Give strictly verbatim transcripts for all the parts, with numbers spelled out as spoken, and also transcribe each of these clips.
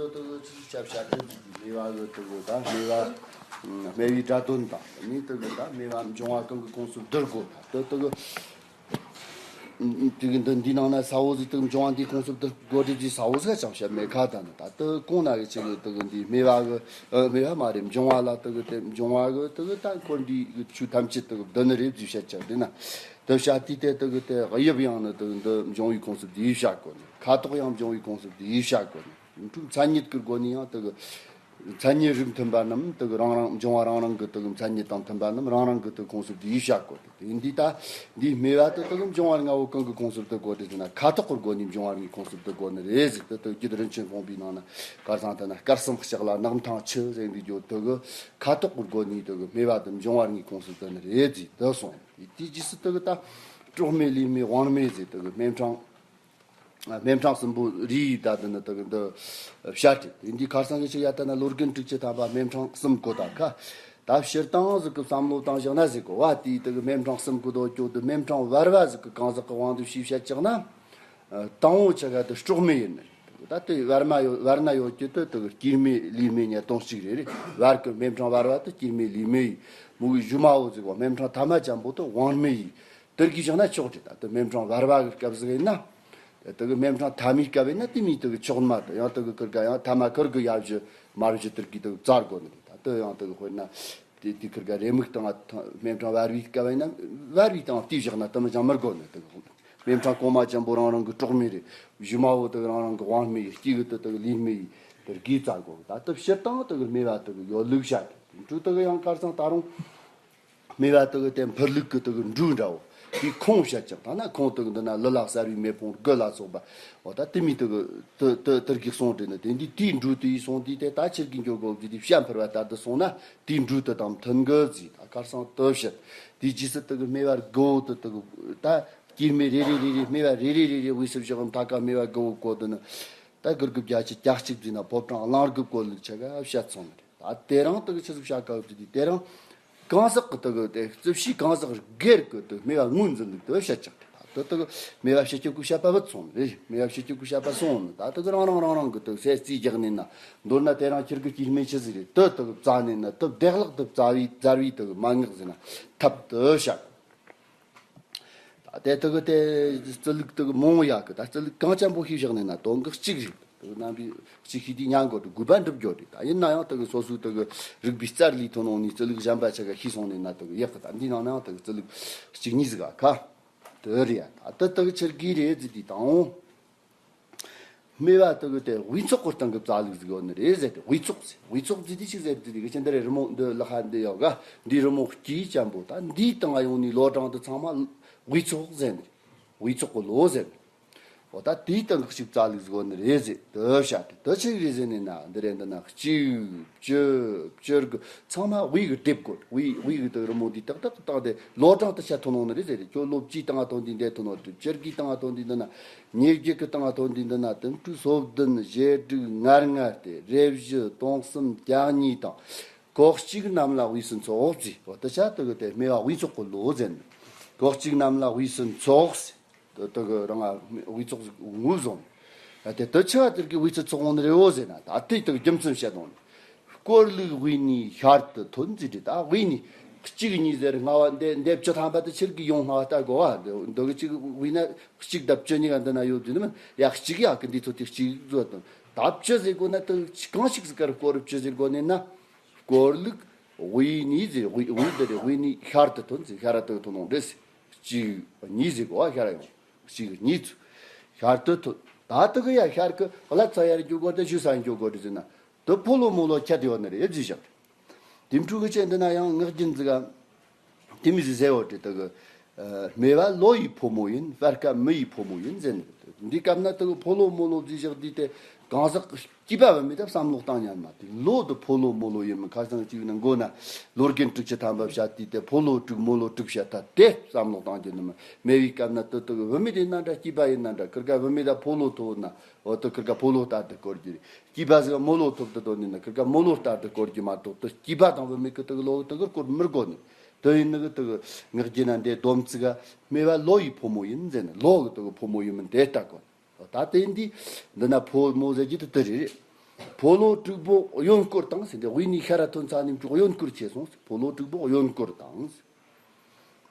དེ་དེ་གི་ཆི་ཆ་བྱ་དེ་དེ་གི་སྨེ་བ་གི་དེ་གི་ད་སྨེ་བ་སྨེ་བའི་སྒྲ་དོན་དང་ནི་དེ་གི་ད་སྨེ་བ་འབྱུང་བ་གང་གི་ཁོངས་སུ་བསྡུ་དགོས་ད་དེ་དེ་གི། དེ་གི་འདི་འདི་ནང་ན་ས་འོག་ཟིག་དེ་འབྱུང་བ་འདི་ཁོངས་སུ་བསྡུ་དགོས་དེ་ཟིག་ས་འོག་ཟིག་ཅང་བཤད་མེད་ཁ་ད་ནི་ད་དེ་གོང་ན་གི་ཆི་གི་དེ་གི་འདི་སྨེ་བ་གི་ཨ་སྨེ་བ་མ་རེད། འབྱུང་བ་ལ་དེ་གི་དེ་འབྱུང་བ་གི་དེ་གི་ད་འཁོར་འདི་གི་ཆོས་ཐམས་ཅད་དེ་གི་བསྡུ་ནི་རེད་ཟིག་བཤད་ཅག་དེ་ན། དེ་བྱ་དུས་དེ་དེ་གི་དེ་དབྱིབས་ཡང་ནི་དེ་གི་འདི་འབྱུང་བའི་ཁོངས་སུ་བསྡུས་བྱ་དགོས་ནི། ཁ་དོག་ཡང་འབྱུང་བའི་ཁོངས་སུ་བསྡུས་བྱ་དགོས་ནི། འཁྲུག་མཚན་ཉིད་ཀྱི་སྒོ་ནས་ཡང་དེ་གི་མཚན་ཉིད་རིགས་མཐུན་པ་རྣམས་དེ་གི་རང་རང་འབྱུང་བ་རང་རང་གི་དེ་གི་མཚན་ཉིད་དང་མཐུན་པ་རྣམས་རང་རང་གི་དེ་ཁོངས་སུ་བསྡུས་བྱ་དགོས་ཏེ། དེ་འདི་ད་འདིའི་སྨེ་བ་དེ་དེ་གི་འབྱུང་བ་ལྔ་བོ་གང་གི་ཁོངས་སུ་བསྡུ་དགོས་ཏེ་ཟེར་ན་ཁ་དོག་གི་སྒོ་ནས་འབྱུང་བ་ལྔའི་ཁོངས་སུ་བསྡུ་དགོས་ནི་རེད་ཟེར། དེ་དེ་རྒྱུད་རིན་ཆེན་སྤོང་པའི་ནང་ན་གར་སང་དེ་ན་སྐར་གསུམ་ལྕགས་ལ་ནགས་མཐའ་ཆུ་ཟེར་འདི་རྒྱུ་དེ་གི་ཁ་དོག་གི་སྒོ་ནས་དེ་གི་སྨེ་བ་དེ་འབྱུང་བ་ལྔའི་ཁོངས་སུ་བསྡུ་ནི་རེད་ཟེར་དེ་སོང་། དེའི་རྗེས་སུ་དེ་གི་ད་དྲོག་སྨེ་ལུས་སྨེ་དབང་སྨེ་ཟེར་དེ་གི་སྨེ་ཕྲེང་སྨེ་ཕྲེང་གསུམ་པོ་རིའི་ད་དེ་ནི་དེ་གི་འདི་བཤད་དེ་དེ་འདི་ཁར་སང་གི་ཆི་ཡ་ད་ན་ལོ་རྒན་དྲུག་ཅུ་ཐམ་པ་སྨེ་ཕྲེང་གསུམ་གོ་ད་ཁ། ད་སྤྱིར་བཏང་ཟིག་གི་བསམ་བློ་བཏང་བཞག་ན་ཟིག་གི་བ་དེའི་དེ་གི་སྨེ་ཕྲེང་གསུམ་གོ་དོ་ཅོ་དེ་སྨེ་ཕྲེང་བར་བ་ཟིག་གི་གང་ཟག་གི་དབང་དུ་ཞུས་བཤད་ཅག་ན། ཨ། དང་པོ་ཆ་ག་དེ་དྲོག་སྨེ་ཡིན་ནི། ད་དེ་བར་མ་ཡོད་བར་ན་ཡོད་རྒྱུ་དེ་དེ་གི་སྐྱེད་སྨེ་ལུས་སྨེ་གཉིས་དོན་གཅིག་རེད་རེད། བར་གི་སྨེ་ཕྲེང་བར་བ་དེ་སྐྱེད་སྨེ་ལུས་སྨེ་ཡིན། མུ་གི་གཞུ་མ་བོ་ཟིག་གོ་སྨེ་ཕྲེང་ཐ་མ་ཅན་པོ་དེ་དབང་སྨེ་ཡིན། དེར་གི་བཞག་ན་ཆོག་རེད། ད་དེ་སྨེ་ཕྲེང་བར་བ་གི་སྐབས་ཟིག་ཡིན་ན། དེ་གི་སྨེ་ཕྲེང་ཐ་མའི་སྐབས་ཡིན་ན་དེ་མི་དེ་གི་ཆོག་མ་དེ་ཡང་དེ་གི་ཁིར་ག་ཡང་ཐ་མ་ཁིར་གི་ཡ་བཞི་མར་བཞི་དེར་གི་དེ་གི་བཙལ་དགོས་ནི་རེད། ད་དེ་ཡང་དེ་གི་དཔེར་ན། དེ་དེ་ཁིར་ག་རེ་མིག་དང་སྨེ་ཕྲེང་བར་བའི་སྐབས་ཡིན་ན་བར་བའི་དང་དེ་བཞག་ན་དེ་མི་ཅང་མི་དགོས་ནི་དེ་གི། སྨེ་ཕྲེང་གོང་མ་ཅན་པོ་རང་རང་གི་དྲོག་སྨེ་རེད། གཞུ་མ་བོ་དེ་རང་རང་གི་དབང་སྨེ་ཡིན། སྐྱེད་གི་དེ་དེ་གི་ལུས་སྨེ་ཡིན། དེར་གི་བཙལ་དགོས། ད་དེ་སྤྱིར་བཏང་དེ་གི་སྨེ་བ་དེ་གི་ཡོད་ལུགས་བཤད་དེ་འཕྲུལ་དེ་གི་ཡང་ཁར་སང་ད་རུང་། སྨེ་བ་དེ་གི་དེ་འཕུར་ལུགས་ཀྱི་དེ་གི་འབྲུ་འདྲ་བོ། དེའི་ཁོང་བཤད་ཀྱང་ཐ་ན་ཁོང་དེ་གི་འདི་ན་ལི་ལ་གསར་བའི་མེ་ཕུང་དགུ་ལ་སོགས་པ། འོ་ད་དེ་མི་དེ་གི་དེ་དེ་དེར་གི་གསུངས་དྲན་ནི་དེ་འདི་དེའི་འབྲུ་དེ་ཡིས་སོང་དུས་དེ་ད་ཁྱེད་ཀྱི་འགྱོ་དགོས་ཀྱི་དེ་བཤད་འཕུར་བ་ལྟར་དུ་སོང་ན་དེའི་འབྲུ་དེ་དང་མཐུན་གི་ཟིག་ད་ཁར་སང་དེ་བཤད། དེའི་རྗེས་སུ་དེ་གི་སྨེ་བ་དགུ་བོ་དེ་དེ་གི་ད་སྐྱེད་སྨེ་རེ་རེ་རེ་རེ་སྨེ་བ་རེ་རེ་རེ་རེ་དབུས་སུ་བཞག་མཐའ་ཀ་སྨེ་བ་དགུ་བོ་བཀོད་དེ་ནི། ད་དགུ་དགུ་བརྒྱད་ཅུ་གྱ་གཅིག་བརྩིས་ན་ཕོ་བྲང་གླིང་དགུ་བཀོད་ལུགས་ཆ་ག་བཤད་སོང་ནི་རེད། ད་དེ་རིང་དེ་གི་ཆི་ཟིག་བྱ་དཀའ་བ་དེ་དེ་རིང་གང་ཟག་གི་དེ་གི་དེ་རྩིབས་བྱའི་གང་ཟག་སྒེར་གི་དེ་སྨེ་བ་ངོས་འཛིན་ལུགས་དེ་བཤད་ཀྱང་ད་དེ་དེ་གི་སྨེ་བ་ཕྱི་སྐྱོད་ཀྱི་བཤད་པ་བུད་སོང་རེད། སྨེ་བ་ཕྱི་སྐྱོད་ཀྱི་བཤད་པ་སོང་ནི་ད་དེ་གི་རང་རང་རང་རང་གི་དེ་གི་སེ་རྩིས་རྒྱག་ནས་ན། མདོར་ན་དེ་རིང་ཁྱེད་ཀྱི་སྐྱེད་སྨེ་ཆི་ཟིག་རེད་དེ་དེ་གི་བཙལ་ནས་ན་དེ་བདེ་བླག་དེ་བཙལ་བའི་བཙལ་བའི་དེ་གི་མན་ངག་ཟིན་ན་ཐབས་དེ་བཤད། ད་དེ་དེ་གི་དེ་རྩིས་ལུགས་དེ་གི་མང་ཡག་གི་ད་རྩིས་ལུགས་གང་ཅན་པོ་ཤེས་བཞག་ནས་ན་དོན་གི་གཅིག་རེད། དེ་གི་རྣམ་པའི་གཅིག་ཤེས་དུས་ཉན་དགོས་དེ་དགོས་པ་འགྲུབ་རྒྱུ་རེད། ད་ཡིན་ན་ཡང་དེ་གི་སོ་སོའི་དེ་གི་རིག་པའི་རྩལ་ལས་ཐོན་འོང་ནས་རྩིས་ལུགས་གཞན་པ་ཆ་ག་ཤེས་སོང་ནས་ན་དེ་གི་ཡག་གི་ད་འདི་ནང་ན་ཡང་དེ་གི་རྩིས་ལུགས་གཅིག་གཉིས་ཟིག་ག་ཁ་དེ་རེད་ཡ། ད་དེ་དེ་གི་ཆི་གི་རེད་ཟེར་དུས་དང་། སྨེ་བ་དེ་གི་དེ་དབུས་ཚོགས་ཀྱི་སྟེང་གི་བཙལ་ལུགས་ཟིག་ཡོད་ནི་རེད་ཟེར་ཏེ། དབུས་ཚོགས་ཟེར། དབུས་ཚོགས་ཟེར་དེ་ཅི་ཟེར་དེ་དེ་གི་ཅི་འདི་རེད། རི་མོ་འདི་ལ་ཧ་འདི་ཡོད་ག་འདི་རི་མོ་དཀྱིལ་ཅན་པོ་ད་འདིའི་སྟེང་ང་ཡོང་ནི་ལོ་གྲངས་དེ་ཚང་མ་དབུས་ཚོགས་ཟེར་ནི་རེད། དབུས་ཚོགས་ཀྱི་ལོ་ཟེར་ནི། འོ་ད་དེའི་སྟེང་གི་ཅིག་བཙལ་ལུགས་ཟིག་ཡོད་ནི་རེད་ཟེར་དེ་བཤད་དེ། དེ་ཆི་རེད་ཟེར་ནི་ན་འདི་རེད། འདི་ན་གཅིག་བཅུ་བཅུ་དགུ་ཚང་མ་དབུས་གི་སྡེབ་དགོས། དབུས་དབུས་གི་དེ་རི་མོ་འདི་ཏག་ཏག་ཏག་དེ་ལོ་གྲངས་དེ་ཆ་ཐོན་ཡོང་ནི་རེད་ཟེར་རེད། ཁྱོད་ལོ་བཅུའི་སྟེང་ང་ཐོན་དུས་འདི་ཐོན་ཡོང་དུས། བཅུ་དགུའི་སྟེང་ང་ཐོན་དུས་འདི་ན། ཉེར་བརྒྱད་ཀྱི་སྟེང་ང་ཐོན་དུས་འདི་ན་དེ་འཕྲོས་སོ་བདུན་བཞེས་དྲུག་ངར་ངར་ཏེ་རེ་བཞི་སྟོང་གསུམ་བརྒྱ་གཉིས་དང་། གོ་གཅིག་རྣམས་ལ་དབུས་སུ་ཚོགས་ཟེར། འོ་དེ་ཆ་དེ་གི་དེ་སྨེ་བ་དབུས་ཚོགས་ཀྱི་ལོ་ཟེར་ནི། གོ་གཅིག་རྣམས་ལ་དབུས་སུ་ཚོགས་ཟེར། དེ་དེ་གི་རང་ང་དབུས་ཚོགས་ངོས་བཟུང་། དེ་དེ་ཆ་དེ་གི་དབུས་སུ་ཚོགས་འོང་ནི་རེད་འོ་ཟེར་ན། ད་དེ་དེ་གི་རྒྱུ་མཚན་བཤད་དོན་ནི། བསྐོར་ལུགས་དབུས་ནས་ཤར་དུ་ཐོན་ཟེར་དེ། ད་དབུས་ནས་གཅིག་གཉིས་ཟེར་སྔ་བ་འདི་འདི་བཅུ་ཐམ་པ་དེ་ཆི་གི་ཡོང་སྔ་བ་ལྟ་དགོས་བ། འདི་འདི་གི་གཅིག་དབུས་ན་གཅིག་དང་བཅུ་གཉིས་ཀ་འདི་ན་ཡོད་དུས་ནི་མིན། ཡ་གཅིག་ཡ་གི་འདི་ཚོ་དེ་གཅིག་བཟོ་དང་། ད་བཅུ་ཟེར་དགོས་ན་དེ་གང་ཞིག་ཟིག་གར་བསྐོར་བཅུ་ཟེར་དགོས་ནི་ན། བསྐོར་ལུགས་དབུས་ནས་ཟེར། དབུས་དབུས་འདི་རེད། དབུས་ནས་ཤར་དུ་ཐོན་ཟེར། ཤར་དུ་ཐོན་འོང་རེད་ཟེར། གཅིག་གཉིས་ཟེར་དགོས་བ། ཤར་ཡོང་། གཅིག་གཉིས་ཚུ་ཤར་དུ་ཐོན། ད་དེ་གི་ཡ་ཤར་གི་ལ་ཚ་ཡར་འགྱོ་དགོས་དེ་ཞུ་ས་འགྱོ་དགོས་རེད་ཟེར་ན། དེ་ཕོ་ལོ་མོ་ལོ་ཁྱད་ཡོད་ནི་རེད་ཟེར་བཞག་དེ་འཕྲོས་གི་ཆེད་འདི་ན་ཡང་ངག་རྒྱུན་ཟིག་ག་དེ་མི་ཟིག་ཟེར་བ་དེ་དེ་གི། ཨ། སྨེ་བ་ལོ་ཡི་ཕོ་མོ་ཡིན། སྤར་ཁ་མི་ཡི་ཕོ་མོ་ཡིན་ཟེར་ནི་རེད། འདི་སྐབས་ན་དེ་གི་ཕོ་ལོ་མོ་ལོ་ཟེར་བཞག་དུས་དེ་གང་ཟག་སྐྱེས་པ་བུད་མེད་དེ་བསམ་བློ་བཏང་ཉན་མ་དེ་ལོ་དེ་ཕོ་ལོ་མོ་ལོ་ཡིན་མིན། ཁ་སང་གཅིག་ན་མགོ་ན་ལོ་རྒན་དྲུག་ཅུ་ཐམ་པ་བཤད་དུས་དེ་ཕོ་ལོ་དྲུག་མོ་ལོ་དྲུག་བཤད་ད་དེ་བསམ་བློ་བཏང་རྒྱུ་ནི་མིན། སྨེ་བའི་སྐབས་ན་དེ་དེ་གི་བུད་མེད་ཡིན་ན་འདྲ་སྐྱེས་པ་ཡིན་ན་འདྲ། ཁིར་ཀ་བུད་མེད་ད་ཕོ་ལོ་ཐོབ་ན། འོ་དེ་ཁིར་ཀ་ཕོ་ལོ་ལྟར་དུ་བསྐོར་རྒྱུ་རེད། སྐྱེས་པ་ཟིག་མོ་ལོ་ཐོབ་དུ་དོན་ནི་ན་ཁིར་ཀ་མོ་ལོ་ལྟར་དུ་བསྐོར་རྒྱུ་མ་གཏོགས་དེ་སྐྱེས་པ་དང་བུད་མེད་ཀྱི་དེ་གི་ལོ་དེ་གི་བསྐོར་མི་དགོས་ནི། དེ་ཡིན་ནི་གི་དེ་གི་ངག་རྒྱུན་ན་འདི་སྡོམ་ཚིག་ག་སྨེ་བ་ལོ་ཡི་ཕོ་མོ་ཡིན་ཟེར་ནི། ལོ་གི་དེ་གི་ཕོ་མོ་ཡིན་མིན་དེ་ལྟ་དགོས། ད་དེ་འདི་འདི་ན་ཕོ་མོ་ཟེར་རྒྱུ་དེ་དེ་རེད། ཕོ་ལོ་དྲུག་པོ་གཡོན་སྐོར་དང་ཟེར་ཏེ། དབུས་ནས་ཤར་ར་ཐོན་ཚར་ནས་མཇུག་གཡོན་སྐོར་བྱས་སོང་། ཕོ་ལོ་དྲུག་པོ་གཡོན་སྐོར་དང་།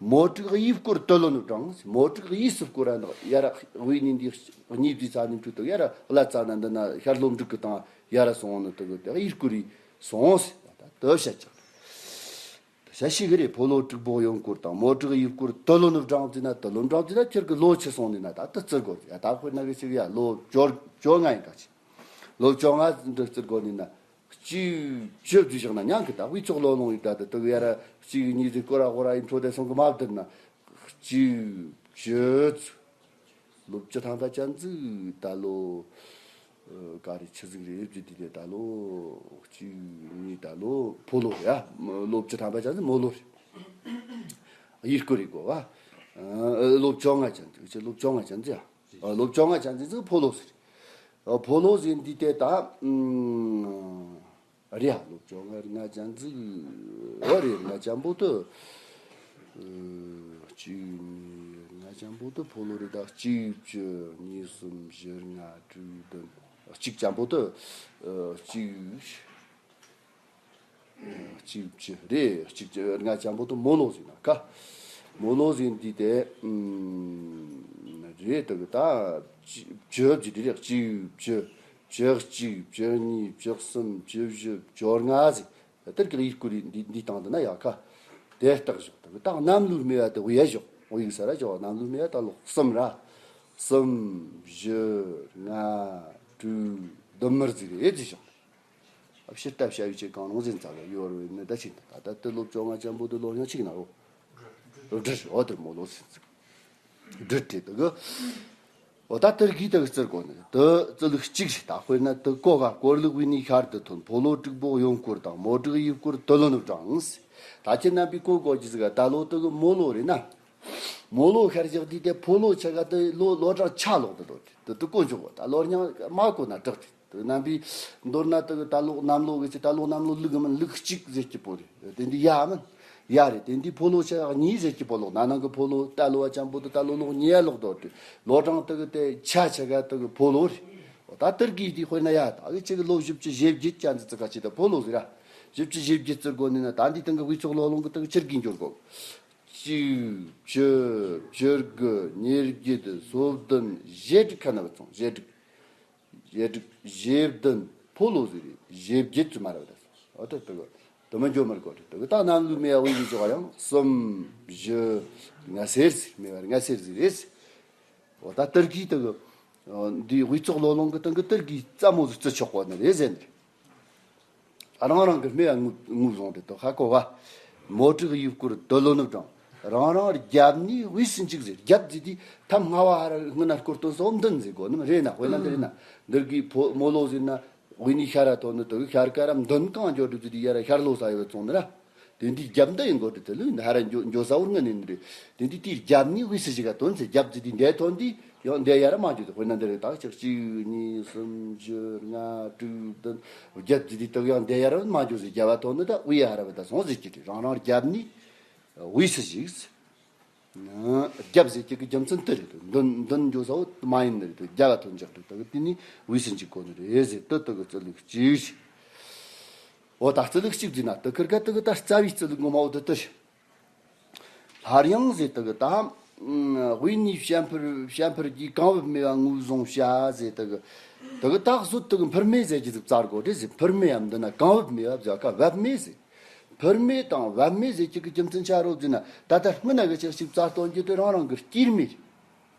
མོ་དྲུག་གཡས་སྐོར་དུ་ལོ་ནུབ་དྲངས། མོ་དྲུག་གཡས་སུ་སྐོར་ར་འདུག། ཡར་དབུས་ནས་འདི་གཉིས་བསྡུས་ཚར་ནས་མཇུག་ཏུ་ཡར་བརླ་ཚར་ན་འདི་ན་ཤར་ལྷོ་འབྲུག་གི་སྟེང་ཡར་སོང་ནི་དུ་གི་དེ་གཡས་སྐོར་རེ་སོང་ཟེར། ད་དུ་བཤད་ཀྱང་བཤད་ཤེས་གི་རེད། ཕོ་ལོ་དྲུག་པོ་གཡོན་སྐོར་དང་མོ་དྲུག་གཡས་སྐོར་དུ་ལོ་ནུབ་དྲངས་ཟེར་ན། དུ་ལོ་ནུབ་དྲངས་ཟེར་ན་ཁྱེད་ཀྱི་ལོ་ཆི་སོང་ནི་ན། ད་དུ་བརྩི་དགོས། ཡ་ད་དཔེར་ན་གི་ཞིག་ཡ་ལོ་བཅོ་བཅོ་ལྔ་ཡིན་ག་ཅི། ལོ་བཅོ་ལྔ་འདི་བརྩི་དགོས་ནི་ན། གཅིག་བཅུ་བརྩིས་བཞག་ན་ཉན་གི། ད་དབུས་ཕྱོགས་ལོ་ལོང་ཡིན། ད་དུ་དུ་ཡར་གཅིག་གཉིས་ཟེར་སྐོར་ར་སྐོར་ར་ཡིན་འཕྲོ་དེ་སོང་གི་མ་བསྡུར་ན། གཅིག་བཅུ་ཚོ། ལོ་བཅུ་ཐམ་པ་ཅན་ཟིག་ད་ལོ། ཨ། ག་རེ་ཆི་ཟིག་རེད་བརྩི་དུས་དེ་ད་ལོ། གཅིག་གཉིས་ད་ལོ་ཕོ་ལོ་ཡ། ལོ་བཅུ་ཐམ་པ་ཅན་ཟིག་མོ་ལོ་རེད། གཡས་སྐོར་རེ་དགོས་པ། ཨ། ལོ་བཅོ་ལྔ་ཅན་ཟིག་ལོ་བཅོ་ལྔ་ཅན་ཟིག་ཡ། ཨ། ལོ་བཅོ་ལྔ་ཅན་ཟིག་ཕོ་ལོ་ཟེར། ཨ། ཕོ་ལོ་ཟེར་འདི་དེ་ད། ཨུམ། རེད་ཡ། ལོ་བཅོ་ལྔ་ལྔ་ཅན་ཟིག་ཨོ་རེད། ལྔ་ཅན་པོ་དུ། ཨ། གཅིག་གཉིས་ལྔ་ཅན་པོ་དུ་ཕོ་ལོ་རེད། ད་གཅིག་བཅུ་གཉིས་གསུམ་བཞི་ལྔ་དྲུག་བདུན། གཅིག་ཅན་པོ་དུ། ཨ། གཅིག་གཅིག་བཅུ་རེད། གཅིག་བཅུ་ལྔ་ཅན་པོ་དུ་མོ་ལོ་ཟེར་ན་ཀ། མོ་ལོ་ཟེར་འདི་དེ། ཨུམ། རེད། དུ་གི་ད་བཅུ་བཅུ་བཅུ་དེ་རེད། གཅིག་བཅུ། བཅུ་གཅིག་བཅུ་གཉིས་བཅུ་གསུམ་བཅུ་བཞི་བཅོ་ལྔ་ཟེར། དེར་གི་ཡིག་སྐུར་འདི་འདི་སྟེང་དུ་ན་ཡ་ཁ། དེ་རྟགས་བཞག། དུ་གི་ད་གནམ་ལོའི་སྨེ་བ་དུ་དབྱེ་བཞག། འོ་ཡིག་ས་ར་བཞག། གནམ་ལོའི་སྨེ་བ་ད་ལོ་གསུམ་ར། གསུམ། བཞི། ལྔ། དྲུག། བདུན་མར་ཟིག་རེད་ཟིག་བཞག། ཕྱིར་ལྟ་བྱ་ཡུལ་གྱི་གང་རུང་ཟིན་ཚ་ལ་ཡོད་རུང་ནི་ད་ཕྱིན། ད་ལྟ་དུ་ལོ་བཅོ་ལྔ་ཅན་པོ་དུ་ལོ་ཡང་གཅིག་ན་འོ། སྦྲུལ། འོ་དེར་མོ་ལོ་ཟིན་ཚིག། སྦྲུལ་དེ་དུ་གི། འོ་ད་དེར་གི་དུ་གི་བརྩི་དགོས་ནི་དུ་བརྩི་ལུགས་གཅིག་རེད། ད་དཔེར་ན་དུ་གོ་ག་སྐོར་ལུགས་དབུས་ནས་ཤར་དུ་ཐོན། ཕོ་ལོ་དྲུག་པོ་གཡོན་སྐོར་དང་མོ་དྲུག་གཡས་སྐོར་དུ་ལོ་ནུབ་དྲངས། ད་ཁྱེད་རྣམ་པས་གོ་དགོས་ཀྱི་ཟིག། ད་ལོ་དུ་གི་མོ་ལོ་རེད་ན། མོ་ལོ་ཤར་བཞག་དུས་དེ་ཕོ་ལོ་ཆ་ག་དུ་ལོ་ལོ་གྲངས་ཆ་ལོག་དུ་ལོ་དུ་དུ་གོ་འཇོག་གོ། ད་ལོ་རྙིང་མ་གོ་ན་དྲག་དུ། དུ་རྣམ་པའི་མདོར་ན་དུ་ད་ལོ་གནམ་ལོ་གི་ཚེ་ད་ལོ་གནམ་ལོ་ལུག་མིན་ལུག་གཅིག་ཟེར་གྱི་པོ་རེད། དེ་འདི་ཡ་མིན་ཡ་རེད། དེ་འདི་ཕོ་ལོ་ཆ་གཉིས་ཟེར་གྱི་པོ་ལོག། ན་ནང་གི་ཕོ་ལོ་ད་ལོ་བ་ཅན་པོ་དུ་ད་ལོ་ལོ་གཉིས་ཡ་ལོག་དོ་དུ། ལོ་གྲངས་དུ་གི་དེ་ཆ་ཆ་ག་དུ་གི་ཕོ་ལོ་རེད། ད་དེར་གི་དེ་དཔེར་ན་ཡ་ད་གི་ཅིག་གི་ལོ་བཞི་བཅུ་ཞེ་བརྒྱད་ཅན་ཟིག་ཙི་ག་ཅིག་ད་ཕོ་ལོ་ཟིག་ར། བཞི་བཅུ་ཞེ་བརྒྱད་བརྩི་དགོས་ནི་ན། ད་འདི་སྟེང་གི་དབུས་ཕྱོགས་ལོ་ལོང་གི་དུ་གི་ཕྱིར་གི་འགྱུར་དགོས། གཅིག་བཅུ་བཅུ་དགུ་ཉེར་བརྒྱད་སོ་བདུན་ཞེ་དྲུག་ཁ་ན་བ་ཚོང་ཞེ་དྲུག་ཞེ་དྲུག་ཞེ་བདུན་ཕོ་ལོ་ཟེར་རེད། ཞེ་བརྒྱད་ཙམ་མ་ར་བ་ད་སོང་། འོ་ད་དུ་གི་དུ་མ་འཇོ་མར་གོ་རེད། དུ་གི་ད་གནམ་ལོའི་སྨེ་བ་དབུས་ཀྱི་ཕྱོགས་ཡང་གསུམ་བཞི་ལྔ་སེར་ཟེར། སྨེ་བ་ལྔ་སེར་ཟེར་རེད། འོ་ད་དེར་གི་དུ་གི་འདི་དབུས་ཕྱོགས་ལོ་ལོང་གི་སྟེང་གི་དེར་གི་རྩ་མོ་ཟིག་བརྩི་ཆོག་གོ་ནི་རེད་ཟེར་ནི་རེད། རང་རང་གི་སྨེ་བ་ངོས་ངོས་བཟུང་དེ་དོ་ཧ་གོ་བ། མོ་དྲུག་གཡས་སྐོར་དུ་ལོ་ནུབ་དྲངས། རང་རང་རྒྱབ་ནས་དབུས་སུ་འཇུག་ཟེར། རྒྱབ་ཟེར་དུས་ཐམ་སྔ་བ་ཧ་ར་སྔོན་ན་སྐོར་སྟོན་སོགས་མདུན་ཟེར་གོ་ནི་རེད་ན། དཔེར་ན་འདི་རེད་ན། འདིར་གི་ཕོ་མོ་ལོ་ཟེར་ན་དབུས་ནས་ཤར་ར་ཐོན་ནི་དུ་ཤར་ཀ་ར་མདུན་གང་འགྱོ་འགྲུབ་ཟེར་དུས་ཡ་ར་ཤར་ལྷོ་ས་ཡོད་བཙོང་ནི་ར། དེ་འདི་རྒྱབ་འདི་ཡིན་གོ་དུ་དེ་ལུས་ཧ་ར་འགྱོ་འགྱོ་ས་འུར་ངན་ནི་རེད། དེ་འདི་དེའི་རྒྱབ་ནས་དབུས་སུ་ཞིག་ག་ཐོན་ཚེ་རྒྱབ་ཟེར་དུས་འདས་ཐོན་དུས། ཡང་འདི་ཡར་མ་འཇུག་དེ་དཔེར་ན་འདི་རེད། ད་ཆག་གཅིག་གཉིས་གསུམ་བཞི་ལྔ་དྲུག་བདུན་བརྒྱད་ཀྱི་དུས་དག་ཡང་འདི་ཡར་མ་འཇུག་ཟེར། རྒྱབ་བ་ཐོན་ནི་ད་དབུས་ཡ་ཧ་ར་བ་ད་སོང་ཟེར་གྱི་རེད། རང་རང་རྒྱབ་ནས་དབུས་སུ་ཞིག་རྒྱབ་ཟེར་གྱི་གི་རྒྱུ་མཚན་དེ་རེད། མདུན་མདུན་འཇོ་ས་བོ་མ་ཡིན་ནི་རེད། རྒྱབ་བ་ཐོན་འཇག་རེད། དག་དེ་ནི་དབུས་སུ་འཇུག་གོ་ནི་རེད་ཟེར། དུ་དག་རྩི་ལུགས་གཅིག་ཞིག་འོ་ད་རྩི་ལུགས་གཅིག་བཟླས་ན་དུ་ཁིར་ག་དུ་གི་ད་རྩ་བའི་རྩི་ལུགས་ངོ་མ་བོ་དུ་དུ་ཞིག་སླར་ཡང་ཟེར་དུ་གི་ད། དབུས་ནས་བྱ་འཕུར་བྱ་འཕུར་གྱི་གང་བབ་སྨེ་བ་ངོས་བཟུང་བྱ་ཟེར་དུ་གི། དུ་གི་ད་གཟོད་དུ་གི་འཕུར་སྨེ་ཟེར་གྱི་ཟིག་བཙལ་དགོས་རེད་ཟེར། འཕུར་སྨེ་ཡང་འདི་ན་གང་བབ་སྨེ་བ་བཟོ་ཁ་བབ་སྨེ་ཟེར། འཕུར་སྨེ་དང་བབ་སྨེ་ཟེར་གྱི་གི་རྒྱུ་མཚན་ཆ་རོ་བཟླས་ན། ད་ལྟ་སྔོན་ན་གི་ཆག་ཞིག་བཙལ་སྟོན་གྱི་དུ་རང་རང་གི་དཀྱིལ་སྨེ་རེད།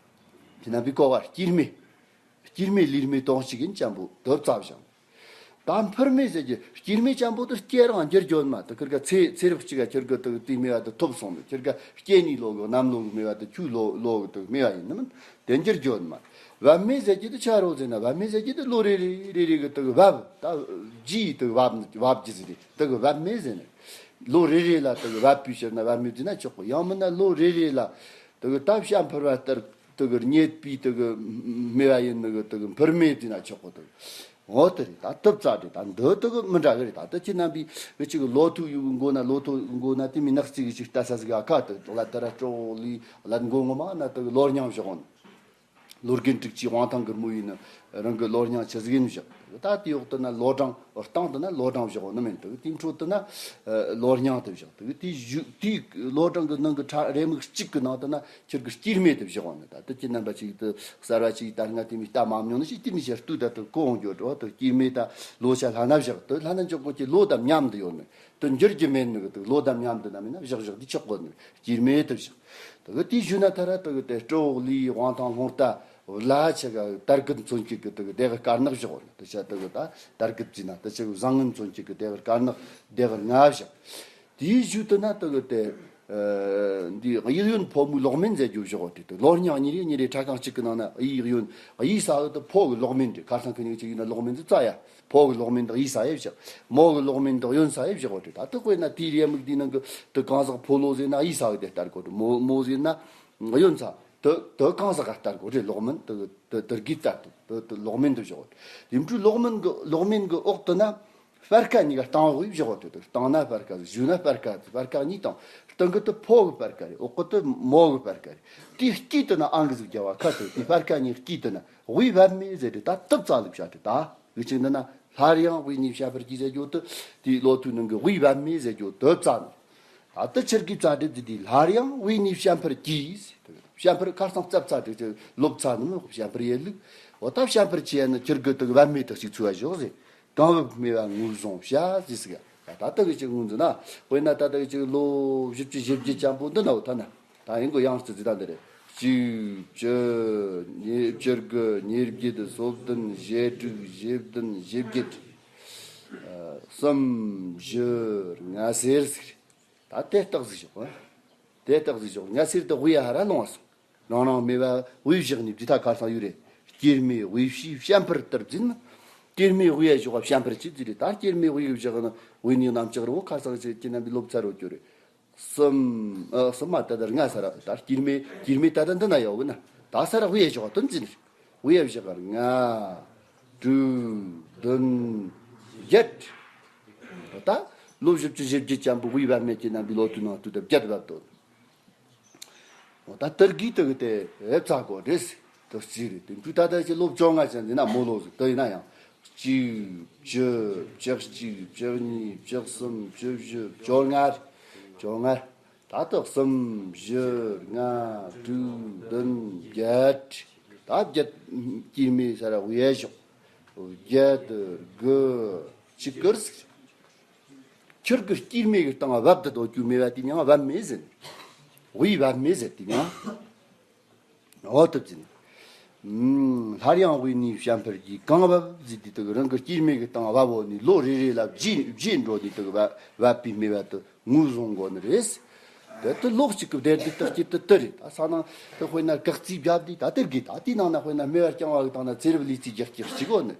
དེ་ན་བི་གོ་བ་དཀྱིལ་སྨེ། དཀྱིལ་སྨེ་ལུས་སྨེ་དོན་གཅིག་ཡིན་ཅན་པོ་དུ་བཙལ་བཞག། ད་འཕུར་སྨེ་ཟེར་གྱི་དཀྱིལ་སྨེ་ཅན་པོ་དུ་སྐྱེ་རང་འགྱུར་འགྱོ་ནི་མ། དུ་ཁིར་ག་ཚེ་ཚེ་རབས་གཅིག་ག་ཁིར་གི་དུ་དེའི་སྨེ་བ་དུ་ཐོབ་སོང་ནི། ཁིར་ག་སྐྱེ་ནི་ལོ་གི་གནམ་ལོ་གི་སྨེ་བ་དུ་ཆུ་ལོ་ལོ་གི་དུ་སྨེ་བ་ཡིན་ནི་མིན། དེ་འགྱུར་འགྱོ་ནི་མ། བབ་སྨེ་ཟེར་གྱི་དུ་ཆ་རོ་ཟེར་ན། བབ་སྨེ་ཟེར་གྱི་དུ་ལོ་རེ་རེ་རེ་རེ་གི་དུ་བབ་ད་རྗེས་དུ་བབ་བབ་རྒྱུ་ཟེར་རེ་དུ་གི་བབ་སྨེ་ཟེར་ནི། ལོ་རེ་རེ་ལ་དུ་གི་བབ་པའི་ཕྱིར་ན་བབ་སྨེ་བཟླས་ན་ཆོག་གོ། ཡང་མིན་ན་ལོ་རེ་རེ་ལ་དུ་གི་ད་བྱ་འཕུར་བ་ལྟར་དུ་གི་རྙེད་པའི་དུ་གི་སྨེ་བ་ཡིན་ནི་གི་དུ་གི་འཕུར་སྨེ་བཟླས་ན་ཆོག་གོ། དུ་འོ་དེ་རེད། ད་དུ་བཙལ་རེད། ད་འདི་དུ་གི་མི་འདྲ་གི་རེད། ད་དུ་ཁྱེད་རྣམ་པའི་གི་ཅིག་ལོ་ཐོ་ཡུ་གི་མགོ་ན་ལོ་ཐོ་མགོ་ན་དེ་མི་ནག་རྩིས་གི་ཅིག་ལྟ་ས་ཟིག་ཨ་ཁ་དུ་ལ་དུ་ར་སྤྲོ་ལི་ལ་མགོ་ངོ་མ་ན་དུ་གི་ལོ་རྙིང་བཞག་འོང་། ལོ་རྒན་དྲུག་ཅུའི་དབང་ཐང་གི་རྨོ་ཡིས་ནི་རང་གི་ལོ་རྙིང་ཆི་ཟིག་ཡིན་བཞག། ད་དེའི་འོག་ཏུ་ན་ལོ་གྲངས་སྟེང་དུ་ན་ལོ་གྲངས་བཞག་ནི་མིན་འདུག། དེའི་འཕྲོ་དུ་ན་ལོ་རྙིང་དུ་བཞག་འདུག། དེའི་གཞུག་དེའི་ལོ་གྲངས་ཀྱི་ནང་གི་ཕྲ་རེའུ་མིག་གཅིག་གི་ནང་དུ་ན་ཁྱེད་ཀྱི་སྐྱེས་སྨེ་དུ་བཞག་ནི། ད་དེ་ཁྱེད་རྣམ་པ་ཅིག་ཏུ་གསར་བ་ཅིག་ད་སྔ་དེ་མི་ལྟ་མ་མྱོང་ནི་ཞིག་དེ་མི་ཞེར་ལྟོས་ད་དུ་གོ་འོང་རྒྱུ་འགྲོ། དུ་སྐྱེས་སྨེ་ད་ལོ་ཆ་ལྷ་ན་བཞག། དུ་ལྷ་ན་འཇོག་གོ་ཀྱི་ལོ་དང་མཉམ་དུ་ཡོད་ནི། དུ་འགྱུར་རྒྱུ་མེད་ནི་གི་དུ་ལོ་དང་མཉམ་དུ་ན་མིན་ན་བཞག་བཞག་དེ་ཆོག་གོ་ནི། སྐྱེས་སྨེ་དུ་བཞག། དུ་གི་དེའི་གཞུག་ན་ཐ་ར་དུ་གི་དེ་སྤྲོ་བོ་ལུས་དབང་ཐང་ལྷུང་ལྟ་བླ་ཆ་ག་དར་གུད་མཚོན་གྱི་གི་དུ་གི་དེ་གི་དཀར་ནག་བཞག་ནི། དུ་ཆ་དུ་གི་ད་དར་གུད་ཅི་ན་དུ་ཆ་གི་བཟང་ངན་མཚོན་གྱི་གི་དེ་གི་དཀར་ནག་དེ་གི་ལྔ་བཞག། དེའི་གཞུག་ཏུ་ན་དུ་གི་དེ་ཨ་འདི་གཡས་གཡོན་ཕོ་མོའི་ལོག་མིན་ཟེར་རྒྱུ་བཞག་དེ་དུ་ལོ་རྙིང་གཉིས་རེ་གཉིས་རེ་ཕྲ་ཁང་གཅིག་གི་ནང་ན་གཡས་གཡོན། གཡས་ས་གི་དུ་ཕོ་གི་ལོག་མིན་དེ་ཁར་སང་ཁི་ཉིན་གཅིག་ཡིན་ན་ལོག་མིན་དུ་རྩ་ཡ། ཕོ་གི་ལོག་མིན་དག་ཡིག་ས་ཡེ་བཞག། མོ་གི་ལོག་མིན་དག་གཡོན་ས་ཡེ་བཞག་གོ་དྲི། ད་དུ་དཔེར་ན་དེའི་རེའུ་མིག་དེའི་ནང་གི་དུ་གང་ཟག་ཕོ་ལོ་ཟེར་ན་ཡིག་ས་གི་དེ་ལྟར་གོ་དྲི། མོ་མོ་ཟེར་ན་གཡོན་ས། དུ་དུ་གང་ཟག་ག་ལྟར་གོ་དྲི། ལོག་མིན་དུ་དུ་དུ་གི་ལྟར་དུ་དུ་དུ་ལོག་མིན་དུ་བཞག་གོ་དྲི། དེ་འཕྲུལ་ལོག་མིན་གི་ལོག་མིན་གི་འོག་ཏུ་ན་སྤར་ཁ་གཉིས་ཀ་སྟེང་འོག་ཡེ་བཞག་གོ་དྲི། དུ་སྟེང་ན་སྤར་ཁ་གཞུག་ན་སྤར་ཁ་སྤར་ཁ་གཉིས་དང་། སྟེང་གི་དུ་ཕོ་གི་སྤར་ཁ་རེད། འོག་གི་དུ་མོ་གི་སྤར་ཁ་རེད། དེའི་དཀྱིལ་དུ་ན་ཨང་གི་ཟིག་རྒྱབ་བ་ཁ་དུ་དེ་སྤར་ཁ་གཉིས་དཀྱིལ་དུ་ན་དབུས་བབ་མེད་ཟེར་དྲི། ད་དུ་རྩ་ལུགས་བྱ་དྲི། ད། གི་ཅིག་འདི་ན་སླར་ཡང་དབུས་ནས་བཤད་པར་གྱིས་ཟེར་རྒྱུ་དུ། དེའི་ལོ་ཐུག་ནང་གི་དབུས་བབ་མེད་ཟེར་རྒྱུ་དུ་རྩ་ནི། ད་དུ་ཆི་གི་རྩ་འགྲེལ་དེ་དེ་སླར་ཡང་དབུས་ནས་བཤད་པར་གྱིས། བཤད་པར་ཁར་སང་རྩ་རྩ་འགྲེལ་གྱི་ལོབ་ཚ་ནི་མི་བཤད་པར་ཡེ་ལུགས། འོ་ད་བཤད་པར་གྱིས་ཡ་ནི་ཁྱེར་གི་དུ་བབ་མེད་དུ་ཞིག་ཚུལ་བ་ཞོག་ཟེར། གང་བབ་མེད་པ་ངོས་བཟུང་བྱ་ཟེར་ཟིག། ད་ད་ལྟ་གི་ཅིག་ངོས་འཛིན་ན། དཔེར་ན་ད་ལྟ་གི་ཅིག་ལོ་བཞི་བཅུ་ཞེ་བརྒྱད་ཅན་པོ་འདི་ན་འོ་ཐ་ན། ད་ཡིན་གོ་ཡང་སྲིད་ཟིག་ད་འདི་རེད། གཅིག་བཅུ་ཉེར་བཅུ་དགུ་ཉེར་བརྒྱད་སོ་བདུན་ཞེ་དྲུག་ཞེ་བདུན་ཞེ་བརྒྱད། ཨ་གསུམ་བཞི་ལྔ་སེར་ཟིག་རེད། ད་དེ་རྟགས་ཟིག་ཞོག་ཨ། དེ་རྟགས་ཟིག་ཞོག་ལྔ་སེར་དེ་དབུས་ཡ་ཧ་ར་ལོང་བ་སོང་། རང་རང་མེད་པ་དབུས་བཞག་ནས་འདི་ད་ཁར་སང་ཡོད་རེད། སྐྱེས་སྨེ་དབུས་བྱས་བཤད་པར་ལྟར་འཛིན། སྐྱེས་སྨེ་དབུས་ཡ་བཞག་བཤད་པར་ཅི་ཟིག་རེད། ད་སྐྱེས་སྨེ་དབུས་བཞག་ན་དབུས་ནས་རྣམ་ལྕགས་རོ་ཁར་སང་ཅི་ཅི་ན་འདི་ལོབ་ཚ་རོ་གྱུར་རེད། གསུམ། ཨ་གསུམ་མ་ད་ལྟ་ལྔ་ས་ར་ད་སྐྱེས་སྨེ་སྐྱེས་སྨེ་ད་ལྟ་འདི་ན་ཡོད་གི་ན། ད་ས་ར་དབུས་ཡ་བཞག་དོན་ཅི་ནི། དབུས་ཡ་བཞག་ལྔ་དྲུག་བདུན་བརྒྱད། ད་ལོ་བཞི་བཅུ་ཞེ་བརྒྱད་ཅན་པོ་དབུས་བབ་མེད་ཀྱི་རྣམ་པའི་ལོ་ཐུག་ནང་དུ་ད་བརྒྱད་བབ་དོ། འོ་ད་དེར་གི་དེ་གི་དེ་ཨེ་ཚ་གོ་རེད། དེ་གཅིག་རེད། དེ་འཕྲུལ་ད་ལྟ་ཅི་ལོ་བཅོ་ལྔ་ཅན་འདི་ན་མོ་ལོ་ཟིག་དེ་ཡིན་ན་ཡང་། གཅིག་བཅུ་བཅུ་གཅིག་བཅུ་གཉིས་བཅུ་གསུམ་བཅུ་བཞི་བཅོ་ལྔ་རེད། བཅོ་ལྔ་རེད། ད་ལྟ་གསུམ་བཞི་ལྔ་དྲུག་བདུན་བརྒྱད། ད་བརྒྱད་སྐྱེས་སྨེ་ས་ར་དབུས་ཡ་བཞག། བརྒྱད་དགུ་གཅིག་དགུ་ཟིག། ཁྱེར་གི་སྐྱེས་སྨེ་གི་སྟེང་བབ་ཏུ་དོ་རྒྱུ་མེད་པ་དེ་མྱང་བབ་མེད་ཟེར། དབུས་བབ་མེད་ཟེར་དེ་མྱང་། འོ་ཐུབ་ཟིན། ཨུམ། སླར་ཡང་དབུས་ནས་བཤད་པར་གྱིས་གང་བབ་ཟེར་དེ་དག་རང་གི་སྐྱེས་སྨེ་གི་སྟེང་བབ་འོ་ནི་ལོ་རེ་རེ་ལ་བརྗེས་བརྗེས་འགྲོ་ནི་དག་བབ་བབ་པའི་སྨེ་བ་དུ་ངོས་བཟུང་དགོ་ནི་རེད། དེ་དུ་ལོག་ཅིག་གི་བདེར་སྡུག་དག་ཅིག་དུ་དུ་རེད། ད་ས་ནང་དུ་དཔེར་ན་སྐག་རྩིས་བརྒྱབ་དུས་ད་དེར་གི་ད་དེའི་ནང་ན་དཔེར་ན་སྨེ་བ་རྐྱང་བ་གི་སྟེང་ན་ཚེ་རབས་ལུས་རྩིས་རྒྱག་རྒྱག་ཅིག་འོ་ནི།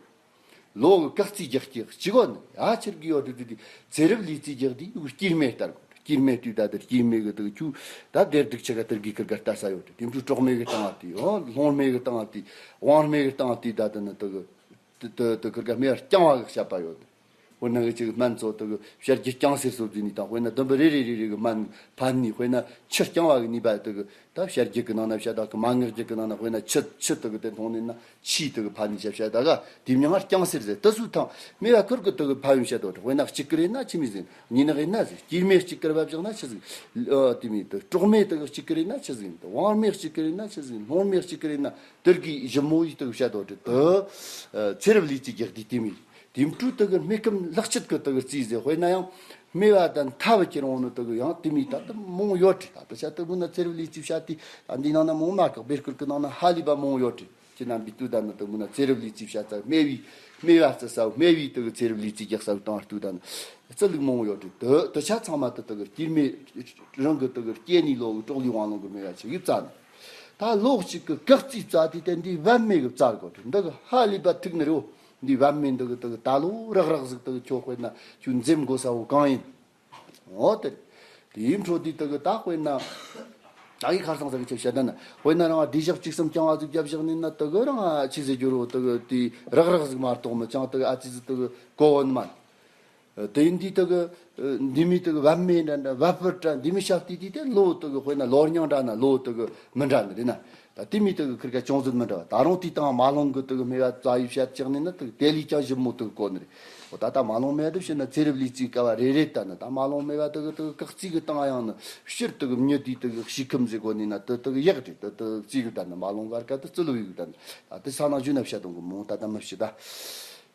ལོ་གི་སྐག་རྩིས་རྒྱག་རྒྱག་གཅིག་གོ་ནི། ཡ་ཆེར་གི་ཡོད་དུ་དུ་དུ་ཚེ་རབས་ལུས་རྩིས་རྒྱག་དུས་ཡུག་སྐྱེས་སྨེ་ལྟར་གོ། སྐྱེས་སྨེ་དུས་ད་དུ་སྐྱེས་སྨེ་གི་དུ་ཁྱུ་ད་བདེར་སྡུག་ཆེ་ག་དུར་གི་ཁིར་ག་ལྟ་ས་ཡོད་དུ། དེ་འཕྲུལ་གྲོགས་སྨེ་གི་སྟེང་ང་དུས་ཨོ་སློང་སྨེ་གི་སྟེང་ང་དུས་དབང་སྨེ་གི་སྟེང་ང་དུས་ད་དུ་ནི་དུ་གི་དུ་དུ་དུ་ཁིར་ག་སྨེ་བ་རྐྱང་བ་གི་བཤད་པ་ཡོད་དུ། དཔེར་ན་གི་ཅིག་སྨན་ཚོ་དུ་གི་བཤད་རྒྱུ་རྐྱང་སེར་སོ་བརྫིས་ནི་དང་། དཔེར་ན་བདུན་པ་རེ་རེ་རེ་རེ་གི་སྨན་ཕན་ནི། དཔེར་ན་ཆུ་རྐྱང་བ་གི་ནུས་པ་དུ་གི་ད་བཤད་རྒྱུ་གི་ནང་ན་བཤད་ད་གི་མ་ངག་རྒྱུ་གི་ནང་ན་དཔེར་ན་ཆུ་ཆུ་དུ་གི་དེ་མཐོང་ནི་ན། ཆུའི་དུ་གི་ཕན་ནུས་བཤད་བཤད་ད་ག་དེ་མྱང་ང་རྐྱང་སེར་ཟེར། དུ་སུ་ཐང་སྨེ་བ་ཁུར་གི་དུ་གི་ཕན་ཡོན་བཤད་དོ། དཔེར་ན་གཅིག་གི་རེད་ན་ཆི་མི་ཟིན། གཉིས་ནག་ཡིན་ན་ཟིན། སྐྱེས་སྨེ་གཅིག་གི་རེད་བ་བཞག་ན་ཆི་ཟིན། ཨ་དེ་མི་དུ་གྲོགས་སྨེ་དུ་གི་གཅིག་གི་རེད་ན་ཆི་ཟིན། དབང་སྨེ་གཅིག་གི་རེད་ན་ཆི་ཟིན། སློང་སྨེ་གཅིག་གི་རེད་ན། དུར་གི་ཞིབ་མོ་ཡིས་དུ་གི་བཤད་དོ། དུ་ཚེ་རབས་ལུས་རྩིས་རྒྱག་དུས་དེ་མི་དེ་འཕྲུལ་དུ་གི་སྨེ་སྐམ་ལག་ཆད་གི་དུ་གི་རྩིས་ཟེར། དཔེར་ན་ཡང་སྨེ་བ་དང་མཐའ་བུ་ཁྱེར་འོང་ནི་དུ་གི་ཡང་དེ་མི་ད་དུ་མང་ཡོད་རེད། ད་དུ་བཤད་དུ་མུ་ན་ཚེ་རབས་ལུས་རྩིས་བཤད་དུས་ད་འདི་ནང་ན་མང་མ་གི་སྦེ་སྐུར་གི་ནང་ན་ཧ་ལས་པ་མང་ཡོད་རེད། ཁྱེད་རྣམ་པའི་དུས་ད་ནི་དུ་མུ་ན་ཚེ་རབས་ལུས་རྩིས་བྱ་ཚར་སྨེ་བའི་སྨེ་བ་རྩི་ས་སྨེ་བའི་དུ་གི་ཚེ་རབས་ལུས་རྩིས་རྒྱག་ས་བཏང་བ་དུས་ད་ནི་རྩི་ལུགས་མང་ཡོད་དུས་དུ་དུ་ཆ་ཚང་མ་དུ་དུ་གི་སྐྱེས་སྨེ་རང་གི་དུ་གི་སྐྱེས་ནི་ལོ་གི་གྲོགས་ལུས་དབང་ལོང་གི་སྨེ་བ་ཆེ་གི་རྩ་ནི། ད་ལོག་ཅིག་གི་སྐག་རྩིས་རྩ་དུས་དེ་འདི་བབ་མེད་གི་རྩ་གོ་དུ་འདི་གི་ཧ་ལས་པ་ཐུག་ནི་རེད། འོ་འདི་བབ་མེད་འདི་གི་དུ་གི་ད་ལོ་རག་རག་ཟིག་དུ་གི་ཁྱོད་དཔེར་ན་ཁྱོད་འཛེམ་དགོ་ས་བོ་གང་ཡིན། འོ་དེ། དེའི་འཕྲོ་དེ་དེ་གི་ད་དཔེར་ན། ད་གི་ཁར་སང་ས་གི་ཆེ་བཤད་ན་ན། དཔེར་ན་རང་བདེ་ཞག་གཅིག་གསུམ་རྐྱང་བ་ཟིག་བརྒྱབ་བཞག་ནི་ན་དེ་གི་རང་ཆི་ཟེར་རྒྱུ་རོ། དེ་གི་དེ་རག་རག་ཟིག་མ་གཏོགས་མི་ཅང་དེ་གི་ཨ་ཙི་ཟིག་དེ་གི་གོ་བོ་ནི་མ། དེ་ཡིན་དུས་དེ་གི་འདི་མི་དེ་གི་བབ་མེད་འདྲ་འདྲ་བབ་པར་འདྲ་འདི་མི་ཤ་དེ་དེ་དེ་ལོ་དེ་གི་དཔེར་ན་ལོ་རྙིང་འདྲ་ན་ལོ་དེ་གི་མི་འདྲ་ནི་རེད་ན། ད་དེ་མི་དེ་གི་ཁིར་ཀ་ཅུང་ཟད་མི་འདྲ་བ། ད་རུང་དེའི་སྟེང་མ་ལོང་གི་དེ་གི་སྨེ་བ་བཙའ་ཡི་བཤད་ཅིག་ནི་ན་དེ་གི་དེ་ལས་ཀྱང་ཞིབ་མོ་དེ་གི་གོ་ནི་རེད། འོ་ད་ད་མ་ལོང་སྨེ་བ་དེ་བཤད་ན་ཚེ་རབས་ལས་རྩིས་དཀའ་བ་རེ་རེད། ད་ནི་ད་མ་ལོང་སྨེ་བ་དེ་གི་དེ་གི་སྐག་རྩིས་གི་སྟེང་ཡང་ནི་སྤྱིར་དེ་གི་མྱི་དེའི་དེ་གི་ཕྱི་ཁམས་ཟེར་གོ་ནི་ན་དེ་དེ་གི་ཡག་རེད། དེ་དེ་རྩིས་གི་ད་ནི་མ་ལོང་བར་ཀ་དེ་རྩི་ལོ་ཡི་གི་ད་ནི་ད་དེ་ས་ནང་རྒྱུ་ན་བཤད་དོན་གི་མོ་ད་ད་མི་བཤད་ད།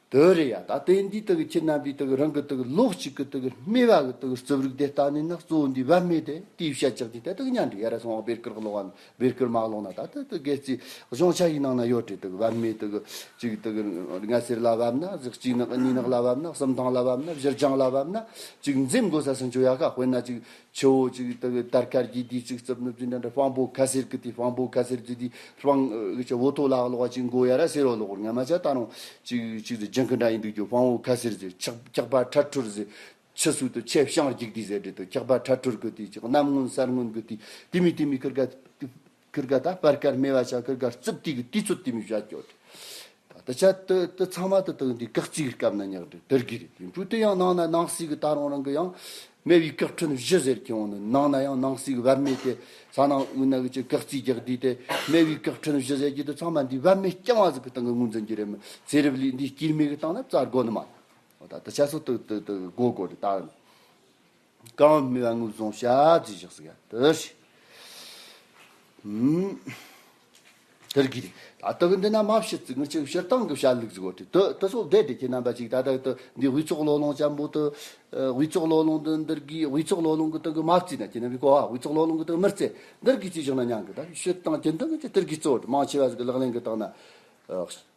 དེ་རེད་ཡ། ད་དེ་འདི་དག་ཁྱེད་རྣམ་པའི་དག་རང་གི་དག་ལོ་གཅིག་གི་དག་སྨེ་བ་གི་དག་རྩིབ་རིགས་དེ་ལྟ་ནས་ན་གཙོ་བོ་འདི་བབ་སྨེ་དེ་དེའི་བཤད་ཅག་དེ་དེ་དག་ཉན་འདྲི་ཡ་ར་སོང་བ་བེར་ཀིར་གློག་བ་ན་བེར་ཀིར་མ་ལོང་ན་ད་དེ་དག་སྒེར་རྩིས་གཞུང་ཆ་ཡི་ནང་ན་ཡོད་དེ། དག་བབ་སྨེ་དག་གཅིག་དག་ལྔ་སེར་ལ་བབ་ན་གཅིག་ནག་གཉིས་ནག་ལ་བབ་ན་གསུམ་ཐང་ལ་བབ་ན་བཞི་ལྗང་ལ་བབ་ན་གཅིག་འཛེམ་དགོས་ས་སུན་ཆོ་ཡ་ཁ། དཔེར་ན་གཅིག་ཆུ་བོ་ཅིག་དག་དར་དཀར་གྱི་དུས་ཅིག་རྩིབ་ནུབ་ཀྱི་འདྲ་འདྲ་དཔང་པོ་ཁ་སེར་གི་དུས་དཔང་པོ་ཁ་སེར་གྱི་དུས་དཔང་ཨ་ཅིག་འོ་ཐོ་ལག་ལོག་ཅིག་མགོ་ཡ་ར་སེར་བ་ལོག་ང་མ་ཆ་ད་རུང་ཅིག་ཅིག་ཟེར་ལྗང་ཁུ་འདྲ་ཡིན་འདུག་ཀྱོ། དཔང་པོ་ཁ་སེར་ཟེར་ཁྱག་ཁྱག་པ་ཁྲ་ཁྲུར་ཟེར་ཆུ་སུ་དུ་ཆེ་བཤང་རྒྱུག་དུས་ཟེར་འདྲི་དུ་ཁྱག་པ་ཁྲ་ཁྲུར་གི་དུས་ཅིག་གནམ་སྔོན་གསར་སྔོན་གི་དུས་དེ་མི་དེ་མི་ཁིར་ག་ཁིར་ག་ད་སྤར་དཀར་སྨེ་བ་ཆ་ཁིར་ག་རྩིབ་དུས་གི་དུས་ཚོད་དེ་མི་བྱ་ཀྱོ། ད་ཆ་དེ་དེ་ཚང་མ་དེ་དག་འདི་སྐག་རྩིས་ཀྱི་སྐབས་ན་ཉག་འདྲི་དེར་གི་རེད། དེ་འཕྲུལ་དེ་ཡང་ནང་ན་ནང་གསེས་ཀྱི་ད་རུང་རང་གི་ཡང་སྨེ་བའི་སྐག་ཕྲན་བཞི་ཟེར་ཁྱེར་འོང་ནི་ནང་ན་ཡང་ནང་གསེས་ཀྱི་བབ་སྨེ་དེ་ས་ནང་དབུས་ན་གི་ཅི་སྐག་རྩིས་རྒྱག་དུས་དེ་སྨེ་བའི་སྐག་ཕྲན་བཞི་ཟེར་གྱི་དེ་ཚང་མ་འདི་བབ་སྨེ་རྐྱང་བ་ཟིག་གི་སྟེང་གི་ངོས་འཛིན་གྱི་རེད། མི་ཚེ་རབས་ལས་འདི་དཀྱིལ་མའི་གི་སྟེང་ན་བཙལ་དགོས་ནི་མ་རེད། འོ་ད་དེ་ཆ་སོ་དེ་དེ་དེ་དགོས་དགོས་རེད་ད། གང་སྨེ་བ་ངོས་བཟུང་བྱ་རྩིས་བཞག་ཟིག་ཡ་དེ་ཞིག་ཧུམ། དེར་གི་རེད། ད་ལྟ་གི་འདི་ན་མ་བཤད་ཚིག་ངི་ཅིག་སྤྱིར་བཏང་གི་བཤད་ལུགས་ཟིག་གོ་དེ་དེ་དེ་སོགས་བསྡད་དེ་ཁྱེད་རྣམ་པ་ཅིག་ད་ལྟ་དེ་འདི་དབུས་ཚོགས་ལོ་ལོང་ཅན་པོ་དེ་དབུས་ཚོགས་ལོ་ལོང་དེ་འདིར་གི་དབུས་ཚོགས་ལོ་ལོང་གི་དེ་གི་མ་བརྩིས་ན་ཁྱེད་རྣམ་པའི་གོ་བ་དབུས་ཚོགས་ལོ་ལོང་གི་དེ་གི་མི་བརྩི་འདིར་གི་བརྩིས་བཞག་ན་ཉན་གི་ད་སྤྱིར་བཏང་གི་འདི་ངི་ཅིག་དེར་གི་གཙོ་བོ་མང་ཆེ་བ་ཟིག་གི་ལག་ལེན་གི་སྟེང་ན་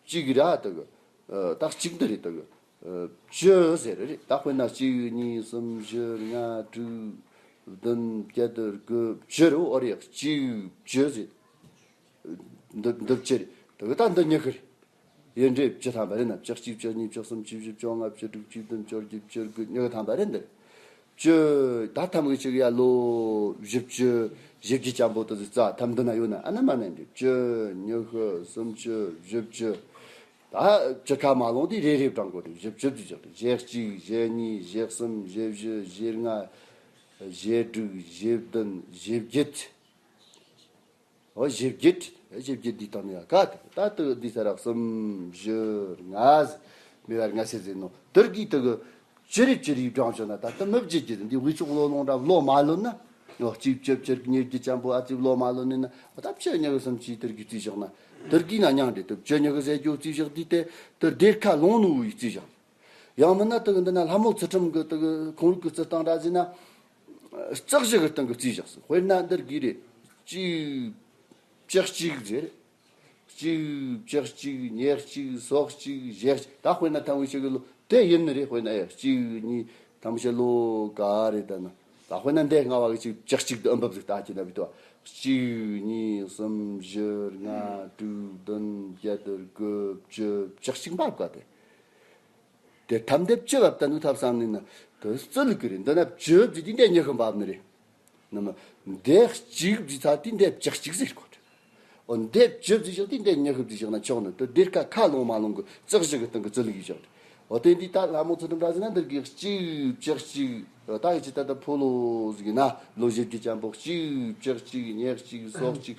གཅིག་ར་དེ་གི་ད་གཅིག་འདི་རེད་དེ་གི་བཅུ་ཟེར་རེད། ད་དཔེར་ན་གཅིག་གཉིས་གསུམ་བཞི་ལྔ་དྲུག་བདུན་བརྒྱད་དགུ་བཅུ་རེད། འོ་རེད། གཅིག་བཅུ་ཟེར། འདི་འདི་བཅུ་རེད། དེ་གི་ད་འདི་ཉི་ཤུ་རེད། ཡིན་རེད། བཅུ་ཐམ་པ་རེད་ན་བཅུ་གཅིག་བཅུ་གཉིས་བཅུ་གསུམ་བཅུ་བཞི་བཅོ་ལྔ་བཅུ་དྲུག་བཅུ་བདུན་བཅོ་བརྒྱད་བཅུ་དགུ་ཉི་ཤུ་ཐམ་པ་རེད་འདི། བཅུ། ད་ཐམ་གི་ཅིག་ཡ་ལོ་བཞི་བཅུ་བཞི་བརྒྱད་ཅན་པོ་དེ་ཟིག་རྩ་ཐམ་འདི་ན་ཡོད་ན་ཨ་ན་མ་ན་འདི་བཅུ་ཉི་ཤུ་སུམ་ཅུ་བཞི་བཅུ། ད་བཅུ་ཁ་མ་ལོངས་དེ་རེ་རེ་བགྲང་དགོས་རེད། བཞི་བཅུ་དེ་བཞག་རེད། བཞི་གཅིག་བཞི་གཉིས་བཞི་གསུམ་བཞི་བཞི་བཞི་ལྔ་བཞི་དྲུག་བཞི་བདུན་བཞི་བརྒྱད། འོ་བཞི་བརྒྱད་བཞི་བརྒྱད་འདི་དང་ནི་ཡ་ག་དེ་ད་དེ་འདི་ས་རག་གསུམ་བཞི་ལྔ་ཟེར་མི་བར་ལྔ་ཟེར་ཟེར་ནོ་དེར་གི་དེ་གི་ཅི་རེད་ཅི་རེད་བགྲང་བྱུང་ན་ད་ལྟ་མི་བརྗེད་རྒྱུ་འདི་དབུས་ཚོགས་ལོ་ལོང་འདྲ་ལོ་མ་ལོན་ན། ཨོ་གཅིག་བཅུ་བཅུ་ཉེར་བརྒྱད་ཅན་པོ་ཨ་ཙི་ལོ་མ་ལོན་ནི་ན་ཨོ་ད་བཅུ་ཉི་ཤུ་སུམ་ཅུ་དེར་གི་རྩིས་བཞག་ན་དེར་གི་ན་མྱང་རེད་དེ་བཅུ་ཉི་ཤུ་ཟེར་རྒྱུ་རྩིས་བཞག་དུས་དེ་དེར་སྡེར་ཁ་ལོང་ནོ་བའི་རྩིས་བཞག་ཡང་མིན་ན་དེ་གི་འདི་ན་ལྷ་མོ་ཚུལ་ཁྲིམས་གི་དེ་གི་ཁོང་རིག་གི་རྩི་སྟངས་འདྲ་ཟིན་ན་རྩག་བཞི་གི་སྟེང་གི་རྩིས་བཞག་སོང་། དཔེར་ན་འདིར་གི་རེད། གཅིག་བཅུ་གཅིག་ཟེར། གཅིག་བཅུ་གཅིག་ཉེར་གཅིག་སོ་གཅིག་ཞེ་གཅིག་ད་དཔེར་ན་ཐམ་གི་ཞིག་གི་ལོ་དེ་ཡིན་ནི་རེད། དཔེར་ན་ཡ་གཅིག་གཉིས་ཐམ་གི་ཞིག་ལོ་ག་རེད་ད་ན་ད་དཔེར་ན་འདི་ལྔ་བ་གི་གཅིག་བཅུ་གཅིག་ཏུ་ཨུ་འབབ་ཟིག་ད་ཅི་ན་བི་ཏོ་གཅིག་གཉིས་གསུམ་བཞི་ལྔ་དྲུག་བདུན་བརྒྱད་དགུ་བཅུ་བཅུ་གཅིག་འབབ་ག་དེ། དེ་ཐམ་དེ་བཅུ་བབ་ད་ནུ་ཐབ་བསམ་ནི་ན་དེ་རྩི་ལུགས་ཀྱི་རེད། འདི་ན་བཅུ་བཟི་དེ་འདྲ་ཉི་ཤུ་འབབ་ནི་རེད། ནི་མ་འདི་གཅིག་བཟི་ཚ་དེ་འདྲ་བཅུ་གཅིག་ཟེར་གོ། འོ་འདི་བཅུ་བཟི་བཞག་དེ་འདྲ་ཉི་ཤུ་བཟི་བཞག་ན་ཆོག་ནི་དེ་སྡེར་ཁ་ཁ་ལོང་མ་ལོང་གི་རྩི་བཞི་གི་སྟེང་གི་རྩི་ལུགས་ཡིན་བཞག་རེད། འོ་དེ་འདི་ད་ལྷ་མོ་ཚུལ་ཁྲིམས་འདྲ་ཟེར་ན་འདིར་གི་གཅིག་བཅུ་གཅིག་ད་ཡི་ཅི་ད་ད་ཕོ་ལོ་ཟིག་ན་ལོ་བཞི་བརྒྱད་ཅན་པོ་གཅིག་བཅུ་གཅིག་ཉེར་གཅིག་སོ་གཅིག་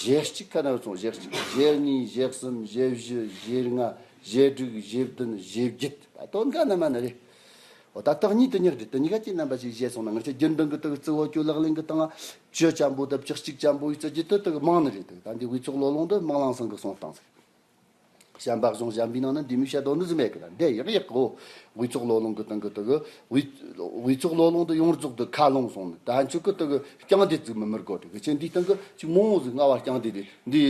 ཞེ་གཅིག་ཁ་ན་སོང་། ཞེ་གཅིག་ཞེ་གཉིས་ཞེ་གསུམ་ཞེ་བཞི་ཞེ་ལྔ་ཞེ་དྲུག་ཞེ་བདུན་ཞེ་བརྒྱད། ད་དོན་ག་ན་མ་ན་རེད། འོ་ད་དག་གཉིས་དུ་ཉག་རེད། དུ་གཉིས་ཀ་ཅི་རྣམ་པ་ཞིག་བཞེས་སོང་ན་ང་ཚོ་རྒྱུན་ལྡན་གི་དུ་གི་རྩི་བོ་ཀྱོ་ལག་ལེན་གི་སྟེང་བཅུ་ཅན་པོ་དུ་བཅུ་གཅིག་ཅན་པོ་ཡི་རྩི་རྒྱུ་དུ་དུ་གི་མང་ནི་རེད། དུ་ད་འདི་དབུས་ཚོགས་ལོ་ལོང་དུ་མང་ལང་སང་གི་སོང་སྟངས་ཟིག་བྱམས་པ་གཞུང་གཞན་པའི་ནང་ན་འདི་མི་བཤད་དོན་འདི་ཟིན་མེད་གི་ད་འདི་ཡག་ཡག་གོ། དབུས་ཚོགས་ལོ་ལོང་གི་སྟེང་གི་དུ་གི་དབུས་དབུས་ཚོགས་ལོ་ལོང་དུ་ཡོངས་རྫོགས་དུ་ཁ་ལོང་སོང་ནི་ད་ཧན་ཆུ་གི་དུ་གི་རྐྱང་འདེད་ཟིག་མི་མི་དགོ་དུ་གི་ཆེ་འདི་སྟེང་གི་ཅིག་མོ་མོ་ཟིག་ལྔ་བ་རྐྱང་འདེད་དེ་འདི་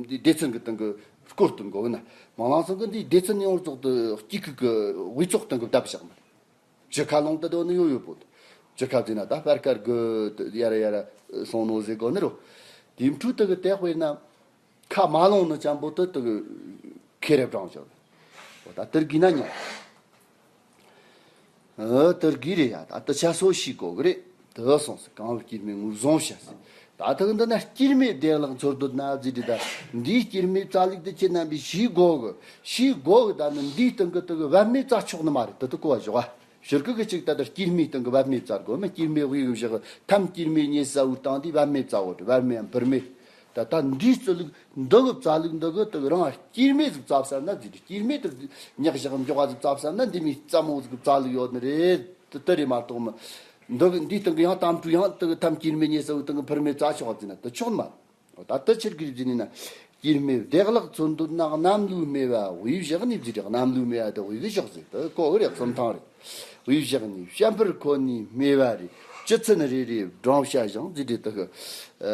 འདི་སྡེ་ཚན་གི་སྟེང་གི་སྐོར་དུ་འགོ་ན་མང་ལང་སང་གི་འདི་སྡེ་ཚན་ཡོངས་རྫོགས་དུ་སྐྱིད་ཁུག་གི་དབུས་ཚོགས་སྟེང་གི་བརྡབ་བཞག་མི་བཅུ་ཁ་ལོང་དུ་དོ་ནི་ཡོད་ཡོད་པོ། བཅུ་ཁ་བརྩིས་ན་ད་སྤར་དཀར་གི་ཡ་ར་ཡ་ར་སོང་ནོ་ཟེར་གོ་ནི་རོ། དེའི་འཕྲུལ་དུ་གི་དེ་དཔེར་ན་ཁ་མ་ལོང་ནི་ཅན་པོ་དུ་དུ་གི་ཁེ་རེ་བྲང་བྱ་བ་ད་དུར་གི་ན་ཉ། ཨ་དུར་གི་རེད་ཡ། ད་དུ་ཆ་སོ་ཤི་གོ་གི་རེད། དུ་སོང་ཟེར་གང་བུ་སྐྱེར་མའི་ངོ་བཟུང་བྱ་ཟེར། ད་དུ་འདི་ན་སྐྱེར་མའི་བདེ་བླག་འཚོལ་འདོད་ན་ཟེར་དེ་ད་འདིའི་སྐྱེར་མའི་རྩ་ལུགས་དུ་ཁྱེད་རྣམ་པས་ཤི་གོ་གི་ཤི་གོ་གི་ད་ནི་འདིའི་སྟེང་གི་དུ་གི་བབ་མེད་རྩ་ཆོག་ནི་མ་རེད། དུ་དུ་གོ་བ་ཞོག་ཨ། ཕྱིར་ཁུ་གི་ཅིག་ད་ལྟར་སྐྱེར་མའི་སྟེང་གི་བབ་མེད་བཙལ་དགོས་མི་སྐྱེར་མའི་དབུས་གི་བཞག་ཐམ་སྐྱེར་མའི་ཉེ་ས་འུར་བཏང་དེ་བབ་མེད་བཙལ་འོ་བབ་མེད་ཡང་བུར་མེད། ད་ལྟ་འདིའི་རྩི་ལུགས་འདི་གི་བཙའ་ལུགས་འདི་གི་དེ་གི་རང་སྐྱེས་སྨེ་ཟིག་བཙའ་བསམ་ན་ཟེར། སྐྱེས་སྨེ་དེ་ཉག་བཞག་མགྱོགས་པ་ཟིག་བཙའ་བསམ་ན་འདི་མོའི་རྩ་མོ་ཟིག་བཙའ་ལུགས་ཡོད་ནི་རེད། དེ་དེ་རེད་མ་གཏོགས་མི་འདི་གི་འདིའི་སྟེང་གི་ཡང་དམ་ཕྲུག་ཡང་དེ་གི་ཐམ་སྐྱེས་སྨེ་ཉེ་ས་བོའི་སྟེང་གི་ཕུར་མེ་བཙའ་ཆོག་ཟེར་ན་དེ་ཆོག་ནི་མ་རེད། ད་དེ་ཆི་གི་རེད་ཟེར་ན། སྐྱེས་སྨེ་བདེ་བླག་འཚོལ་འདོད་ན། གནམ་ལོའི་སྨེ་བ་དབུས་བཞག་ནས་ཟེར་རེད། གནམ་ལོའི་སྨེ་བ་དེ་དབུས་བཞག་ཟེར་དེ་གོ་གི་རེད། གསུམ་ཐང་རེད། དབུས་བཞག་ནས་བྱམས་པར་ཁོ་ནའི་སྨེ་བ་རེ། སྤྱི་ཚན་རེ་རེ་བགྲང་བྱ་ཞིང་ཟེར་རེད། དེ་གི་ཨ་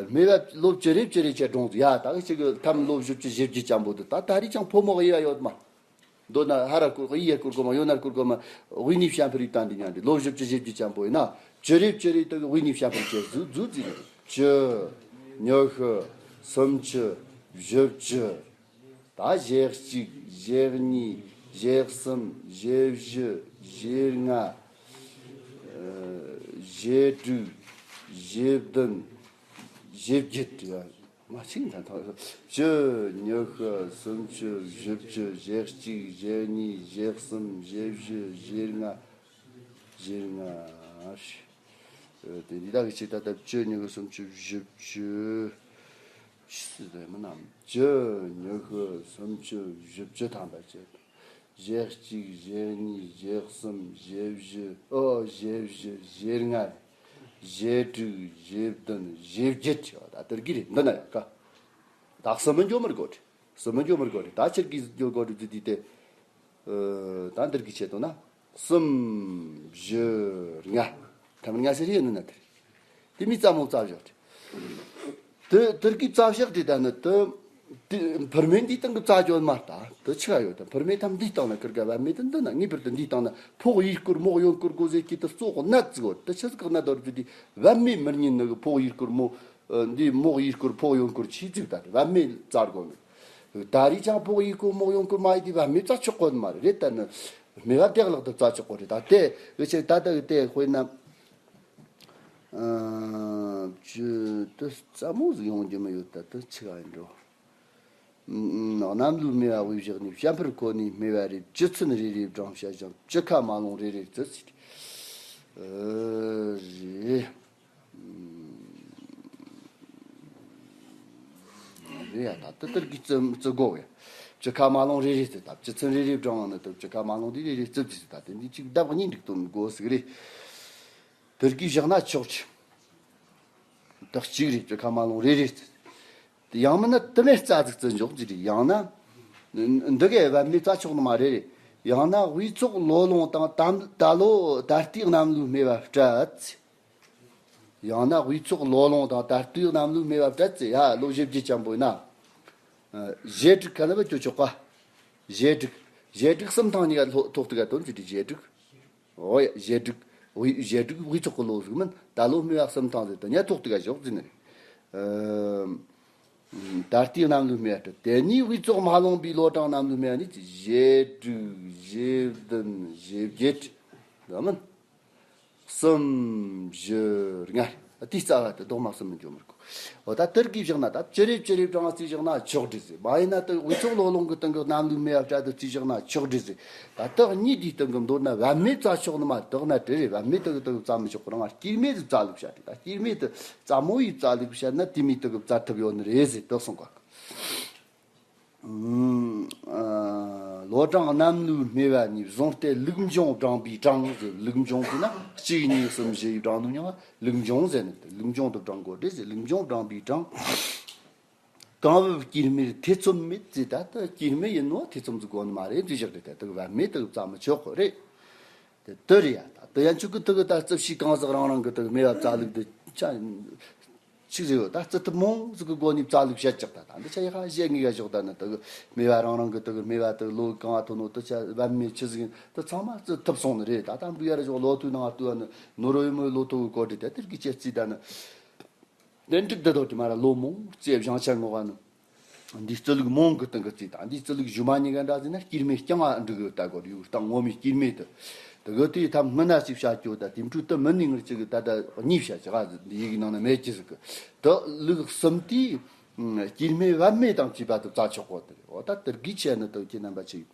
སྨེ་བ་ལོ་བཅུ་རེ་བཅུ་རེ་བྱས་བགྲངས་ཟེར། ཡ་ད་གི་ཅིག་གི་ཐམ་ལོ་བཞི་བཅུ་ཞེ་བརྒྱད་ཅན་པོ་དེ་ད་ད་རེས་ཀྱང་ཕོ་མོ་དབྱེ་བ་ཡོད་མ། མདོར་ན་ཧ་ར་བསྐུར་གི་ཡི་ཡ་བསྐུར་གི་མ། ཡོད་ན་བསྐུར་གི་མ། དབུས་ནས་བྱམས་པར་ཡིག་དང་འདི་མཉམ་འདི་ལོ་བཞི་བཅུ་ཞེ་བརྒྱད་ཅན་པོ་ཡིན་ན། བཅུ་རེ་བཅུ་རེ་དེ་གི་དབུས་ནས་བྱམས་པར་བྱས་ཟུག་ཟུག་ཟེར་ནས། བཅུ། ཉི་ཤུ། སུམ་ཅུ། བཞི་བཅུ། ད་ཞེ་གཅིག་ཞེ་གཉིས། ཞེ་གསུམ། ཞེ་བཞི། ཞེ་ལྔ། ཨ་ཞེ་དྲུག་ཞེ་བདུན། ཞེ་བརྒྱད། ཡ་མ་ཆིག་ད་ཐང་། བཅུ། ཉི་ཤུ། སུམ་ཅུ། བཞི་བཅུ། ཞེ་གཅིག་ཞེ་གཉིས། ཞེ་གསུམ། ཞེ་བཞི། ཞེ་ལྔ། ཞེ་ལྔ། ཨ་དེ་འདི་དག་གི་ཆེད་ད་ལྟ་བཅུ། ཉི་ཤུ། སུམ་ཅུ། བཞི་བཅུ། ཆི་ཟེར་མི་ནམ། བཅུ། ཉི་ཤུ། སུམ་ཅུ། བཞི་བཅུ་ཐམ་པ་བཅུ། ཞེ་གཅིག་ཞེ་གཉིས། ཞེ་གསུམ། ཞེ་བཞི། ཨོ་ཞེ་བཞི། ཞེ་ལྔ། ཞེ་དྲུག་ཞེ་བདུན། ཞེ་བརྒྱད་ཆེ་བ་ད་དེར་གི་རེད། འདི་ན་ཡོད་ཀ། ད་གསུམ་མི་འགྱོ་མི་དགོས་རེད། གསུམ་མི་འགྱོ་མི་དགོས་རེད། ད་ཆེར་གི་འགྱོ་དགོས་རེད། དེ་དེ་ཨ་ད་འདིར་གི་ཆེད་དུ་ན། གསུམ། བཞི། ལྔ། ཐ་མ་ལྔ་ཟེར་ཡོད་ནི་ན་དེར། དེ་མི་རྩ་མོ་རྩ་བཞག་དེ། དེ་དེར་གི་རྩ་བཞག་དེ་ད་ནི་དེ། དེ་ཕུར་མེ་འདི་སྟེང་གི་རྩ་བཅོ་མ་ལྟ་དེ་ཆི་ག་ཡོད་དམ། ཕུར་མེ་ཐམ་འདི་སྟེང་ན་ཁིར་ག་བབ་མེ་དེ་འདི་ན་ངེས་པར་དུ་འདི་སྟེང་ན་ཕོག་ཡིར་སྐོར་མོག་ཡོན་སྐོར་དགོས་ཟེར་གི་དེ་གཙོ་གོ་ན་ཙི་གོ་དེ་ཆི་ཟིག་གི་ན་དོར་དུ་དེ་བབ་མེ་མི་ཉན་ནི་གི་ཕོག་ཡིར་སྐོར་མོ། ཨ་འདི་མོག་ཡིར་སྐོར་ཕོག་ཡོན་སྐོར་ཆི་ཟིག་ད་དེ་བབ་མེ་རྩ་དགོས་ནི། ད་རེས་ཀྱང་ཕོག་ཡིར་སྐོར་མོག་ཡོན་སྐོར་མ་ཡི་དེ་བབ་མེ་རྩ་ཆོག་གོ་ནི་མ་རེད། རེད་ད་ནི། སྨེ་བ་བདེ་བླག་ཏུ་རྩ་ཆོག་གོ་རེད། ད་དེ་འུ་ཆེ་ད་ལྟ་གི་དེ་དཔེར་ན། ཨ་བཅུ་དེ་རྩ་མོ་ཟིག་ཡོང་རྒྱུ་མི་ཡོད། ད་དེ་ཆི་ག་ཡིན་འགྲོ། ཨ་གནམ་ལོའི་སྨེ་བ་དབུས་བཞག་ནས། བྱམས་པར་ཁོ་ནའི་སྨེ་བ་རེ། སྤྱི་ཚན་རེ་རེ་བགྲང་བྱ་ཞིང་། བཅུ་ཁ་མ་ལོང་རེ་རེ་བརྩི་ཟེར། ཨ་རེད། རེད་ཡ། ད་དེ་དེར་གི་བརྩི་བརྩི་དགོས་ཡ། བཅུ་ཁ་མ་ལོང་རེ་རེ་བརྩི། ད་སྤྱི་ཚན་རེ་རེ་བགྲང་བ་ནི་དེ་བཅུ་ཁ་མ་ལོང་དེ་རེ་རེ་བརྩི་བརྩི་ཟེར། ད་དེ་འདི་གཅིག་ལྡབ་གཉིས་འགྲིག་དོན་དགོས་ཟིག་རེད། དེར་གི་བཞག་ན་ཆོག་ཆི། དེ་གཅིག་རེད། བཅུ་ཁ་མ་ལོང་རེ་རེ་བརྩི། དེ་ཡང་མིན་ན་དེ་མེད་རྩ་ཟིག་བརྩི་འཇོག་ཟིག་རེད། ཡང་ན་འདི་གའི་བབ་མེ་རྩ་ཆོག་ནི་མ་རེད་རེད། ཡང་ན་དབུས་ཚོགས་ལོ་ལོང་དང་ད་ད་ལོ་ད་ལྟའི་གནམ་ལོའི་སྨེ་བ་སྤྲད། ཡང་ན་དབུས་ཚོགས་ལོ་ལོང་དང་ད་ལྟའི་གནམ་ལོའི་སྨེ་བ་སྤྲད་ཚེ་ཡ་ལོ་བཞི་བརྒྱད་ཅན་པོ་ཡིན་ན། ཨ་ཞེ་དྲུག་ག་ལ་བ་ཅོ་ཆོག་ག་ཞེ་དྲུག་ཞེ་དྲུག་གསུམ་ཐང་གཉིས་ཀ་ཐོག་ཐོག་ཏུ་ག་དོན་ཚིག་དྲུག་ཞེ་དྲུག་འོ་ཡ། ཞེ་དྲུག་དབུས་ཞེ་དྲུག་དབུས་ཚོགས་ཀྱི་ལོ་ཟིག་མིན། ད་ལོ་སྨེ་བ་གསུམ་ཐང་ཟིག་དོན་ཡ་ཐོག་ཏུ་ག་ཞོག་ཟིན་ནི་རེད། ཨ་ད་ལྟའི་གནམ་ལོའི་སྨེ་བ་སྤྲད། དེ་ནས་དབུས་ཚོགས་མ་ལོངས་པའི་ལོ་གྲངས་གནམ་ལོའི་སྨེ་བ་ནི་ཞེ་དྲུག་ཞེ་བདུན། ཞེ་བརྒྱད། འདི་མིན། གསུམ། བཞི། ལྔ། དེའི་རྩ་བ་དེ་རྡོག་མ་གསུམ་མི་འཇོག་མི་དགོས། འོ་ད་དེར་གི་བཞག་ན་ད་བཅུ་རེ་བཅུ་རེ་བགྲང་བ་རྩིས་བཞག་ན་ཆོག་འདྲི་ཟེར། མ་ཡིན་ན་ད་དབུས་ཚོགས་ལོ་ལོང་གི་སྟེང་གི་གནམ་ལོའི་སྨེ་བ་སྤྲད་དུ་རྩིས་བཞག་ན་ཆོག་འདྲི་ཟེར། ད་དག་གཉིས་དེའི་སྟེང་གི་མདོར་ན་བབ་མེ་རྩ་ཆོག་ནི་མ་དག་ན་དྲི་རེད། བབ་མེ་དག་གི་དག་རྩ་མི་ཆོག་གི་རང་སྐྱེས་སྨེ་དུ་རྩ་ལུགས་བཤད་དེ། ད་སྐྱེས་སྨེ་དུ་རྩ་མོ་ཡི་རྩ་ལུགས་བཤད་ན་དེ་མི་དག་གི་རྩ་ཐུབ་ཡོད་ནི་རེད་ཟེར་དག་སོང་ག། ལོ་གྲངས་གནམ་ལོའི་སྨེ་བ་ནས་བཟུང་སྟེ་ལུགས་འབྱུང་བགྲང་པའི་གྲངས་ཟེར། ལུགས་འབྱུང་ཟེར་ན་གཅིག་གཉིས་གསུམ་བཞི་ཡི་བགྲང་ནུས་མྱོང་བ་ལུགས་འབྱུང་ཟེར་ནི། ལུགས་འབྱུང་དུ་བགྲང་དགོས་ཏེ་ཟེར། ལུགས་འབྱུང་བགྲང་པའི་གྲངས། གང་བབ་སྐྱེས་སྨེར་ཐེ་ཚོམ་མེད་ཟེར། ད་ལྟ་སྐྱེས་སྨེ་ཡིན་ནོ་ཐེ་ཚོམ་ཟིག་དགོས་ནི་མ་རེད་ཟེར་བཞག་རེད། ད་དག་བབ་མེ་དག་རྩ་མི་ཆོག་གི་རེད། དེ་དེ་རེད་ཡ། ད་དེ་ཡན་ཆོད་གི་དེ་གི་ད་རྩི་ཕྱིས་གང་ཟག་རང་རང་གི་དེ་གི་སྨེ་བ་རྩ་ལུགས་དེ་ཆ་ཆི་ཟིག་ཡོད། ད་རྩི་ཐུབ་མོང་ཟིག་གི་སྒོ་ནས་རྩ་ལུགས་བཤད་ཅག་ད་ད་འདི་ཆ་ཡ་ཧ་བཤད་ངེས་ག་ཞོག་ད་ནི་དེ་གི་སྨེ་བ་རང་རང་གི་དེ་གི་སྨེ་བ་དེ་ལོ་གང་ཐོན་ནོ་དེ་ཆ་བབ་མེ་ཆི་ཟིག་ཡིན་དེ་ཚང་མ་རྩི་ཐུབ་སོང་ནི་རེད། ད་ད་འབུ་ཡ་ར་ཞོག་ལོ་ཐོས་ནང་ལྟོས་ནི་ནོར་བུ་མོའི་ལོ་ཐོ་གི་སྐོར་དེ་དེ་དེར་གི་ཅེ་རྩིས་ད་ནི། དེ་འགྲིག་དེ་དོ་དེ་མ་ར་ལོ་མོང་རྩེ་བཞེངས་ཆ་ངོ་ག་ནི། འདིའི་རྩི་ལུགས་མོང་གི་སྟེང་གི་རྩིས་དང་འདིའི་རྩི་ལུགས་གཞུ་མ་གཉིས་ཀ་འདྲ་ཟིན་ན་སྐྱེས་སྨེ་རྐྱང་བ་འགྲིག་གི་ལྟ་དགོས་རེད། ཡུག་སྟངས་ངོ་མའི་སྐྱེས་སྨེ་དེ། དེ་གི་དེའི་ཐབས་སྔོན་ན་ཞིག་བྱ་སྐྱོ་ད་དེ་འཕྲུལ་དུ་མི་ནུས་ངར་གཅིག་གི་ད་ལྟ་གཉིས་བྱ་གཅིག་ག་འདི་ཡིག་ནང་ན་མེད་ཀྱི་ཟིག་གི། དེ་ལུགས་གསུམ་དེའི་སྐྱེས་སྨེ་བབ་མེ་དང་བཅས་པ་དེ་རྩ་ཆོག་གོ་དེ་རེད། འོ་ད་དེར་གི་ཆེ་ནི་དེ་ཁྱེད་རྣམ་པ་ཆེ་ཡིག་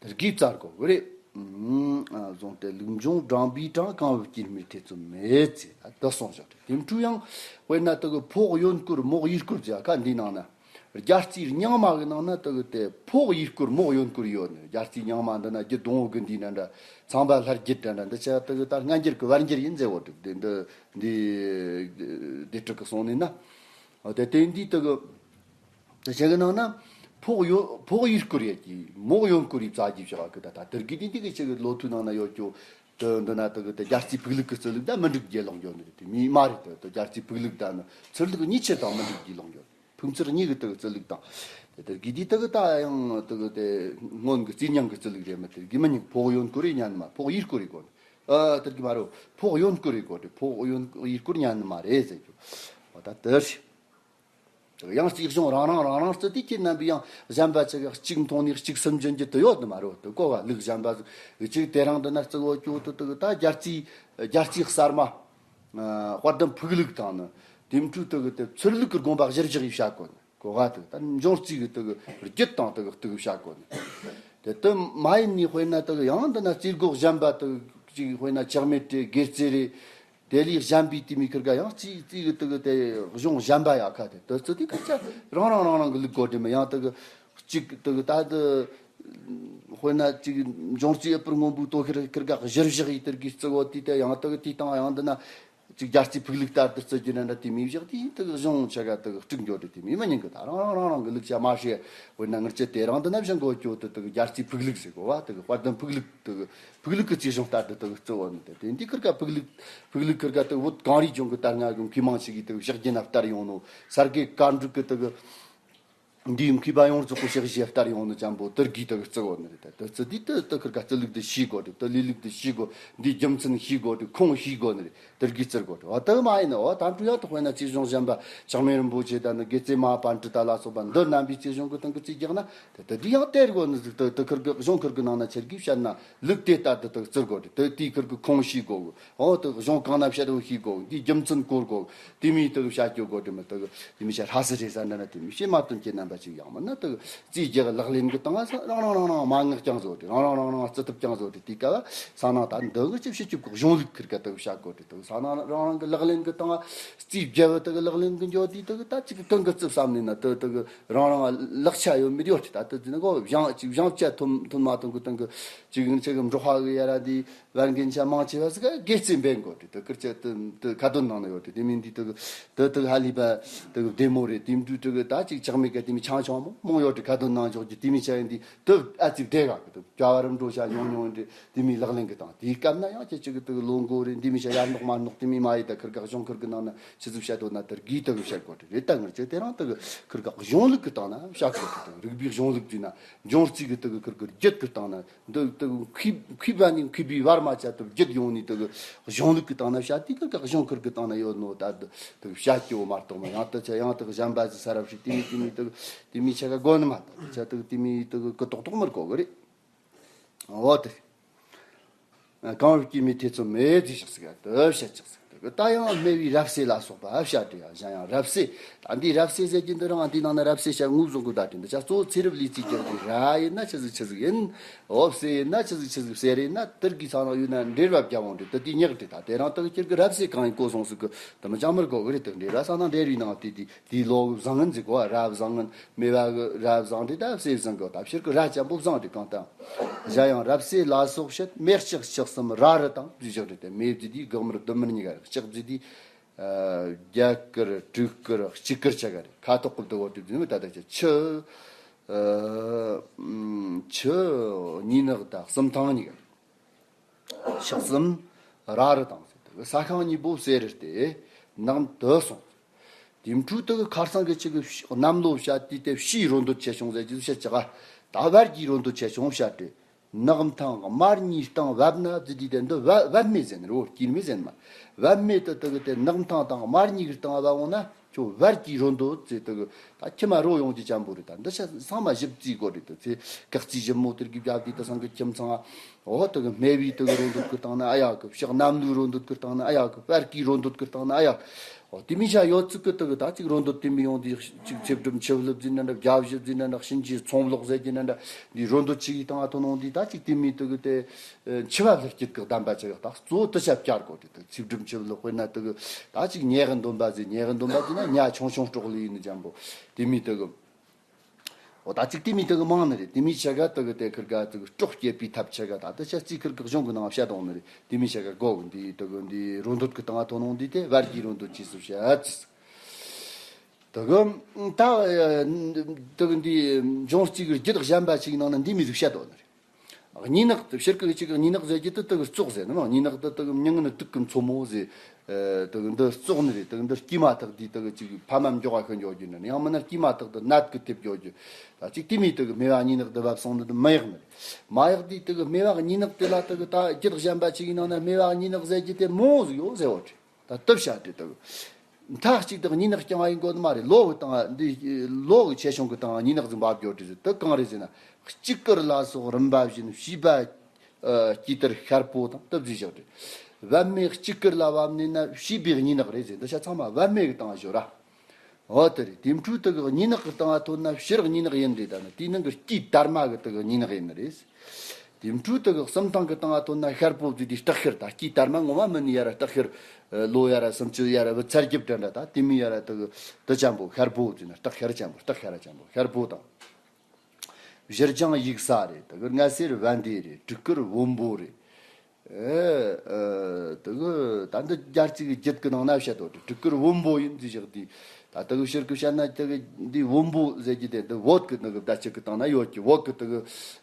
དེར་གི་རྩ་དགོས་གི་རེད། ཨུམ། ཨ། བཟུང་སྟེ་ལུགས་འབྱུང་བགྲང་བུའི་གྲངས། གང་བབ་སྐྱེ་དམན་ཐེ་ཚོམ་མེད་ཟེར། ད་དུ་གསུངས་བཞག་དེ་འཕྲོ་ཡང་དཔེར་ན་དེ་གི་ཕོགས་གཡོན་སྐོར་མོག་གཡས་སྐོར་ཟེར་ཁ་འདི་ནང་ན། རྒྱ་རྩིས་རྙིང་མ་གི་ནང་ན་དེ་གི་དེ་ཕོགས་གཡས་སྐོར་མོག་གཡོན་སྐོར་ཡོད་ནི། རྒྱ་རྩིས་རྙིང་མ་འདི་ན་རྒྱུད་སྡོང་བོ་དགུ་འདི་འདྲ་འདྲ། ཚངས་པ་ལྷ་རྒྱུད་འདྲ་འདྲ། འདི་ཆ་དེ་གི་ད་སྔ་འགྱུར་གི་བར་འགྱུར་ཡིན་ཟེར་བོ་དེ་འདི་འདི་འདི་དྲུག་གི་གསུང་ནི་ན། དེ་དེ་འདི་དེ་གི། དེ་བྱས་གི་ནང་ན་ཕོགས་ཡོ་ཕོགས་ཡུལ་སྐོར་ཡས་ཀྱི་མོག་གཡོན་སྐོར་ཡས་རྩ་རྒྱུ་བྱ་བ་གི། ད་ད་དེར་གི་དེ་འདི་གི་ཆེ་གི་ལོ་ཐོའི་ནང་ན་ཡོད་ཀྱོ། དེ་འདི་ན་དེ་གི་དེ་རྒྱ་རྩིས་ཕུག་ལུགས་གི་རྩི་ལུགས་ད་མི་འགྲིག་རྒྱུ་ལོག་འགྱོ་ནི་རེད། དེ་མི་མ་རེད། དེ་དེ་རྒྱ་རྩིས་ཕུག་ལུགས་ད་ནི་རྩི་ལུགས་གཉིས་ཆེ་དང་མི་འགྲིག་རྒྱུ་ལོག་འགྱོ། ཕུག་རྩི་གཉིས་གི་དེ་གི་རྩི་ལུགས་དང་། དེ་དེར་གི་དེ་དེ་གི་ད་ཡང་དེ་གི་དེ་སྔོན་གི་རྩིས་རྙིང་གི་རྩི་ལུགས་རེད་མི། དེར་གི་མི་ཉིད་ཕོགས་གཡོན་སྐོར་ཡས་ཉན་མ། ཕོགས་ཡུལ་སྐོར་ཡས་གོ་ནི། ཨ། དེར་གི་མ་རོ། ཕོགས་གཡོན་སྐོར་ཡས་གོ་དེ། ཕོགས་གཡོན་ཡུལ་སྐོར་ཉན་ནི་མ་རེད་ཟེར་གྱོ། འོ་ད་དེར། ཡང་རྩིས་གཞུང་རང་རང་རང་རང་རྩི་དེ་ཁྱེད་རྣམ་པས་ཡང་གཞན་པ་ཅིག་གཅིག་མཐོང་ནས་གཅིག་སུན་འབྱིན་རྒྱུ་དེ་ཡོད་ནི་མ་རེད། དེ་གོ་བ་ལུགས་གཞན་པ་ཟིག་གཅིག་དེ་རིང་འདི་ན་རྩི་བོ་སྐྱོ་དུ་དུ་ད་རྒྱ་རྩིས་རྒྱ་རྩིས་གསར་མ། ཨ། དཔལ་ལྡན་ཕུག་ལུགས་དང་ནི་དེ་འཕྲོས་དུ་དེ་ཚུར་ལུགས་ཀྱི་དགོངས་པ་གཞིར་བཞག་ཡས་བྱ་གོ་ནི་གོ་བ་དུ་ད་འབྱུང་རྩིས་ཀྱི་དུ་རྒྱུད་དང་དུ་གཏུག་བྱ་གོ་ནི། དེ་དུ་མ་ཡིན་ནི་དཔེར་ན་དུ་ཡང་འདི་ན་རྩིས་སྒོ་གཞན་པ་དུ་ཅིག་དཔེར་ན་ཆག་མེད་རེད། དགེ་རྩེ་རེད། དེ་ལས་གཞན་པའི་དེ་མི་ཁིར་ག་ཡང་རྩིས་རྩིས་གི་དེ་གི་དེ་གཞུང་གཞན་པ་ཡ་ཁ་དེ་དེ་ཚོ་དེ་ཁ་ཆ་རང་རང་རང་རང་གི་ལུགས་གོ་དྲི་མི་ཡང་དེ་གི་གཅིག་དེ་གི་ད་དེ་དཔེར་ན་གཅིག་འབྱུང་རྩིས་ཨེ་པུར་སྔོན་པོའི་དོ་ཁིར་ཁིར་ག་གཞིར་བཞག་ཡི་དེར་གི་རྩི་བོ་དེ་དེ་ཡང་དེ་གི་དེ་དང་ཡང་འདི་ན་གཅིག་རྒྱ་རྩིས་ཕུག་ལུགས་ལྟར་དུ་རྩི་རྒྱུ་ན་འདྲ། དེ་མི་བཞག་དེ་དེ་གི་གཞུང་ཆ་ག་དེ་གི་གཅིག་འགྱོ་དེ་དེ་མི་མི་ཉན་གི། ད་རང་རང་རང་རང་གི་ལུགས་ཆ་མ་ཤེས། དཔེར་ན་ངར་ཆ་དེ་རིང་འདི་ན་བཞག་གོ་སྐྱོ་དེ་དེ་གི་རྒྱ་རྩིས་ཕུག་ལུགས་ཟེར་གོ་བ་དེ་གི་དཔལ་ལྡན་ཕུག་ལུགས་དེ་གི། ཕུག་ལུགས་ཀྱི་རྩིས་གཞུང་ལྟར་དུ་དུ་གཙོ་བོ་ནི་དེ་དེ་འདི་ཁིར་ཀ་ཕུག་ལུགས་ཕུག་ལུགས་ཁིར་ཀ་དུ་བོད་གངས་རིའི་ལྗོངས་ཀྱི་ལྟར་ང་གི་མཁས་མང་ཞིག་གིས་དུ་ཕྱག་རྒྱན་ན་བསྟར་ཡོང་ནོ། ས་དགེ་བཀའ་འགྲུབ་ཀྱི་དུ་འདིའི་མཁས་པ་ཡོངས་རྫོགས་ཀྱི་ཕྱག་བཞེས་བསྟར་ཡོང་ནོ་ཅན་པོ་དུར་གྱིས་དུ་གཙོ་བོ་ནི་རེད། དུ་རྩི་འདི་དུ་དུ་ཁིར་ཀ་རྩི་ལུགས་དུ་ཤེས་དགོས་རེད། དུ་ལུས་ལུགས་དུ་ཤེས་དགོས། འདིའི་རྒྱུ་མཚན་ཤེས་དགོས་རེད། ཁུངས་ཤེས་དགོས་ནི་རེད། དུར་གྱིས་བཙིར་དགོས་རེད། འོ་དུ་མ་ཡིན་ནོ། འོ་ད་འཕྲོ་ཡང་དུ་དཔེར་ན་རྩིས་གཞུང་གཞན་པ་ལྕགས་མེ་རིན་པོ་ཆེ་དང་ནི་དགེ་རྩེ་མ་པཎྜི་ཏ་ལ་སོགས་པ་འདི་རྣམ་པའི་རྩིས་གཞུང་གི་སྟེང་གི་རྩིས་རྒྱག་ན། དེ་དེ་འདི་ཡང་དེར་དགོས་ནི་ཟིག་དེ་དེ་ཁིར་གི་གཞུང་ཁིར་གི་ནང་ན་ཁྱེར་གིས་བཤད་ན་ལུགས་དེ་ལྟར་དུ་དེ་བཙིར་དགོས་རེད། དེ་དེའི་ཁིར་གི་ཁུངས་ཤེས་དགོས། འོ་དེ་གཞུང་གང་ན་བཤད་དོ་ཤེས་དགོས། དེའི་རྒྱུ་མཚན་གོ་དགོས། དེ་མིན་དེ་བཤད་རྒྱུ་དགོས་དེ་མི་དེ་དེ་མི་བཤད་ར་སི་རེ་ས་འདྲ་ན་དེ་མི་བཤད་མ་དོན་གྱི་རྣམ་པ་ཅིག་ཡང་མིན་ན་དེ་རྩིས་རྒྱག་ལག་ལེན་གི་སྟེང་ང་ས་རང་རང་རང་རང་མན་ངག་རྐྱང་བཟོ་དེ་རང་རང་རང་རང་རྩི་ཐབས་རྐྱང་བཟོ་དེ་དེའི་སྐབས་ས་ནང་ད་འདི་གི་ཅི་བཤད་ཅི་གོ་གཞུང་ལུགས་ཁིར་ག་དེ་བཤད་དགོས་དེ་དེ་ས་ནང་རང་རང་གི་ལག་ལེན་གི་སྟེང་ང་རྩིས་རྒྱབ་དེ་གི་ལག་ལེན་གི་འཇོག་དེ་དེ་གི་ད་ཅིག་གི་གང་གི་རྩིབ་བསམ་ནས་ན་དེ་དེ་གི་རང་རང་ལག་ཆ་ཡོད་མེད་ཡོད་ཀྱི། ད་དེ་དེ་ནི་གོ་བཞེངས་ཅིག་བཞེངས་བྱ་ཐོན་ཐོན་མ་ཐོན་གི་སྟེང་གི་ཅིག་ཡིན་ཚེ་གི་འབྲོག་པ་གི་ཡ་ར་དེ་བར་འགན་ཆ་མང་ཆེ་བ་ཟིག་ག་དགེ་རྩེ་འབེན་དགོས་དེ་དེ་ཁིར་ཆ་དེ་དེ་ཁ་དོན་ནང་ན་ཡོད་དེ། དེ་མིན་དེ་དེ་གི་དེ་དེ་གི་ཧ་ལས་པ་དེ་གི་བདེ་མོ་རེད། དེ་འདུས་དེ་གི་ད་ཅིག་ཆག་མེད་ག་དེ་མི་ཆང་ཆང་མོ་མོ་ཡོད་དེ་ཁ་དོན་ནང་འཇོག་རྒྱུ་དེ་མི་ཆ་ཡིན་དེ་དེ་ཨ་ཙིག་བདེ་ག་གི་དེ་བྱ་བ་རིམ་འགྲོ་བྱ་ཡོང་ཡོང་རེད། དེ་མིན་ལག་ལེན་གི་སྟེང་དེའི་སྐབས་ན་ཡང་ཁྱེད་ཅིག་གི་དུ་ལོ་འགོ་རེད། འདི་མི་བྱ་ཡར་ནོག་མར་ནོག་དེ་མིན་མ་ཡི་ད་ཁིར་ག་གཞུང་ཁིར་གི་ནང་ན་ཆི་ཟིག་བཤད་དོ་ན་དེར་གིས་དུ་བཤད་དགོས་རེད། ད་ངར་ཅིག་དེ་རིང་དུ་ཁིར་ག་གཞུང་ལུགས་གི་སྟེང་ན་བཤད་དགོས་རེད། དུ་རིགས་པའི་གཞུང་ལུགས་དུས་ན་འབྱུང་རྩིས་གི་དུ་གི་ཁིར་གི་རྒྱུད་གི་སྟེང་ན་འདི་དུ་མཁས་མཁས་པ་ནས་མཁས་པའི་བར་མ་ཆ་དུ་རྒྱུད་ཡོང་ནས་དུ་གི་གཞུང་ལུགས་གི་སྟེང་ན་བཤད་དེ་ཁིར་ག་གཞུང་ཁིར་གི་སྟེང་ན་ཡོད་ནོ་ད་དུ་དུ་བཤད་རྒྱུ་མ་གཏོགས་མ་ཡང་དུ་ཆ་ཡང་དུ་གཞན་པ་ཟིག་ས་རབ་ཞིག་དེ་མི་དེ་མི་དུ་དེ་མི་ཆ་ག་དགོས་ནི་མ་ད་དུ་ཆ་དུ་དེ་མི་དུ་གི་ཏོག་ཏོག་མར་གོ་གི་རེད། འོ་དེ། གང་བར་སྐྱེ་མེད་ཐེ་ཚོམ་མེད་ཅེས་ཤིག་ཟེར་ག་དུ་བཤད་ཅིག་ཟེར་གི། ད་ཡང་སྨེ་བའི་རབ་གསལ་ལ་སོགས་པ་བཤད་དེ་ཡང་གཞན་ཡང་རབ་གསལ། ད་འདི་རབ་གསལ་ཟེར་གྱི་འདི་རང་འདི་ནང་ན་རབ་གསལ་བཤད་ངོས་བཟུང་གི་ད་དེ་འདི་ཆ་གཙོ་བོ་ཚེ་རབས་ལས་རྩིས་ཀྱི་འདི་ར་ཡིན་ན་ཆི་ཟིག་ཆི་ཟིག་ཡིན། འོ་གསལ་ཡིན་ན་ཆི་ཟིག་ཆི་ཟིག་གསལ་རེད་ན་དེར་གི་ཚང་ན་ཡོད་ན་འགྲེལ་བ་རྒྱབ་འོང་དེ་དེ་དེ་ཉག་དེ་ད་དེ་རང་དག་ཁྱེར་གི་རབ་གསལ་གང་ཡིན་གོ་སོང་ཟིག་གི། དེ་མི་ཅང་མར་གོ་གི་རེད། དེ་འགྲེལ་བ་ས་ན་འགྲེལ་བའི་ནང་དེ་དེ། དེའི་ལོ་བཟང་ངན་ཟེར་གོ། རབ་བཟང་ངན། སྨེ་བ་གི་རབ་བཟང་དེ་ད་གསེར་བཟང་གོ། ད་ཕྱིར་གི་ར་ཅན་པོ་བཟང་དེ་གང་དང་། གཞན་ཡང་རབ་གསལ་ལ་སོགས་བཤད། སྨེ་ལྕགས་ལྕགས་གསུམ་ར་རི་དང་ཟེར་བཞག་རེད། དེ་སྨེ་བརྒྱུད་དེ་སྒང་དམར་ལྡུམ་དམར་གཉིས་ཀ་རེད། ལྕགས་བརྒྱུད་དེ་རྒྱ་དཀར་དྲུག་དཀར་གཅིག་དཀར་ཆ་ག་རེད། ཁ་ཐོག་གི་དུ་བོ་དུ་བརྒྱུད་མི་ད་ད་ཆ་ཆུ་ཆུ་གཉིས་ནག་ད་གསུམ་ཐང་གཉིས་ཀ་རེད། ཕྱག་གསུམ་ར་རི་དང་ཟེར་དུ་ས་ཤིང་གཉིས་པོ་གསེར་རི་སྟེ་ནག་དུ་སོང་། དེ་འཕྲོས་དུ་ཁ་སང་གི་ཆི་གི་གནམ་ལོ་བཤད་དུས་དེ་ཕྱིའི་རོ་འདོད་ཆེ་ཆུང་ཟེར་གྱི་བཤད་ཅི་ག། ད་བར་གྱི་རོ་འདོད་ཆེ་ཆུང་བཤད་དེ་ནག་ཐང་དམར་གཉིས་སྟེང་བབས་ན་ཟེར་དུས་དེ་འདི་བབ་བབ་མེད་ཟེར་ནི་རོ། སྐྱིད་མེད་ཟེར་ནི་མ། བབ་མེད་དུ་དུ་གི་དེ་ནག་ཐང་དང་དམར་གཉིས་ཀྱི་སྟེང་བབ་འོང་ན། ཁྱོད་བར་གྱི་རོ་འདོད་ཟེར་དུ་གི་ད་ཁྱི་མ་རོ་ཡོང་གི་ཅན་པོ་རེད། ད་འདི་ཤ་ཚང་མ་ཞིབ་རྩིས་དགོས་རེད། དུ་ཚེ་གག་རྩིས་ཞིབ་མོ་དེར་གི་བྱ་དེ་དུ་སང་གི་ཁྱིམ་ཚང་། འོ་དུ་གི་སྨེ་བའི་དུ་གི་རོ་འདོད་གི་སྟེང་ན་ཨ་ཡག་གི། ཕྱག་གནམ་ལོའི་རོ་འདོད་གི་སྟེང་ན་ཨ་ཡག་གི། བར་གྱི་རོ་འདོད་གི་སྟེང་ན་ཨ་ཡག་གི། ཨོ། དེ་མི་ཤ་ཡོད་ཚིག་གི་དུ་གི་ད་ཅིག་རོ་འདོད་དེ་མི་ཡོང་དུས་ཅིག་ཚེ་སྒྲུབ་འཆི་བ་ལུབ་ཟིན་ན་འདྲ། བརྒྱ་བཞི་ཟིན་ན་འདྲ། གཤིན་རྗེའི་ཚོང་ལོག་ཟེར་གྱི་ན་འདྲ། འདི་རོ་འདོད་ཅིག་གི་སྟེང་ང་ཐོན་འོང་དུས་ད་ཅིག་དེ་མི་དུ་གི་དེ་འཆི་བ་ལྷུར་སྐྱིད་གི་གདམས་པ་ཅིག་ད་གཙོ་བོ་དུ་ཤ་བསྐྱར་གོ་དེ་དུ་ཚེ་སྒྲུབ་འཆི་བ་ལུབ་དཔེར་ན་དུ་གི་ད་ཅིག་ཉེ་གི་འདོན་པ་ཟིན། ཉེ་གི་འདོན་པ་ཟིན་ན་ཉ་ཆུང་ཆུང་སྲོག་ལུས་ཡིན་ནི་ཅན་པོ་དེ་མི་དུ་གི་ཨོ། ད་ཅིག་དེ་མི་དེ་གི་མང་ནི་རེད། དེ་མི་ཆ་ག་དེ་གི་དེ་ཁིར་ག་དེ་གི་སྲོག་བཅད་པའི་ཐབས་ཆ་ག་ད་དེ་ཆ་རྩིས་ཁིར་གི་གཞུང་གི་ནང་བཤད་འོང་ནི་རེད། དེ་མི་ཆ་ག་གོ་གི་འདི་དེ་གི་འདི་རོ་འདོད་གི་སྟེང་ང་ཐོན་འོང་འདི་དེ་བར་གྱི་རོ་འདོད་ཅེས་སུ་བཤད་ཅེས། དེ་གི་ད་དེ་གི་འདི་འབྱུང་རྩིས་གི་རྒྱུད་གཞན་པ་ཞིག་ནང་ན་འདི་མི་ཟིག་བཤད་འོང་ནི་རེད། གཉིས་ནག་དེ་ཕྱིར་གི་ཅིག་གཉིས་ནག་ཟེར་གྱི་དེ་དེ་གི་བཙོག་ཟེར་ནི་མ། གཉིས་ནག་དེ་དེ་གི་མྱི་ངན་དུག་གི་མཚོ་མོ་ཟེར། ཨ། དེ་གི་འདི་བཙོག་ནི་རེད། དེ་གི་འདི་སྐྱེས་མ་ཐག་དེ་དེ་གི་ཅིག་ཕ་མ་མགྱོགས་ག་ཤི་འགྱོ་རྒྱུ་ནི། ཡང་མིན་ན་སྐྱེས་མ་ཐག་དེ་ནད་གི་ཐེབས་འགྱོ་རྒྱུ། ད་ཅིག་དེ་མི་དེ་གི་སྨེ་བ་གཉིས་ནག་དེ་བབས་སོང་ནི་དེ་མི་ཡག་ནི་རེད། མ་ཡག་དེ་དེ་གི་སྨེ་བ་གཉིས་ནག་དེ་ལ་དེ་གི་ད་རྒྱུད་གཞན་པ་ཅིག་ཡིན་ནང་ན་སྨེ་བ་གཉིས་ནག་ཟེར་གྱི་དེ་མོ་ཟིག་ཡོད་ཟེར་བ་རེད། ད་སྟབས་བྱ་དེ་དག་མཐའ་གཅིག་ཏུ་གཉིས་ནག་རྐྱང་བ་ཡིན་དགོས་ནི་མ་རེད། ལོ་གི་སྟེང་འདི་ལོ་གི་ཆེ་ཆུང་གི་སྟེང་གཉིས་ནག་ཟིན་པ་བརྗོད་དེ་དེ་གང་རེད་ཟེར་ན། སྐྱི་ཀར་ལ་སོགས་རིམ་པ་བཞིན་བྱིས་པ་སྐྱེས་དར་ཤར་པོ་དང་སྟབས་བཟོས་བཞག་རེད། བབ་མེད་སྐྱི་ཀར་ལ་བབ་ནས་ན་བྱིས་པའི་གཉིས་ནག་རེད་ཟེར། འདི་ཆ་ཚང་མ་བབ་མེད་གི་སྟེང་བཞོ་ར། འོ་དེ་རེད། དེ་འཕྲུལ་དུ་གི་གཉིས་ནག་གི་སྟེང་ཐོན་ན་ཕྱིར་གཉིས་ནག་ཡིན་རེད། ད་ནི་དེའི་ནང་གི་སྐྱེས་དར་མ་གི་དུ་གི་གཉིས་ནག་ཡིན་ནི་རེད། དེ་འཕྲུལ་དུ་གི་གསུམ་ཐང་གི་སྟེང་ཐོན་ན་ཤར་པོ་བརྫིས་ཏེ་སྟག་ཤར། ད་སྐྱེས་དར་མ་ངོ་མ་མིན་ནི་ཡ་ར་སྟག་ཤར། ལོ་ཡ་ར་སུམ་ཅུ་ཡ་ར་བུ་ཚར་རྒྱབ་འདྲ་འདྲ། ད་དེ་མི་ཡ་ར་དུ་གི་དུ་ཅན་པོ་ཤར་པོ་བརྫིས་ན་སྟག་ཤར་ཅན་པོ། སྟག་ཤར་ཅན་པོ་ཤར་པོ་དང་། བཞུར་སྦྱང་ཡིག་ས་རེད། དུ་གི་མངལ་སེར་བན་དེ་རེད། སྤྲུལ་སྐུར་བོན་པོ་རེད། ཨེ། ཨེ། དེ་གི་ད་འདི་རྒྱལ་སྤྱི་གི་རྒྱུད་ཀྱི་ནང་ན་བཤད་དོ། སྤྲུལ་སྐུར་བོན་པོ་ཡིན་ཟེར་བཞག་དུས། ད་དེ་གི་ཕྱིར་གི་བཤད་ན་དེ་གི་འདི་བོན་པོ་ཟེར་གྱི་དེ་འདི་བོད་ཀྱི་ནང་གི་བརྡ་ཆད་ཀྱི་སྟེང་ན་ཡོད་ཀྱི། བོད་ཀྱི་དེ་གི་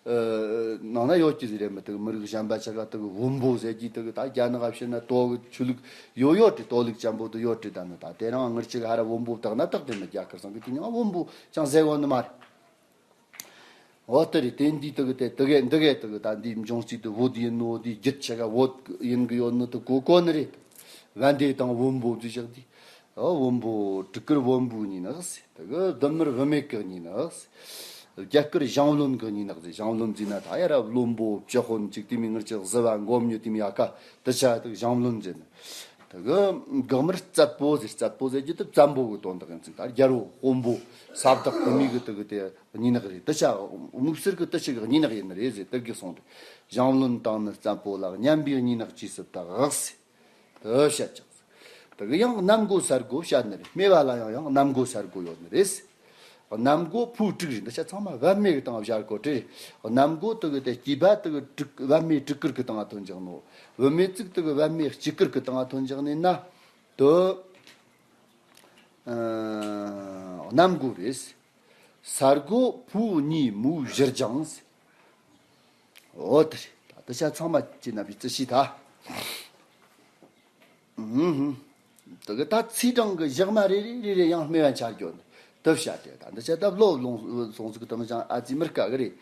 ཨེ་ནང་ན་ཡོད་ཀྱི་ཟེར་རེད་མི། དེ་གི་མི་རིགས་གཞན་པ་ཆ་ག་དེ་གི་བོན་པོ་ཟེར་གྱི་དེ་གི་ད་རྒྱ་ནག་ག་བཤད་ན་ཏོ་གི་ཆོས་ལུགས་ཡོད་ཡོད་དེ། ཏོ་ལིག་ཅན་པོ་དེ་ཡོད་དེ། ད་ནི་ད་དེ་རང་ངར་ཅིག་ཧ་ར་བོན་པོ་བཏགས་ན་བཏགས་དེ་མི། རྒྱ་གར་ཚང་གི་དེ་ནི་བོན་པོ་ཅང་ཟེར་གོ་ནི་མ་རེད། འོ་དེ་རེད། དེ་འདི་དེ་གི་དེ་དེ་གས་འདི་གས་དེ་གི་ད་འདིའི་འབྱུང་རྩིས་དེ་བོད་ཡིན་ནོ། འདིའི་རྒྱུད་ཆ་ག་བོད་ཡིན་གི་ཡོད་ནོ་དེ་གོ་གོ་ནི་རེད། བན་དེ་དང་བོན་པོ་བརྫིས་བཞག་དུས། ཨོ། བོན་པོ་སྤྲུལ་སྐུར་བོན་པོའི་གཉིས་ནག་ཟེར། དེ་གི་བདུད་མུར་བུད་མེད་ཀྱི་གཉིས་ནག་ཟེར། རྒྱ་སྐུར་ཞང་བློན་གྱི་གཉིས་ནག་ཟེར། ཞང་བློན་བརྫིས་ན་ད་ཡ་ར་བློན་པོ་སྤྱི་དཔོན་ཅིག་དེ་མི་ངར་ཅིག་བཟི་བ་མགོ་མྱི་དེ་མི་ཡ་ཀ་དེ་ཆ་དེ་གི་ཞང་བློན་ཟེར་ནི། དེ་གི་འགག་མུར་རྩད་པོ་ཟེར། རྩད་པོ་ཟེར་རྒྱུ་དེ་བཙན་པོ་གི་དོན་དག་ཡིན་ཚུལ། ད་རྒྱལ་པོ་དཔོན་པོ་ས་བདག་དེ་མི་གི་དེ་གི་དེ་གཉིས་ནག་རེད། དེ་ཆ་དམིགས་བསལ་གི་དེ་ཆ་གི་གཉིས་ནག་ཡིན་ནི་རེད་ཟེར། དེ་གི་སོང་རེད། ཞང་བློན་དང་ནི་བཙན་པོ་ལ། མཉམ་པའི་གཉིས་ནག་ཅེས་སུ་བཏགས་ཟེར། དེ་བཤད་ཀྱང་། དེ་གི་ཡང་གནམ་སྒོ་སར་སྒོ་བཤད་ནི་རེད། སྨེ་བ་ལ་ཡང་ཡང་གནམ་སྒོ་སར་སྒོ་ཡོད་ནི་རེད། གནམ་སྒོ་ཕོ་དྲུག་རེད། འདི་ཆ་ཚང་མ་བབ་མེད་གི་སྟེང་བཞག་གོ་དྲི། གནམ་སྒོ་དེ་གི་དེ་སྐྱེས་པ་དེ་གི་སྤྲུལ་བབ་མེད་སྤྲུལ་སྐུར་གི་སྟེང་ཐོན་ཀྱང་ནོ། བུད་མེད་ཅིག་དེ་གི་བབ་མེད་སྐྱིད་སྐུར་གི་སྟེང་ཐོན་ཀྱང་ནི་ན། དེ་ཨ་གནམ་སྒོ་རེད། སར་སྒོ་ཕོ་གཉིས་མོའི་བཞུར་སྦྱང་ཟེར། འོ་དེ་རེད། ད་དེ་ཆ་ཚང་མ་ཅི་ན་བི་ཙི་ཤི་ད། ཨུ་ཧུ། དེ་གི་ད་ཚེས་གྲངས་ཀྱི་ཞག་མ་རེ་རེ་རེ་རེ་ཡང་སྨེ་བ་འཆར་རྒྱུ་ནི་དེ་བཤད་དེ། ད་འདི་ཆ་ད་བློ་ལོང་སོང་ཟིག་དེ་མི་ཅང་ཨ་ཙི་མི་དཀའ་གི་རེད།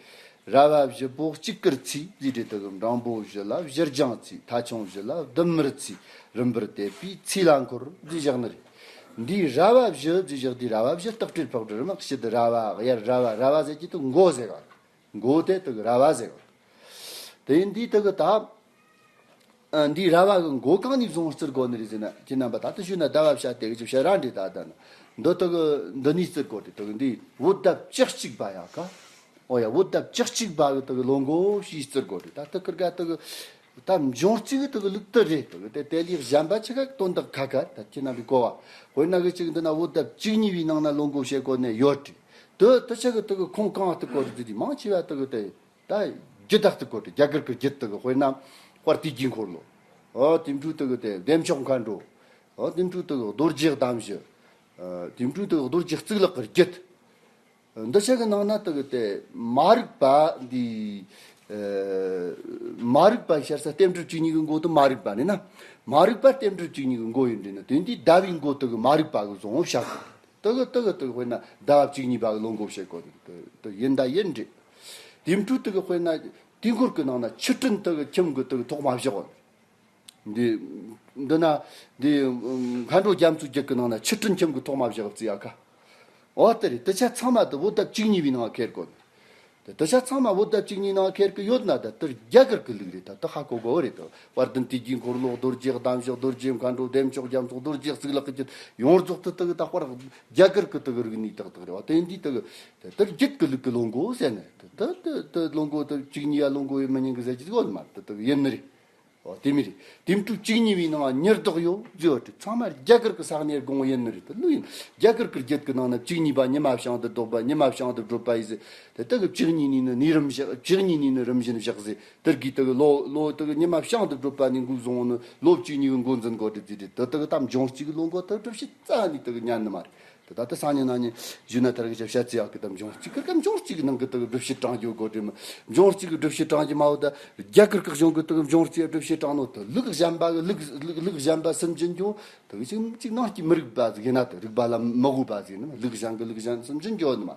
ར་བ་བཞི་པོ་སྐྱིད་སྐུར་ཚེས་ཟེར་དེ་དེ་གི་འབྲིང་པོ་བཞི་ལ་བཞུར་སྦྱང་ཚེས། ཐ་ཆུང་བཞི་ལ་བདུད་མུར་ཚེས། རིམ་པར་བསྟེན་པའི་ཚེས་ལ་འཁོར་ཟེར་བཞག་ནི་རེད། འདིའི་ར་བ་བཞི་ཟེར་བཞག་དེ་ར་བ་བཞི་སྟག་སྤྲེལ་ཕག་སྦྲུལ་དམག་ཕྱི་དེ་ར་བ། དབྱར་ར་བ། ར་བ་ཟེར་གྱི་དེ་མགོ་ཟེར་ག་མགོ་དེ་དེ་གི་ར་བ་ཟེར་ག་དེ་ཡིན་དུས་དེ་གི་ད། ཨ། འདིའི་ར་བ་གི་མགོ་གང་ནས་བཟུང་བརྩི་དགོས་ནི་རེད་ཟེར་ན། ཁྱེད་རྣམ་པ་ད་ལྟ་ཞུས་ན་ཟླ་བ་བྱ་དེ་གི་ཅི་བྱ་ར་འདྲེ་ད་ད་ན། འདི་དེ་གི་འདི་ནས་བརྩི་དགོས་ཏེ། དེ་གི་འདི་བོད་ཟླ་བཅུ་གཅིག་པ་ཡ་ཀ་ཨོ་ཡ། བོད་ཟླ་བཅུ་གཅིག་པ་གི་དེ་གི་ལོ་མགོ་ཞེས་བརྩི་དགོས་ཏེ། ད་དེ་ཁིར་ག་དེ་གི་ད་འབྱུང་རྩིས་གི་དེ་གི་ལུགས་དེ་རེད། དེ་གི་དེ་དེ་ལས་གཞན་པ་ཆི་ག་དོན་དག་ཁ་ཁ་ད་ཁྱེད་རྣམ་པའི་གོ་བ། དཔེར་ན་གི་ཅིག་འདི་ན་བོད་ཟླ་བཅུ་གཉིས་པའི་ནང་ན་ལོ་མགོ་བྱེད་དགོས་ནི་ཡོད་དེ། དེ་དེ་ཆ་གི་དེ་གི་ཁུངས་གང་ལ་གཏུག་དགོས་རེད་ཟེར་དུས། མང་ཆེ་བ་དེ་གི་དེ། ད་རྒྱུད་ལ་གཏུག་གོ་དེ། རྒྱ་གར་གི་རྒྱུད་དེ་གི་དཔེར་ན་དཔལ་དུས་ཀྱི་འཁོར་ལོ། ཨོ་དེ་འཕྲོ་དེ་གི་དེ་བདེ་མཆོག་མཁའ་འགྲོ། ཨོ་དེ་འཕྲོ་དེ་གི་རྡོ་རྗེ་གདམས་ཞི། ཨ་དེ་འཕྲོ་དེ་གི་རྡོ་རྗེ་གཙུག་ལག་གི་རྒྱུད། འདི་ཆ་གི་ནང་ན་དེ་གི་དེ་མ་རིག་པ་འདི། ཨ་མ་རིག་པ་ཤར་ས་རྟེན་འབྲེལ་བཅུ་གཉིས་གི་མགོ་དེ་མ་རིག་པ་ནི་ན། མ་རིག་པ་རྟེན་འབྲེལ་བཅུ་གཉིས་གི་མགོ་ཡིན་དེ་ན། དེ་འདི་ཟླ་བའི་མགོ་དེ་གི་མ་རིག་པ་གི་བཟུང་བཤད་གོ། དེ་གི་དེ་གི་དེ་གི་དཔེར་ན་ཟླ་བ་བཅུ་གཉིས་པ་གི་ལོ་མགོ་བཤད་གོ་དེ་དེ་ཡིན་ད་ཡིན་འདྲི། དེ་འཕྲོ་དེ་གི་དཔེར་ན་དུས་འཁོར་གི་ནང་ན་ཆུ་སྤྲིན་དེ་གི་ཁྱིམ་གི་དེ་གི་ཐོག་མ་བཞག་གོ། འདི་འདི་ན་འདི་མཁའ་འགྲོ་རྒྱ་མཚོའི་རྒྱུད་གི་ནང་ན་ཆུ་སྤྲིན་ཁྱིམ་གི་ཐོག་མ་བཞག་བརྩི་ཡ་ཀ་ཨོ་དེ་རེད། དེ་ཆ་ཚང་མ་དེ་བོད་ཟླ་བཅུ་གཉིས་པའི་ནང་ཁེལ་གོ། དེ་ཆ་ཚང་མ་བོད་ཟླ་བཅུ་གཉིས་ནང་ཁེལ་གི་ཡོད་ན། ད་དེ་རྒྱ་གར་གི་ལུགས་རེད། ད་དེ་ཧ་གོ་དགོས་རེད། ད་དཔལ་ལྡན་དུས་ཀྱི་འཁོར་ལོ་རྡོ་རྗེ་གདན་བཞི་རྡོ་རྗེ་མཁའ་འགྲོ་བདེ་མཆོག་རྒྱ་མཚོ་རྡོ་རྗེ་གཙུག་ལག་གི་རྒྱུད་ཡོངས་རྫོགས་དེ་དེ་གི་ད་དཔལ་རྒྱ་གར་གི་དེ་གི་རིག་གནས་དག་དག་རེད་བ། དེ་འདི་དེ་གི་དེ་དེ་རྒྱུད་གི་ལུགས་གི་ལོ་འགོ་ཟེར་ནས། དེ་དེ་དེ་ལོ་འགོ་དེ་བཅུ་གཉིས་པ་ལོ་འགོ་ཡིན་མི་ཉན་གི་ཟེར་གྱི་ཡོད་མ་རེད། དེ་དེ་གི་ཡིན་ནི་རེད། ཨོ་དེ་མི་རེད། དེ་འཕྲོ་བཅུ་གཉིས་པའི་ནང་ཉེར་བདག་ཡོད་བརྗོད་དེ་ཚང་མ་རྒྱ་གར་གི་ས་གནས་དགོངས་ཡིན་ནི་རེད། དེ་ལོས་ཡིན། རྒྱ་གར་གི་རྒྱུད་གི་ནང་ན་བཅུ་གཉིས་པ་ཉི་མ་བྱང་དུ་ལྡོག་པ། ཉི་མ་བྱང་དུ་བགྲོད་པ་ཡིན་ཟེར། དེ་དེ་གི་བཅུ་གཉིས་ནས་ནི་ནི་རིམ་བཞག་བཅུ་གཉིས་ནས་ནི་རིམ་བཞིན་བཞག་ཟེར། དེར་གི་དེ་གི་ལོ་ལོ་དེ་གི་ཉི་མ་བྱང་དུ་བགྲོད་པ་ནས་འགོ་བཟུང་ནི་ལོ་བཅུ་གཉིས་གི་འགོ་འཛིན་དགོས་དེ་དེ་རེད། དེ་དེ་གི་ད་འབྱུང་རྩིས་གི་ལོ་འགོ་དེ་སྒྲུབ་བྱེད་རྩ་ནས་དེ་གི་ཉན་ནི་མ་རེད། དེ་ད་ལྟ་སང་ཉིན་གནངས་ཉིན་ཞུས་ན་ཐར་གི་ཞབས་ཞྭ་རྩི་ཡག་གི་དང་འབྱུང་རྩིས་ཀྱི་གམ་འབྱུང་རྩིས་ཀྱི་ནང་གི་དག་སྒྲུབ་བྱེད་དྲང་རྒྱུ་དགོས་དྲི་མོ། འབྱུང་རྩིས་ཀྱི་སྒྲུབ་བྱེད་དྲང་རྒྱུ་མ་འོ་ད་རྒྱ་གར་གི་གཞུང་གི་དག་འབྱུང་རྩིས་སྒྲུབ་བྱེད་དྲང་ནོ་དེ་ལུགས་གཞན་པ་གི་ལུགས་ལུགས་ལུགས་གཞན་པ་སུན་འབྱིན་རྒྱུ་དག་ཅིག་ཅིག་ནང་གི་མི་རིགས་པ་ཟིག་ཡིན་ན། དེ་རིགས་པ་ལ་མི་དགོས་པ་ཟིག་ཡིན་ན་ལུགས་གཞན་གི་ལུགས་གཞན་སུན་འབྱིན་རྒྱུ་ནི་མ།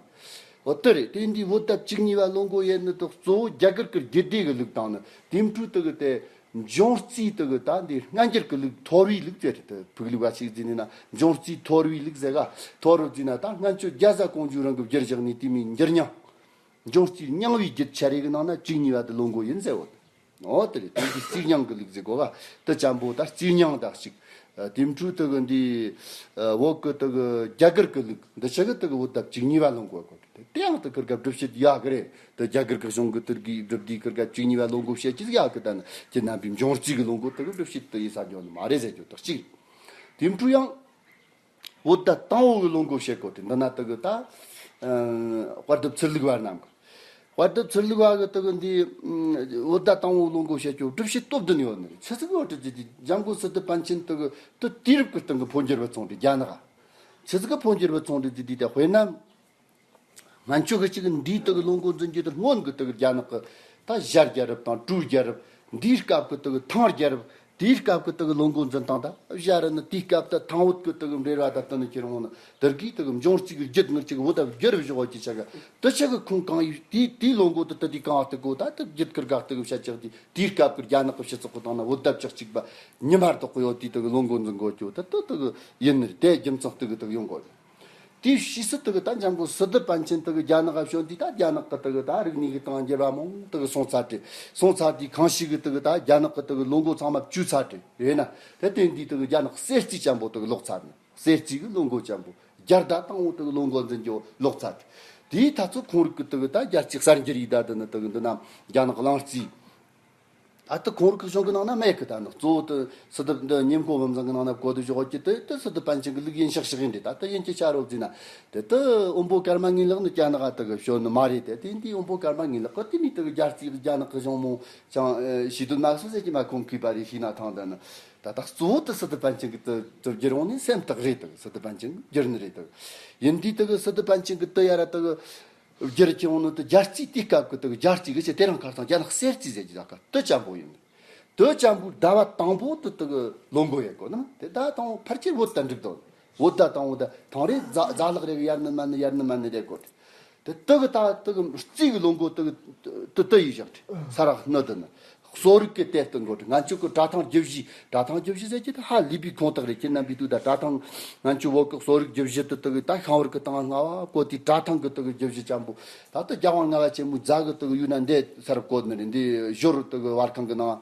འོ་དེ་རེད། དེ་འདི་བོད་ཟླ་བཅུ་གཉིས་པ་ལོ་འགོ་ཡས་ནི་དག་གཙོ་བོ་རྒྱ་གར་གི་རྒྱུད་སྡེ་གི་ལུགས་དང་ནི་དེ་འཕྲོ་དག་གི་དེ། འབྱུང་རྩིས་དེ་གི་ད་འདི་སྔ་འགྱུར་གི་ལུགས་ཐོར་བུའི་ལུགས་ཟེར་ཏེ། ཕུག་ལུགས་པ་ཞིག་ཟིན་ནི་ན་འབྱུང་རྩིས་ཐོར་བུའི་ལུགས་ཟེར་ག་ཐོར་བུ་ཟིན་ན་ད་སྔན་ཆད་རྒྱ་བཟའ་ཀོང་ཇོ་རང་གི་བསྒྱུར་བཞག་ནི་དེ་མིན་འགྱུར་རྙིང་། འབྱུང་རྩིས་རྙིང་བའི་རྒྱུད་ཆ་རེ་གི་ནང་ན་བཅུ་གཉིས་པ་དེ་ལོ་འགོ་ཡིན་ཟེར་བོ། འོ་དེ་རེད། དེ་འདི་རྩིས་རྙིང་གི་ལུགས་ཟེར་གོ་ག་དེ་ཅན་པོ་ད་རྩིས་རྙིང་ད་ཞིག་དེ་འཕྲོ་དེ་གི་འདི་བོད་གི་དེ་གི་རྒྱ་གར་གི་ལུགས་འདི་ཆ་གི་དེ་གི་བོད་ཟླ་བཅུ་གཉིས་པ་ལོ་འགོ་གོ། དེ་ཡང་དེ་ཁིར་ག་སྒྲུབ་བྱེད་ཡག་གི་རེད། དེ་རྒྱ་གར་གི་གཞུང་གི་དེར་གི་སྒྲུབ་དུས་ཁིར་ག་བཅུ་གཉིས་པ་ལོ་འགོ་བཤད་ཀྱི་ཡག་གི། ད་ནི་ཁྱེད་རྣམ་པའི་འབྱུང་རྩིས་གི་ལོ་འགོ་དེ་གི་སྒྲུབ་བྱེད་དེ་ཡིན་ས་འཇོག་ནི་མ་རེད་ཟེར་རྒྱུ་དག་ཅིག་དེ་འཕྲོ་ཡང་བོད་ཟླ་དང་པོ་གི་ལོ་འགོ་བཤད་གོ། དེ་འདི་ན་དེ་གི་ད་དཔལ་ལྡབ་ཚུར་ལུགས་པ་རྣམས་གི། དཔལ་ལྡབ་ཚུར་ལུགས་པ་གི་དེ་གི་འདི་བོད་ཟླ་དང་པོ་ལོ་འགོ་བཤད་རྒྱུ་སྒྲུབ་བྱེད་སྟོབས་ལྡན་ཡོད་ནི་རེད། ཆི་ཟིག་ཡོད་དྲི་ཅི་ཅི་འཇམ་མགོན་སི་ཏུ་པཎ་ཆེན་དེ་གི་དེ་དུས་རབས་ཀྱི་སྟེང་གི་འཕོ་འགྱུར་བུད་སོང་དེ་རྒྱ་ནག་ཆི་ཟིག་གི་འཕོ་འགྱུར་བུད་སོང་དེ་དེ་དེ་དཔེར་ན། སྔན་ཆད་ཀྱི་གཅིག་འདིའི་དག་ལོ་འགོ་འཛིན་རྒྱུ་དེ་སྔོན་གྱི་དག་རྒྱ་ནག་གི་ད་ཞྭ་རྒྱལ་རབས་དང་གྲུ་རྒྱལ་རབས། འདིའི་སྐབས་ཀྱི་དག་ཐང་རྒྱལ་རབས། དེའི་སྐབས་ཀྱི་དག་ལོ་འགོ་འཛིན་སྟངས་ད་བཞག་ར་ནི། དེའི་སྐབས་ད་ཐང་བོད་ཀྱི་དག་འབྲེལ་བ་ད་དེ་ནི་ཁྱེར་འོང་ནི་དེར་གིས་དག་འབྱུང་རྩིས་ཀྱི་རྒྱུད་ངར་གཅིག་བོད་ད་བསྒྱུར་བཞག་གི་ཆ་ག་དེ་ཆ་གི་ཁུངས་གང་ཡོད། དེའི་དེའི་ལོ་འགོ་དེ་དེ་དུས་གང་དུ་གོ། ད་དེ་རྒྱུད་ཀྱི་དགག་དེ་གི་བཤད་ཅིག་དེ་དེའི་སྐབས་ཀྱི་རྒྱ་ནག་གི་སྤྱི་ཚོགས་ཀྱི་སྟེང་ན་བོད་ད་བཅུ་གཅིག་པ་ཉི་མ་རྡོག་གི་ཡོད་དུས་དག་ལོ་འགོ་འཛིན་དགོས་རྒྱུ་དེ་དེ་དག་ཡིན་ནི་རེད། དེ་རྒྱུ་མཚན་དག་གི་དག་ཡོང་དགོས། དེའི་ཕྱིས་སུ་དེ་གི་ད་འཇམ་མགོན་སི་ཏུ་པཎ་ཆེན་དེ་གི་རྒྱ་ནག་ག་བྱོན་དུས་ད་རྒྱ་ནག་གི་དེ་གི་ད་རིག་གནས་གི་སྟེང་འགྱུར་བ་མང་དེ་གི་སོང་ཚར་ཏེ། སོང་ཚར་དུས་གང་ཞིག་གི་དེ་གི་ད་རྒྱ་ནག་གི་དེ་གི་ལོ་འགོ་ཚང་མ་བཅོས་ཚར་ཏེ་ཡོད་ན། དེ་དེ་འདི་དེ་གི་རྒྱ་ནག་གསེར་རྩིས་ཅན་པོ་དེ་གི་ལོག་ཚར་ནས། གསེར་རྩིས་གི་ལོ་འགོ་ཅན་པོ། རྒྱལ་ཟླ་དང་པོ་དེ་གི་ལོ་འགོ་འཛིན་རྒྱུ་ལོག་ཚར་ཏེ། དེའི་ཐ་ཚོ་ཁོང་རིག་གི་དེ་གི་ད་རྒྱལ་རྩིས་གསར་འགྱུར་ཡི་ད་དེ་ནི་དེ་གི་འདི་ན་རྒྱ་ནག་གླིང་རྩིས། ད་ལྟ་ཁོང་རིག་གི་གཞུང་གི་ནང་ན་མེད་གི། ད་ནི་གཙོ་བོ་དེ་སི་ཏུ་འདི་ཉེ་འཁོར་བུམ་བཟང་གི་ནང་ན་བཀོད་དུ་བཞག་གི། དེ་དེ་སི་ཏུ་པཎ་ཆེན་གི་ལུགས་ཡིན་ཤག་ཤག་ཡིན་ཏེ། ད་ལྟ་ཡིན་གྱི་ཆ་རོགས་བརྩིས་ན་དེ་དེ་དབོན་པོ་ཀརྨ་ངེས་ལགས་ནི་རྒྱ་ནག་ག་དེ་གི་བྱོན་ནི་མ་རེད། དེ་དེ་འདི་དབོན་པོ་ཀརྨ་ངེས་ལགས་གི་དེ་མི་དེ་གི་རྒྱལ་རྩིས་གི་རྒྱ་ནག་གི་གཞུང་མོ་ཅང་ཤེས་དོན་མ་སོང་ཟེར་གྱི་མ། ཁོང་གིས་པ་རེ་ཤེས་ན་ཐང་། ད་ནི་ད་ད་གཙོ་བོ་དེ་སི་ཏུ་པཎ་ཆེན་གི་དེ་དེ་བསྒྱུར་འོང་ནི་སེམས་ཐག་རེད། དེ་སི་ཏུ་པཎ་ཆེན་གི་བསྒྱུར་ནི་རེད། དེ་ཡིན་དུས་དེ་གི་སི་ཏུ་པཎ་ཆེན་གི་དེ་ཡ་ར་དེ་གི་བསྒྱུར་གྱི་འོང་ནི་དེ་རྒྱལ་རྩིས་དེའི་སྐབས་ཀྱི་དེ་གི་རྒྱལ་རྩིས་གི་ཆེ་དེ་རིང་ཁ་སང་རྒྱ་ནག་གསེར་རྩིས་ཟེར་གྱི་ད་ག་དེ་ཅན་པོ་ཡིན། དེ་ཅན་པོ་ཟླ་བ་དང་པོ་དེ་དེ་གི་ལོ་འགོ་ཡེ་གོ་ནི། དེ་ཟླ་དང་པོ་ཕལ་ཆེར་བོད་ད་འགྲིག་དོ། བོད་ཟླ་དང་པོ་དེ་ཐང་རེ་ཟླ་ཟླ་ལྷག་རེ་གི་ཡར་ནི་མར་ནི་ཡར་ནི་མར་ནི་རེ་གོ། དེ་དེ་གི་ད་དེ་གི་རྩིས་གི་ལོ་འགོ་དེ་གི་དེ་དེ་ཡི་བཞག་ས་རག་སྣོད་དེ་ནི། གསོ་རིག་གི་དེབ་ཏུ་འགོད། ང་ཚོ་གི་སྒྲ་ཐང་རྒྱུད་བཞི། སྒྲ་ཐང་རྒྱུད་བཞི་ཟེར་གྱི་དེ་ཧ་ལས་པའི་ཁུངས་དག་རེད། ཁྱེད་རྣམ་པས་ཐུག་ད་སྒྲ་ཐང་། ང་ཚོ་བོད་ཀྱི་གསོ་རིག་རྒྱུད་བཞི་དེ་དག་ད་ཤང་བར་གྱི་སྟེང་ལྔ་བ་བཀོད་དེ། སྒྲ་ཐང་གི་དག་རྒྱུད་བཞི་ཅན་པོ་ད་ལྟ་རྒྱལ་དབང་ལྔ་པ་ཆེན་མོའི་རྫ་གི་དག་ཡུལ་ན་འདི་སར་བཀོད་ནི་རེད། འདི་ཞོར་དག་བར་ཁང་གི་ནང་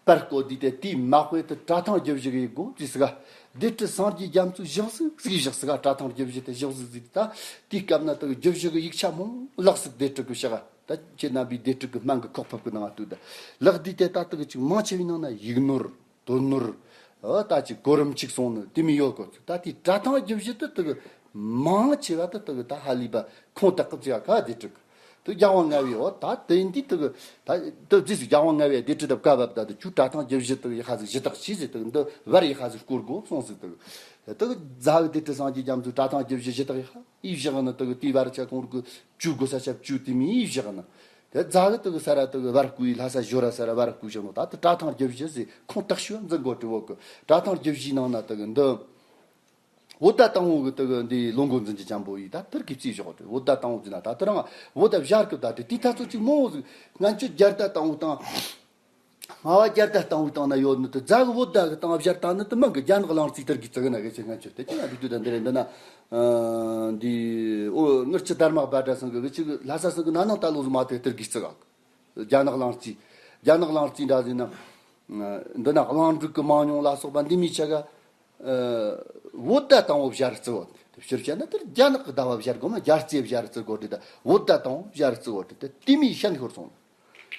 པར་བཀོད་དེ། དེ་དེའི་མ་དཔེ་དེ་སྒྲ་ཐང་རྒྱུད་བཞི་གི་སྒོ་བརྩིས་ཟིག་ག་སྡེ་སྲིད་སངས་རྒྱས་རྒྱ་མཚོའི་ཞབས་ཟིག་ཟིག་བཞག་ཟིག་ག་སྒྲ་ཐང་རྒྱུད་བཞི་དེ་ཞབས་ཟིག་ཟིག་ད་དེའི་སྐབས་ན་དག་རྒྱུད་བཞི་གི་ཡིག་ཆ་མང་ལགས་ཟིག་སྡེ་སྲིད་གི་ཕྱག་ད་ཁྱེད་རྣམ་པའི་སྡེ་སྲིད་ཀྱི་སྨན་གྱི་ཁོག་ཕུབ་ཀྱི་ནང་ང་བཏུད་ད། ལག་འདི་དེ་ད་ལྟ་གི་ཅིག་མང་ཆེ་བའི་ནང་ན་ཡིག་ནོར་དོན་ནོར་ཨ་ད་ཅིག་གོ་རིམ་ཅིག་སོང་ནི་དེ་མི་ཡོད་གོ། ད་དེ་སྒྲ་ཐང་རྒྱུད་བཞི་དེ་དག་མང་ཆེ་བ་དེ་དག་ད་ཧ་ལས་པ་ཁུངས་དག་གི་ཅིག་ག་སྡེ་སྲིད་དེ་རྒྱལ་དབང་ལྔ་པའི་འོ་ད་དེ་འདི་དག་ད་དེ་རྗེས་སུ་རྒྱལ་དབང་ལྔ་པའི་སྡེ་སྲིད་དེ་བཀའ་བབས། ད་དེ་ཁྱོད་སྒྲ་ཐང་རྒྱུད་བཞི་དག་ཡི་ཧ་ཟིག་ཞུ་དག་བྱོས་ཟེར། དག་འདི་བར་ཡི་ཧ་ཟིག་བསྐོར་དགོས་གསུངས་ཟིག་དག་དག་རྫ་གི་སྡེ་སྲིད་སངས་རྒྱས་རྒྱ་མཚོས་སྒྲ་ཐང་རྒྱུད་བཞི་ཞུ་དག་ཡི་ཧ། ཨི་བཞག་ནི་དག་དེའི་བར་ཆ་ཁོང་རིག་གི་བཅུ་དགོས་ས་ཆ་བཅུ་དེ་མི་ཨི་བཞག་ནི། དེ་རྫ་གི་དག་ས་ར་དག་བར་བརྐོས་ལྷ་ས་ཞོ་ར་ས་ར་བར་བརྐོས་བཞག་ནོ། ད་དེ་སྒྲ་ཐང་རྒྱུད་བཞི་ཟེར་ཁུངས་དག་ཤོས་འཛིན་དགོས་དྲི་བོ་གི། སྒྲ་ཐང་རྒྱུད་བཞིའི་ནང་ན་དག་འདི་བོད་ཟླ་དང་པོ་གི་དག་འདི་ལོ་འགོ་འཛིན་གྱི་ཅན་པོ་ཡི་ད་དེར་གི་རྩིས་བཞག་དྲི། བོད་ཟླ་དང་པོ་ཟེར་ན་ད་དེ་རང་བོད་ཟླ་བཞག་གི་ད་དེ་དེའི་ཐ་ཚོ་ཅིག་མོ་ཟིག་སྔན་ཆད་རྒྱལ་ཟླ་དང་པོ་དང་། སྔ་བ་རྒྱལ་དར་བཏང་བའི་སྟེང་ན་ཡོད་ནི་དེ་རྫ་གི་བོད་ཟླ་གི་སྟེང་བཞག་བཏང་ནི་དེ་མིན་གི། རྒྱ་ནག་གླིང་རྩེའི་དར་གི་བརྩི་གི་ན་གི་ཆེ་ང་ཆོ་དེ་ཅི་ང་དུས་དུས་དང་འདི་རེད། འདི་ན་འདི་ཨོ་ངར་ཆུ་དར་མ་སྦ་དྲ་སང་གི་གི་ཅི་གི་ལྷ་ས་སང་གི་ན་ནང་ད་ལོ་ཟིག་མ་དེ་དར་གི་བརྩི་ག་རྒྱ་ནག་གླིང་རྩེ། རྒྱ་ནག་གླིང་རྩེ་འདྲ་ཟིག་ན། འདི་ན་གླིང་འབྲུག་གི་མང་ཉུང་ལ་སོགས་པ་འདི་མི་ཆ་ག་བོད་ཟླ་དང་བོ་བཞག་རྩི་བོ། དེ་ཕྱིར་བཤད་ན་དེར་རྒྱ་ནག་གི་ཟླ་བ་བཞག་དགོས་མ། རྒྱལ་རྩེ་བཞག་རྩི་དགོས་དེ་ད་བོད་ཟླ་དང་བོ་བཞག་རྩི་བོ་དེ་ད་དེ་མི་ཤན་ཤོར་སོང་།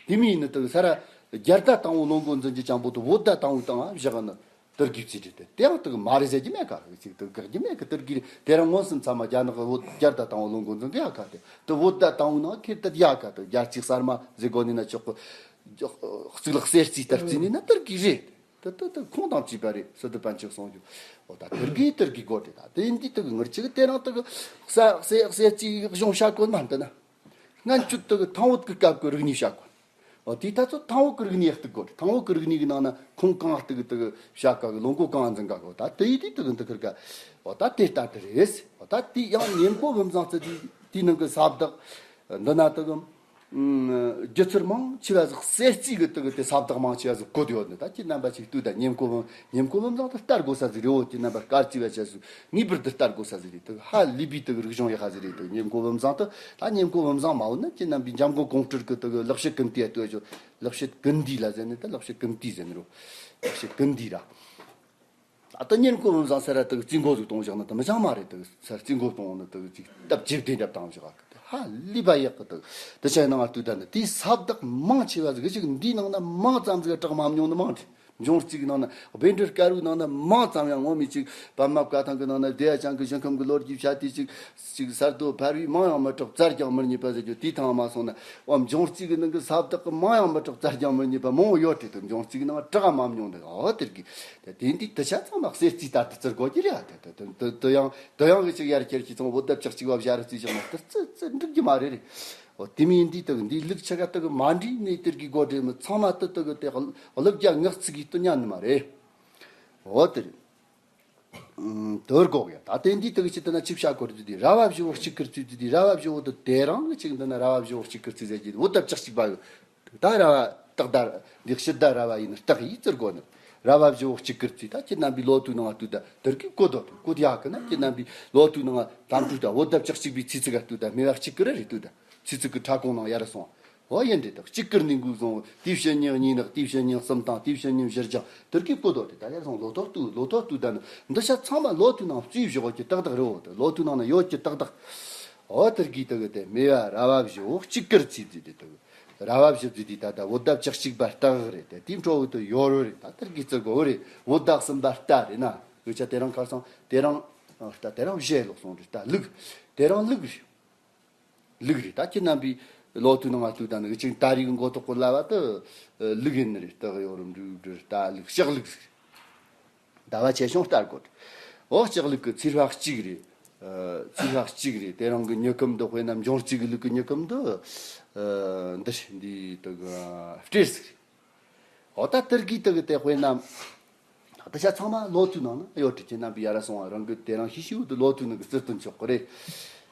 དེ་མི་ནི་དེ་ས་ར་རྒྱལ་ཟླ་དང་བོ་ལོ་འགོ་འཛིན་གྱི་ཅང་པོ་དེ་བོད་ཟླ་དང་བོ་དང་བཞག་ནི་དར་གི་བརྩི་དེ་དེ་ཡང་དེ་མ་རེད་ཟེར་གྱི་མེད་ག་ཅིག་དེ་གག་གི་མེད་གི། དར་གི་དེ་རང་མངོན་སུམ་ཚང་མ་རྒྱ་ནག་གི་བོད་རྒྱལ་ཟླ་དང་བོ་ལོ་འགོ་འཛིན་གི་ཡ་ག་དེ་དེ་བོད་ཟླ་དང་བོ་ནང་ཁེར་དེ་ཡ་ག་དེ་རྒྱལ་རྩེ་གསར་མ་ཟེར་དགོས་ནི་ན་ཆོག་གི། གཙུག་ལག་གསེར་རྩི་དར་རྩི་ནི་ན་དར་གི་རེད། དེ་དེ་དེ་ཁོང་དང་བཅས་པ་རེད། སི་ཏུ་པཎ་ཆེན་གསུང་རྒྱུ། འོ་ད་དར་གི་དར་གི་སྒོ་དེ་ད་དེ་འདི་དེ་གི་ངར་ཆེ་གི་དེ་རང་དེ་གི་ས་གསེར་གསེར་རྩི་གཞུང་བཤད་དགོས་མ་འདི་ན། སྔན་ཆད་དེ་གི་ཐང་བོད་གི་སྐབས་གི་རིག་གནས་བཤད་དགོས། འོ་དེ་ད་ཚོ་ཐང་བོད་གི་རིག་གནས་གཏུག་དགོས། ཐང་བོད་གི་རིག་གནས་གི་ནང་ན་ཁུངས་གང་གཏུག་གི་དེ་གི་བཤད་ག་གི་ལོ་འགོ་གང་འཛིན་ག་གི། འོ་ད་དེ་ཡི་དེ་དེ་གི་འདི་ཁིར་ག་འོ་ད་དེ་ལྟ་དེ་རེད། འོ་ད་དེ་ཡང་ཉིན་གོ་བུམ་བཟང་ཚེ་དེ་དེའི་ནང་གི་ས་བདག་འདི་ན་དེ་གི་ཨུམ། སྒྱུ་རྩལ་མང་ཆེ་བ་ཟིག་གསེར་རྩི་གི་དེ་གི་དེ་ས་བདག་མང་ཆེ་བ་ཟིག་བཀོད་ཡོད་ནི། ད་ཁྱེད་རྣམ་པ་ཅིག་ལྟོས་ད། ཉིན་གོ་བུམ་ཉིན་གོ་བུམ་བཟང་དེ་ལྟ་དགོས་ས་ཟིག་རེད། འོ་ཁྱེད་རྣམ་པ་དཀར་རྩི་བ་ཆ་ཟིག་ངེས་པར་དུ་ལྟ་དགོས་ས་ཟིག་རེད། དེ་གི་ཧ་ལས་པའི་དེ་གི་རིག་གཞུང་ཡག་ཧ་ཟིག་རེད། དེ་གི་ཉིན་གོ་བུམ་བཟང་དེ་ད་ཉིན་གོ་བུམ་བཟང་མ་འོ་ན་ཁྱེད་རྣམ་པའི་འཇམ་མགོན་ཀོང་སྤྲུལ་གི་དེ་གི་ལེགས་བཤད་ཀུན་བཏུས་ལྟོས་ཆོག་ལེགས་བཤད་ཀུན་བཏུས་ལ་ཟེར་ནི་ད་ལེགས་བཤད་ཀུན་བཏུས་ཟེར་ནི་རོ། ལེགས་བཤད་ཀུན་བཏུས་ར། ད་ལྟ་ཉིན་གོ་བུམ་བཟང་ས་ར་དེ་གི་རྩིས་འགོ་ཟིག་གཏོང་བཞག་ན་དེ་མི་ཅང་མ་རེད། དེ་གི་ས་རྩིས་འགོ་གཏོང་ནི་དེ་གི་ཅིག་སྟབས་ཇེ་བདེ་འདྲ་བཏང་བཞག་གི་དེ་ཧ་ལས་པ་ཡག་གི། དེ་དེ་ཆ་ནང་ལྟོས་ད་ནི་དེའི་ས་བདག་མང་ཆེ་བ་ཟིག་གི་ཅིག་འདིའི་ནང་ན་མང་ཙམ་ཟིག་གྲགས་མ་མྱོང་ནི་མང་དེ། འབྱུང་རྩིས་ཀྱི་ནང་ན་བཻ་ཌཱུརྱ་དཀར་པོའི་ནང་ན་མང་ཙམ་ཡང་ངོ་མི་ཅིག་པདྨ་བཀའ་ཐང་གི་ནང་ན་བདེ་བ་ཅན་གྱི་ཞིང་ཁམས་ཀྱི་ལོ་རྒྱུས་བཤད་དེ་ཅིག་ཅིག་གསར་དུ་ཕར་བའི་མང་ཡང་མི་གྲགས་བཙལ་ཀྱང་མི་རྙེད་པ་ཟེར་རྒྱུ་དེའི་ཐང་མ་སོང་ན། འོ་འབྱུང་རྩིས་ཀྱི་ནང་གི་ས་བདག་གི་མང་ཡང་མི་གྲགས་བཙལ་ཀྱང་མི་རྙེད་པ་མང་བོ་ཡོད་དེ། དེ་འབྱུང་རྩིས་ཀྱི་ནང་གྲགས་མ་མྱོང་དེ། འོ་དེར་གི་དེ་དེ་འདི་དེ་ཆ་ཚང་མ་གསེར་རྩིས་ལྟར་དུ་བཙིར་དགོས་ཀྱི་རེད། དེ་དེ་དེ་དེ་ཡང་དེ་ཡང་གི་ཅིག་ཡར་ཁྱེར་གྱི་ཚང་བོད་ཟླ་བཅུ་གཅིག་པ་བཞག་རྩིས་བཞག་ན་དེ་རྩི་རྩི་འགྲིག་གི་མ་རེད་རེད། འོ་དེ་མིན་འདི་དེ་གི་འདི་ལུགས་ཆ་ག་དེ་གི་མ་འདྲེས་ནས་དེར་གི་དགོས་རེད། མི་ཚང་མ་དེ་དེ་གི་དེ་གླུ་རྒྱ་ངག་ཚིག་གི་དུ་ཉན་ནི་མ་རེད། འོ་དེ་རེད། དོར་གོག་ཡ། ད་དེ་འདི་དག་ཅི་ལྟ་ན་ཅིག་བྱ་སྐོར་དུ་དེ་ར་བ་བཞི་བོ་གཅིག་ཁུར་ཚུལ་དུ་དེ་ར་བ་བཞི་བོ་དུ་དེ་རང་གི་ཅིག་འདི་ན་ར་བ་བཞི་བོ་གཅིག་ཁུར་ཚུལ་ཟེར་གྱི་བོད་ཟླ་བཅུ་གཅིག་པ་ཡོད། ད་ར་བ་སྟག་ཟླ་འདི་ཕྱི་ཟླ་ར་བ་ཡིན་སྟག་ཡིན་ཟེར་གོ་ནི། ར་བ་བཞི་བོ་གཅིག་ཁུར་ཚུལ། ད་ཁྱེད་རྣམ་པའི་ལོ་ཐོའི་ནང་ལྟོས་ད་དེར་གི་གོ་དོ་གོ་དེ་ཡག་གི་ན། ཁྱེད་རྣམ་པའི་ལོ་ཐོའི་ནང་དམ་ཕྲུག་ད་བོད་ཟླ་བཅུ་གཅིག་པའི་ཚེས་ཚིགས་ལྟོས་ད་སྨེ་བ་གཅིག་གི་རེ་རེ་ལྟོས་ད། ཚིག་ཚིག་གི་ཕྲ་གོང་ནང་ཡར་སོང་། འོ་ཡིན་དེ་དག་གཅིག་ཀིར་ནི་འགུག་བཟུང་། དེའི་ཕྱི་ཉིན་གཉིས་ནག་དེའི་ཕྱི་ཉིན་གསུམ་དང་དེའི་ཕྱི་ཉིན་བཞི་ལྗང་དེར་གི་བཀོད་དོ་དེ་ད་ཡར་སོང་། ལོ་ཐོག་ཏུ་ལོ་ཐོག་ཏུ་ད་ནི་འདི་ཤ་ཚང་མ་ལོ་ཐོའི་ནང་བཙུགས་བཞག་གི་ཏག་ཏག་རེད། འོ་དེ་ལོ་ཐོའི་ནང་ན་ཡོད་ཀྱི་ཏག་ཏག་འོ་དེར་གི་དེ་གི་དེ་སྨེ་བ་ར་བ་བཞི་བོ་གཅིག་ཀིར་ཚིག་ཚིག་དེ་དེ་གི་ར་བ་བཞི་ཚིག་དེ་ད་ད་བོད་ཟླ་བཅུ་གཅིག་པ་སྟག་རེད། དེ་དེའི་འཕྲོ་བོ་དུ་ཡོ་རོ་རེད། ད་དེར་གི་ཙི་གོ་རེད། བོད་ཟླ་གསུམ་པ་རྟ་རེད་ན་འུ་ཅག་དེ་རང་ཁར་སོང་། དེ་རང་རྟ་དེ་རང་བཞེས་ལོག་སོང་རེད། ད་ལུག་དེ་རང་ལུག་རེད། ལུག་རེད། ད་ཁྱེད་རྣམ་པའི་ལོ་ཐོའི་ནང་ང་ལྟོས་ད་ནི་ཅིག་ད་རིག་མགོ་ཐོག་གི་ལ་བ་དུ་ལུག་ཡིན་ནི་རེད། སྟག་ཡོ་རུ་འབྲུག་འབྲུ་རྟ་ལུག་ལྕགས་ལུག་ཟེར། ཟླ་བ་ཆེ་ཆུང་ལྟར་གོ། འོ་ལྕགས་ལུག་གི་ཚེས་པ་གཅིག་རེད། ཚེས་པ་གཅིག་རེད། དེ་རང་གི་མྱུ་གུ་འདི་དཔེར་ན་འབྱུང་རྩིས་ཀྱི་ལུག་གི་མྱུ་གུ་འདི་འདི་རེད། འདི་དུ་གི་སྤྲེལ་ཟིག་རེད། འོ་ད་དེར་གི་དེ་གི་དེ་དཔེར་ན། ད་ཆ་ཚང་མ་ལོ་ཐོའི་ནང་ན་ཡོད་དྲི་ཁྱེད་རྣམ་པས་ཡར་སོང་བ་རང་གི་དེ་རང་ཤི་ཤིའུ་དུ་ལོ་ཐོའི་ནང་གི་རྩི་དོན་ཆོག་གི་རེད།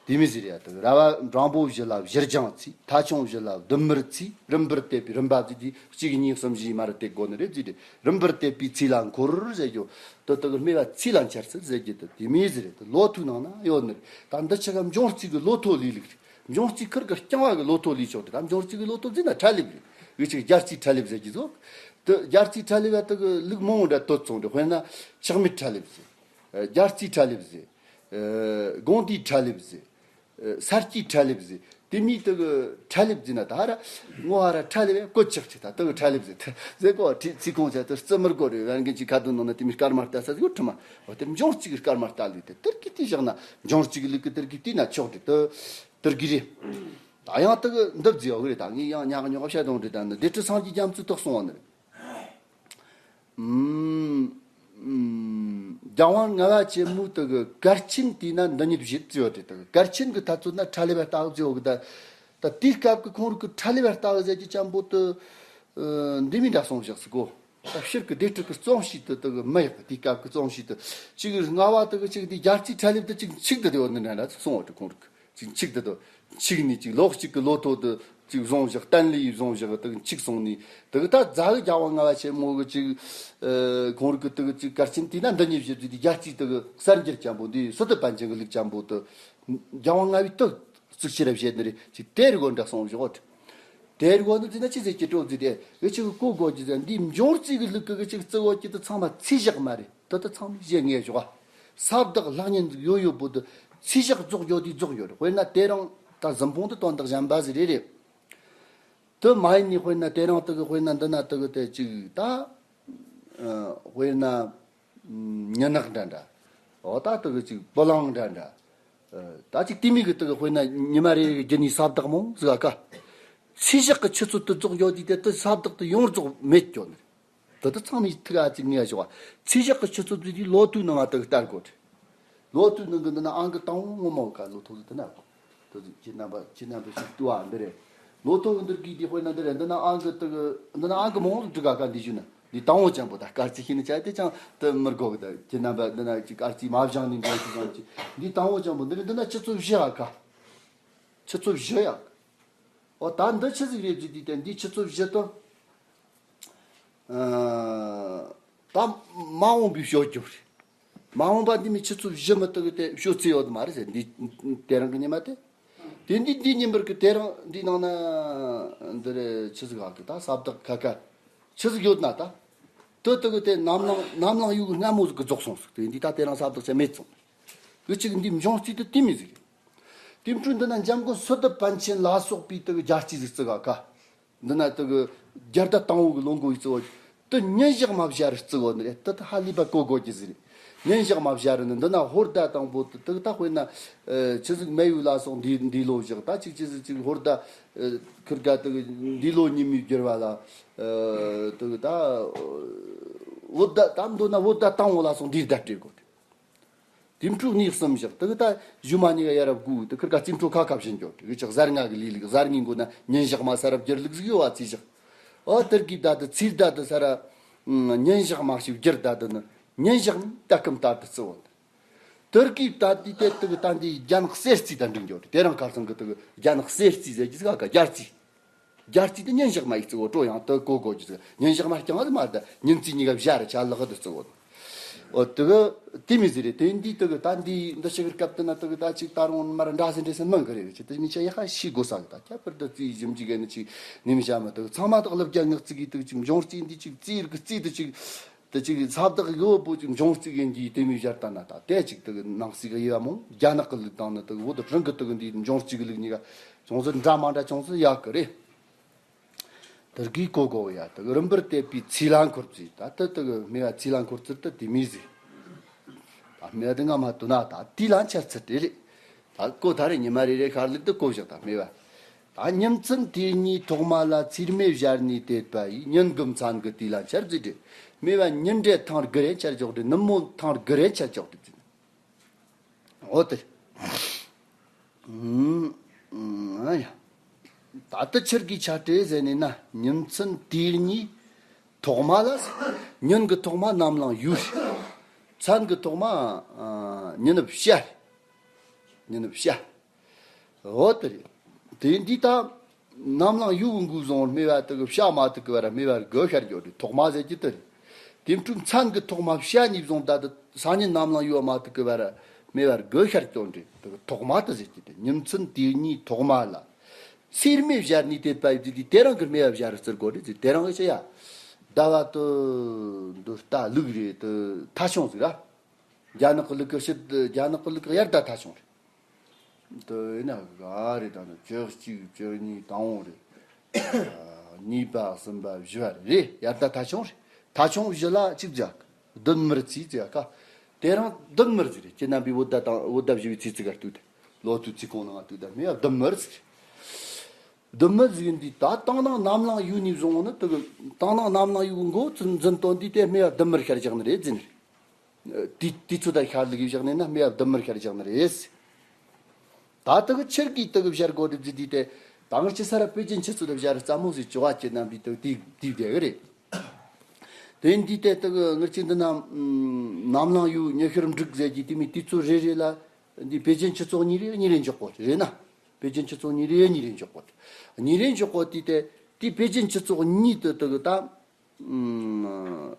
དེ་མི་ཟེར་ཡ་དུ་ར་བ་འབྲང་པོ་བཞི་ལ་བཞིར་སྦྱང་ཚིག་ཐ་ཆུང་བཞི་ལ་བསྡུ་མར་ཚིག་རིམ་པར་བལྟས་པའི་རིམ་པ་ཚིག་དེ་གཅིག་གཉིས་གསུམ་བཞི་མར་བལྟས་དགོ་ནི་རེད་ཟེར་ཏེ། རིམ་པར་བལྟས་པའི་ཚིག་ལ་འཁོར་ཟེར་རྒྱུ་དུ་དུ་གི་སྨེ་བ་ཚིག་ལ་འཆར་ཚུལ་ཟེར་རྒྱུ་དུ་དེ་མི་ཟེར་རེད། དུ་ལོ་ཐོའི་ནང་ན་ཡོད་ནི་རེད། ད་འདི་ཆ་ག་འབྱུང་རྩིས་གི་ལོ་ཐོ་ལས་ལུགས་རེད། འབྱུང་རྩིས་ཁིར་གི་རྐྱང་བ་གི་ལོ་ཐོ་ལས་ཆོག་དེ་ད་འབྱུང་རྩིས་གི་ལོ་ཐོ་ཟེར་ན་ཁྲ་ལེབ་རེད། འུ་ཅག་རྒྱལ་རྩིས་ཁྲ་ལེབ་ཟེར་གྱི་ཟོ། དེ་རྒྱལ་རྩིས་ཁྲ་ལེབ་བ་དེ་གི་ལུགས་མང་བོ་འདྲ་དོད་སོང་རེད། དཔེར་ན་ཆག་མེད་ཁྲ་ལེབ་ཟེར། རྒྱལ་རྩིས་ཁྲ་ལེབ་ཟེར། དགོངས་དུས་ཁྲ་ལེབ་ཟེར། ས་སྐྱའི་ཁྲ་ལེབ་ཟེར། དེ་མིན་དེ་གི་ཁྲ་ལེབ་ཟེར་ན་ད་ཧ་ར་ངོ་ཧ་ར་ཁྲ་ལེབ་བས་བཀོད་ཆག་ཆེ། ད་དེ་གི་ཁྲ་ལེབ་ཟེར་ཟེར་གོ། ཁྲི་ཚིག་ཁོང་ཆ་དེ་རྩི་མི་དགོས་རེད། ཝན་གི་ཅིག་ཁ་དོན་ནང་ན་དེ་མིན་སྐར་མ་ལྟ་ས་ཟིག་ཡོད་ཁྲི་མ། འོ་དེ་འབྱུང་རྩིས་གི་སྐར་མ་ལྟ་ལུགས་དེ་དེར་གི་དེ་བཞག་ན་འབྱུང་རྩིས་གི་ལུགས་གི་དེར་གི་དེ་ན་ཆོག་རེད། དེ་དེར་གི་རེད། ད་ཡང་དེ་གི་འདི་བརྫི་ཡོད་གི་རེད། ད་ངས་ཡང་ཉག་ཉོག་བཤད་དང་རེད། ད་ནི་སྡེ་ཁྲི་སངས་རྒྱས་རྒྱ་མཚོའི་ཐོག་སོང་བ་ནི་རེད། ཨུམ། ཨུམ། རྒྱལ་དབང་ལྔ་པ་ཆེན་མོའི་དེ་གི་གར་ཆེན་དེ་ན་འདི་ཉིད་བཞེད་བརྩི་ཡོད་རེད། དེ་གི་གར་ཆེན་གི་ཐ་ཚོད་ན་ཁྲ་ལེ་བ་ལྟ་བུ་བརྩི་ཡོད་གི། ད་ད་དེའི་སྐབས་གི་ཁོང་རིག་གི་ཁྲ་ལེ་བ་ལྟ་བུ་ཟེར་གྱི་ཅམ་པོ་དེ་འདི་མི་འདྲ་སོང་བཞག་ཟིག་གོ། ད་ཕྱིར་གི་སྡེ་ཁྲི་གི་རྩོམ་ཤེས་དེ་དེ་གི་མི་ཡག་གི། དེའི་སྐབས་གི་རྩོམ་ཤེས་དེ་གཅིག་གི་ལྔ་བ་དེ་གི་གཅིག་དེ་རྒྱལ་རྩིས་ཁྲ་ལེ་བ་དེ་གཅིག་འཆིག་དེ་དེ་ཡོད་ནི་འདྲ་འདྲ་སོང་བ་དེ་ཁོང་རིག་གི། ཅིག་འཆིག་དེ་དོ། འཆིག་ནི་ཅིག་ལོག་ཅིག་གི་ལོ་ཐོ་དེ་ ཅིག་བཟུང་བཞག་སྟན་ལི་བཟུང་བཞག་དག་འཆིག་སོང་ནས་དག་ད་རྫ་གི་རྒྱལ་བ་ལྔ་པ་ཆེན་མོ་གི་ཅིག་ཁོང་རིག་གི་དག་ཅིག་གར་ཆེན་དེ་ན་འདི་ཉིད་བཞི་བརྒྱ་དེ་རྒྱལ་སྤྱི་དག་གསར་འགྱུར་ཅན་པོ་འདི་སི་ཏུ་པཎ་ཆེན་གི་ལུགས་ཅན་པོ་དུ་རྒྱལ་བ་ལྔ་པའི་དུ་གཙུག་ཕྱིར་བཞེད་ནི་རེད། ཅིག་དེ་རིག་གོ་འདྲ་སོང་བཞག་དེ་རིག་གོ་ནི་དེ་ན་ཅི་ཟེར་གྱི་སྤྲོ་ཟེར་དེ་ཨེ་ཅིག་གོ་གོ་ཅི་ཟེར་འདི་འབྱུང་རྩིས་གི་ལུགས་གི་ཅིག་རྩི་གོ་ཅི་དུ་ཚང་མ་ཚེས་ཞག་མ་རེད། དེ་དག་ཚང་མས་བཞེད་ངེས་བཞག་ས་བདག་ལྷག་ཉན་ཡོད་ཡོད་པོ་དུ་ཚེས་ཞག་རྫོགས་ཡོད་དེ་རྫོགས་ཡོད་རེད། དཔེར་ན་དེ་རིང་ད་གཟིམ་ཕུང་དུ་དོན་དག་གཞན་པ་ཟིག་རེད་རེད། དུ་མ་ཡིན་ནི་དཔེར་ན་དེ་རིང་དུ་གི་དཔེར་ན་འདི་ན་དུ་གི་དེ་ཅིག་ད་དཔེར་ན་ཉི་ནག་འདྲ་འདྲ་འོ་ད་དུ་གི་ཅིག་སྤུ་ལང་འདྲ་འདྲ་ད་ཅིག་དེ་མི་གི་དུ་གི་དཔེར་ན་ཉི་མ་རེ་རེ་གི་རྒྱུ་ནི་ས་བདག་མོ་ཟིག་ཨ་ཀ་ཚེས་ཞག་གི་ཆུ་ཚོད་དུ་རྫོགས་ཡོད་དེ་དེ་དུ་ས་བདག་དུ་ཡོངས་རྫོགས་མེད་ཀྱོ་ནི། དེ་དག་ཚང་མའི་ཐུགས་ཨ་ཙི་ངེས་ཞོག་ཚེས་ཞག་གི་ཆུ་ཚོད་དེ་ལོ་ཐོའི་ནང་ང་དག་ལྟར་དགོས། ལོ་ཐོའི་ནང་གི་འདི་ན་ཨང་ཀི་དང་པོ་ངོ་མ་བ་ཀ་ལོ་ཐོ་དེ་ན་དགོས། དེ་ཚོ་ཁྱེད་རྣམ་པ་ཁྱེད་རྣམ་པ་ཞིག་ལྟོས་ཨ་འདི་རེད། ལོ་ཐོ་གི་འདིར་གི་དེ་དཔེར་ན་འདི་རེད། འདི་ན་ཨང་ཀི་དག་འདི་ན་ཨང་ཀི་མང་པོ་འབྲི་ག་ཀ་འདི་ཞུ་ན་འདི་དང་པོ་ཅན་པོ་ད་སྐར་རྩིས་ཤེས་ནི་བྱ་དེ་ཅང་དེ་མི་དགོས་གི་ད་ཁྱེད་རྣམ་པ་འདི་ན་ཅིག་སྐར་རྩིས་མ་བཞེངས་ནི་འདྲ་ཞིག་ཅང་ཅིག་འདི་དང་པོ་ཅན་པོ་འདི་རེད། འདི་ན་ཆུ་ཚོད་བཞི་ཨ་ཀ་ཆུ་ཚོད་བཞི་ཡ། ཨོ་ད་འདི་ཆི་ཟིག་རེད་ཟེར་དུས་དེ་འདི་ཆུ་ཚོད་བཞི་དང་། ད་མ་འོངས་པའི་ཤོད་རྒྱུ་རེད། མ་འོངས་པ་འདི་མི་ཆུ་ཚོད་བཞི་མི་དག་གི་དེ་ཤོད་ཚེ་ཡོད་མ་རེད་ཟེར། འདི་དེ་རིང་གི་ཉི་མ་དེ། དེ་འདི་འདི་ཉིན་པར་གི་དེ་རིང་འདི་ནང་ན་འདི་རེད། ཆི་ཟིག་ཧ་གི་ད་ས་བདག་ཁ་ཁ་ཆི་ཟིག་ཡོད་ན་ད། དེ་དག་གི་དེ་ནམ་ལངས་ནམ་ལངས་ཡུལ་གི་སྔ་མོ་ཟིག་གི་རྫོགས་སོང་ཟིག་དེ་འདི་ད་དེ་རིང་ས་བདག་ཆ་མེད་སོང་། གི་ཅིག་འདི་འབྱུང་རྩིས་དེ་དེ་མི་ཟིག་རེད། དེ་འཕྲོས་འདི་ན་འཇམ་མགོན་སི་ཏུ་པཎ་ཆེན་ལ་སོགས་པའི་དེ་གི་རྒྱལ་རྩིས་ཟིག་བརྩི་ག་ཀ། འདི་ན་དེ་གི་རྒྱལ་ཟླ་དང་པོ་གི་ལོ་འགོ་ཡི་གཙོ་བོ་དེ་ཉིན་ཞག་མ་བཞག་རུ་བརྩི་གོ་ནི་རེད། དེ་ད་ཧ་ལས་པ་གོ་དགོས་ཀྱི་ཟིག་རེད། ཉིན་ཞག་མ་བཞག་རུ་ནི་འདི་ན་ཧོར་ཟླ་དང་པོ་དེ་དེ་གི་ད་དཔེར་ན་ཆི་ཟིག་མེ་ཡོས་ལ་སོགས་འདི་འདི་ལོ་བཞག་ད་ཅིག་ཅི་ཟིག་ཅིག་ཧོར་ཟླ་ཁིར་ག་དེ་གི་འདི་ལོ་ཉི་མའི་འགྱུར་བ་ལ་དེ་གི་ད་བོད་ཟླ་ད་མདོར་ན་བོད་ཟླ་དང་པོ་ལ་སོགས་འདིའི་ཟླ་སྤྲེལ་གོ་དེ། དེ་འཕྲོས་གནས་གསུམ་བཞག་དེ་གི་ད་གཞུག་མ་གཉིས་ཀ་ཡ་རབས་དགུ་དེ་ཁིར་ཀ་རྩིས་འཕྲོ་ཁ་ཁ་བཞིན་འཇོག་དེ་གི་ཅག་གཟའ་ལྔ་གི་ལས་ལུགས་གཟའ་ལྔའི་མགོ་ན་ཉིན་ཞག་མ་ས་རབས་སྒྱུར་ལུགས་ཟིག་ཡོད་བ་ཚེས་ཞག་ཨོ་དེར་གི་ད་དེ་ཚེས་ཟླ་དེ་ས་ར་ཉིན་ཞག་མ་ཞིག་སྒྱུར་ད་དེ་ནི་ཉིན་ཞག་ད་སྐམ་ད་དེ་བརྩི་བོ་དེར་གི་ད་དེ་དེ་དེ་གི་ད་འདི་རྒྱ་ནག་གསེར་རྩིས་ད་འགྲིག་འཇོག་དེ་རང་ཁ་སང་གི་དེ་གི་རྒྱ་ནག་གསེར་རྩིས་ཟེར་གི་ཟིག་ཨ་ཀ་རྒྱལ་རྩིས། རྒྱལ་རྩིས་དེ་ཉིན་ཞག་མ་ཡིག་བརྩི་བོ་སྤྲོ་ཡང་དེ་གོ་གོ་ཅི་ཟེར་ཉིན་ཞག་མ་རྐྱང་ཨ་མ་ད་ཉིན་རྩིས་གཉིས་ཀ་བཞག་རེ་ཆ་ལག་དུ་བརྩི་བོ། ཨོ་དེ་གི་དེ་མི་ཟེར་རེ་དེ་འདི་དེ་གི་ད་འདི་འདི་ཞིག་གི་སྐབས་དེ་ན་དེ་གི་ད་ཅིག་ད་རུང་མར་འདྲ་སེ་འདྲ་སེ་མང་གི་རེ་ཅི་དེ་མི་ཆ་ཡ་ཧ་ཤི་དགོས་ས་གི་ད་ཁྱད་པར་དུ་རྩིས་ཞིབ་འཇུག་གི་ནི་ཅིག་ནི་མི་བྱ་མ་དེ་གི་ཚང་མ་དག་ལབ་རྒྱ་ངག་རྩིས་གི་དེ་གི་ཅིག་འབྱུང་རྩིས་འདི་ཅིག་རྩིས་རིག་རྩིས་དེ་ཅིག་དེ་ཅིག་ས་བདག་གི་བོ་བོ་ཅིག་འབྱུང་རྩིས་གི་འདི་དེ་མི་བཞག་ད་ན་ད་དེ་ཅིག་དེ་གི་ནང་སྲིད་གི་དབྱེ་བ་མོ་རྒྱ་ནག་གི་ལུགས་དང་ནི་དེ་གི་བོ་དེ་རང་གི་དེ་གི་འདི་འབྱུང་རྩིས་གི་ལུགས་གཉིས་ཀ་ཅུང་ཟད་འདྲ་མ་འདྲ་ཅུང་ཟད་ཡག་གི་རེད། དེར་གི་གོ་གོ་ཡ་དེ་རིམ་པར་བལྟས་པའི་ཚིག་ལ་འཁོར་ཚིག་ད་ལྟ་དེ་གི་སྨྲས་པ་ཚིག་ལ་འཁོར་ཚུལ་དུ་དེ་མི་ཟིག་ད་སྨྲས་པ་དེ་ང་མ་དུ་ན་ད་དེ་ལ་འཆར་ཚུལ་དེ་རེད། ད་གོ་ད་རེ་ཉི་མ་རེ་རེ་ཤར་ལུགས་དུ་གོ་བཞག་ད་སྨྲས་པ། ད་ཉིན་མཚན་དུས་གཉིས་ཐོག་མ་ལ་ཚེར་མའི་ཞལ་ནས་དེད་པ་ཡིས་ཉིན་གྱི་མཚན་གྱི་དུས་ལ་འཆར་ཚུལ་དེ། སྨྲས་པ་ཉིན་དྲན་ཐེངས་དགུ་རེ་འཆར་ཆོག་དེ་ནུབ་མོ་ཐེངས་དགུ་རེ་འཆར་ཆོག་དེ་ཟིན། འོ་དེ། ཨུམ། ཨུམ། ཨ་ཡ། ད་ལྟ་ཕྱིར་གྱི་ཆ་སྤྲེལ་ཟེར་ནས་ན་ཉིན་མཚན་དུས་གཉིས་ཐོག་མ་ལ། ཉིན་གྱི་ཐོག་མ་ནམ་ལངས་ཡོས། མཚན་གྱི་ཐོག་མ་ཨ་ཉི་ནུབ་ཤར། ཉི་ནུབ་ཤར། འོ་དེ་རེད། དེ་འདི་ད་ནམ་ལངས་ཡོས་གི་འགོ་བཟུང་སྨྲས་པ་དེ་གི་བཤད་མ་ཐུབ་གི་བར་སྨྲས་པ་དགུ་ཤར་འགྱོ་དེ་ཐོག་མ་ཟེར་གྱི་དེ་རེད། དེ་འཕྲོས་མཚན་གྱི་ཐོག་མ་བཤད་ནས་བཟུང་ད་དེ་སང་ཉིན་ནམ་ལངས་ཡོས་མ་ཐུབ་གི་བར་སྨྲས་པ་དགུ་ཤར་འགྱོ་དེ་དེ་གི་ཐོག་མ་དེ་ཟེར་གྱི་དེ་ཉིན་མཚན་དུས་གཉིས་ཐོག་མ་ལ། ཚེར་མའི་ཞལ་ནས་དེད་པ་ཡིས་དེ་དེ་རང་གི་སྨྲས་པ་བཞག་རུ་བརྩི་དགོས་རེད་ཟེར། དེ་རང་གི་ཆི་ཡ། ཟླ་བ་དུ་འདི་ལྟ་ལུགས་རེད་དུ་ཐ་ཆུང་ཟིག་ར། རྒྱ་ནག་གི་ལུགས་གི་ཕྱི་རྒྱ་ནག་གི་ལུགས་གི་དབྱར་ཟླ་ཐ་ཆུང་རེད། དུ་ཡིན་ན་ག་རེ་དང་ནི་བཅུ་གཅིག་བཅུ་གཉིས་དང་པོ་རེད། གཉིས་པ་གསུམ་པ་བཞི་པ་རེད། དབྱར་ཟླ་ཐ་ཆུང་རེད། ཐ་ཆུང་བཞི་ལ་གཅིག་བརྒྱ་བདུན་མར་ཚིག་ཙི་ཡ་ཀ། དེ་རང་བདུན་མར་ཟིག་རེད། ཁྱེད་རྣམ་པའི་བོད་ཟླ་དང་བོད་ཟླ་བཞི་བའི་ཚེས་ཙི་ག་ལྟོས་དེ་ལོ་ཐུ་ཚིག་གོང་ནང་ལྟོས་དེ་མེད་བདུན་མར་ཟིག་རེད། བདུན་མར་ཟིག་འདི་ད་དང་ནང་ནམ་ལངས་ཡོས་ནས་བཟུང་ནི་དུ་དང་ནང་ནམ་ལངས་ཡོས་གི་འགོ་ཚུན་འཛིན་དོན་འདི་དེ་སྨྲས་པ་བདུན་མར་ཤར་བཞག་ནི་རེད་ཟེར་ནི་རེད། དུས་དུས་ཚོད་དང་ཤར་ལུགས་བཞག་ནས་ན་སྨྲས་པ་བདུན་མར་ཤར་བཞག་ནི་རེད། ད་དུ་གི་ཕྱིར་གི་དུ་གི་བཞར་གོ་རེད་ཟེར་དུས་དེ་ད་ངར་ཅི་ས་ར་པེ་ཅིན་ཆུ་ཚོད་དུ་བཞར་རྩ་མོ་ཟིག་བཅུ་བ་ཅི་རྣམ་པའི་དུ་དུས་དུས་བསྡད་གི་རེད། དེ་འདི་དེ་དུ་གི་ངར་ཅི་འདི་ན་ནམ་ལངས་ཡོས་ཉི་ཤར་འབྲུག་ཟེར་གྱི་དེ་མི་དུས་ཚོད་རེ་རེ་ལ་འདི་པེ་ཅིན་ཆུ་ཚོད་གཉིས་རེ་གཉིས་རེ་འཇོག་གོ་རེད་ན། པེ་ཅིན་ཆུ་ཚོད་གཉིས་རེ་གཉིས་རེ་འཇོག་གོ། གཉིས་རེ་འཇོག་གོ་དུས་དེ་དེ་པེ་ཅིན་ཆུ་ཚོད་གཉིས་དུ་དུ་གི་ད་ཨུམ།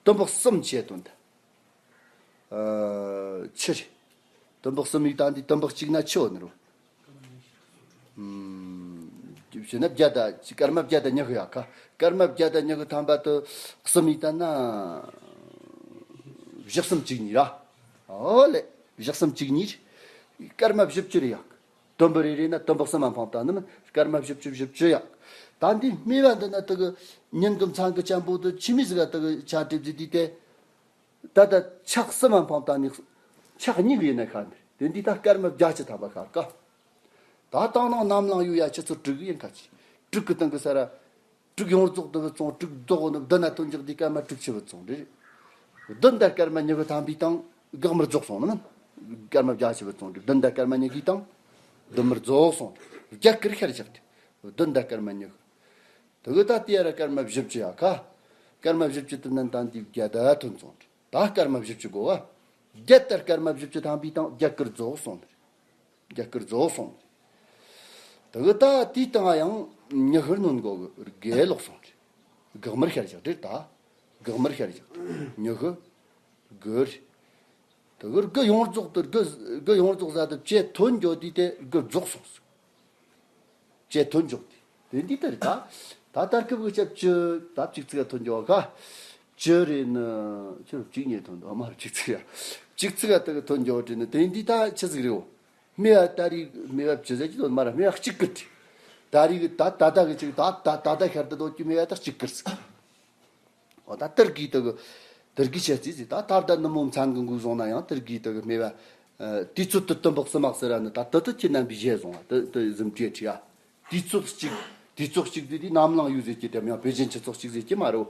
དུམ་བུ་གསུམ་བྱས་དོན་དུ། ཨ། ཆུ་རེད། དུམ་བུ་གསུམ་ཡིག་དང་དེ་དུམ་བུ་གཅིག་ན་ཆུ་ཡོད་ནི་རུ། ཨུམ། བྱས་ན་བརྒྱ་དང་སྐར་མ་བརྒྱ་དང་ཉི་ཤུ་ཡ་ཁ། སྐར་མ་བརྒྱ་དང་ཉི་ཤུ་ཐམ་པ་དུ་གསུམ་ཡིག་ད་ན་བཞི་གསུམ་གཅིག་གཉིས་ར། ཨོ་ལེ། བཞི་གསུམ་གཅིག་གཉིས། སྐར་མ་བཞི་བཅུ་རེ་ཡག་དུམ་བུ་རེ་རེ་ན་དུམ་བུ་གསུམ་མ་འཕངས་ད་ནི་སྐར་མ་བཞི་བཅུ་བཞི་བཅུ་ཡག་ད་འདི་སྨེ་བ་འདི་ན་དུ་གི་ཉིན་གི་མཚན་གི་ཅན་པོ་དུ་ཆི་མི་ཟིག་ག་དུ་གི་ཆ་གྲིབ་ཟི་དུས་དེ། ད་ལྟ་ཆག་གསུམ་མ་འཕངས་ད་ནི་ཆག་གཉིས་གི་ཡིན་ན་ཁ་འདི་དེ་འདི་ད་སྐར་མ་བརྒྱ་ཆི་ཐམ་པ་ཁ་ཀ་ད་དང་ནང་ནམ་ལངས་ཡུལ་ཡ་ཆུ་ཚོད་དྲུག་གི་ཡིན་ཁ་ཆི་དྲུག་གི་སྟེང་གི་ས་ར། དྲུག་ཡོངས་རྫོགས་དུ་བུད་སོང་། དྲུག་རྫོགས་ནི་བདུན་ན་ཐོན་འཇོག་དུས་སྐར་མ་དྲུག་ཅུ་བུད་སོང་རེད། བདུན་དང་སྐར་མ་ཉི་ཤུ་ཐམ་པའི་སྟེང་འགག་མར་རྫོགས་སོང་ནི་མིན། སྐར་མ་བརྒྱ་ཅུ་བུད་སོང་རེད། བདུན་དང་སྐར་མ་ཉི་ཤུའི་སྟེང་བདུན་མར་རྫོགས་སོང་རེད། བརྒྱད་དཀར་ཤར་བཞག་རེད། བདུན་དང་སྐར་མ་ཉི་ཤུ། དེ་གི་ད་དེ་ཡ་ར་སྐར་མ་བཞི་བཅུ་ཡ་ཁ། སྐར་མ་བཞི་བཅུ་དུ་ནན་དང་དུས་བརྒྱ་ད་ཐོན་སོང་རེད། ད་སྐར་མ་བཞི་བཅུ་དགོ་བ། བརྒྱད་དང་སྐར་མ་བཞི་བཅུ་ཐམ་པའི་སྟེང་བརྒྱད་དཀར་རྫོགས་སོང་རེད། རྒྱ་གར་རྫོགས་སོང་། དེ་གི་ད་དེའི་སྟེང་ཡང་ཉི་ཤུར་ནོན་གོ་གི་དགེ་ལོག་སོང་། དགག་མར་ཤར་བཞག་དེར་ད། དགག་མར་ཤར་བཞག་ཉི་ཤུ། དགུ་རེད། དེ་གི་དགུ་ཡོངས་རྫོགས་དེར་དགུ་དགུ་ཡོངས་རྫོགས་ཟ་དུ་བཅད་ཐོན་འགྱོ་དུས་དེ་དགུ་རྫོགས་སོང་། བཅད་ཐོན་འཇོག་དེ། དེ་འདི་ལྟར་ད། ད་ལྟར་སྐབས་ཀྱི་སྐབས་བཅུ་ད་གཅིག་ཚིག་ཐོན་འཇོག་ག་བཅུ་རེད་ནི་ཆུ་གཅིག་ཉིད་ཐོན་འདུག་མ་རེད། གཅིག་ཚིག་ཡ། གཅིག་ཚིག་ཡ་དེ་གི་ཐོན་འཇོག་དྲིས་ནི་དེ་འདི་ད་ཆི་ཟིག་རེད། སྨེ་བ་ད་རེས་སྨེ་བ་བཅུ་ཟེར་གྱི་དོན་མ་རེད། སྨེ་བ་གཅིག་གི་དྲིས། ད་རེས་ཀྱི་ད་ད་ད་གི་གཅིག་ད་ད་ད་ད་ཤར་དུ་དོ་གྱི་སྨེ་བ་ད་གཅིག་གི་ཟིག་འོ་ད་དེར་གི་དེ་གི་དེར་གི་བཤད་རྩིས་ཟིག་ད་ད་ད་ནུབ་མོ་མཚན་གི་འགུག་སོང་ན་ཡང་དེར་གི་དེ་གི་སྨེ་བ། ཨ། དུས་ཚོད་དུ་དུམ་བུ་གསུམ་མ་ཟེར་ར་ནི་ད་དུ་དུ་ཁྱེད་རྣམ་པས་བཞེས་སོང་བ་དུ་དུ་གཟིམ་གྲས་ཁྲི་ཡ། དུས་ཚོད་གཅིག་དུས་ཚོད་གཅིག་དུས་དུས་ནམ་ལངས་ཡུལ་ཟེར་གྱི་དེ་ཡང་པེ་ཅིན་ཆུ་ཚོད་གཅིག་ཟེར་གྱི་མ་རེད།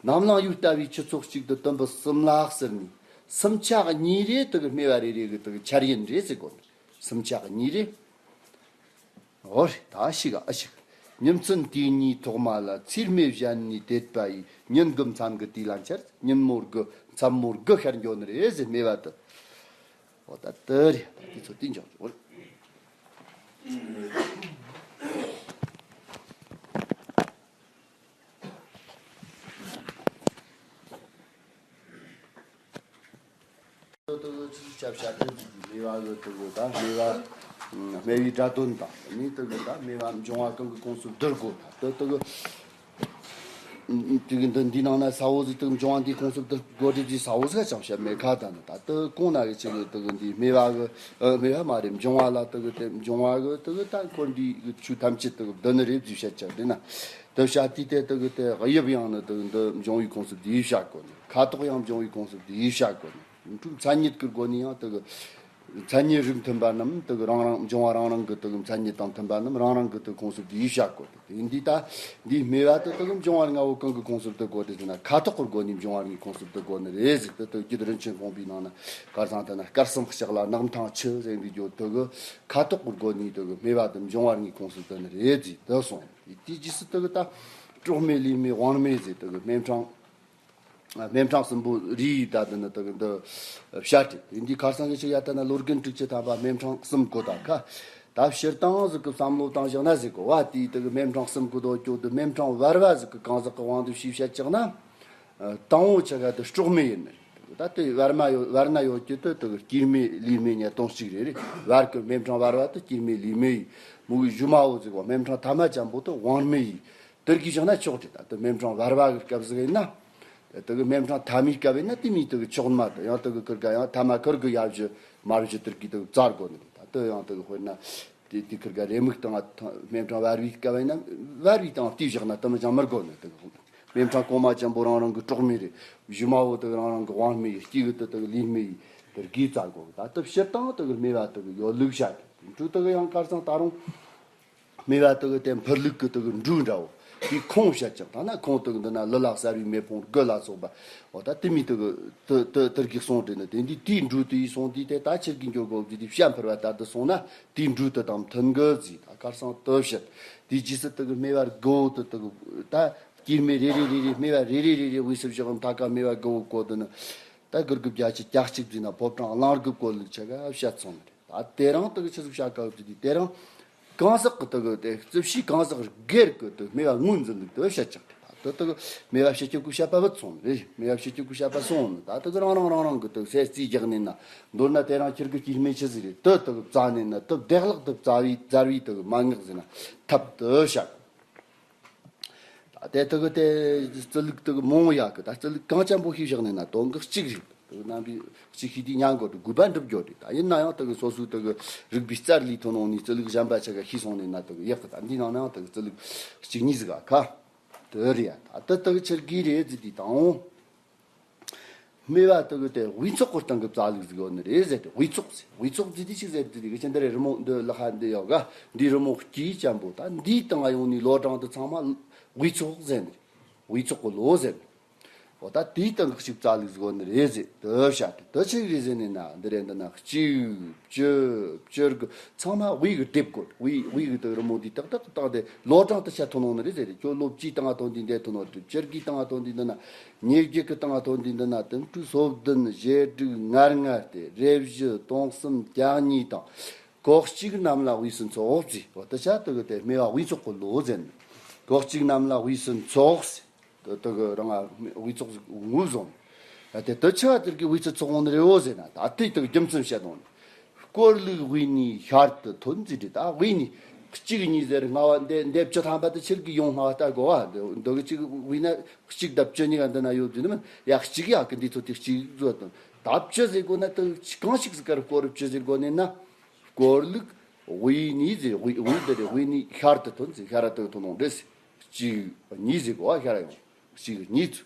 ནམ་ལངས་ཡུལ་ལྟ་བུའི་ཆུ་ཚོད་གཅིག་ཏུ་དུམ་བུ་གསུམ་ལ་ཟེར་ནས་སུམ་ཆ་གཉིས་རེ་དུ་གི་སྨེ་བ་རེ་རེ་གི་དུ་གི་འཆར་ཡན་རེ་ཟེར་གོ། སུམ་ཆ་གཉིས་རེ། འོ་རེད། ད་ཤི་ག་ཨ་ཤི་ག་ཉིན་མཚན་དུས་གཉིས་ཐོག་མ་ལ་ཚེར་སྨེ་བཞད་ནས་དེད་པ་ཡི་ཉིན་དགུ་མཚན་དགུ་དུས་ལ་འཆར། ཉིན་མོ་དགུ་མཚན་མོ་དགུ་ཤར་འགྱོ་ནི་རེད་ཟེར་སྨེ་བ་དུ། འོ་ད་དེ་རེད། ད་དེ་ཚོ་དེ་འཇོག་འཇོག་རེད། དེ་དེ་ཆུ་ཆབ་བྱ་དེ་སྨེ་བ་གི་དེ་གི་ད་སྨེ་བ་སྨེ་བའི་སྒྲ་དོན་དང་ནི་དེ་གི་ད་སྨེ་བ་འབྱུང་བ་གང་གི་ཁོངས་སུ་བསྡུ་དགོས། ད་དེ་དེ་གི་དེ་གི་འདི་འདི་ནང་ན་ས་འོག་ཟིག་དེ་འབྱུང་བ་འདིའི་ཁོངས་སུ་བསྡུ་དགོས་དེ་ཟིག་ས་འོག་ཟིག་ཅང་བཤད་མེད་ཁ། ད་ནི་ད་དེ་གོང་ན་གི་ཆི་གི་དེ་གི་འདི་སྨེ་བ་གི་ཨ་སྨེ་བ་མ་རེད། འབྱུང་བ་ལ་དེ་གི་དེ་འབྱུང་བ་གི་དེ་གི་ད་འཁོར་འདས་གི་ཆོས་ཐམས་ཅད་དེ་གི་བསྡུ་ནི་རེད་ཟིག་བཤད་ཅག་དེ་ན་དེ་བཤད་དུས་དེ་དེ་གི་དེ་དབྱིབས་ཡང་ནི་དེ་གི་འདི་འབྱུང་བའི་ཁོངས་སུ་བསྡུས་བཤད་དགོས་ནི། ཁ་དོག་ཡང་འབྱུང་བའི་ཁོངས་སུ་བསྡུས་བཤད་དགོས་ནི། འཁྲུལ་མཚན་ཉིད་ཀྱི་སྒོ་ནས་ཡང་དེ་གི་མཚན་ཉིད་རིགས་མཐུན་པ་རྣམས་དེ་གི་རང་རང་འབྱུང་བ་རང་རང་གི་དེ་གི་མཚན་ཉིད་དང་མཐུན་པ་རྣམས་རང་རང་གི་དེ་ཁོངས་སུ་བསྡུས་བཤད་དགོས་ཏེ། དེ་འདི་ད་འདིའི་སྨེ་བ་དེ་དེ་གི་འབྱུང་བ་ལྔ་བོ་གང་གི་ཁོངས་སུ་བསྡུ་དགོས་ཏེ་ཟེར་ན་ཁ་དོག་གི་སྒོ་ནས་འབྱུང་བ་ལྔའི་ཁོངས་སུ་བསྡུ་དགོས་ནི་རེད་ཟེར། དེ་དེ་རྒྱུད་རིན་ཆེན་དཔུང་པའི་ནང་ན་གར་སང་དེ་ན་སྐལ་གསུམ་ལྕགས་ལ་ནགས་མཐིང་ཆུ་ཟེར་འདི་རྒྱུ་དེ་གི་ཁ་དོག་གི་སྒོ་ནས་དེ་གི་སྨེ་བ་དེ་འབྱུང་བ་ལྔའི་ཁོངས་སུ་བསྡུ་ནི་རེད་ཟེར་དེ་གསུངས། དེའི་རྗེས་སུ་དེ་གི་ད་སྲོག་སྨེ་ལུས་སྨེ་དབང་སྨེ་ཟེར་དེ་གི་སྨེ་ཕྲེང་། སྨེ་ཕྲེང་གསུམ་པོ་རིའི་ད་དེ་ནི་དེ་གི་འདི་བཤད་དེ་ཡིན་དུས་ཁར་སང་གི་ཅིག་ཡ་ད་ན་ལོ་རྒན་དྲུག་ཅུ་ཐམ་པ་སྨེ་ཕྲེང་གསུམ་གོ་ད་ཁ། ད་སྤྱིར་བཏང་ཟིག་གི་བསམ་བློ་བཏང་བཞག་ན་ཟིག་གོ་བ་དེའི་དེ་གི་སྨེ་ཕྲེང་གསུམ་གོ་དོ་ཅོ་དུ་སྨེ་ཕྲེང་བར་བ་ཟིག་གི་གང་ཟག་གི་དབང་དུ་ཞུས་བཤད་ཅག་ན། དང་པོ་ཆ་ག་དེ་སྲོག་སྨེ་ཡིན་ནི། ད་དེ་བར་མ་ཡོད་བར་ན་ཡོད་ཀྱི་དེ་དེ་གི་སྐྱེས་སྨེ་ལུས་སྨེ་ཉིས་སྟོང་གཅིག་རེད་རེད། བར་གི་སྨེ་ཕྲེང་བར་བ་དེ་སྐྱེས་སྨེ་ལུས་སྨེ་ཡིན། མོ་གི་གཞུག་མ་བོ་ཟིག་གོ་སྨེ་ཕྲེང་ཐ་མ་ཅན་པོ་དེ་དབང་སྨེ་ཡིན། དེར་གི་བཞག་ན་ཆོག་ཅེས་ད་དེ་སྨེ་ཕྲེང་བར་བ་གི་སྐབས་ཟིག་ཡིན་ན། དེ་གི་སྨེ་ཕྲེང་ཐ་མའི་སྐབས་ཡིན་ན་དེ་མིན་དེ་གི་ཆོག་མ་དེ་ཡང་དེ་གི་ཁིར་ག་ཡང་ཐ་མ་ཁིར་གི་ཡ་བཞི་མར་བཞི་དེར་གི་དེ་གི་བཙལ་དགོས་ནི་ད་དེ་ཡང་དེ་གི་དཔེར་ན། དེ་དེ་ཁིར་ག་རེ་མིག་དང་སྨེ་ཕྲེང་བར་བའི་སྐབས་ཡིན་ན་བར་བའི་དང་དེ་བཞག་ན་དེ་མི་ཅང་མི་དགོས་ནི་དེ་གི་སྨེ་ཕྲེང་གོང་མ་ཅན་པོ་རང་རང་གི་སྲོག་སྨེ་རེད། གཞུག་མ་བོ་དེ་གི་རང་རང་གི་དབང་སྨེ་ཡིན། དཀྱིལ་གི་དེ་དེ་གི་ལུས་སྨེ་ཡིན། དེར་གི་བཙལ་དགོས་ད་དེ་སྤྱིར་བཏང་དེ་གི་སྨེ་བ་དེ་གི་ཡོད་ལུགས་བཤད་དེ་དེ་གི་ཡང་ཁར་སང་ད་རུང་། སྨེ་བ་དེ་གི་དེ་འཕུར་ལུགས་ཀྱི་དེ་གི་འབྲུ་འདྲ་བོ། དེའི་ཁོངས་བཤད་ཀྱང་ད་ན་ཁོངས་དེ་གི་འདི་ན་ལི་ལ་གསར་བའི་མེ་ཕུང་དགུ་ལ་སོགས་པ། འོ་ད་དེ་མི་དེ་གི་དེ་དེ་དེར་གི་གསུངས་དེ་ནི་དེ་འདི་དེའི་འབྲུ་དེ་ཡི་སོང་དེ་དེ་ད་ཁྱེར་གི་འགྱོ་དགོས་ཀྱི་དེ་བཤད་འཕུར་བ་ལྟར་དུ་སོང་ན་དེའི་འབྲུ་དེ་དང་མཐུན་གི་ཟིག་ད་ཁར་སང་དེ་བཤད། དེའི་རྗེས་སུ་དེ་གི་སྨེ་བ་དགུ་བོ་དེ་དེ་གི་ད་སྐྱེས་སྨེ་རེ་རེ་རེ་རེ་སྨེ་བ་རེ་རེ་རེ་རེ་དབུས་སུ་བཞག་ད་ཀ་སྨེ་བ་དགུ་བོ་བཀོད་དེ་ནི། ད་དགུ་དགུ་བརྒྱད་ཅུ་གྱ་གཅིག་བརྩིས་ན་ཕོ་བྲང་གླང་དགུ་བཀོད་ལུགས་ཆ་ག་བཤད་སོང་ནི་རེད། ད་དེ་རིང་དེ་གི་ཆི་ཟིག་བཤད་དཀའ་བ་དེ་དེ་རིང་ གང་ཟག་གི་དེ་གི་དེ་རྩིབས་བྱའི་གང་ཟག་སྒེར་གི་དེ་སྨེ་བ་ངོས་འཛིན་ལུགས་དེ་བཤད་ཅིག་རེད། ད་དེ་དེ་གི་སྨེ་བ་བྱེད་རྒྱུ་གི་བཤད་པ་བུད་སོང་རེད། སྨེ་བ་བྱེད་རྒྱུ་གི་བཤད་པ་སོང་ནི་ད་དེ་གི་རང་རང་རང་རང་གི་དེ་གསལ་རྩིས་རྒྱག་ནས་ན། མདོར་ན་དེ་རང་ཁྱེར་གི་སྐྱེས་སྨེ་ཆུ་ཟིག་རེད། དེ་དེ་གི་བཙལ་ནས་ན་དེ་བདེ་བླག་དེ་བཙལ་བའི་བཙལ་བའི་དེ་གི་མན་ངག་ཟེར་ན་ཐབས་དེ་བཤད། ད་དེ་དེ་གི་དེ་རྩིས་ལུགས་དེ་གི་མང་ཡག་གི་ད་རྩིས་ལུགས་གང་ཅན་པོ་ཤེས་བཞག་ནས་ན་དོན་གི་གཅིག་རེད། དེ་གི་རྣམ་པའི་གཅིག་ཤེས་དུས་ཉན་དགོས་དེ་དགོས་པ་འགྲུབ་རྒྱུ་རེད། ད་ཡིན་ན་ཡང་དེ་གི་སོ་སོའི་དེ་གི་རིག་པའི་རྩལ་ལས་ཐོན་འོང་ནས་རྩིས་ལུགས་གཞན་པ་ཆ་ག་ཤེས་སོང་ནས་ན་དེ་གི་ཡག་གི་ད་འདི་ནང་ན་ཡང་དེ་གི་རྩིས་ལུགས་གཅིག་གཉིས་ཟིག་ག་ཁ་དེ་རེད་ཡ། ད་དེ་དེ་གི་ཆེར་གི་རེད་ཟེར་དུས་དང་། སྨེ་བ་དེ་གི་དེ་དབུས་ཚོགས་ཀྱི་སྟེང་གི་རྩ་ལུགས་ཟིག་ཡོད་ནི་རེད་ཟེར་ཏེ། དབུས་ཚོགས་ཟེར། དབུས་ཚོགས་ཟེར་དུས་ཅིག་ཟེར་དུས་དེ་གི་ཆེན་དེ་རེད། རི་མོ་འདི་ལ་ཧ་འདི་ཡོད་ག་འདི་རི་མོ་སྐྱིད་ཅན་པོ་ད་འདིའི་སྟེང་ཡོང་ནི་ལོ་གྲངས་དེ་ཚང་མ་དབུས་ཚོགས་ཟེར་ནི་རེད། དབུས་ཚོགས་ཀྱི་ལོ་ཟེར་ནི། འོ་ད་དེའི་སྟེང་གི་གཅིག་རྩ་ལུགས་ཟིག་ཡོད་ནི་རེད་ཟེར་དེ་བཤད་དེ། དེ་ཆི་རེད་ཟེར་ནི་ན་འདི་རེད། འདི་ན་གཅིག་བཅུ་བཅུ་དགུ་ཚང་མ་དབུས་གི་སྡེབ་དགོས། དབུས་དབུས་གི་དེ་རི་མོ་འདི་ཏག་ཏག་ཏག་དེ་ལོ་གྲངས་དེ་ཆ་ཐོན་ཡོང་ནི་རེད་ཟེར་དེ། ཁྱོད་ལོ་བཅུའི་སྟེང་ཐོན་དུས་འདི་ཐོན་ནོ་དེ། བཅུ་དགུའི་སྟེང་ཐོན་དུས་འདི་ན། ཉེར་བརྒྱད་ཀྱི་སྟེང་ཐོན་དུས་འདི་ན་དུམ་གྲུ་སོ་བདུན། བཞི་དྲུག་ལྔ་ལྔ་སྟེ། རེ་བཞི་སྟོང་གསུམ་བརྒྱ་གཉིས་དང་། གོ་གཅིག་རྣམས་ལ་དབུས་སུ་ཚོགས་ཟེར། འོ་དེ་ཆ་དེ་གི་དེ་སྨེ་བ་དབུས་ཚོགས་ཀྱི་ལོ་ཟེར་ནི། གོ་གཅིག་རྣམས་ལ་དབུས་སུ་ཚོགས་ཟེར། དེ་དེ་གི་རང་ང་དབུས་ཚོགས་ཟིག་ངོས་བཟུང་། ཨ་དེ་དེ་ཆ་དེ་གི་དབུས་སུ་ཚོགས་འོང་ནི་རེད་འོ་ཟེར་ན། ད་དེ་དེ་གི་རྒྱུ་མཚན་བཤད་དོན་ནི། བསྐོར་ལུགས་དབུས་ནས་ཤར་དུ་ཐོན་ཟེར་དེ། ད་དབུས་ནས་གཅིག་གཉིས་ཟེར་སྔ་བ་འདི་འདི་བཅུ་ཐམ་པ་དེ་ཆི་གི་ཡོང་སྔ་བ་ལྟ་དགོས་བ། འདི་འདི་གི་གཅིག་དབུས་ན་གཅིག་དང་བཅུ་གཉིས་ཀ་འདི་ན་ཡོད་དུས་ནི་མིན། ཡ་གཅིག་ཡ་གི་འདི་ཚོ་དེ་གཅིག་བཟོ་དང་། ད་བཅུ་ཟེར་དགོས་ན་དེ་གང་ཞིག་ཟིག་གར་བསྐོར་བཅུ་ཟེར་དགོས་ནི་ན། བསྐོར་ལུགས་དབུས་ནས་ཟེར། དབུས་དབུས་འདི་རེད། དབུས་ནས་ཤར་དུ་ཐོན་ཟེར། ཤར་དུ་ཐོན་ནོ་འདྲ་ཟེར། གཅིག་གཉིས་ཟེར་དགོས་བ། ཤར་ཡོང་། གཅིག་གཉིས་ཚུ་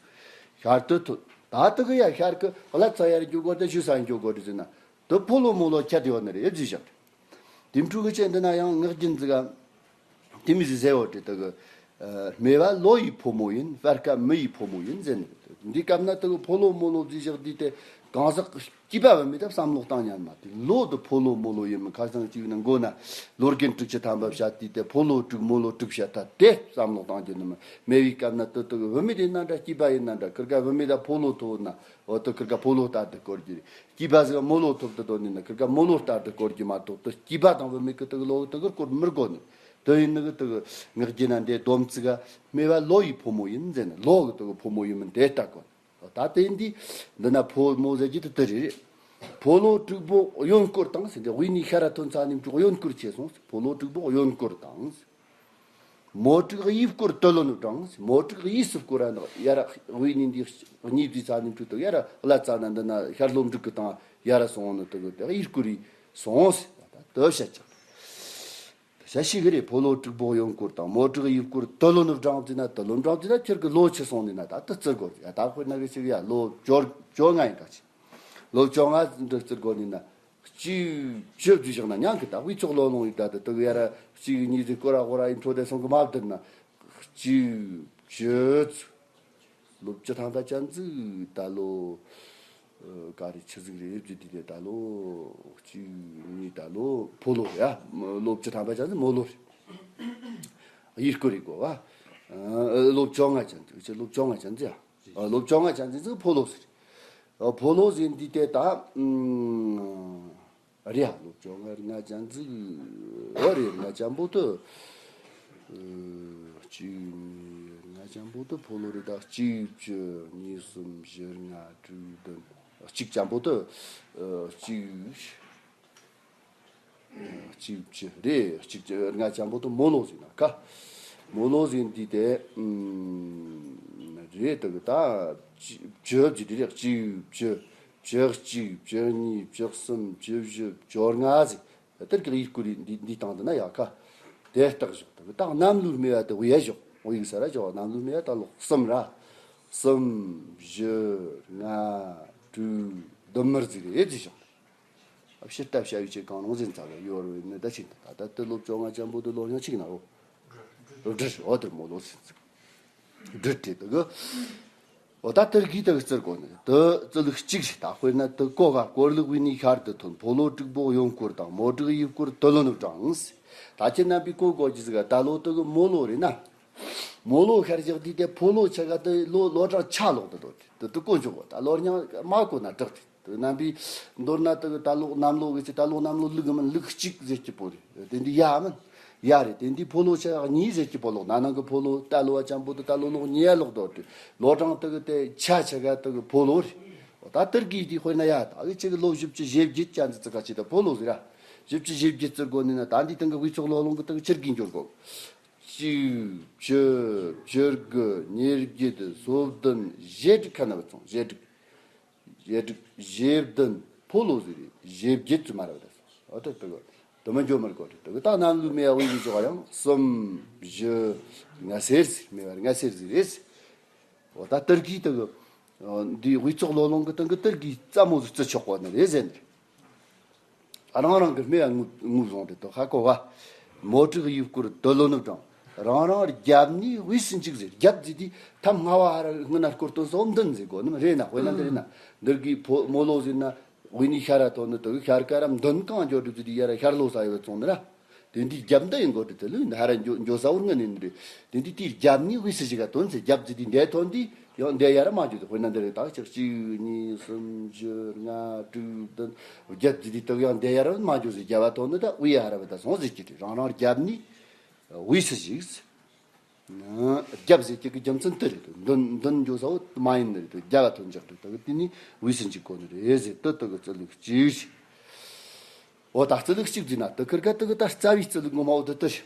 ཤར་དུ་ཐོན། ད་དེ་གི་ཡ་ཤར་གི་ཀླད་ཚ་ཡར་འགྱོ་དགོས་དེ་ཞུ་ས་འགྱོ་དགོས་དེ་ཟེར་ན། དེ་ཕོ་ལོ་མོ་ལོ་ཁྱད་ཡོད་ནི་རེད་ཟེར་བཞག་དེ་འཕྲུལ་གི་ཆེད་འདི་ན་ཡང་ངག་རྒྱུན་ཟིག་ག་དེ་མི་ཟིག་ཟེར་བ་དེ་དེ་གི། ཨ་སྨེ་བ་ལོ་ཡི་ཕོ་མོ་ཡིན། སྤར་ཁ་མི་ཡི་ཕོ་མོ་ཡིན་ཟེར་ནི། འདི་སྐབས་ན་དེ་གི་ཕོ་ལོ་མོ་ལོ་ཟེར་བཞག་དུས་དེ་གང་ཟག་སྐྱེས་པ་བུད་མེད་ད་བསམ་བློ་བཏང་ཉན་མ་དེ། ལོ་དེ་ཕོ་ལོ་མོ་ལོ་ཡིན་མིན་ཁ་སང་གཅིག་ན་མགོ་ན་ལོ་རྒན་དྲུག་ཅུ་ཐམ་པ་བཤད་དུས་དེ་ཕོ་ལོ་དྲུག་མོ་ལོ་དྲུག་བཤད། ད་དེ་བསམ་བློ་བཏང་རྒྱུ་ནི་མིན། སྨེ་བའི་སྐབས་ན་དེ་དེ་གི་བུད་མེད་ཡིན་ན་འདྲ་སྐྱེས་པ་ཡིན་ན་འདྲ། ཁིར་ཀ་བུད་མེད་ད་ཕོ་ལོ་ཐོབ་ན། འོ་དེ་ཁིར་ཀ་ཕོ་ལོ་ལྟར་དུ་བསྐོར་རྒྱུ་རེད། སྐྱེས་པ་ཟིག་མོ་ལོ་ཐོབ་དུ་དོན་ནི་ན་ཁིར་ཀ་མོ་ལོ་ལྟར་དུ་བསྐོར་རྒྱུ་མ་གཏོགས་དེ་སྐྱེས་པ་དང་བུད་མེད་ཀྱི་དེ་གི་ལོ་དེ་གི་བསྐོར་མི་དགོས་ནི། དེ་ཡིན་ནི་གི་དེ་གི་ངག་རྒྱུན་ན་འདི་སྡོམ་ཚིག་ག་སྨེ་བ་ལོ་ཡི་ཕོ་མོ་ཡིན་ཟེར་ནི། ལོ་གི་དེ་གི་ཕོ་མོ་ཡིན་མིན་དེ་ལྟ་དགོས། ད་དེ་འདི་འདི་ན་ཕོ་མོ་ཟེར་རྒྱུ་དེ་དེ་རེད། ཕོ་ལོ་དྲུག་པོ་གཡོན་སྐོར་དང་ཟེར། འདི་དབུས་ནས་ཤར་ར་ཐོན་ཚ་ནི་དྲུག་གཡོན་སྐོར་བྱས་སོང་། ཕོ་ལོ་དྲུག་པོ་གཡོན་སྐོར་དང་། མོ་དྲུག་གཡས་སྐོར་དུ་ལོན་བགྲངས། མོ་དྲུག་གཡས་སུ་སྐོར་ར་ན་ཡར་དབུས་ནས་འདི་གཉིས་འདི་ཚ་ནི་དྲུག་དུ་ཡར་ཀླད་ཚ་ན་འདི་ན་ཤར་ལྷོ་འབྲུག་གི་སྟེང་ཡར་སོང་ནི་དེ་གི་དེ་གཡས་སྐོར་རེ་སོང་ཟེར། ད་དེ་བཤད་ཅིག་བཤད་ཤེས་གི་རེད། ཕོ་ལོ་དྲུག་པོ་གཡོན་སྐོར་དང་མོ་དྲུག་གཡས་སྐོར་དུ་ལོན་བགྲངས་ཟེར་ན། དུ་ལོན་བགྲངས་ཟེར་ན་ཁྱེར་གི་ལོ་ཆི་སོང་ནི་ན་ད་དེ་བརྩི་དགོས་ཟེར། ད་དཔེར་ན་གི་ཅིག་ཡ་ལོ་བཅོ་བཅོ་ལྔ་ཡིན་ག་ཅིག་ལོ་བཅོ་ལྔ་འདི་བརྩི་དགོས་ནི་ན། གཅིག་བཅུ་བརྩི་བཞག་ན་ཉན་གི། ད་དབུས་ཚོགས་ལོ་ལོང་ཡིན། ད་དེ་དེ་གི་ཡར་གཅིག་གཉིས་ཟེར་སྐོར་ར་སྐོར་ར་ཡིན་འཕྲོ་དེ་སོང་གི་མ་བསྡུར་ན། གཅིག་བཅུ་ཚུ། ལོ་བཅུ་ཐམ་པ་ཅན་ཟིག་ད་ལོ། ཨ་ག་རེ་ཆི་ཟིག་རེད་བརྩི་དུས་དེ་ད་ལོ། གཅིག་གཉིས་ད་ལོ་ཕོ་ལོ་ཡ། ལོ་བཅུ་ཐམ་པ་ཅན་ཟིག་མོ་ལོ་རེད། གཡས་སྐོར་རེ་དགོས་བ། ཨ་ལོ་བཅོ་ལྔ་ཅན་ཟིག་ལོ་བཅོ་ལྔ་ཅན་ཟིག་ཡ། ཨ་ལོ་བཅོ་ལྔ་ཅན་ཟིག་ཕོ་ལོ་ཟེར། ཨ་ཕོ་ལོ་ཟེར་འདི་དེ་ད་ཨུམ་རེད་ཡ། ལོ་བཅོ་ལྔ་ལྔ་ཅན་ཟིག་འོ་རེད། ལྔ་ཅན་པོ་དེ་ཨ་གཅིག་གཉིས་ལྔ་ཅན་པོ་དེ་ཕོ་ལོ་རེད། ད་གཅིག་བཅུ་གཉིས་གསུམ་བཞི་ལྔ་དྲུག་བདུན་གཅིག་ཅན་པོ་དེ་ཨ་གཅིག་གཅིག་བཅུ་རེད། གཅིག་བཅུ་ལྔ་ཅན་པོ་དེ་མོ་ལོ་ཟེར་ན་ཀ་མོ་ལོ་ཟེར་འདི་དེ་ཨུམ་རེད། དེ་གི་ད་བཅུ་བཅུ་བཅུ་རེད། གཅིག་བཅུ་བཅུ་གཅིག་བཅུ་གཉིས་བཅུ་གསུམ་བཅུ་བཞི་བཅོ་ལྔ་ཟེར། དེར་གི་གཡས་སྐོར་རེ་འདི་འདི་སྟེང་དུ་ན་ཡ་ཀ་དེ་རྟགས་བཞག་དེ་གི་ད་གནམ་ལོའི་སྨེ་བ་དེ་དབུས་ཡ་བཞག་དབུས་ས་ར་བཞག་གནམ་ལོའི་སྨེ་བ་ད་ལོ་གསུམ་ར། གསུམ་བཞི་ལྔ་དྲུག་བདུན་མར་ཟིག་རེད་ཟེར་བཞག་ཕྱིར་ལྟ་བྱ་ཡུལ་ཆེ་གང་རུང་ཟིན་ཚར་བ་ཡོད་རུང་ནི་ད་ཕྱིན། ད་ལྟ་དུ་ལོ་བཅོ་ལྔ་ཅན་པོ་དུ་ལོ་ཡང་གཅིག་ན་འོ། སྦྲུལ་འོ་དུ་མོ་ལོ་ཟིན་ཚིག་སྦྲུལ་དེ་དུ་གི་འོ་ད་དུ་གི་དུ་གི་བརྩི་དགོས་ནི་དུ་བརྩི་ལུགས་གཅིག་རེད། ད་དཔེར་ན་དུ་གོ་ག་བསྐོར་ལུགས་དབུས་ནས་ཤར་དུ་ཐོན། ཕོ་ལོ་དྲུག་པོ་གཡོན་སྐོར་དང་མོ་དྲུག་གཡས་སྐོར་དུ་ལོན་བགྲངས། ད་ཁྱེད་རྣམ་པའི་གོ་གོ་ཅི་ཟིག་ག་ད་ལོ་དུ་གི་མོ་ལོ་རེད་ན། མོ་ལོ་ཤར་བཞག་དུས་དེ་ཕོ་ལོ་ཆ་ག་དུ་ལོ་ལོ་གྲངས་ཆ་ལོག་དུ་འགྲོ་དུས་དུ་དུ་གོ་འཇོག་གོ་ད་ལོ་རྙིང་མ་གོ་ན་དྲག་དུས། དུ་རྣམ་པའི་མདོར་ན་དུ་ད་ལོ་གནམ་ལོ་གི་ཅི་ད་ལོ་གནམ་ལོ་ལུག་མིན་ལུག་གཅིག་ཟེར་གྱི་པོ་རེད། དེ་འདི་ཡ་མིན། ཡ་རེད། དེ་འདི་ཕོ་ལོ་ཆ་གཉིས་ཟེར་གྱི་ཕོ་ལོ། ན་ནང་གི་ཕོ་ལོ་རྟ་ལོ་བ་ཅན་པོ་དེ་རྟ་ལོ་ལོ་གཉིས་ཡ་ལོག་དོ་དེ། ལོ་གྲངས་དེ་གི་དེ་ཆ་ཆ་ག་དེ་གི་ཕོ་ལོ་རེད། འོ་ད་དེར་གི་དེ་དཔེར་ན་ཡ་ད་གི་ཅིག་ལོ་བཞི་བཅུ་ཞེ་བརྒྱད་ཅན་ཟིག་ཙི་ག་ཅིག་ད་ཕོ་ལོ་ཟིག་ར། བཞི་བཅུ་ཞེ་བརྒྱད་ཙི་དགོ་ནི་ན་ད་འདི་སྟེང་གི་དབུས་ཚོགས་ལོ་ལོང་གི་དེ་གི་ཆེར་གི་འགྱུར་གོ། གཅིག་བཅུ་བཅུ་དགུ་ཉེར་བརྒྱད་སོ་བདུན་ཞེ་དྲུག་ཁ་ན་བ་ཚོང་ཞེ་དྲུག་ཞེ་དྲུག་ཞེ་བདུན་ཕོ་ལོ་ཟེར་རེད། ཞེ་བརྒྱད་ཙི་མ་ར་བ་ད་སོང་། འོ་ད་དེ་གི་དེ་མ་འཇོ་མར་གོ་རེད། དེ་གི་ད་གནམ་ལོའི་མེ་བ་དབུས་ཀྱི་ཞོག་ཡང་གསུམ་བཞི་ལྔ་སེར་ཟིག་མེ་བ་ལྔ་སེར་ཟིག་རེད། འོ་ད་དེར་གི་དེ་གི་འདི་དབུས་ཚོགས་ལོ་ལོང་གི་སྟེང་གི་དེར་གི་རྩ་མོ་ཟིག་བརྩི་ཆོག་གོ་ནི་རེད་ཟེར་ནི་རེད། རང་རང་གི་སྨྲས་པ་ངོས་ངོས་བཟུང་དེ་དོ་ཁ་གོ་བ། མོ་དྲུག་ཡུལ་སྐོར་དོ་ལོ་ནུབ་དང་རང་རང་རྒྱབ་ནས་དབུས་སུ་འཇུག་ཟེར། རྒྱབ་ཟེར་དུས་ཐམ་སྔ་བ་ཧ་ར་སྔུན་ན་སྐོར་སྟོན་སོགས་མདུན་ཟེར་གོ་ནི་མ་རེད་ན། དཔེར་ན་འདི་རེད་ན་འདིར་གི་ཕོ་མོ་ལོ་ཟེར་ན་དབུས་ནས་ཤར་ར་ཐོན་ནི་དེ་གི་ཤར་ཀ་ར་མདུན་གང་འགྱོ་འགྲོ་ཟེར་དུས་ཡ་ར་ཤར་ལོ་ས་ཡོད་བཙོང་ནི་ར། དེ་འདི་རྒྱབ་འདི་ཡིན་གོ་དྲི་དེ་ལུས་འདི་ཧ་ར་འགྱོ་འགྱོ་ས་བོར་ངན་ནི་རེད། དེ་འདི་དེའི་རྒྱབ་ནས་དབུས་སུ་ཞིག་ག་དོན་ཚེ་རྒྱབ་ཟེར་དུས་འདས་ཐོན་དུས་ཡང་འདས་ཡ་ར་མ་འགྱོ་དེ། དཔེར་ན་འདི་རེད་ད་ཆག་གཅིག་གཉིས་གསུམ་བཞི་ལྔ་དྲུག་བདུན་བརྒྱད་ཟེར་དུས་དེ་ཡང་འདས་ཡ་ར་མ་འགྱོ་ཟེར། རྒྱབ་བ་ཐོན་ནི་ད་དབུས་ཡ་ཧ་ར་བ་ད་སོང་ཟེར་གྱི་དེ་རང་རང་རྒྱབ་ནས་དབུས་སུ་ཞིག་རྒྱབ་ཟེར་གྱི་གི་རྒྱུ་མཚན་དེ་རེད། མདུན་མདུན་འགྱོ་ས་བོ་མ་ཡིན་ནི་རེད། རྒྱབ་བ་ཐོན་འཇག་རེད། དེ་གི་དེ་ནས་དབུས་སུ་འཇུག་གོ་ནི་རེད་ཟེར། དེ་དེ་གི་རྩི་ལུགས་གཅིག་རེད། འོ་ད་རྩི་ལུགས་གཅིག་ཟེར་ན་དེ་ཁིར་ཀ་དེ་གི་ད་རྩ་བའི་རྩི་ལུགས་ངོ་མ་བོ་དེ་དེ་རེད།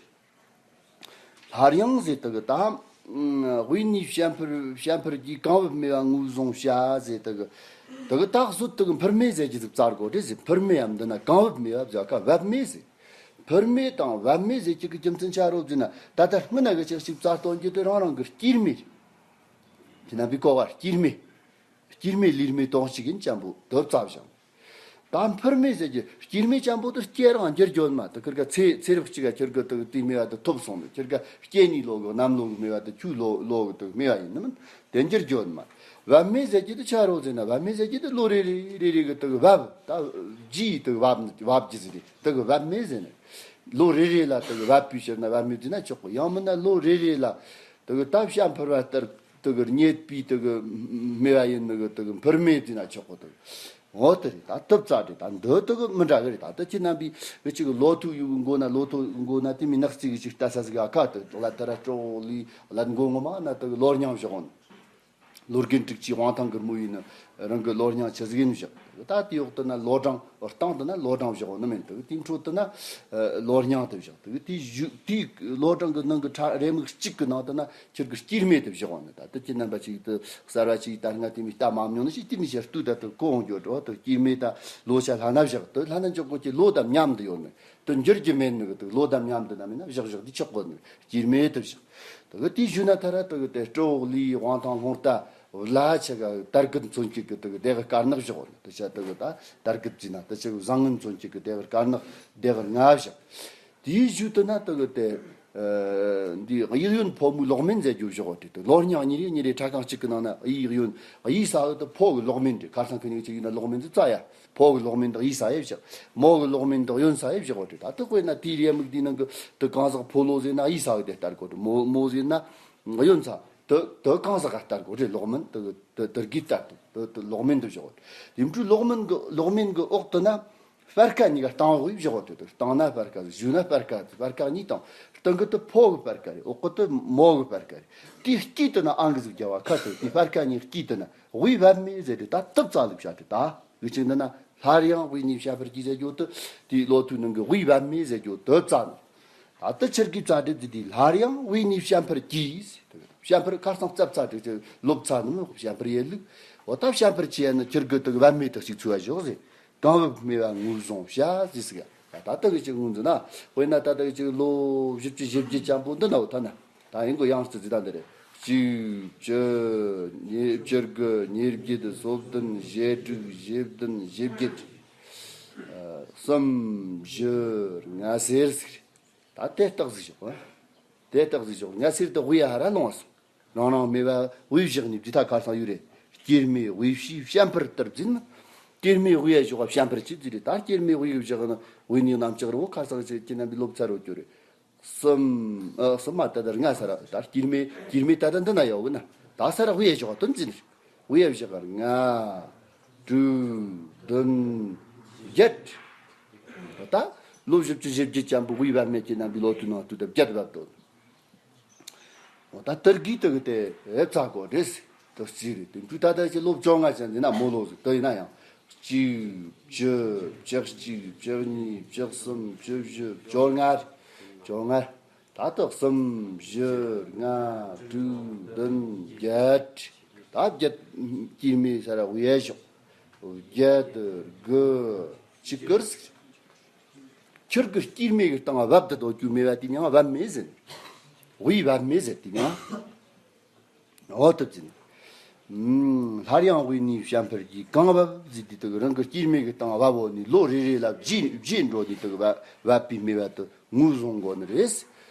སླར་ཡང་ཟེར་དེ་གི་ད་དབུས་ནས་བྱ་འཕུར་བྱ་འཕུར་གྱི་གང་བབ་སྨྲས་པ་ངོས་བཟུང་བྱ་ཟེར་དེ་གི་དེ་གི་ད་གཟོད་དེ་གི་འཕུར་མེད་ཟེར་གྱི་ཟིག་བཙལ་དགོས་རེད་ཟེར། འཕུར་མེད་ཡང་འདི་ན་གང་བབ་སྨྲས་པ་བྱ་ཀ་བབ་མེད་ཟེར། འཕུར་མེད་དང་བབ་མེད་ཟེར་གྱི་གི་རྒྱུ་མཚན་ཆ་རོ་ཟེར་ན་ད་ལྟ་སྔོན་ན་གི་ཅིག་ཅིག་བཙལ་སྟོན་གྱི་དེ་རང་རང་གི་དཀྱིལ་མེ་རེད། དེ་ན་བི་ཀོ་བ་དཀྱིལ་མེ། དཀྱིལ་མེ་ལུས་མེ་དོན་གཅིག་ཡིན་ཅན་པོ་དེ་བཙལ་བཞག་ད་འཕུར་མེད་ཟེར་གྱི་དཀྱིལ་མེ་ཅན་པོ་དེ་སྐྱེ་རང་འགྱུར་འགྱོ་ནི་མ། དེ་ཁིར་ཀ་ཚེ་ཚེ་རབས་གཅིག་ག་ཁིར་ཀ་དེ་དེའི་སྨྲས་པ་དེ་ཐོབ་སོང་ནི། ཁིར་ཀ་སྐྱེ་ནི་ལོ་གི་གནམ་ལོ་གི་སྨྲས་པ་དེ་ཆུ་ལོ་ལོ་གི་དེ་སྨྲས་པ་ཡིན་ནི་མིན། དེ་འགྱུར་འགྱོ་ནི་མ། བབ་མེད་ཟེར་གྱི་དེ་ཆ་རོ་ཟེར་ན་བབ་མེད་ཟེར་གྱི་དེ་ལོ་རེ་རེ་རེ་རེ་གི་དེ་གི་བབ་ད་རྒྱུའི་དེ་གི་བབ་བབ་རྒྱུ་ཟེར་རེད། དེ་གི་བབ་མེད་ཟེར་ནི། ལོ་རེ་རེ་ལ་དེ་གི་བབ་པའི་ཕྱིར་ན་བབ་མེད་ཟེར་ན་ཆོག་གི། ཡང་མིན་ན་ལོ་རེ་རེ་ལ་དེ་གི་ད་བྱ་འཕུར་བ་ལྟར་དེ་གི་རྙེད་པའི་དེ་གི་སྨྲས་པ་ཡིན་ནི་གི་དེ་གི་འཕུར་མེད་ཟེར་ན་ཆོག་གི། དེ་གི་འོ་དེ་རེད། ད་དེ་བཙལ་རེད། ད་འདི་དེ་གི་མི་འདྲ་གི་རེད། ད་དེ་ཁྱེད་རྣམ་པའི་གི་ཅིག་ལོ་ཐོ་ཡུ་གི་མགོ་ན་ལོ་ཐོ་མགོ་ན་དེ་མི་ནག་རྩིས་གི་ཅིག་ལྟ་ས་ཟིག་ཨ་ཁ་དེ་ལ་དེ་ར་སྤྲོ་ལི་ལ་མགོ་ངོ་མ་ན་དེ་གི་ལོ་རྙིང་བཞག་འོང་། ལོ་རྒན་དྲུག་ཅུའི་དབང་ཐང་གི་རྨོ་ཡིན་ནི་རང་གི་ལོ་རྙིང་ཆི་ཟིག་ཡིན་བཞག་ད་དེ་འོག་ཏུ་ན་ལོ་གྲངས་སྟེང་དུ་ན་ལོ་གྲངས་བཞག་འོང་ནི་མིན། དེ་གི་དེའི་འཕྲོ་དུ་ན་ལོ་རྙིང་དེ་བཞག་དེ་གི་དེའི་གཞུག་དེའི་ལོ་གྲངས་གི་ནང་གི་ཕྲ་རེ་མིག་གཅིག་གི་ནང་དུ་ན་ཁྱེད་ཀྱི་དཀྱིལ་མེ་དེ་བཞག་འོང་ནི། ད་དེ་ཁྱེད་རྣམ་པ་ཅིག་དེ་གསར་བ་ཅིག་ད་སྔ་དེ་མི་ལྟ་མ་མྱོང་ནི་ཞིག་དེ་མི་ཞེར་ལྟོས་ད་དེ་གོ་འོང་རྒྱུ་འགྲོ། དེ་དཀྱིལ་མེ་ད་ལོ་ཆ་ལྷ་ན་བཞག་དེ་ལྷ་ན་འཇོག་གོ་ཀྱི་ལོ་དང་མཉམ་དུ་ཡོད་ནི། དེ་འགྱུར་གྱི་མེད་ནི་གི་དེ་ལོ་དང་མཉམ་དུ་ན་མིན་ན་བཞག་བཞག་དེ་ཆོག་གོ་ནི། དཀྱིལ་མེ་དེ་བཞག་དེ་གི་དེའི་གཞུག་ན་ཐ་ར་དེ་གི་དེ་སྤྲོ་བོ་ལི་དབང་ཐང་ལྷུང་རྟ་བླ་ཆ་ག་དར་གུད་མཚོན་བྱེད་གི་དེ་གི་དེ་གི་དཀར་ནག་བཞག་འོང་ནི། དེ་ཆ་དེ་གི་ད་དར་གུད་ཟེར་ན་དེ་ཆ་གི་བཟང་ངན་མཚོན་བྱེད་གི་དེ་གི་དཀར་ནག་དེ་གི་ལྔ་བཞག་དེའི་གཞུག་ཏུ་ན་དེ་གི་དེ་འདི་གཡས་གཡོན་ཕོ་མོའི་ལོག་མིན་ཟེར་རྒྱུ་བཞག་འོང་དེ་དེ་ལོ་རྙིང་གཉིས་རེ་གཉིས་རེ་ཕྲ་ཁང་གཅིག་གི་ནང་ན་གཡས་གཡོན་གཡས་ས་གི་དེ་ཕོ་གི་ལོག་མིན་དེ་ཁར་སང་ཁི་ཉིག་ཅིག་ཡིན་ན་ལོག་མིན་དེ་རྩ་ཡ། ཕོ་གི་ལོག་མིན་དག་གཡས་ས་ཡེ་བཞག་མོ་གི་ལོག་མིན་དག་གཡོན་ས་ཡེ་བཞག་འོ་དེ་ད་དེ་དཔེར་ན་དེའི་རེ་མིག་དེའི་ནང་གི་དེ་གང་ཟག་ཕོ་ལོ་ཟེར་ན་གཡས་ས་གི་དེ་ལྟར་གོ་དེ་མོ་མོ་ཟེར་ན་གཡོན་ས་དེ་དེ་གང་ཟག་ག་ལྟར་གོ་རེ་ལོག་མིན་དེ་དེ་དེ་གི་ལྟར་དེ་དེ་ལོག་མིན་དུ་བཞག་དེ་འཕྲུལ་ལོག་མིན་གི་ལོག་མིན་གི་འོག་ཏུ་ན་སྤར་ཁ་གཉིས་ཀ་སྟེང་འོག་ཡེ་བཞག་དེ་དེ་སྟེང་ན་སྤར་ཁ་གཞུག་ན་སྤར་ཁ་སྤར་ཁ་གཉིས་དང་སྟེང་གི་དེ་ཕོ་གི་སྤར་ཁ་རེ་འོག་གི་དེ་མོ་གི་སྤར་ཁ་རེ་དེའི་དཀྱིལ་དུ་ན་ཨང་གི་ཟིག་རྒྱབ་བ་ཁ་དེ་དེ་སྤར་ཁ་གཉིས་དཀྱིལ་དུ་ན་དབུས་བབ་མེད་ཟེར་དེ་ད་དེ་བཙལ་ལུགས་བྱ་དེ་ད། དབུས་ཅིག་འདི་ན་སླར་ཡང་དབུས་ནས་བྱ་འཕུར་གྱི་ཟེར་རྒྱུ་དེ་དེའི་ལོ་ཐོའི་ནང་གི་དབུས་བབ་མེད་ཟེར་རྒྱུ་དེ་བཙལ་ནས། ད་ལྟ་ཁྱེད་ཀྱིས་བཙལ་དེ་དེ་དེ་སླར་ཡང་དབུས་ནས་བྱ་འཕུར་གྱིས། བྱ་འཕུར་ཁར་སང་རྩབ་ཚ་དེ་ལོ་བཙལ་ནི་མིན་བྱ་འཕུར་ཡེ་ལུགས། འོ་ད་བྱ་འཕུར་ཆེ་ཡ་ནི་ཁྱེད་ཀྱི་དེ་བབ་མེད་དེ་ཞིག་ཚུད་བ་ཞོག་ཟེར། གང་བབ་སྨྲས་པ་ངོས་བཟུང་བྱ་ཟེར་ཟིག་ཡ། ད་ལྟ་གི་ཅིག་ངོས་འཛིན་ན་དཔེར་ན་ད་ལྟ་གི་ཅིག་ལོ་བཞི་བཅུ་ཞེ་བརྒྱད་ཅན་པོ་འདི་ན་འོ་ཐ་ན། ད་ཡིན་གོ་ཡང་རྩི་རྩི་ད་འདི་རེད། གཅིག་བཅུ་ཉེར་བཅུ་དགུ་ཉེར་བརྒྱད་སོ་བདུན་ཞེ་དྲུག་ཞེ་བདུན་ཞེ་བརྒྱད། ཨ་གསུམ་བཞི་ལྔ་སེར་ཟིག་རེད། ད་དེ་རྟགས་ཟིག་ཞོག་ཨ། དེ་རྟགས་ཟིག་ཞོག་ལྔ་སེར་དེ་དབུས་ཡ་ཧ་ར་ལོང་བ་སོང་། རང་རང་སྨྲས་པ་དབུས་བཞག་ནས་འདི་ད་གར་སང་ཡོད་རེད། དཀྱིལ་མེ་དབུས་ཕྱིའི་བྱ་འཕུར་ལྟར་འཛིན། དཀྱིལ་མེ་དབུས་ཡ་ཞོག་བྱ་འཕུར་ཅི་ཟིག་རེད། ད་དཀྱིལ་མེ་དབུས་བཞག་ན་དབུས་ནས་གནམ་ལྕགས་རི་བོ་ཁར་སང་ཅི་ཁྱེད་རྣམ་པའི་ལོ་ཚ་རོ་གྱུར་རེད། གསུམ། ཨ་གསུམ་མ་ད་ལྟ་ལྔ་ས་ར་ད་དཀྱིལ་མེ་དཀྱིལ་མེ་ད་ལྟ་འདི་ན་ཡོད་གི་ན་ད་ས་ར་དབུས་ཡ་ཞོག་དོན་ཅི་ནི་དབུས་ཡ་ཞོག་ལྔ་དྲུག་བདུན་བརྒྱད། ད་ ལོ་བཞི་བཅུ་ཞེ་བརྒྱད་ཅན་པོ་དབུས་བབ་མེད་ཀྱི་རྣམ་པའི་ལོ་དུས་ནང་དུས་དེ་བརྒྱད་བབ་དོ། འོ་ད་དེར་གི་དེ་གི་དེ་ཨེ་ཙ་གོ་རེད། དེ་གཅིག་རེད། དེ་འདྲ་ད་ལྟ་ཅི་ལོ་བཅོ་ལྔ་ཅན་ཟིན་ན་མོ་ལོ་ཟིག་དེ་ཡིན་ན་ཡང་གཅིག་བཅུ་བཅུ་གཅིག་བཅུ་གཉིས་བཅུ་གསུམ་བཅུ་བཞི་བཅོ་ལྔ་རེད། བཅོ་ལྔ། ད་ལྟ་གསུམ་བཞི་ལྔ་དྲུག་བདུན་བརྒྱད། ད་བརྒྱད་སྐྱེས་མའི་ས་ར་དབུས་ཡས་ཞོག་བརྒྱད་དགུ་གཅིག་ཀིར་ཟིག་ཁྱེར་གི་སྐྱེས་མའི་གི་སྟེང་བབ་དུ་དོ་རྒྱུ་མེད་པ་དེ་མྱང་བབ་མེད་ཟེར། དབུས་བབ་མེད་ཟེར་དེ་མྱང་། འོ་ཐུབ་ཅིན། སླར་ཡང་དབུས་ནས་བྱམས་འཕེལ་གྱིས་གང་བབ་ཟེར་དུས་དེ་གི་རང་གི་སྐྱེས་མའི་གི་སྟེང་བབ་འོ་ནི་ལོ་རེ་རེ་ལ་རྗེས་རྗེས་འགྲོ་དུས་དེ་གི་བབ་བབ་པའི་མེད་པ་དུ་ངོས་བཟུང་དགོས་ནི་རེད།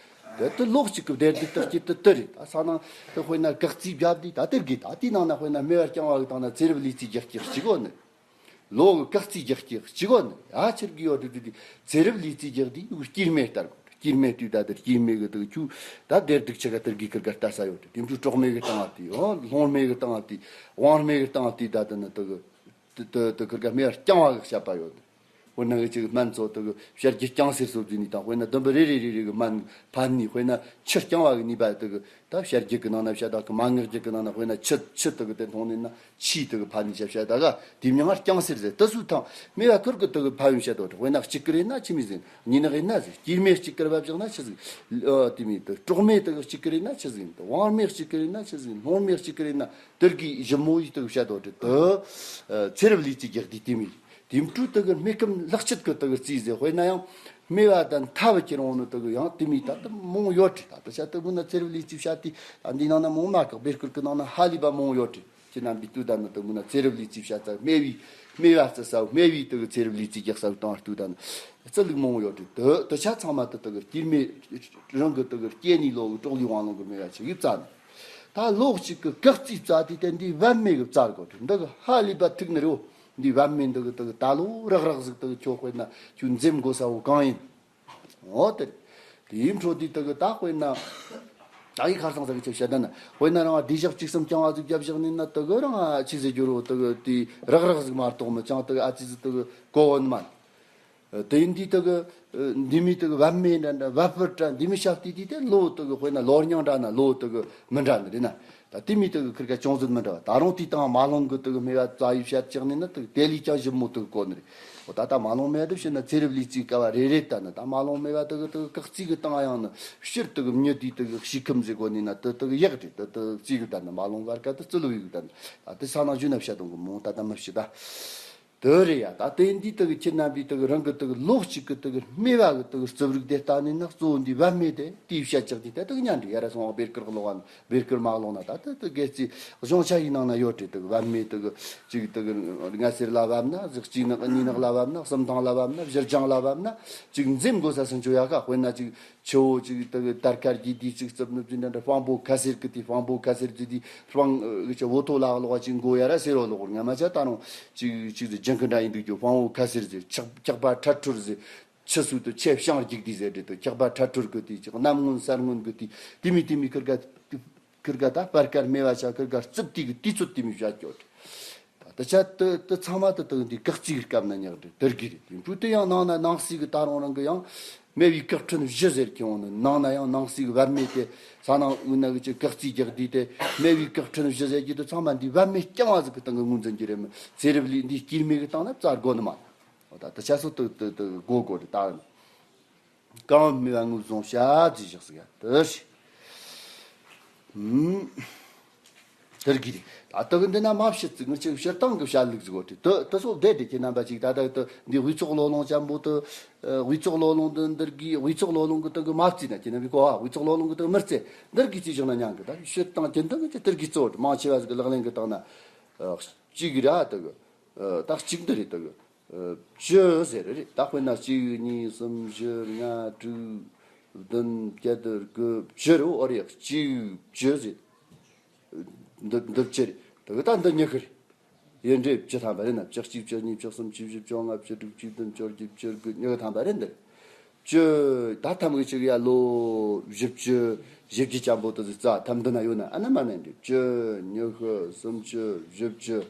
དེ་དུ་ལོག་ཅིག་གི་བདེ་སྡུག་དག་གི་དུ་དུ་རེད། ད་ས་ནང་དུ་དཔེར་ན་སྐག་རྩིས་བརྒྱབ་དུས་ད་དེར་གི་ད་དེའི་ནང་ན་དཔེར་ན་སྨེ་བ་རྐྱང་བ་གི་སྟེང་ན་ཚེ་རབས་ལུས་རྩིས་རྒྱག་རྒྱག་གཅིག་གོ་ནི། ལོ་གི་སྐག་རྩིས་རྒྱག་རྒྱག་གཅིག་གོ་ནི། ཡ་ཆེར་གི་ཡོད་དུ་དུ་དུ་ཚེ་རབས་ལུས་རྩིས་རྒྱག་དུས་སྐྱེས་སྨེ་ལྟར་གོ། སྐྱེས་སྨེ་དུས་ད་དེར་སྐྱེས་སྨེ་གི་དུ་ཁྱུ་ད་བདེ་སྡུག་ཆེ་ག་དེར་གི་ཁིར་ག་ལྟ་ས་ཡོད་དུ་དེ་འཕྲུལ་གྲོགས་སྨེ་གི་སྟེང་དུས་ཨོ་སློང་སྨེ་གི་སྟེང་དུས་དབང་སྨེ་གི་སྟེང་དུས་ད་དུ་ནི་དུ་གི་དུ་དུ་དུ་ཁིར་ག་སྨེ་བ་རྐྱང་བ་གི་བཤད་པ་ཡོད། དཔེར་ན་གི་ཅིག་སྨན་ཚོ་དུ་གི་བཤད་རྒྱུ་རྐྱང་སེར་སོ་བརྫིས་ནི་དང་། དཔེར་ན་ལྡུམ་བུ་རེ་རེ་རེ་རེ་གི་སྨན་ཕན་ནི། དཔེར་ན་ཆུ་རྐྱང་བ་གི་ནུས་པ་དུ་གི་ད་བཤད་རྒྱུ་གི་ནང་ན་བཤད་ད་གི་མ་ངག་རྒྱུ་གི་ནང་ན་དཔེར་ན་ཆུ་ཆུ་དུ་གི་དེ་འཐུང་ནི་ན་ཆུ་དུ་གི་ཕན་ནི་བཤད་བཤད་ད་ག་དེ་མྱང་རྐྱང་སེར་ཟེར་དུ་སུ་ཐང་སྨེ་བ་ཁིར་གི་དུ་གི་ཕན་ཡོན་བཤད་དོ། དཔེར་ན་གཅིག་གི་རེད་ན་ཆི་མི་ཟིན། གཉིས་ནག་ཡིན་ན་ཟིན། སྐྱེས་སྨེ་གཅིག་གི་རེད་བ་བཞག་ན་ཆི་ཟིན། ཨ་དེ་མི་དུ་གྲོགས་སྨེ་དུ་གི་གཅིག་གི་རེད་ན་ཆི་ཟིན། དུ་དབང་སྨེ་གཅིག་གི་རེད་ན་ཆི་ཟིན། སློང་སྨེ་གཅིག་གི་རེད་ན། དེར་གི་ཞིབ་མོ་ཡིས་དུ་བཤད་དོ་དེ་དུ་ཚེ་རབས་ལུས་རྩིས་རྒྱག་དུས་དེ་མི་དེ་འཕྲུལ་དུ་གི་སྨེ་སྐམ་ལག་ཆད་གི་དུ་གི་རྩིས་ཟེར། དཔེར་ན་ཡང་སྨེ་བ་དང་མཐའ་བུ་ཁྱེར་འོང་ནི་དུ་གི་ཡང་དེ་མི་ད་དུ་མང་ཡོད་རེད། ད་དུ་བཤད་དུ་མུ་ན་ཚེ་རབས་ལུས་རྩིས་བཤད་དུས་ད་འདི་ནང་ན་མང་མ་གི་བེར་ཁུར་གི་ནང་ན་ཧ་ལས་པ་མང་ཡོད་རེད། ཁྱེད་རྣམ་པའི་ལྟོས་ད་ནི་དུ་མུ་ན་ཚེ་རབས་ལུས་རྩིས་བཤད་ཚར་སྨེ་བའི་སྨེ་བ་རྩི་ས་སྨེ་བའི་དུ་གི་ཚེ་རབས་ལུས་རྩིས་རྒྱག་ས་བཏང་ལྟོས་ད་ནི་རྩི་ལུགས་མང་ཡོད་རེད། དུ་དུ་ཆ་ཚང་མ་དུ་དུ་གི་སྐྱེས་སྨེ་རང་གི་དུ་གི་སྐྱེས་ནི་ལོ་གི་གྲོགས་ལུས་དབང་ལུང་གི་སྨེ་བ་ཆེ་གི་བཙལ་ནི། ད་ལོག་ཅིག་གི་སྐག་རྩིས་བཙལ་དུས་དེ་འདི་བབ་མེད་གི་བཙལ་དགོས་རེད། འདི་གི་ཧ་ལས་པ་ཐུག་ནི་རེད། འདི་བབ་མེད་འདི་གི་དུ་གི་ད་ལོ་རག་རག་ཟིག་དུ་གི་ཁྱོད་དཔེར་ན་ཁྱོད་འཛེམ་དགོས་ས་བོ་གང་ཡིན། འོ་དེ་རེད། དེའི་འཕྲོ་འདི་དུ་གི་ད་དཔེར་ན་ད་ཡིག་ཁར་སང་ས་གི་ཆེ་བཤད་ན་དཔེར་ན་རང་བདེ་འཇགས་གཅིག་གསུམ་རྐྱང་བ་ཟིག་བརྒྱབ་བཞག་ནི་ན་དུ་གི་རང་ཆི་ཟེར་རྒྱུ་རོ། དུ་གི་དེ་རག་རག་ཟིག་མ་གཏོགས་མི་ཅང་དུ་གི་ཨ་ཙི་ཟིག་དུ་གི་གོ་བོ་ནི་མ། དེ་ཡིན་དུས་དུ་གི་འདི་མི་དུ་གི་བབ་མེད་འདྲ་འདྲ་བབ་ཕུར་འདྲ་འདི་མི་ཤ་སྟེ་དུས་དེ་ལོ་དུ་གི་དཔེར་ན་ལོ་རྙིང་འདྲ་ན་ལོ་དུ་གི་མི་འདྲ་ནི་རེད་ན། ད་དེ་མི་དུ་གི་ཁིར་ཀ་ཅུང་ཟད་མི་འདྲ་བ། ད་རུང་དེའི་སྟེང་མ་ལོང་གི་དུ་གི་སྨེ་བ་བཙལ་ཡི་བཤད་ཅག་ནི་ན་དུ་གི་དེ་ལས་ཀྱང་ཞིབ་མོ་དུ་གི་གོ་ནི་རེད། འོ་ད་ད་མ་ལོང་སྨེ་བ་དུ་བཤད་ན་ཚེ་རབས་ལུས་རྩིས་ཀ་བ་རེ་རེ་ལྟ་ན་ད་མ་ལོང་སྨེ་བ་དུ་གི་དུ་གི་སྐག་རྩིས་གི་སྟེང་ཡང་ནི་སྤྱིར་དུ་གི་མྱི་དེའི་དུ་གི་གཤིས་ཁམས་ཟེར་གོ་ནི་ན་དུ་དུ་གི་ཡག་རེད། དུ་དུ་རྩིས་གི་ལྟ་ན་མ་ལོང་བར་ཀ་དུ་རྩི་ལོ་ཡི་གི་ལྟ་ན་ད་དུ་ས་ནང་བཞུ་ན་བཤད་དོང་གི་མོ་ད་ད་མི་བཤད་ད། དེ་རེད་ཡ། ད་དེ་འདི་དག་ཁྱེད་རྣམ་པའི་དག་རང་གི་དག་ལོག་ཅིག་གི་དག་སྨེ་བ་གི་དག་རྩིབ་རིགས་དེ་ལྟ་ནས་ན་གཙོ་བོ་འདི་བབ་སྨེ་དེ་དེའི་བཤད་ཅག་འདི་ད་དག་ཉན་འདྲི་ཡ་ར་སོང་བ་བེར་ཀིར་ལོག་བ་ན་བེར་ཀིར་མ་ལོག་ན་ད་ད་དག་གལ་སྲིད་གཞུང་ཆ་ཡི་ནང་ན་ཡོད་དྲི་དག་བབ་སྨེ་དག་ཅིག་དག་ལྔ་སེར་ལ་བབ་ན་ཟིག་གཅིག་ནག་གཉིས་ནག་ལ་བབ་ན་གསུམ་ཐང་ལ་བབ་ན་བཞི་ལྗང་ལ་བབ་ན་ཅིག་འཛེམ་དགོས་ས་སུན་ཆོ་ཡ་ཁ་དཔེར་ན་ཅིག་ཆུ་བོ་ཅིག་དག་དར་དཀར་གྱི་དུས་ཅིག་རྩིབ་ནུབ་ཅིག་འདྲ་འདྲ་དཔང་པོ་ཁ་སེར་གི་དུས་དཔང་པོ་ཁ་སེར་གྱི་དུས་དཔང་ཨ་ཅིག་བོ་ཐོ་ལ་ལོག་ཅིག་མགོ་ཡ་ར་སེར་བ་ལོག་ང་མ་ཆ་ད་རུང་ཅིག་ཅིག་ཟེར་ལྗང་ཁུ་འདྲ་ཡིན་འདུག་རྒྱུ་དཔང་པོ་ཁ་སེར་ཟེར་འཁྱག་འཁྱག་པ་ཁྲ་ཁྲུར་ཟེར་ཆུ་སུ་དུ་ཆེ་ཤང་རྒྱུག་དུས་ཟེར་འདྲི་དུ་འཁྱག་པ་ཁྲ་ཁྲུར་གི་དུས་ཅིག་གནམ་སྔོན་སར་སྔོན་གི་དུས་དེ་མི་དེ་མི་ཁིར་ག་ཁིར་ག་ད་སྤར་དཀར་སྨེ་བ་ཆ་ཁིར་ག་རྩིབ་དུས་གི་དུས་ཚོད་དེ་མི་བཞག་ཀྱོག་ད་ཆ་དུ་དུ་ཚང་མ་དུ་དུ་འདི་སྐག་རྩིས་སྐབས་ན་ཉག་འདྲི་དར་གི་རེད། དེ་འཕྲུལ་དུ་ཡང་ནང་ན་ནང་སྲིད་གི་ད་རུང་རང་གི་ཡང་སྨེ་བའི་སྐག་ཕྲེང་བཞི་ཟེར་ཁྱེར་འོང་ནི་ནང་ན་ཡང་ནང་སྲིད་གི་བབ་སྨེ་དེ་ས་ནང་དབུས་ན་གི་ཅི་སྐག་རྩིས་རྒྱག་དུས་དེ་སྨེ་བའི་སྐག་ཕྲེང་བཞི་ཟེར་གྱི་དུ་ཚང་མ་འདི་བབ་སྨེ་རྐྱང་བ་ཟིག་གི་སྟེང་གི་ངོས་འཛིན་གྱི་རེད་མི་ཚེ་རབས་ལུས་འདི་སྐྱེས་སྨེ་གི་སྟེང་ན་བཙལ་དགོས་ནི་མ། འོ་ད་དུ་ཆ་སོ་དུ་དུ་དུ་གོ་གོ་རེད་ད། གང་སྨེ་བ་ངོས་བཟུང་བྱ་ཅི་བཞག་ཟིག་ཡ་དུ་ཞིག་ཧུམ། དེར་གི་རེད། ད་དུ་གི་འདི་ན་མ་བཤད་ཚིག་ངར་ཅིག་བཤད་སྟངས་གི་བཤད་ལུགས་ཟིག་གོ་དེ་དུ་དུ་སོ་བདེ་དེ་ཁྱེད་རྣམ་པ་ཅིག་ད་ད་དུ་འདི་དབུས་ཚོགས་ལོ་ལོང་ཅན་པོ་དུ་དབུས་ཚོགས་ལོ་ལོང་དུ་འདིར་གི་དབུས་ཚོགས་ལོ་ལོང་གི་དུ་གི་མ་བརྩིས་ན་ཁྱེད་རྣམ་པའི་གོ་ཨ་དབུས་ཚོགས་ལོ་ལོང་གི་དུ་མི་བརྩི་འདིར་གི་ཅི་བཞག་ན་ཉང་གི་ད་བཤད་སྟངས་ཁྱེད་འདི་ངར་ཅིག་དེར་གི་གཙོ་བོ་མང་ཆེ་བ་ཟིག་གི་ལག་ལེན་གི་སྟེང་ན་གཅིག་གི་ར་དུ་གི་ད་གཅིག་འདི་རེད་དུ་གི་བཅུ་ཟེར་རེད། ད་དཔེར་ན་གཅིག་གཉིས་གསུམ་བཞི་ལྔ་དྲུག་བདུན་བརྒྱད་དགུ་བཅུ་རེད། ཨོ་རེད། གཅིག་བཅུ་ཟེར། འདི་འདི་བཅུ་རེད། དེ་གི་ད་འདི་ཉི་ཤུ་རེད། ཡིན་འདྲེ་བཅུ་ཐམ་པ་རེད་ན་བཅུ་གཅིག་བཅུ་གཉིས་བཅུ་གསུམ་བཅུ་བཞི་བཅོ་ལྔ་བཅུ་དྲུག་བཅུ་བདུན་བཅོ་བརྒྱད་བཅུ་དགུ་ཉི་ཤུ་ཐམ་པ་རེད་འདི། བཅུ་ད་ཐམ་གི་གཅིག་ཡ་ལོ་བཞི་བཅུ་བཞི་བཅུ་ཅན་པོ་དེ་ཟིག་རྩ་ཐམ་འདི་ན་ཡོད་ན་ཨ་ན་མ་ན་འདྲེ་བཅུ་ཉི་ཤུ་སུམ་ཅུ་བཞི་བཅུ།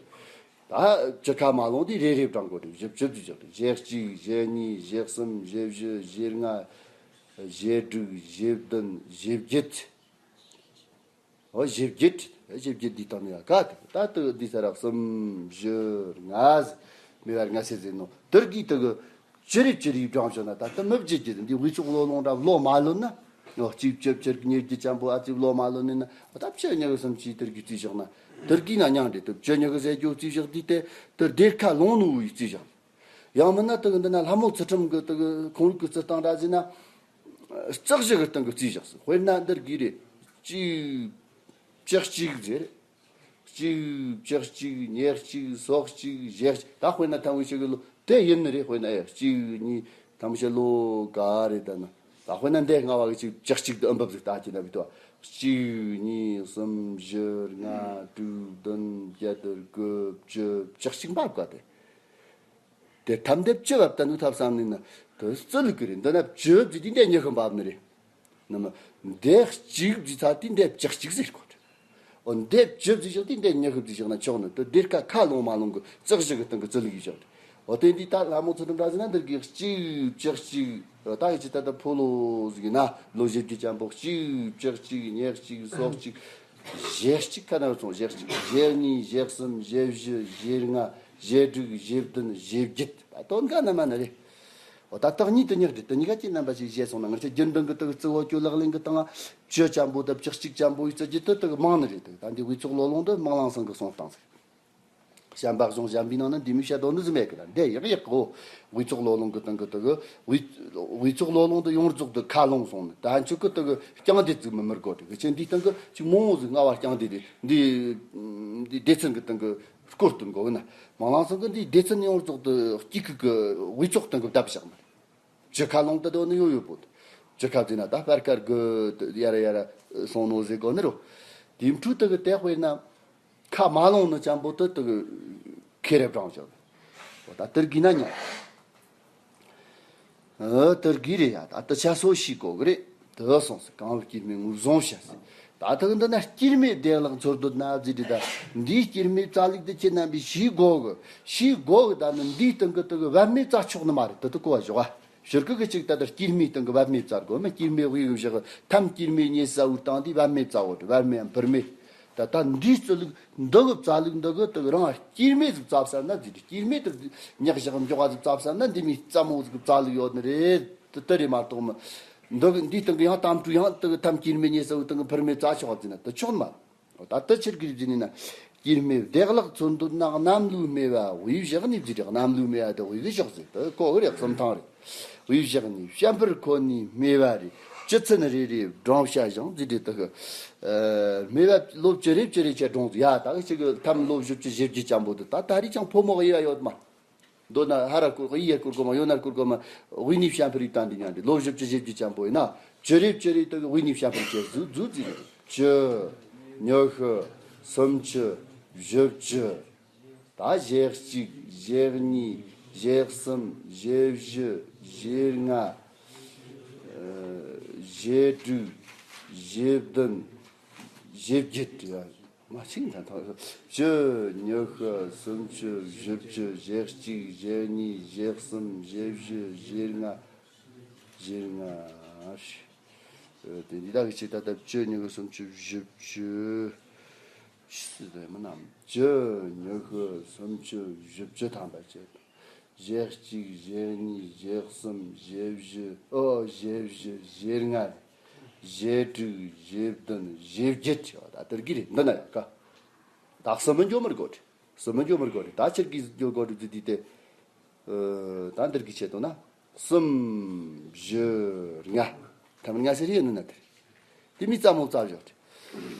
ད་བཅུ་ཁ་མ་ལོངས་དུས་རེ་རེ་བགྲང་དགོས་རེད། བཞི་བཅུ་བཅུ་བཞག་རེད། ཞེ་གཅིག་ཞེ་གཉིས་ཞེ་གསུམ་ཞེ་བཞི་ཞེ་ལྔ་ཞེ་དྲུག་ཞེ་བདུན་ཞེ་བརྒྱད། ཨོ་ཞེ་བརྒྱད། ཞེ་བརྒྱད་འདི་དང་ནི་ཡ་ག་དེ་ད་དུ་འདི་ས་རག་གསུམ་བཞི་ལྔ་ཟེར། མེ་བར་ལྔ་ཟེར་ཟེར་ནོ། དུར་གི་དུ་གི་ཅི་རིག་ཅི་རིག་བགྲང་བྱོན་ན་ད་དུ་མི་བརྗེད་རྒྱུ་འདི་དབུས་ཚོགས་ལོ་ལོང་འདྲ་བློ་མ་ལོན་ན། ཨོ་གཅིག་བཅུ་བཅུ་གཉིས་བརྒྱད་ཅན་པོ་ཨ་ཙི་བློ་མ་ལོན་ནི་ན་ད་བཅུ་གཉིས་གི་སུམ་ཅུའི་དུར་གི་རྩིས་བཞག་ན། དུར་གི་ན་མྱང་འདྲེ་དུ་བཅུ་གཉིས་གི་ཟས་རྒྱུ་རྩིས་བཞག་དུས་དེ་དུར་སྡེར་ཁ་ལོང་ནུ་བའི་རྩིས་བཞག་ཡང་མིན་ན་དུ་གི་འདི་ན་ལྷ་མོ་ཚུལ་ཁྲིམས་གི་དུ་གི་ཁོང་རིག་གི་རྩི་སྟངས་འདྲ་ཟིན་ན། རྩག་བཞི་གི་སྟེང་གི་རྩིས་བཞག་སོ། དཔེར་ན་འདིར་གི་རེད། གཅིག་བཅུ་གཅིག་ཟེར། གཅིག་བཅུ་གཅིག་ཉེར་གཅིག་སོ་གཅིག་ཞེ་གཅིག་ད་དཔེར་ན་ཐམ་གི་ཞིག་གི་ལོ་དེ་ཡིན་ནི་རེད། དཔེར་ན་ཨེ་གཅིག་གཉིས་ཐམ་ཞིག་ལོ་ག་རེད་ད་ན། ད་དཔེར་ན་འདི་ལྔ་བ་གི་གཅིག་བཅུ་གཅིག་ཏུ་ཨུམ་བབ་ཟིག་ལྟ་ཅི་ན་བི་དོ། གཅིག་གཉིས་གསུམ་བཞི་ལྔ་དྲུག་བདུན་བརྒྱད་དགུ་བཅུ་བཅུ་གཅིག་འབབ་ག་དེ། དེ་ཐམ་དེ་བཅུ་བབ་ད་ནུ་ཐབས་བསམ་ནི་ན་དེ་རྩི་ལུགས་ཀྱི་རེད། འདི་ན་བཅུ་བརྩིས་དུས་འདི་ཉི་ཤུ་འབབ་ནི་རེད། ནམ་འདི་གཅིག་བརྩིས་ཚར་དུས་འདི་བཅུ་གཅིག་ཟེར་གོ། འོ་འདི་བཅུ་བརྩིས་བཞག་དུས་འདི་ཉི་ཤུ་བརྩིས་བཞག་ན་ཆོག་ནི་དེ་སྡེར་ཁ་ཁ་ལོང་མ་ལོང་གི་རྩག་བཞི་གི་སྟེང་གི་རྩི་ལུགས་ཡིན་བཞག་རེད། འོ་དེ་འདི་ད་ལྷ་མོ་ཚུལ་ཁྲིམས་འདྲ་ཟེར་ན་འདིར་གི་གཅིག་བཅུ་གཅིག་ད་ཡི་ཅི་ད་ད་ཕོ་ལོ་ཟིག་ཡིན་ན་ལོ་བཞི་བརྒྱད་ཅན་པོ་གཅིག་བཅུ་གཅིག་ཉེར་གཅིག་སོ་གཅིག་ཞེ་གཅིག་ཁ་ན་རུ་སོང་། ཞེ་གཅིག་ཞེ་གཉིས་ཞེ་གསུམ་ཞེ་བཞི་ཞེ་ལྔ་ཞེ་དྲུག་ཞེ་བདུན་ཞེ་བརྒྱད། ད་དོན་ག་ན་མ་ན་རེད། འོ་ད་རྟགས་གཉིས་དུ་ཉག་རེད། དུ་གཉིས་ཀ་ཅི་རྣམ་པ་ཞིག་བཞེས་སོང་ན་ང་ཚོ་རྒྱུན་ལྡན་གི་དུ་གི་རྩི་བོ་ཀྱོ་ལག་ལེན་གི་སྟེང་བཅུ་ཅན་པོ་དང་བཅུ་གཅིག་ཅན་པོ་ཡི་རྩི་རྒྱུ་དུ་དུ་གི་མང་ནི་རེད། དུ་ད་འདི་དབུས་ཚོགས་ལོ་ལོང་དུ་མང་ལང་སང་གི་སོང་སྟངས་ཟིག་བྱམས་པ་གཞུང་གཞན་པའི་ནང་ན་འདི་མི་བཤད་དོན་ནི་ཟིག་མེད་གི་ལ་འདི་ཡག་ཡག་གོ། དབུས་ཚོགས་ལོ་ལོང་གི་སྟེང་གི་དུ་གི་དབུས་དབུས་ཚོགས་ལོ་ལོང་དུ་ཡོངས་རྫོགས་དུ་ཁ་ལོང་སོང་ནི་ད་འཆུ་གི་དུ་གི་རྐྱང་འདི་ཙིག་མི་མི་དགོ་དུ་གི་ཅན་འདིའི་སྟེང་གི་ཅིག་མང་བོ་ཟིག་ལྔ་བ་རྐྱང་འདི་རེད། འདི་འདི་སྡེ་ཚན་གི་སྟེང་གི་སྐོར་དུ་འགོ་ན། མང་ལང་སང་གི་འདི་སྡེ་ཚན་ཡོངས་རྫོགས་དུ་སྐྱིད་ཁུག་གི་དབུས་ཚོགས་སྟེང་གི་བརྡབ་བཞག་མ་རེད། བཅུ་ཁ་ལོང་དུ་དོ་ནི་ཡོད་ཡོད་པོ། བཅུ་ཁ་བརྩིས་ན་ད་སྤར་དཀར་གི་ཡ་ར་ཡ་ར་སོང་ནོ་ཟེར་གོ་ནི་རོ། དེའི་འཕྲུལ་དུ་གི་དེ་དཔེར་ན་ཁ་མ་ལོང་ནི་ཅན་པོ་དུ་དུ་གི་ཁེ་རེ་བྲང་བཞག་འོ་ད་དུར་གི་ན་ཉ། ཨ་དུར་གི་རེད་ཡ། ད་དུ་ཆ་སོ་ཤི་གོ་གི་རེད། དུ་སོང་སི་གང་བུ་སྐྱེར་མའི་ངོ་བཟུང་བྱ་སི། ད་ཐག་འདི་ན་སྐྱེར་མའི་བདེ་བླག་འཚོལ་འདོད་ན་བརྩིས་དེ་ད་འདིའི་སྐྱེར་མའི་རྩ་ལུགས་དེ་ཁྱེད་རྣམ་པས་ཤེས་དགོ་གི། ཤེས་དགོ་གི་ད་ནི་འདིའི་སྟེང་གི་དུ་གི་བབ་མེད་རྩ་ཆོག་ནི་མ་རེད། དུ་དུ་གོ་བ་ཞོག་ཨ། ཕྱིར་གི་གི་ཅིག་ད་ལྟ་སྐྱེར་མའི་སྟེང་གི་བབ་མེད་རྩ་དགོ་མི་སྐྱེར་མའི་དབུས་གི་བཞག་ཐམ་སྐྱེར་མའི་ཉེ་ས་འུར་བཏང་དེ་བབ་མེད་རྩ་འོ་དེ་བབ་མེད་ཡང་བུར་མེད། ད་ལྟ་འདིའི་རྩ་ལུགས་འདི་གི་རྩ་ལུགས་འདི་གི་དུ་གི་རང་སྐྱེར་མའི་ཟིག་རྩ་བསམ་ན་ཟིག་སྐྱེར་མའི་དུ་ཉག་བཞག་མགྱོགས་པ་ཟིག་རྩ་བསམ་ན་འདི་མི་རྩ་མོ་ཟིག་རྩ་ལུགས་ཡོད་ནི་རེད། དུ་དུ་རེད་མ་གཏོགས་མི་འདི་གི་འདིའི་སྟེང་གི་ཡང་གཏམ་གྲུ་ཡང་དུ་གི་ཐམ་སྐྱེར་མའི་ཉེ་ས་འུར་སྟེང་གི་བུར་མེད་རྩ་ཆོག་ཟིན་ན་དུ་ཆོག་ནི་མ། ད་ལྟ་ཕྱིར་གིར་བརྫིས་ནས་ན། སྐྱེར་མའི་བདེ་བླག་འཚོལ་འདོད་ན་གནམ་ལོའི་སྨེ་བ་དབུས་བཞག་ནས་བརྫིས་རེད། གནམ་ལོའི་སྨེ་བ་དེ་དབུས་གི་ཕྱོགས་ཟེར་དུ་གོ་གི་རེད། གསུམ་ཐང་རེད། དབུས་བཞག་ནས་བཤན་པར་ཁོ་ནའི་སྨེ་བ་རེད། སྤྱི་ཚན་རེ་རེའི་བགྲང་བྱ་བཞེངས་བརྫིས་རེད་དུ་གི། སྨེ་བ་ལོ་བཅུ་རེ་བཅུ་རེ་བྱས་བགྲངས་ཟིག་ཡ་ད་གི་ཅིག་གི་ཐམ་ལོ་བཞི་བཅུ་ཞེ་བརྒྱད་ཅན་པོ་དུ་ད་ད་རེས་ཀྱང་ཕོ་མོ་དབྱེ་བ་ཡོད་མ། མདོར་ན་ཧ་ར་སྐོར་གོ་ཡི་ཡ་སྐོར་གོ་མ་ཡོད་ན་སྐོར་གོ་མ་དབུས་ནས་བཤན་པར་ཡིག་བཏང་འདི་ཉན་འདི་ལོ་བཞི་བཅུ་ཞེ་བརྒྱད་ཅན་པོ་ཡིན་ན་བཅུ་རེ་བཅུ་རེ་དུ་གི་དབུས་ནས་བཤན་པར་བཅུ་བཟོས་བཟོས་ཟིག་རེད། བཅུ། ཉི་ཤུ། སུམ་ཅུ། བཞི་བཅུ། ད་ཞེ་གཅིག་ཞེ་གཉིས། ཞེ་གསུམ། ཞེ་བཞི། ཞེ་ལྔ། ཞེ་དྲུག་ཞེ་བདུན། ཞེ་བརྒྱད། མ་ཤིང་ཐང་ཐང་། བཅུ། ཉི་ཤུ། སུམ་ཅུ། བཞི་བཅུ། ཞེ་གཅིག་ཞེ་གཉིས། ཞེ་གསུམ། ཞེ་བཞི། ཞེ་ལྔ། ཞེ་ལྔ། དེ་འདི་དག་གི་ཆེད་ད་ལྟ་བཅུ། ཉི་ཤུ། སུམ་ཅུ། བཞི་བཅུ། ཆི་ཟེར་མི་རྣམས། བཅུ། ཉི་ཤུ། སུམ་ཅུ། བཞི་བཅུ་ཐམ་པ་བཅས། ཞེ་གཅིག་ཞེ་གཉིས། ཞེ་གསུམ། ཞེ་བཞི། ཨོ། ཞེ་བཞི། ཞེ་ལྔ། ཞེ་དྲུག་ཞེ་བདུན། ཞེ་བརྒྱད། ད་དེར་གི་རེད། འདི་ན་ཡང་ཀ། ད་གསུམ་མི་འགྱོ་མི་དགོས་རེད། གསུམ་མི་འགྱོ་མི་དགོས་རེད། ད་ཕྱིར་གི་འགྱོ་དགོས་རེད། འདི་དེ། ད་འདིར་གི་ཆེད་དུ་ན། གསུམ། བཞི། ལྔ། ཐ་མ་ལྔ་ཟེར་ཡོད་ནི་ན་དེར། དེ་མི་རྩ་མོ་རྩ་བཞག་རེད།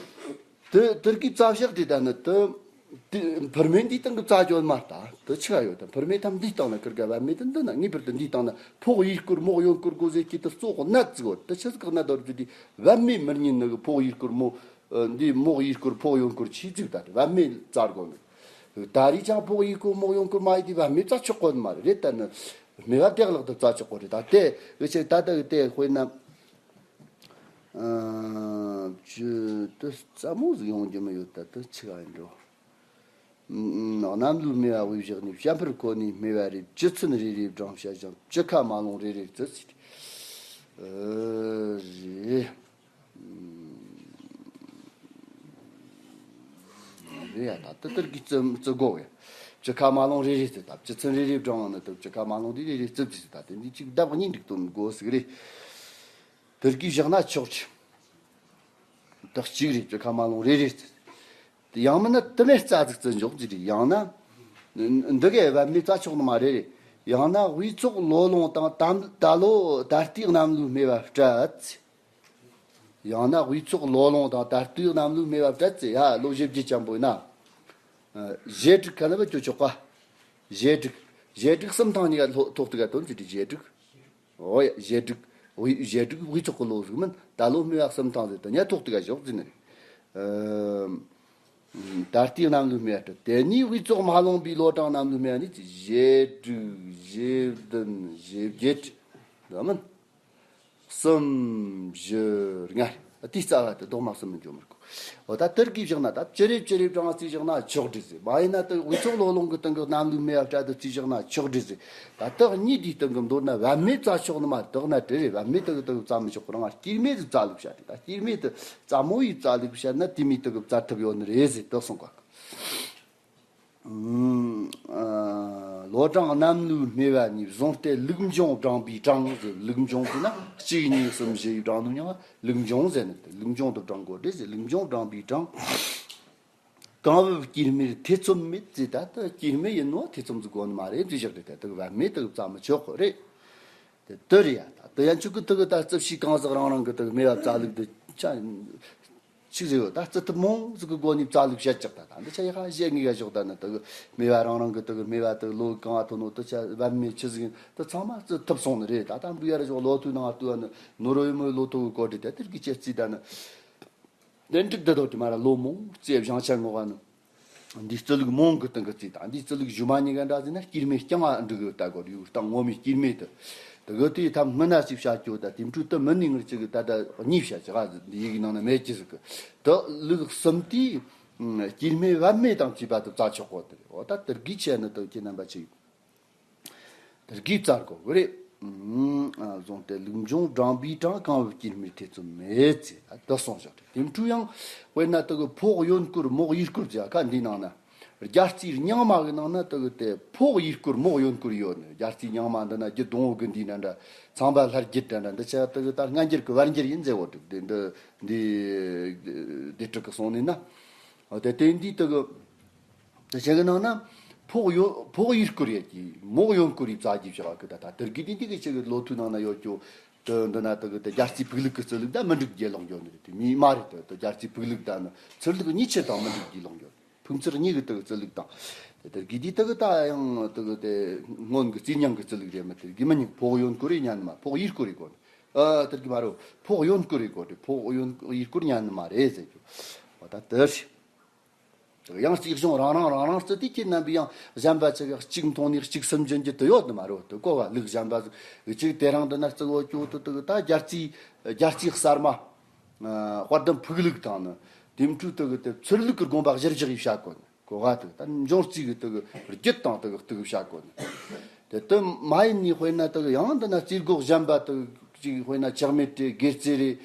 དེ་དེར་གི་རྩ་བཞག་དེ་ད་ནི་དེ། དེ་བུར་མེད་འདི་སྟེང་གི་རྩ་བཅོལ་མ་ལྟ་དེ་ཆི་ག་ཡོད་དམ། བུར་མེད་ཐམ་འདི་སྟེང་ན་ཁིར་ག་བབ་མེད་དེ་འདི་ན་ངེས་པར་དུ་འདི་སྟེང་ན་ཕོག་ཡིག་སྐོར་མོག་ཡོན་སྐོར་དགོས་ཟེར་གི་དེ་གཙོ་གོ་ནད་ཟིག་ཡོད། དེ་ཆི་ཟིག་གི་ནད་དོར་རྒྱུ་དེ་བབ་མེད་མི་རྙིང་ནི་གི་ཕོག་ཡིག་སྐོར་མོ། འདི་མོག་ཡིག་སྐོར་ཕོག་ཡོན་སྐོར་ཆི་ཟིག་ད་དེ་བབ་མེད་རྩ་དགོས་ནི། ད་རེས་ཀྱང་ཕོག་ཡིག་སྐོར་མོག་ཡོན་སྐོར་མ་ཡིན་དེ་བབ་མེད་རྩ་ཆོག་གོ་ནི་མ་རེད། རེད་ད་ནི་སྨེ་བ་བདེ་བླག་ཏུ་རྩ་ཆོག་གོ་རེད། ད་དེ་འུ་ཆེ་ད་ལྟ་གི་དེ་དཔེར་ན། ཨ། བཅུ་དུ་རྩ་མོ་ཟིག་ཡོང་རྒྱུ་མི་ཡོད། ད་དུ་ཆི་ག་ཡིན་འགྲོ། རྣམ་ལུས་སྨེ་བ་དབུས་བཞག་ནས། བྱ་འཕུར་ཁོ་ནའི་སྨེ་བ་རེ། ལྕེ་ཚོན་རེ་རེ་བགྲངས་བྱ་ཞིང་། བྱི་ཁ་མ་ལོང་རེ་རེ་བཙིར་ཟེར། ཨ། རེད། རེད་ཡ། ད་དེ་ལྟར་གྱིས་བཙིར་བཙིར་དགོས་ཡ། བྱི་ཁ་མ་ལོང་རེ་རེ་བཙིར། ད་ལྕེ་ཚོན་རེ་རེ་བགྲངས་ནས་དེ་བྱི་ཁ་མ་ལོང་དེ་རེ་རེ་བཙིར་བྱས། ད་དེ་འདི་གཅིག་ལྡབ་གཉིས་འགྲིག་དོན་དགོས་ཟིག་རེད། དེར་གྱིས་བཞག་ན་ཆོག་ཆི། དེ་གཅིག་རེད། བྱི་ཁ་མ་ལོང་རེ་རེ་བཙིར། དེ་ཡང་མིན་ན་དེ་མེད་རྩ་ཟིག་བཙིར་འཇོག་ཟིག་རེད། ཡང་ན། འདི་གའི་བབ་མེད་བཙལ་ཆོག་ནི་མ་རེད། ཡང་ན་དབུས་ཚོགས་ལོ་ལོང་དང་། ད་ད་ལོ་ད་ལྟའི་གནམ་ལོའི་སྨེ་བ་སྤྲད། ཡང་ན་དབུས་ཚོགས་ལོ་ལོང་དང་ད་ལྟའི་གནམ་ལོའི་སྨེ་བ་སྤྲད་ཟེར་ཡ། ལོ་བཞི་བརྒྱད་ཅན་པོ་ཡིན་ན། ཨ། བཞེ་དྲུག་ག་ལ་བ་ཅོ་ཆོག་ག་བཞེ་དྲུག་བཞེ་དྲུག་གསུམ་ཐང་གཉིས་ཀ་ལྷོ་ཐོག་ཏུ་ག་དོན་ཟེར་དུས་བཞེ་དྲུག་འོ་ཡ། བཞེ་དྲུག་དབུས་བཞེ་དྲུག་དབུས་ཚོགས་ཀྱི་ལོ་ཟིག་མིན། ད་ལོ་སྨེ་བ་གསུམ་ཐང་ཟེར་དུས་ཉ་ཐོག་ཏུ་ག་ཞོག་ཟེར་ནི་རེད། ཨ། ད་ལྟའི་གནམ་ལོའི་སྨེ་བ་སྤྲད། དེ་ནས་དབུས་ཚོགས་མ་ལོངས་པའི་ལོ་གྲངས་གནམ་ལོའི་སྨེ་བ་ནི་བཞེ་དྲུག་བཞེ་བདུན་བཞེ་བརྒྱད་འདྲ་མིན། གསུམ་བཞི་ལྔ། དེའི་རྩ་བ་དེ་ལྡོག་མ་གསུམ་མི་འཇོག་མི་དགོས། འོ། ད་དེར་གྱིས་བཞག་ན་ད་བྱི་རེ་བྱི་རེ་བགྲངས་བཙིར་བཞག་ན་ཆོག་འདྲ་ཟེར། མ་ཡིན་ན་ད་དབུས་ཚོགས་ལོ་ལོང་གི་སྟེང་གི་གནམ་ལོའི་སྨེ་བ་སྤྲད་དེ་བཙིར་བཞག་ན་ཆོག་འདྲ་ཟེར། ད་དེ་གཉིས་དེའི་སྟེང་གི་མདོར་ན་བབ་མེད་བཙལ་ཆོག་ནི་མ་རེད། དག་ན་དེ་རེད། བབ་མེད་དེ་གི་དེ་གི་བཙལ་མི་ཆོག་གི། རང་སྐྱེས་སྨེ་དེ་བཙལ་ལུགས་བྱ་དེ། ད་སྐྱེས་སྨེ་དེ་བཙལ་མོ་ཡིས་བཙལ་ལུགས་བྱ་ན་དེ་མོ་དེ་གི་བཙལ་ཐུབ་ཡོད་ནི་རེད་ཟེར་དེ་གསུང་གི། ཨ། ལོ་གྲངས་གནམ་ལོའི་སྨེ་བ་ནི། བཟུང་སྟེ་ལུགས་འབྱུང་བགྲངས་པའི་གྲངས་ཟེར། ལུགས་འབྱུང་ཟེར་ན་གཅིག་གཉིས་གསུམ་བཞི་ཡིས་བགྲངས་ནོ་མྱིང་ང་ལུགས་འབྱུང་ཟེར་ནི། དེ་ལུགས་འབྱུང་དུ་བགྲང་དགོས་རེད་ཟེར། ལུགས་འབྱུང་བགྲངས་པའི་གྲངས། གང་བབ་སྐྱེས་སྨེར་ཐེ་ཚོམ་མེད་ཟེར། ད་ལྟ་སྐྱེས་སྨེ་ཡིན་ནོ་ཐེ་ཚོམ་ཟིག་དགོས་ནི་མ་རེད་ཟེར་བཞག་རེད། དེ་དག་བབ་མེད་དག་བཙལ་མི་ཆོག་གི་རེད། དེ་དེ་རེད་ཡ། ད་དེ་ཡན་ཆོད་གི་དེ་གི་ད་རྩིབས་ཤིག་གང་ཟག་རང་རང་གི་དེ་གི་སྨེ་བ་བཙལ་ལུགས་དེ་ཆ་ཆི་ཟེར་ཡོད། ད་རྩི་ཐུབ་མོ་ཟིག་གི་སྒོ་ནས་བཙལ་ལུགས་བཤད་ཅིག་ད་ད་འདི་ཆ་ཡ་ཧ་བཤད་ངེས་ག་ཞོག་ད་ནི་དེ་གི་སྨེ་བ་རང་རང་གི་དེ་གི་སྨེ་བ་དེ་གི་ལོ་གང་བ་ཐོན་ནོ། དེ་ཆ་བབ་མེད་ཆི་ཟིག་ཡིན། དེ་ཚང་མ་རྩི་ཐུབ་སོང་ནི་རེད། ད་ད་འབུ་ཡ་ར་ཞོག་ལོ་ཐོའི་ནང་ལྟོས་ནི། ནོར་བུ་ཡི་མོའི་ལོ་ཐོ་གི་གོ་སྒྲིག་དེ་དེར་གི་ཅེ་རྩིས་ད་ནི། དེ་འགྲིག་དེ་དོ་དེ་མ་ར་ལོ་མང་རྩེ་བཞེངས་ཆ་ངོ་བ་ནི། འདིའི་རྩི་ལུགས་མང་གི་སྟེང་གི་རྩིས་དང་། འདིའི་རྩི་ལུགས་གཞུག་མ་གཉིས་ཀ་འདྲ་ཟིན་ན་སྐྱེས་སྨེ་རྐྱང་བ་འགྲིག་གི་ལྟ་གོ་རེ་ཡོད། རྟགས་ངོ་མའི་སྐྱེས་སྨེ་དེ། དེ་གི་དེའི་ཐབས་སྔོན་ན་ཞིག་བྱ་སྐྱོ་ད་དེ་འཕྲུལ་དུ་མི་ནི་ངར་ཅིག་གི་ད་ད་གཉིས་བྱ་ཅི་ག་འདི་ཡི་གི་ནང་ན་མེད་ཀྱི་ཟིག་གི། དེ་ལུགས་གསུམ་དེའི་སྐྱེས་སྨེ་བབ་མེད་དང་བཅས་པ་དེ་བཙལ་ཆོག་གོ་དེ་རེད། འོ། ད་དེར་གི་ཆེ་ནི་དེ་ཁྱེད་རྣམ་པ་ཅིག་དེར་གི་བཙལ་དགོས་གི་རེད། ཨ། བཟུང་སྟེ་ལུགས་འབྱུང་བགྲངས་པའི་གྲངས། གང་བབ་སྐྱེས་སྨེར་ཐེ་ཚོམ་མེད་ཟེར། ད་དེ་གསུངས་བཞག་རེད། དེ་འཕྲུལ་ཡང་དཔེར་ན་དེ་གི་ཕོགས་གཡོན་སྐོར་མོག་ཡུལ་སྐོར་ཟེར་ཡ་ཁ་འདིའི་ནང་ན། རྒྱ་རྩིས་རྙིང་མ་གི་ནང་ན་དེ་གི་དེ་ཕོགས་ཡུལ་སྐོར་མོག་གཡོན་སྐོར་ཡོད་ནི། རྒྱ་རྩིས་རྙིང་མ་འདི་ན་རྒྱུད་སྡོང་བོ་གི་འདི་ན་འདྲ། ཚངས་པ་ལྷ་རྒྱུད་འདྲ་འདྲ་འདི་ཆ་དེ་གི་ད་སྔ་འགྱུར་གི་བར་འགྱུར་ཡིན་ཟེར་བོ་འདྲ། དེ་འདི་འདི་སྡེ་དྲུག་གི་གསུང་ནི་ན། འོ། དེ་དེ་འདི་དེ་གི་དེ་ཆ་གི་ནང་ན་ཕོགས་ཡོད། ཕོགས་ཡུལ་སྐོར་ཡོད་ཀྱི། མོག་གཡོན་སྐོར་ཡི་བཙལ་རྒྱུ་བྱ་བ་གི། ད་ད་དེར་གི་དེ་འདི་གི་ཆ་གི་ལོ་ཐོའི་ནང་ན་ཡོད་ཀྱོ། དེ་འདི་ན་དེ་གི་དེ་རྒྱ་རྩིས་ཕུག་ལུགས་གི་རྩི་ལུགས་ད་མི་འགྲིག་རྒྱུ་ལོག་འགྱོ་ནི་རེད། དེ་མི་མ་རེད། དེ་དེ་རྒྱ་རྩིས་ཕུག་ལུགས་ད་ནི་ཚུར་ལུགས་གཉིས་ཆ་དང་མི་འགྲིག་རྒྱུ་ལོག་འགྱོ། ཕུག་ཚུར་གཉིས་གི་དེ་གི་རྩི་ལུགས་དང་། དེ་དེར་གི་དེ་དེ་གི་ད་ཡང་དེ་གི་དེ་སྔོན་གི་རྩིས་རྙིང་གི་རྩི་ལུགས་རེད་མི། དེར་གི་མི་ཉན། ཕོགས་གཡོན་སྐོར་རེད་ཉན་ནི་མ། ཕོགས་ཡུལ་སྐོར་རེད་གོ་ནི། ཨ། དེར་གི་མ་རེད། ཕོགས་གཡོན་སྐོར་རེད་གོ་དེ། ཕོགས་གཡོན་ཡུལ་སྐོར་ཉན་ནི་མ་རེད་ཟེར་རྒྱུ། འོ། ད་དེ་རེད། ཡང་རྩིས་གཞུང་རང་རང་རང་རང་རྩི་དུས་ཁྱེད་རྣམ་པས་ཡང་གཞན་པ་ཅིག་གཅིག་མཐོང་ནས་གཅིག་སུན་འབྱིན་རྒྱུ་དེ་ཡོད་ནི་མ་རེད། དེ་གོ་བ་ལུགས་གཞན་པ་ཅིག་དེ་རིང་འདི་ན་རྩི་བོ་སྐྱོ་དེ་དེ་ད་རྒྱ་རྩིས། རྒྱ་རྩིས་གསར་མ། ཨ། དཔལ་ལྡན་ཕུག་ལུགས་དང་ནི། དེ་འཕྲུལ་དེ་གི་དེ་ཚུར་ལུགས་ཀྱི་དགོངས་པ་གཞིར་བཞག་ཡིས་བྱ་དགོས་ནི། གོ་བ་དེ་ད་འབྱུང་རྩིས་ཀྱི་དེ་གི་རྒྱུད་དང་དེ་གི་དེ་གི་བྱ་དགོས་ནི། དེ་དེ་མ་ཡིན་ནི་དཔེར་ན་དེ་གི་ཡང་འདི་ན་རྩིས་སྒོ་གཞན་པ་དེ་གི་ཅིག་དཔེར་ན་ཆགས་མེད་རེད། དགེ་རྩེ་རེད།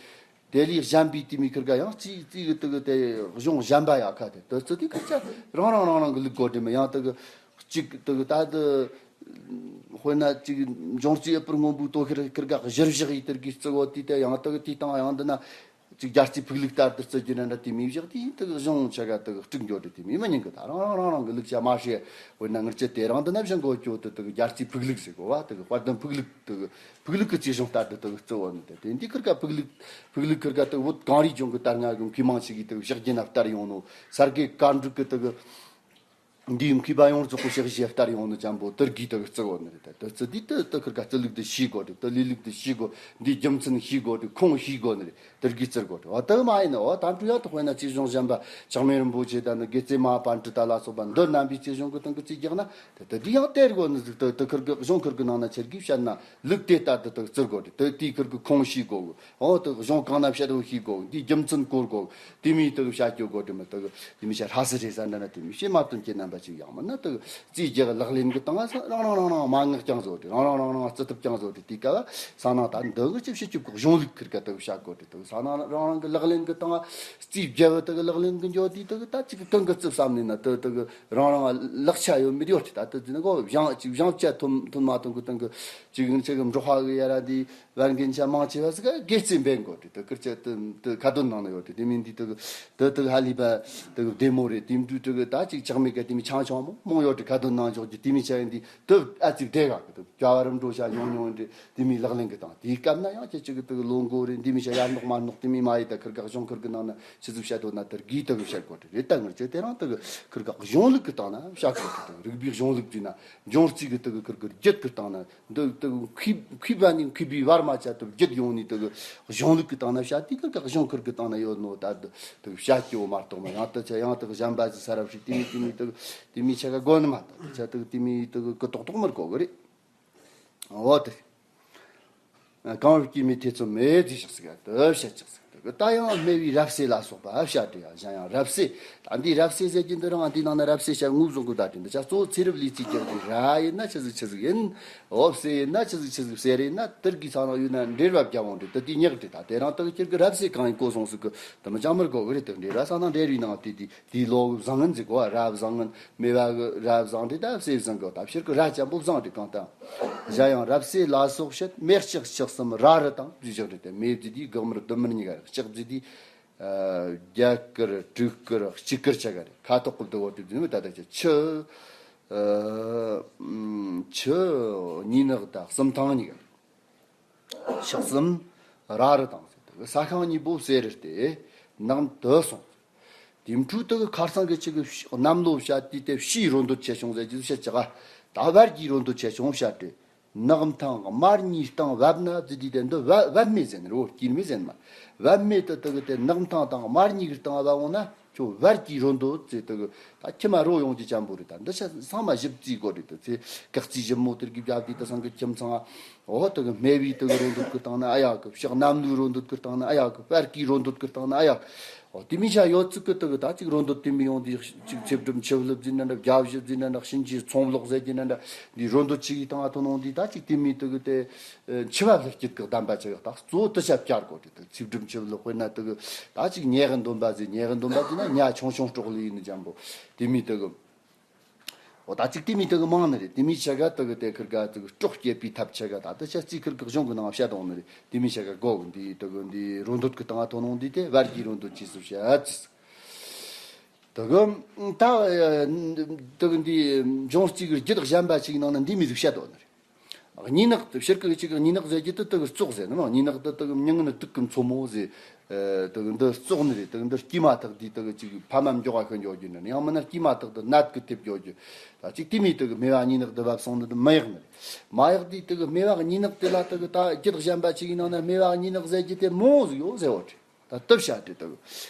དེ་ལས་གཞན་པའི་དེ་མི་ཁིར་ག་ཡང་རྩིས་རྩིས་གི་དེ་གི་དེ་གཞུང་གཞན་པ་ཡ་ཁ་དེ་དེ་རྩི་དུས་ཁ་ཆ་རང་རང་རང་རང་གི་ལུགས་གོ་དེ་མི་ཡང་དེ་གི་གཅིག་དེ་གི་ད་དེ། དཔེར་ན་ཅིག་འབྱུང་རྩིས་ཨ་པུར་སྔོན་པོའི་དོ་ཤལ་ཁིར་ག་གཞིར་བཞག་ཡིས་དེར་གི་རྩི་བོ་དེ་དེ་ཡང་དེ་གི་དེ་དང་ཡང་འདི་ན་ཅིག་རྒྱ་རྩིས་ཕུག་ལུགས་ལྟར་དུ་རྩི་རྒྱུ་ན་འདྲ། དེ་མི་བཞག་དེ་དེ་གི་གཞུང་ཆ་ག་དེ་གི་དཀྲུག་འགྱོ་དེ་དེ་མི་མི་ཉན་གི། ད་རང་རང་རང་རང་གི་ལུགས་ཆ་མ་ཤེས། དཔེར་ན་ངར་ཅི་དེ་རིང་འདི་ན་བཞག་གོ་ཁྱོད་དེ་དེ་གི་རྒྱ་རྩིས་ཕུག་ལུགས་ཟེར་གོ་བ། དེ་གི་དཔལ་ལྡན་ཕུག་ལུགས་དེ་གི་ཕུག་ལུགས་གི་རྩིས་གཞུང་ལྟར་དུ་དེ་གི་རྩི་བོ་ནི། དེ་དེ་འདི་ཁིར་ག་ཕུག་ལུགས་ཕུག་ལུགས་ཁིར་ག་དེ་བོད་གངས་རིའི་ལྗོངས་གི་དར་ང་གི་མཁས་མང་ཞིག་གིས་དེ་གི་བཞག་རྒྱུ་ན་ལྟར་ཡོང་ནོ། སར་གི་དཀར་འབྲུག་གི་དེ་གི། འདིའི་མཁས་པ་ཡོངས་རྫོགས་ཀྱི་ཕྱག་བཞེས་ལྟར་ཡོང་ནི་ཅན་པོ་དེར་གིས་དེ་བརྩི་དགོས་ནི་རེད། ད་དེ་བརྩི་དུས་དེ་དེ་ཁིར་ཀ་བརྩི་ལུགས་དེ་ཤེས་དགོས་རེད། དེ་ལས་ལུགས་དེ་ཤེས་དགོས། འདིའི་རྒྱུ་མཚན་ཤེས་དགོས་རེད། ཁུངས་ཤེས་དགོས་ནི་རེད། དེར་གིས་བརྩི་དགོས་རེད། འོ་དེ་མ་ཡིན་ནི། འོ་ད་འཕྲུལ་ཡང་དག་དཔེར་ན་རྩིས་གཞུང་གཞན་པ་ལྕགས་མེ་རིན་པོ་ཆེ་དང་ནི་དགེ་རྩེ་མ་པཎྜི་ཏ་ལ་སོགས་པ་འདི་རྣམ་པའི་རྩིས་གཞུང་གི་སྟེང་གི་རྩིས་རྒྱག་ན། དེ་དེ་འདི་ཡང་དེར་དགོས་ནི་ཟིག་དེ་དེ་ཁིར་གི་གཞུང་ཁིར་གི་ནང་ན་ཁྱེར་གིས་བཤད་ན་ལུགས་དེ་ལྟར་དུ་དེ་བརྩི་དགོས་རེད། དེ་དེའི་ཁིར་གི་ཁུངས་ཤེས་དགོས། འོ་དེ་གཞུང་གང་ན་བཤད་དགོས་ཤེས་དགོས། འདིའི་རྒྱུ་མཚན་གོ་དགོས། དེ་མིན་དེ་བཤད་རྒྱུ་དགོས་དེ་མི་དེ་དེ་མི་བཤད་ར་སི་རེད་ཟེར་འདྲ་ན། དེ་མི་བཤད་མ་དོན་གྱི་རྣམ་པ་ཅིག་ཡང་མིན་ན། དེ་རྩིས་རྒྱག་ལག་ལེན་གྱི་སྟེང་ང་རང་རང་རང་རང་མན་ངག་རྐྱང་བཟོ་དེ། རང་རང་རང་རང་རྩི་ཐབས་རྐྱང་བཟོ་དེ། དེའི་སྐབས་ས་ནང་ད་འདི་གི་ཅི་བཤད་རྒྱུ་གི་གཞུང་ལུགས་ཁིར་ཀ་དེ་བཤད་དགོས་དེ། དེ་ས་ནང་རང་རང་གི་ལག་ལེན་གྱི་སྟེང་ང་རྩིས་རྒྱག་དེ་གི་ལག་ལེན་གྱི་འཇོག་དེ། དེ་གི་ད་ཅིག་གང་གི་རྩིས་བསམ་ནས་ན་དེ་དེ་གི་རང་རང་ལག་ཆ་ཡོད་མེད་ཡོད་ཀྱི། ད་དེ་དེ་ནི་གོ་བཞེངས་ཅིག་བཞེངས་བྱ་ཐོན་ཐོན་མ་ཐོན་གི་སྟེང་གི་ཅིག་ང་ཚོ་གི་འབྲོག་པ་གི་ཡ་ར་འདི་བན་རྒན་ཆ་མང་ཆེ་བ་ཟིག་ག་དགེ་རྩིས་འབེན་དགོས་ཏེ། དེ་ཁིར་ཆ་དེ་དེ་ཁ་འདོན་ནང་ན་ཡོད་དེ། དེ་མིན་འདི་དེ་དེ་དེ་ཧ་ལས་པ་དེ་བདེ་མོ་རེད། དེ་འདྲ་དེ་ད་ཅིག་ཆག་མེད་ག་དེ་མི་ཆང་ཆང་མོ་མོ་ཡོད་དེ་ཁ་འདོན་ནང་འཇོག་རྒྱུ། དེ་མི་ཆ་ཡིན་འདི་དེ་ཨ་ཙིག་བདེ་ག་གི་དེ་རྒྱ་བ་རིམ་འགྲོ་བྱ་ཡོང་ཡོང་འདི་དེ་མི་ལག་ལེན་གི་དང་། དེའི་སྐབས་ན་ཡང་ཁྱེད་ཅིག་གི་དེ་ལོ་འགོ་རེད། འདི་མི་ཆ་ཡར་ནོག་མར་ནོག་དེ་མི་མ་ཡི་ད་ཁིར་ག་གཞུང་ཁིར་གི་ནང་ན་ཆི་ཟིག་བཤད་དོ་ན་དེར་གིས་དེ་གི་བཤད་དགོས་རེད། ད་ངར་ཆ་དེ་རང་དེ་གི་ཁིར་ག་གཞུང་ལུགས་གི་སྟེང་ན་བཤད་དགོས་རེད། དེ་རིག་པའི་གཞུང་ལུགས་དེ་ན་འབྱུང་རྩིས་གི་དེ་གི་ཁིར་གི་རྒྱུད་གི་སྟེང་ན། འདི་དེ་མཁས་མཁས་པ་ནས་མཁས་པའི་བར་མ་ཆད་དུ་བརྒྱུད་ཡོང་ནས་དེ་གི་གཞུང་ལུགས་ཀྱི་སྟེང་ན་བཤད་དེ་གི་གཞུང་ཁིར་གི་སྟེང་ན་ཡོད་ནོ། ད་དེ་བཤད་རྒྱུ་མ་གཏོགས་མ། ཡང་དེ་ཆ་ཡང་དེ་གཞན་པ་ཟིག་ས་རབ་ཧྲི་དེ་མི་དེ་མི་དེ་དེ་མི་ཆ་ག་དགོས་ནི་མ། ད་དེ་ཆ་དེ་དེ་མི་དེ་གི་ཏོག་ཏོག་མར་གོ་གི་རེད། འོ་དེ། གང་བའི་སྐྱེས་མའི་ཐེ་ཚོམ་མེད་ཅེས་བཤད་ཟིག་དེ་བཤད་ཅིག་ཟིག་དེ་གི་ད་ཡང་སྨེ་བའི་རབ་གསོས་ལ་སོགས་པ་བཤད་དེ། ཡང་གཞན་ཡང་རབ་གསོས། ད་འདི་རབ་གསོས་ཟེར་གྱི་འདི་རང་འདི་ནང་ན་རབ་གསོས་བཤད་ངོས་བཟུང་གི། ད་དེ་འདི་ཆ་གཙོ་བོ་ཚེ་རབས་ལས་རྩིས་ཀྱི་རེད། ར་ཡིན་ན་ཆི་ཟིག་ཆི་ཟིག་ཡིན། འོབ་སེ་ཡིན་ན་ཆི་ཟིག་ཆི་ཟིག་ཟེར་རེད་ན། དེར་གི་ས་ནང་ཡོད་ན་འབྲེལ་བ་བརྒྱབ་འོང་དེ་དེ་དེ་ཉག་དེ། ད་དེ་རང་དག་ཁྱེར་གི་རབ་གསོས་གང་ཡིན་གོ་སོང་ཟིག་གི་དེ་མི་ཅང་མར་གོ་གི་རེད། དེ་འབྲེལ་བ་ས་ནང་འབྲེལ་བའི་ནང་དེ་དེ་དེའི་ལོ་བཟང་ངན་ཟིག་གོ། ར་བཟང་ངན་སྨེ་བ་གི་ར་བཟང་དེ་ད་གསོས་བཟང་གི། ད་ཕྱིར་གི་ར་ཅན་པོ་བཟང་དེ་གང་ལྟ། གཞན་ཡང་རབ་གསོས་ལ་སོགས་བཤད། སྨེ་ལྕགས་ལྕགས་གསུམ་ར་རི་དང་བརྗོད་བཞག་རེད། དེ་སྨེ་བརྗོད་དེ་སྒག་དམར་ལྡུམ་དམར་གཉིས་ཀ་རེད། ལྕགས་བརྗོད་དེ་རྒྱ་དཀར་དྲུག་དཀར་གཅིག་དཀར་ཆ་ག་རེད། ཁ་དོག་གི་འདུ་བ་དེ་བརྗོད་ནི་ད་ལྟ་ཆ་ཆུ། ཨ། ཆུ་གཉིས་ནག་དང་གསུམ་ཐང་གཉིས་ཀ། ཕྱག་གསུམ་ར་རི་དང་ཟེར་དེ་ས་ཤིང་གཉིས་པོ་གསེར་རི་སྟེ་ནགས་དུ་སོང་། དེ་འཕྲོས་དེ་གི་ཁར་སང་གི་ཆུ་གི་གནམ་ལོ་བཤད་དུས་དེ་བྱིའི་རོ་འདོད་ཆེ་ཆུང་ཟེར་གྱི་བཤད་ཅི་ག་ད་བལ་གྱི་རོ་འདོད་ཆེ་ཆུང་བཤད་དེ། ནགས་ཐང་དམར་གཉིས་སྟེང་བབས་ན་ཟེར་དུས་དེ་འདི་བལ་བལ་སྨེ་ཟེར་ནི་རེད། སྐྱེས་སྨེ་ཟེར་ནི་མ། བལ་སྨེ་དེ་དེ་གི་དེ་ནགས་ཐང་དང་དམར་གཉིས་གི་སྟེང་བབས་འོང་ན། ཁྱོད་བལ་གྱི་རོ་འདོད་ཟེར་དེ་གི་ད་ཁྱིམ་མ་རོ་ཡོང་གི་ཅན་པོ་རེད། ད་འདི་ཆ་ཚང་མ་ཞིབ་རྩིས་དགོས་རེད། དེ་ཚེ་གག་རྩིས་ཞིབ་མོ་དེར་གི་བརྒྱབ་དུས་དེ་སང་གི་ཁྱིམ་ཚང་། འོ་དེ་གི་སྨེ་བའི་དེ་གི་རོ་འདོད་གི་སྟེང་ན་ཨ་ཡག་གི། ཕྱག་གནམ་ལོའི་རོ་འདོད་གི་སྟེང་ན་ཨ་ཡག་གི། བལ་གྱི་རོ་འདོད་གི་སྟེང་ན་ཨ་ཡག་གི། འོ་དེ་མི་ཆ་ཡོད་ཚིག་གི་དེ་གི་ད་ཅིག་རོ་འདོད་དེ་མི་ཡོང་དུས་ཅིག་ཚེ་སྒྲུབ་ཆུ་བླུགས་ཟིན་ན་འདྲ། བརྒྱ་བཞི་ཟིན་ན་འདྲ། གཤིན་རྗེའི་ཚོང་ལོག་ཟེར་གྱི་ན་འདྲ། འདི་རོ་འདོད་ཆེ་གི་སྟེང་ང་ཐོན་འོང་དུས་ད་ཅིག་དེ་མི་དེ་གི་དེ། ཨེ། འཆི་བ་ལ་སྐྱིད་གི་གདམས་པ་ཆེ་གི། ད་གཙོ་བོ་དེ་ཆ་བསྐྱར་དགོས་རེད། དེ་ཚེ་སྒྲུབ་ཆུ་བླུགས་དཔེར་ན་དེ་གི་ད་ཅིག་ཉེ་གི་འདོན་པ་ཟེར། ཉེ་གི་འདོན་པ་ཟེར་ན་ཉ་ཆུང་ཆུང་སྲོག་ལ་ཡིན་ནི་ཅན་པོ་དེ་མི་དེ་གི། འོ་ད་ཅིག་དེ་མི་དེ་གི་མང་ནི་རེད། དེ་མི་ཆ་ག་དེ་གི་དེ་ཁིར་ག་དེ་གི་སྲོག་བསྐྱེད་པའི་ཐབས་ཆ་ག་ད་དེ་ཆ་རྩིས་ཁིར་གི་གཞུང་གི་ནང་བཤད་འོང་ནི་རེད། དེ་མི་ཆ་ག་གོ་གི། འདི་དེ་གི་འདི་རོ་འདོད་གི་སྟེང་ང་ཐོན་འོང་དུས་དེ་བལ་གྱི་རོ་འདོད་ཆེ་སུ་བཤད་ཅི། དེ་གི་ད་དེ་གི་འདི་འབྱུང་རྩིས་གི་རྒྱུད་གཞན་པ་ཞིག་ནང་ན་འདི་མི་ཟིག་བཤད་འོང་ནི་རེད། གཉིས་ནག་དེ་ཕྱིར་གི་གཅིག་གི་གཉིས་ནག་ཟེར་གྱི་དེ་དེ་གི་བཙོག་ཟེར་ནི་མ། གཉིས་ནག་དེ་དེ་གི་མྱི་ངན་དུག་གི་མཚོ་མོ་ཟེར། ཨ། དེ་གི་འདི་བཙོག་ནི་རེད། དེ་གི་འདི་སྐྱེས་མ་ཐག་དེ་དེ་གི་གཅིག་ཕ་མ་མགྱོགས་པ་ཤི་འགྱོ་རྒྱུ་ནི། ཡང་མིན་ན་སྐྱེས་མ་ཐག་དེ་ནད་གི་ཐེབས་འགྱོ་རྒྱུ། ད་གཅིག་དེ་མི་དེ་གི་སྨེ་བ་གཉིས་ནག་དེ་བབས་སོང་ནི་དེ་མི་ཡག་ནི་རེད། མ་ཡག་དེ་དེ་གི་སྨེ་བ་གཉིས་ནག་དེ་ལ་དེ་གི་ད་རྒྱུད་གཞན་པ་ཞིག་གི་ནང་ན་སྨེ་བ་གཉིས་ནག་ཟེར་གྱི་དེ་མང་ཟིག་ཡོད་ཟེར་བ་རེད། ད་སྟབས་བྱ་དེ་དག་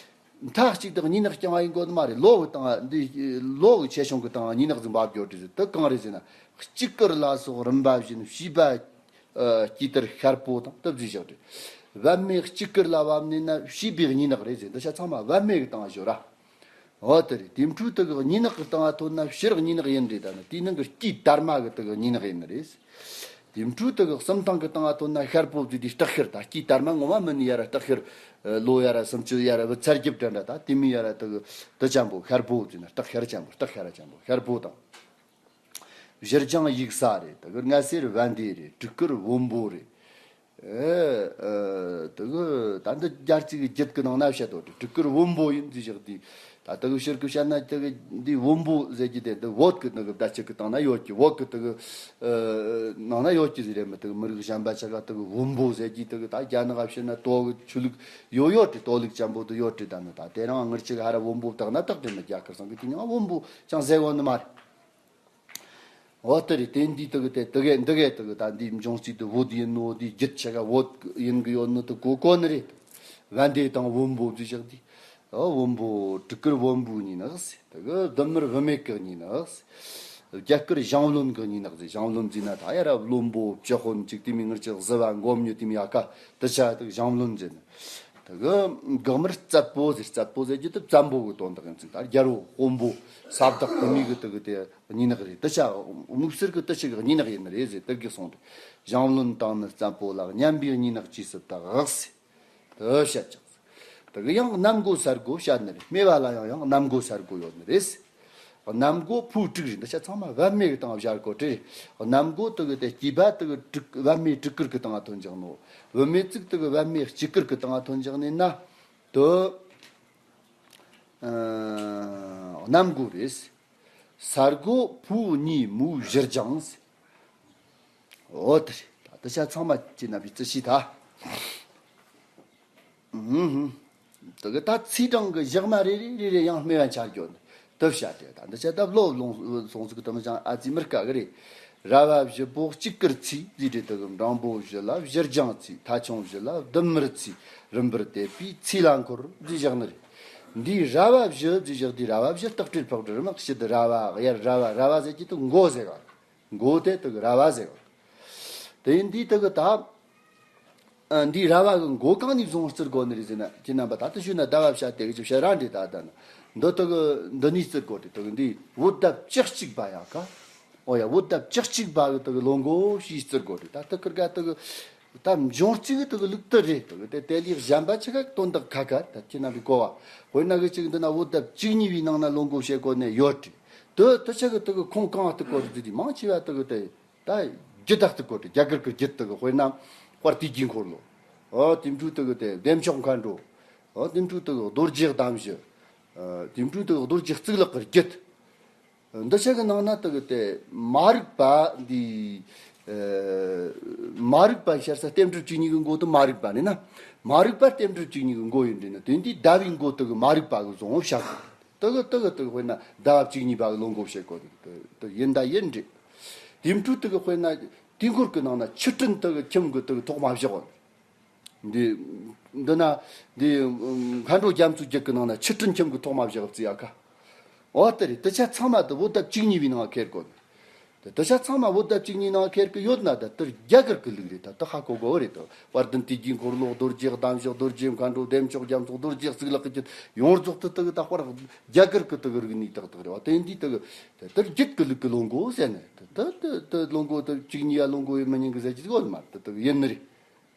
མཐའ་གཅིག་དག་གཉིས་ནག་རྐྱང་བ་ཡིན་དགོས་ནི་མ་རེད། ལོ་གི་སྟེང་འདི་ལོ་གི་ཆེ་ཆུང་གི་སྟེང་གཉིས་ནག་ཟིག་འབབ་རྒྱུ་དེ་ཟིག་དེ་གང་རེད་ཟེར་ན། དཀྱིལ་དཀར་ལ་སོགས་རིམ་པ་བཞིན་བྱིས་པ། ཨ། དཀྱིལ་དར་ཤར་པོ་དང་སྟབས་བཟོས་བཞག་རེད། བབ་མེ་དཀྱིལ་དཀར་ལ་བབ་ནས་ན་བྱིས་པའི་གཉིས་ནག་རེད་ཟེར། འདི་ཆ་ཚང་མ་བབ་མེ་གི་སྟེང་ཞོར་ར། འོ་དེ་རེད། དེ་འཕྲོས་དེ་གི་གཉིས་ནག་གི་སྟེང་ང་ཐོན་ན་ཕྱིར་གཉིས་ནག་ཡིན་རེད། ད་ནི་དེའི་ནང་གི་དཀྱིལ་དར་མ་གི་དེ་གི་གཉིས་ནག་ཡིན་ནི་རེད། དེ་འཕྲོས་དེ་གི་གསུམ་ཐང་གི་སྟེང་ང་ཐོན་ན་ཤར་པོ་བརྫིས་དེ་སྟག་ཤར། ད་དཀྱིལ་དར་མ་ངོ་མ་མིན་ནི་ཡ་ར་སྟག་ཤར། ལོ་ཡ་ར་སུམ་ཅུ་ཡ་ར་བུ་ཚར་རྒྱབ་དྲན་འདྲ། ད་དེ་མི་ཡ་ར་དེ་གི་དེ་ཅན་པོ་ཤར་པོ་བརྫིས་ན་སྟག་ཤར་ཅན་པོ། སྟག་ཤར་ཅན་པོ་ཤར་པོ་དང་། བཞུར་སྦྱངས་ཡུགས་ས་རེད། དེ་གི་རྔ་སེར་བན་དེ་རེད། སྤྲུལ་སྐུར་བོན་པོ་རེད། ཨེ། ཨེ། དེ་གི་ད་འདི་རྒྱལ་རྩིས་ཀྱི་རྒྱུད་ཀྱི་ནང་ན་བཤད་དོ། སྤྲུལ་སྐུར་བོན་པོ་ཡིན་ཟེར་བཞག་དུས། ད་ ད་དེ་གི་ཕྱིར་གི་བཤད་ན་དེ་གི་འདི་བོན་པོ་ཟེར་གྱི་དེ་དེ་བོད་གི་དེ་གི་བརྡ་ཆད་གི་སྟེང་ན་ཡོད་ཀྱི། བོད་གི་དེ་གི་ཨ་ནང་ན་ཡོད་ཀྱི་ཟེར་རེད། མི་དེ་གི་མི་རིགས་གཞན་པ་ཆ་ག་དེ་གི་བོན་པོ་ཟེར་གྱི་དེ་གི་ད་རྒྱ་ནག་ག་བཤད་ན་ཏོ་གི་ཆོས་ལུགས་ཡོད་ཡོད་དེ། ཏོ་ལུགས་ཅན་པོ་དེ་ཡོད་དེ། ད་ནི་ད་དེ་རང་ངར་ཆ་གི་ཧ་ར་བོན་པོ་བཏགས་ན་བཏགས་དེ་མི། རྒྱ་གར་ཚང་གི་དེ་ནི་བོན་པོ་ཅང་ཟེར་གོ་ནི་མ་རེད། འོ་དེ་རེད། དེ་འདི་དེ་གི་དེ་དེ་གས་འདི་གས་དེ་གི་ད་འདི་འབྱུང་རྩིས་དེ་བོད་ཡིན་ནོ། འདི་རྒྱུད་ཆ་ག་བོད་ཡིན་གི་ཡོད་ནོ་དེ་གོ་གོ་ནི་རེད། བན་དེ་དང་བོན་པོ་འདི་བཞག་དེ། འོ་བོན་པོ་སྤྲུལ་སྐུར་བོན་པོ་ཉིད་ནག་ཟེར། དེ་གི་བདུད་མུར་བུད་མེད་གི་ཉིད་ནག་ཟེར། རྒྱ་སྐུར་ཞང་བློན་གི་ཉིད་ནག་ཟེར། ཞང་བློན་ཟེར་ན་ད་ཡ་ར་བློན་པོ་སྤྱི་དཔོན་ཅིག་དེ་མིན་ངར་ཅིག་གཟུ་བ་མགོ་མྱུ་དེ་མིན་ཡ་ཀ་དེ་ཆ་དེ་ཞང་བློན་ཟེར་ན། དེ་གི་འགག་མར་རྩད་པོ་ཟེར། རྩད་པོ་ཟེར་རྒྱུ་དེ་བཙན་པོ་གི་དོན་དག་ཡིན་ཚིག་ད་རྒྱལ་པོ་དཔོན་པོ་ས་བདག་དེ་མིན་གི་དེ་གི་དེ། གཉིས་ནག་རེད། དེ་ཆ་དམིགས་བསལ་གྱི་དེ་ཆ་གི་གཉིས་ནག་ཡིན་ནི་རེད་ཟེར། དེ་གི་གསུངས་ཏེ། ཞང་བློན་དང་ནི་བཙན་པོ་ལ། མཉམ་པའི་གཉིས་ནག་ཅིས་སུ་བཏགས་ཟེར། དེ་བཤད་ཀྱང་། དེ་གི་ཡང་གནམ་སྒོ་ས་སྒོ་བཤད་ནི་རེད། སྨེ་བ་ལ་ཡང་ཡང་གནམ་སྒོ་ས་སྒོ་ཡོད་ནི་རེད། གནམ་སྒོ་ཕོ་དྲུག་རེད། འདི་ཆ་ཚང་མ་བབ་མེད་གི་སྟེང་བཞག་གོ་དྲི། གནམ་སྒོ་དེ་གི་དེ་སྐྱེས་པ་དེ་གི་དྲུག་བབ་མེད་དྲུག་དཀར་གི་སྟེང་ཐོན་ཀྱང་ནོ། བུད་མེད་ཅིག་དེ་གི་བབ་མེད་གཅིག་དཀར་གི་སྟེང་ཐོན་ཀྱང་ནི་ན། དེ་ཨ་གནམ་སྒོ་རེད། ས་སྒོ་ཕོ་གཉིས་མོའི་བཞུར་སྦྱངས། འོ་དེ་རེད། ད་དེ་ཆ་ཚང་མ་ཅི་ན་བི་ཙི་ཤི་ད། ཨུམ། དེ་གི་ད་ཚིག་གྲངས་གི་ཞག་མ་རེ་རེ་རེ་རེ་ཡང་སྨེ་བ་འཆར་རྒྱུ་ནི་དེ་བཤད་དེ། ད་འདི་ཆ་ད་བློ་ལོང་སོང་ཟིག་དེ་མི་ཅང་ཨ་ཙི་མི་དཀའ་གི་རེད། ར་བ་བཞི་པོ་གཅིག་དཀར་ཚིག་ཟིག་རེད། དེ་གི་འབྲིང་པོ་བཞི་ལ་བཞུར་སྦྱངས་ཚིག་ཐ་ཆུང་བཞི་ལ་བདུད་མུར་ཚིག་རིམ་པར་བསྡེབས་པའི་ཚིག་ལ་འཁོར་ཟིག་བཞག་ནི་རེད། འདིའི་ར་བ་བཞི་ཟིག་བཞག་དེ། ར་བ་བཞི་སྟག་སྤྲེལ་ཕག་སྦྲུལ་རི་དམག་ཕྱི་དུ་ར་བ་དབྱར་ར་བ། ར་བ་ཟེར་གྱི་དེ་མགོ་ཟེར་ག་མགོ་དེ་དེ་གི་ར་བ་ཟེར་ག་དེ་ཡིན་དུས་དེ་གི་ད། ཨ་འདིའི་ར་བ་གི་མགོ་གང་ནས་བཟུང་བརྩི་དགོས་ནི་རེད་ཟེར་ན། ཁྱེད་རྣམ་པ་ད་ལྟ་ཞུས་ན་ཟླ་བ་བཤད་དེ་གི་ཅིག་བཤད་ར་འདྲེ་ད་ལྟ་ན། འདི་དེ་གི་འདི་ནས་བརྩི་དགོས་རེད། དེ་གི་འདི་བོད་ཟླ་བཅུ་གཅིག་པ་ཡ་ཀ་འོ་ཡ། བོད་ཟླ་བཅུ་གཅིག་པ་གི་དེ་གི་ལོ་མགོ་ཞེས་བརྩི་དགོས་རེད། ད་དེ་ཁིར་ག་དེ་གི་ད་འབྱུང་རྩིས་གི་དེ་གི་ལུགས་དེ་རེད། དེ་གི་དེ་དེ་ལས་གཞན་པ་ཆ་ག་དོན་དག་ཁ་ཁ་ད་ཁྱེད་རྣམ་པའི་གོ་བ། དཔེར་ན་གི་ཅིག་འདི་ན་བོད་ཟླ་བཅུ་གཉིས་པའི་ནང་ན་ལོ་མགོ་བཤད་དགོས་ནི་ཡོད་རེད། དེ་དེ་ཆ་གི་དེ་གི་ཁུངས་གང་བརྩི་དགོས་རེད་ཟེར་དུས། མང་ཆེ་བ་དེ་གི་དེ། ད་རྒྱུད་ད་བརྩི་དགོས་རེད། རྒྱ་གར་གི་རྒྱུད་དེ་གི། དཔེར་ན་དཔལ་དུས་ཀྱི་འཁོར་ལོ། ཨོ་དེ་འཕྲོ་དེ་གི་དེ་བདེ་མཆོག་མཁའ་འགྲོ། ཨོ་དེ་འཕྲོ་དེ་གི་རྡོ་རྗེ་གདན་བཞི། ཨ་དེ་འཕྲོ་དེ་གི་རྡོ་རྗེ་གཙུག་ལག་གི་རྒྱུད། འདི་ཆ་གི་ནང་ན་དེ་གི་དེ་མ་རིག་པ་འདི། ཨ་མ་རིག་པ་ཤར་ས་རྟེན་འབྲེལ་བཅུ་གཉིས་གི་མགོ་དེ་མ་རིག་པ་ནི་ན། མ་རིག་པ་རྟེན་འབྲེལ་བཅུ་གཉིས་གི་མགོ་ཡིན་དུས་ན། དེ་འདི་ཟླ་བའི་མགོ་དེ་གི་མ་རིག་པ་གི་བཟུང་བཤད་དགོས། དེ་གི་དེ་གི་དེ་གི་དཔེར་ན་ཟླ་བ་བཅུ་གཉིས་པ་གི་ལོ་མགོ་བཤད་དགོས། དེ་དེ་ཡིན་ད་ཡིན་རེད། དེ་འཕྲོ་དེ་གི་དཔེར་ན་དུས་འཁོར་གི་ནང་ན་ཆུ་སྤྲིན་དེ་གི་ཁྱིམ་གི་དེ་གི་ཐོག་མ་བཞག་འདི་འདི་ན་འདི་མཁའ་འགྲོ་རྒྱ་མཚོའི་རྒྱུད་གི་ནང་ན་ཆུ་སྤྲིན་ཁྱིམ་གི་ཐོག་མ་བཞག་བརྩི་ཡ་ཀ་འོ་དེ་རེད། དེ་ཆ་ཚང་མ་དེ་བོད་ཟླ་བཅུ་གཉིས་པའི་ནང་ཁེལ་དགོས། དེ་དེ་ཆ་ཚང་མ་བོད་ཟླ་བཅུ་གཉིས་ནང་ཁེལ་གི་ཡོད་ན། ད་དེར་རྒྱ་གར་གི་ལུགས་རེད། ད་དེ་ཧ་གོ་དགོས་རེད། དེ་དཔལ་ལྡན་དུས་ཀྱི་འཁོར་ལོ། རྡོ་རྗེ་གདན་བཞི། རྡོ་རྗེ་མཁའ་འགྲོ། བདེ་མཆོག་རྒྱ་མཚོ། རྡོ་རྗེ་གཙུག་ལག་གི་རྒྱུད། ཡོངས་རྫོགས་དེ་དེ་གི་ད་དཔལ་རྒྱ་གར་གི་དེ་གི་རིག་གནས་ཏག་ཏག་རེད་བ། དེ་འདི་དེ་གི་དེ་དེར་རྒྱུད་གི་ལུགས་གི་ལོ་མགོ་ཟེར་ནས། དེ་དེ་དེ་དེ་ལོ་མགོ་དེ་བཅུ་གཉིས་ཡ་ལོ་མགོ་ཡོད་མི་ཉན་གི་ཟེར་གྱི་ཡོད་མ་རེད། དེ་དེ་གི་ཡིན་ནི་རེད།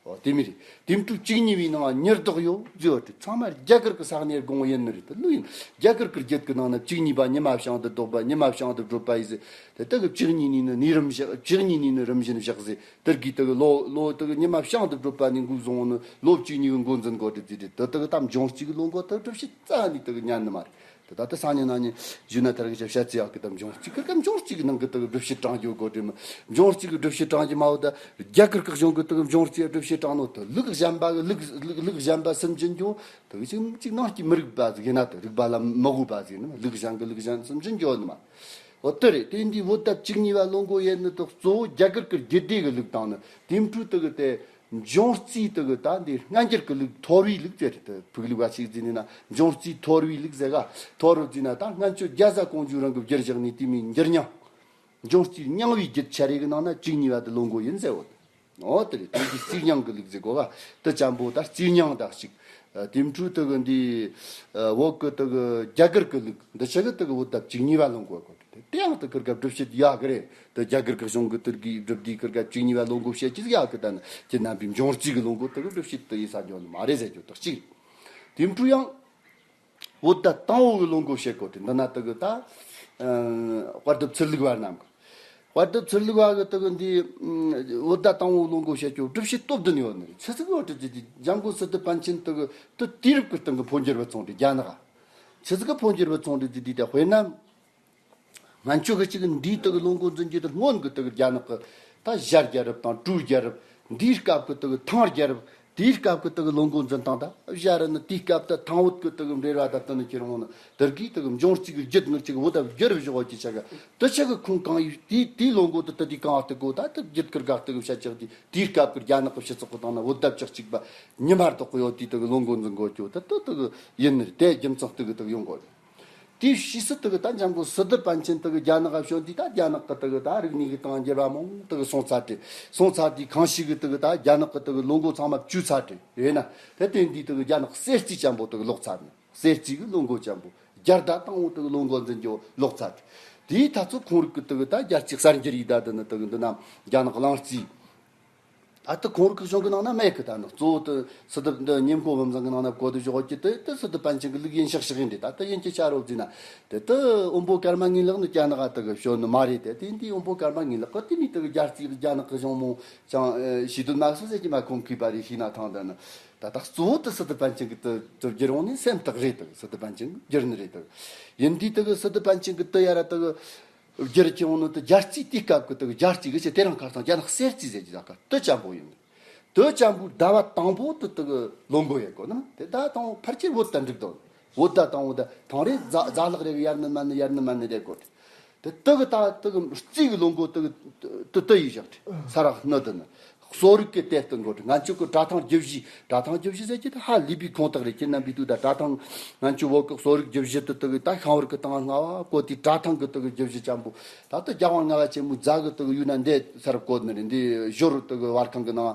འོ་དེ་མི་རེད། དེ་འཕྲོ་བཅུ་གཉིས་པའི་ནང་ཉེར་བདག་ཡོད་ཟེར་བ་དེ་ཚང་མ་རྒྱ་གར་གི་ས་གནས་དགོངས་ཡིན་ནི་རེད། དེ་ལུགས་ཡིན། རྒྱ་གར་གི་རྒྱུད་གི་ནང་ན་བཅུ་གཉིས་པ་ཉི་མ་བྱང་དུ་ལྡོག་པ། ཉི་མ་བྱང་དུ་བགྲོད་པ་ཡིན་ཟེར། དེ་དག་གི་བཅུ་གཉིས་ནས་ནི་ནི་རིམ་བཞག་བཅུ་གཉིས་ནས་ནི་རིམ་བཞིན་བཞག་ཟེར། དེར་གི་དེ་གི་ལོ་ལོ་དེ་གི་ཉི་མ་བྱང་དུ་བགྲོད་པ་ནས་འགོ་བཟུང་ནི་ལོ་བཅུ་གཉིས་གི་འགོ་འཛིན་དགོས་རེད་ཟེར། དེ་དེ་དག་གི་ད་འབྱུང་རྩིས་གི་ལོ་མགོ་དེ་སྒྲུབ་བྱེད་རྩ་ནས་དེ་གི་ཉན་ནི་མ་རེད། དེ་ད་ལྟ་སང་ཉིན་གནངས་ཉིན་ཞུས་ན་ཐར་གི་ཆ་བཤད་ཚེ་ཡག་གི། ད་འབྱུང་རྩིས་གི་སྐབས་འབྱུང་རྩིས་གི་ནང་གི་དེ་གི་སྒྲུབ་བྱེད་དྲང་རྒྱུ་དགོས་དྲི་མི། འབྱུང་རྩིས་གི་སྒྲུབ་བྱེད་དྲང་རྒྱུ་མ་འོ་ད་རྒྱ་གར་གི་གཞུང་གི་དེ་གི་འབྱུང་རྩིས་སྒྲུབ་བྱེད་དྲང་ནོ་དེ་ལུགས་གཞན་པ་གི་ལུགས་ལུགས་ལུགས་གཞན་པ་སུན་འབྱིན་རྒྱུ་དེ་གི་ཅིག་ཅིག་ནང་གི་མི་རིག་པ་ཟིག་ཡིན་ན། དེ་རིག་པ་ལ་མི་དགོས་པ་ཟིག་ཡིན་ན། ལུགས་གཞན་གི་ལུགས་གཞན་སུན་འབྱིན་རྒྱུ་ཡོད་ནི་མ། འོ་དེ་རེད། དེ་འདི་བོད་ཟླ་བཅུ་གཉིས་པ་ལོ་མགོ་ཡིན་ནི་དེ་གཙོ་བོ་རྒྱ་གར་གི་རྒྱུད་སྡེ་གི་ལུགས་དང་ནི། དེ་འཕྲོ་དེ་གི་དེ། འབྱུང་རྩིས་དེ་གི་ད་འདི་སྔ་འགྱུར་གི་ལུགས་ཐོར་བུའི་ལུགས་ཟེར་ཏེ། ཕུག་ལུགས་པ་ཞིག་ཟེར་ནི་ན་འབྱུང་རྩིས་ཐོར་བུའི་ལུགས་ཟེར་ག་ཐོར་བུ་ཟེར་ན་ད་སྔ་ཆོས་རྒྱ་བཟའ་ཀོང་ཇོ་རང་གི་བསྒྱུར་བཞག་ནི་དེ་མིན་འགྱུར་རྙིང་། འབྱུང་རྩིས་རྙིང་བའི་རྒྱུད་ཆ་རེ་གི་ནང་ན་བཅུ་གཉིས་པ་དེ་ལོ་མགོ་ཡིན་ཟེར་བོ། འོ་དེ་རེད། དེ་འདི་རྩིས་རྙིང་གི་ལུགས་ཟེར་གོ་ག་དེ་ཅན་པོ་ད་རྩིས་རྙིང་དག་ཅིག་དེ་འཕྲོ་དེ་གི་འདི་བོད་གི་དེ་གི་རྒྱ་གར་གི་ལུགས་འདི་ཆ་གི་དེ་གི་བོད་ཟླ་བཅུ་གཉིས་པ་ལོ་མགོ་གོ། དེ་ཡང་དེ་ཁིར་ག་སྒྲུབ་བྱེད་ཡག་གི་རེད། དེ་རྒྱ་གར་གི་གཞུང་གི་དེར་གི་སྒྲུབ་དེ་ཁིར་ག་བཅུ་གཉིས་པ་ལོ་མགོ་བཤད་ཀྱི་ཡག་གི། ད་ནི་ཁྱེད་རྣམ་པའི་འབྱུང་རྩིས་གི་ལོ་མགོ་དེ་གི་སྒྲུབ་བྱེད་དེ་ཡིན་ས་འཇོག་ནི་མ་རེད་ཟེར་རྒྱུ་དག་ཅིག་དེ་འཕྲོ་ཡང་བོད་ཟླ་དང་པོ་གི་ལོ་མགོ་བཤད་གོ། དེ་འདི་ན་དེ་གི་ད་ཨ་དཔལ་ལྡབ་ཚུར་ལུགས་པ་རྣམས་གི། དཔལ་ལྡབ་ཚུར་ལུགས་པ་གི་དེ་གི་འདི་ཨ་བོད་ཟླ་དང་པོ་གི་ལོ་མགོ་བཤད་རྒྱུ་སྒྲུབ་བྱེད་སྟོབས་ལྡན་ཡོད་ནི་རེད། ཆི་ཟིག་ཡོད་དྲི་ཅི་དེ་འཇམ་མགོན་སི་ཏུ་པཎ་ཆེན་དེ་གི་དེ་དུས་རབས་གི་སྟེང་གི་འཕོ་འགྱུར་བ་སོང་དྲི་རྒྱ་ནག་ཆི་ཟིག་གི་འཕོ་འགྱུར་བུད་སོང་རེད་ཟེར་དུས་དེ། དཔེར་ན། ང་ཆོ་གི་ཅིག་འདིའི་དག་ལོ་འགོ་འཛིན་རྒྱུ་དེ་སྔོན་གི་དག་རྒྱ་ནག་གི་ད་ཞྭ་རྒྱལ་རབས་དང་གྲུ་རྒྱལ་རབས། འདིའི་སྐབས་གི་དག་ཐང་རྒྱལ་རབས། དེའི་སྐབས་གི་དག་ལོ་འགོ་འཛིན་སྟངས་ད་བཞག་ར་ནི། དེའི་སྐབས་དུ་ཐང་བོད་གི་དག་འབྲེལ་བ་ད་དུ་ནི་ཁྱེར་འོང་ནི་དེར་གི་དག་འབྱུང་རྩིས་གི་རྒྱུད་ངར་ཅིག་བོད་ད་བསྒྱུར་བཞག་གི་ཆ་ག་དུ་ཆ་གི་ཁུངས་གང་ཡིན། དེའི་དེའི་ལོ་འགོ་དུ་དུ་དེའི་གང་དུ་གོ་ད་དུ་རྒྱུད་ཀིར་ག་དག་བཤད་ཅིག་དེ་དེའི་སྐབས་གི་རྒྱ་ནག་གི་སྤྱི་ཚོགས་གི་སྟེང་ན་བོད་ད་བཅུ་གཅིག་པ་ཉི་མ་རྡོག་གི་ཡོད། དེའི་དག་ལོ་འགོ་འཛིན་གོ་ཅོ་ད་དུ་དག་ཡིན་ནི་དེ་རྒྱུ་མཚན་དག་གི་དག་ཡོང་གོ། དེའི་ཕྱིས་སུ་དག་ད་འཇམ་མགོན་སི་ཏུ་པཎ་ཆེན་དག་རྒྱ་ནག་ག་བྱོན་དུས་ད་རྒྱ་ནག་གི་དག་ད་རིག་གནས་ཀྱི་སྟེང་འགྱུར་བ་མང་དག་སོང་ཚར་ཏེ། སོང་ཚར་དུས་གང་ཞིག་གི་དག་ད་རྒྱ་ནག་གི་དག་ལོ་འགོ་ཚང་མ་བཅུ་ཚར་ཏེ་ཡོད་ན། དེ་དེ་འདི་དག་རྒྱ་ནག་གསེར་རྩིས་ཅན་པོ་དག་ལོག་ཚར་ནས། གསེར་རྩིས་ཀྱི་ལོ་འགོ་ཅན་པོ་རྒྱལ་ཟླ་དང་པོ་དག་ལོ་འགོ་འཛིན་རྒྱུ་ལོག་ཚར་ཏེ། དེའི་ཐ་ཚོ་ཁོང་རིགས་ཀྱི་དག་ད་རྒྱལ་རྩིས་གསར་འགྱུར་ཡི་ད་དུ་ནི་དག་འདི་ན་རྒྱ་ནག་གླིང་རྩིས། ད་ལྟ་ཁོང་རིགས་ཀྱི་གཞུང་གི་ནང་ན་མེད་གི། ད་ནི་གཙོ་བོ་དེ་སི་ཏུ་འདི་ཉེ་མཁོ་བུམ་བཟང་གི་ནང་ན་བཀོད་དེ་བཞག་གི། དེ་དེ་སི་ཏུ་པཎ་ཆེན་གི་ལུགས་ཡིན་ཤག་ཤག་ཡིན་ཏེ། ད་ལྟ་ཡིན་གྱི་ཆ་རོགས་བརྩིས་ན་དེ་དེ་དབོན་པོ་ཀརྨ་ངའི་ལགས་ནི་རྒྱ་ནག་ག་དག་བྱོན་ནི་མ་རེད་དེ། དེ་འདི་དབོན་པོ་ཀརྨ་ངའི་ལགས་གི་དེ་མི་དག་རྒྱལ་རྩིས་རྒྱ་ནག་གི་གཞུང་མོ་ཅང་ཤེས་དོན་མ་སོ་ཟེར་གྱི་མ། ཁོང་གིས་པ་རེ་ཤེས་ན་ཐང་། ད་ནི་ད་ད་གཙོ་བོ་དེ་སི་ཏུ་པཎ་ཆེན་གི་དེ་དེ་བསྒྱུར་འོང་ནི་སེམས་ཐག་རེད། དེ་སི་ཏུ་པཎ་ཆེན་གི་བསྒྱུར་ནི་རེད། དེ་ཡིན་དུས་དེ་གི་སི་ཏུ་པཎ་ཆེན་གི་དེ་ཡ་ར་དེ་གི་བསྒྱུར་གྱི་འོང་ནི་དེ་རྒྱལ་རྩིས། དེའི་སྐབས་གི་དེ་གི་རྒྱལ་རྩིས་གི་ཆེ་དེ་རིང་ཁ་སང་རྒྱ་ནག་གསེར་རྩིས་ཟེར་གྱི་ད་ག་དེ་ཅན་པོ་ཡིན། དེ་ཅན་པོའི་ཟླ་བ་དང་པོ་དེ་དེ་གི་ལོ་འགོ་ཡེ་གོ་ན་དེ་ཟླ་དང་པོ་ཕལ་ཆེར་བོད་ད་འགྲིག་དོ། བོད་ཟླ་དང་པོ་ད་ཐང་རེ་ཛ་ཛ་ལག་རེ་གི་ཡར་ནི་མར་ནི་ཡར་ནི་མར་ནི་རེ་གོ། དེ་དེ་གི་ད་དེ་གི་རྩིས་གི་ལོ་འགོ་དེ་གི་དེ་དེ་ཡིན་ཞག་དེ་ས་ར་སྣོད་དེ་ནི། གསོ་རིག་གི་དེབ་ཏུ་འགོ་དྲུག་ང་ཆོ་གི་བཀྲ་ཐང་རྒྱུད་བཞི། བཀྲ་ཐང་རྒྱུད་བཞི་ཟེར་གྱི་དེ་ཧ་ལས་པའི་ཁུངས་དག་རེད། ཁྱེད་རྣམ་པས་ལྟོས་ད། བཀྲ་ཐང་ང་ཆོ་བོད་གི་གསོ་རིག་རྒྱུད་བཞི་དེ་དག་ད་ཤང་བར་གི་སྟེང་ལྔ་བ་བཀོད་དེ། བཀྲ་ཐང་གི་དག་རྒྱུད་བཞི་ཅན་པོ་ད་ལྟ་རྒྱལ་དབང་ལྔ་པ་ཆེན་མོའི་རྫ་གི་དག་ཡུལ་ན་འདི་སར་བཀོད་ནི་རེད། འདི་ཞོར་དག་བར་ཁང་གི་ནང་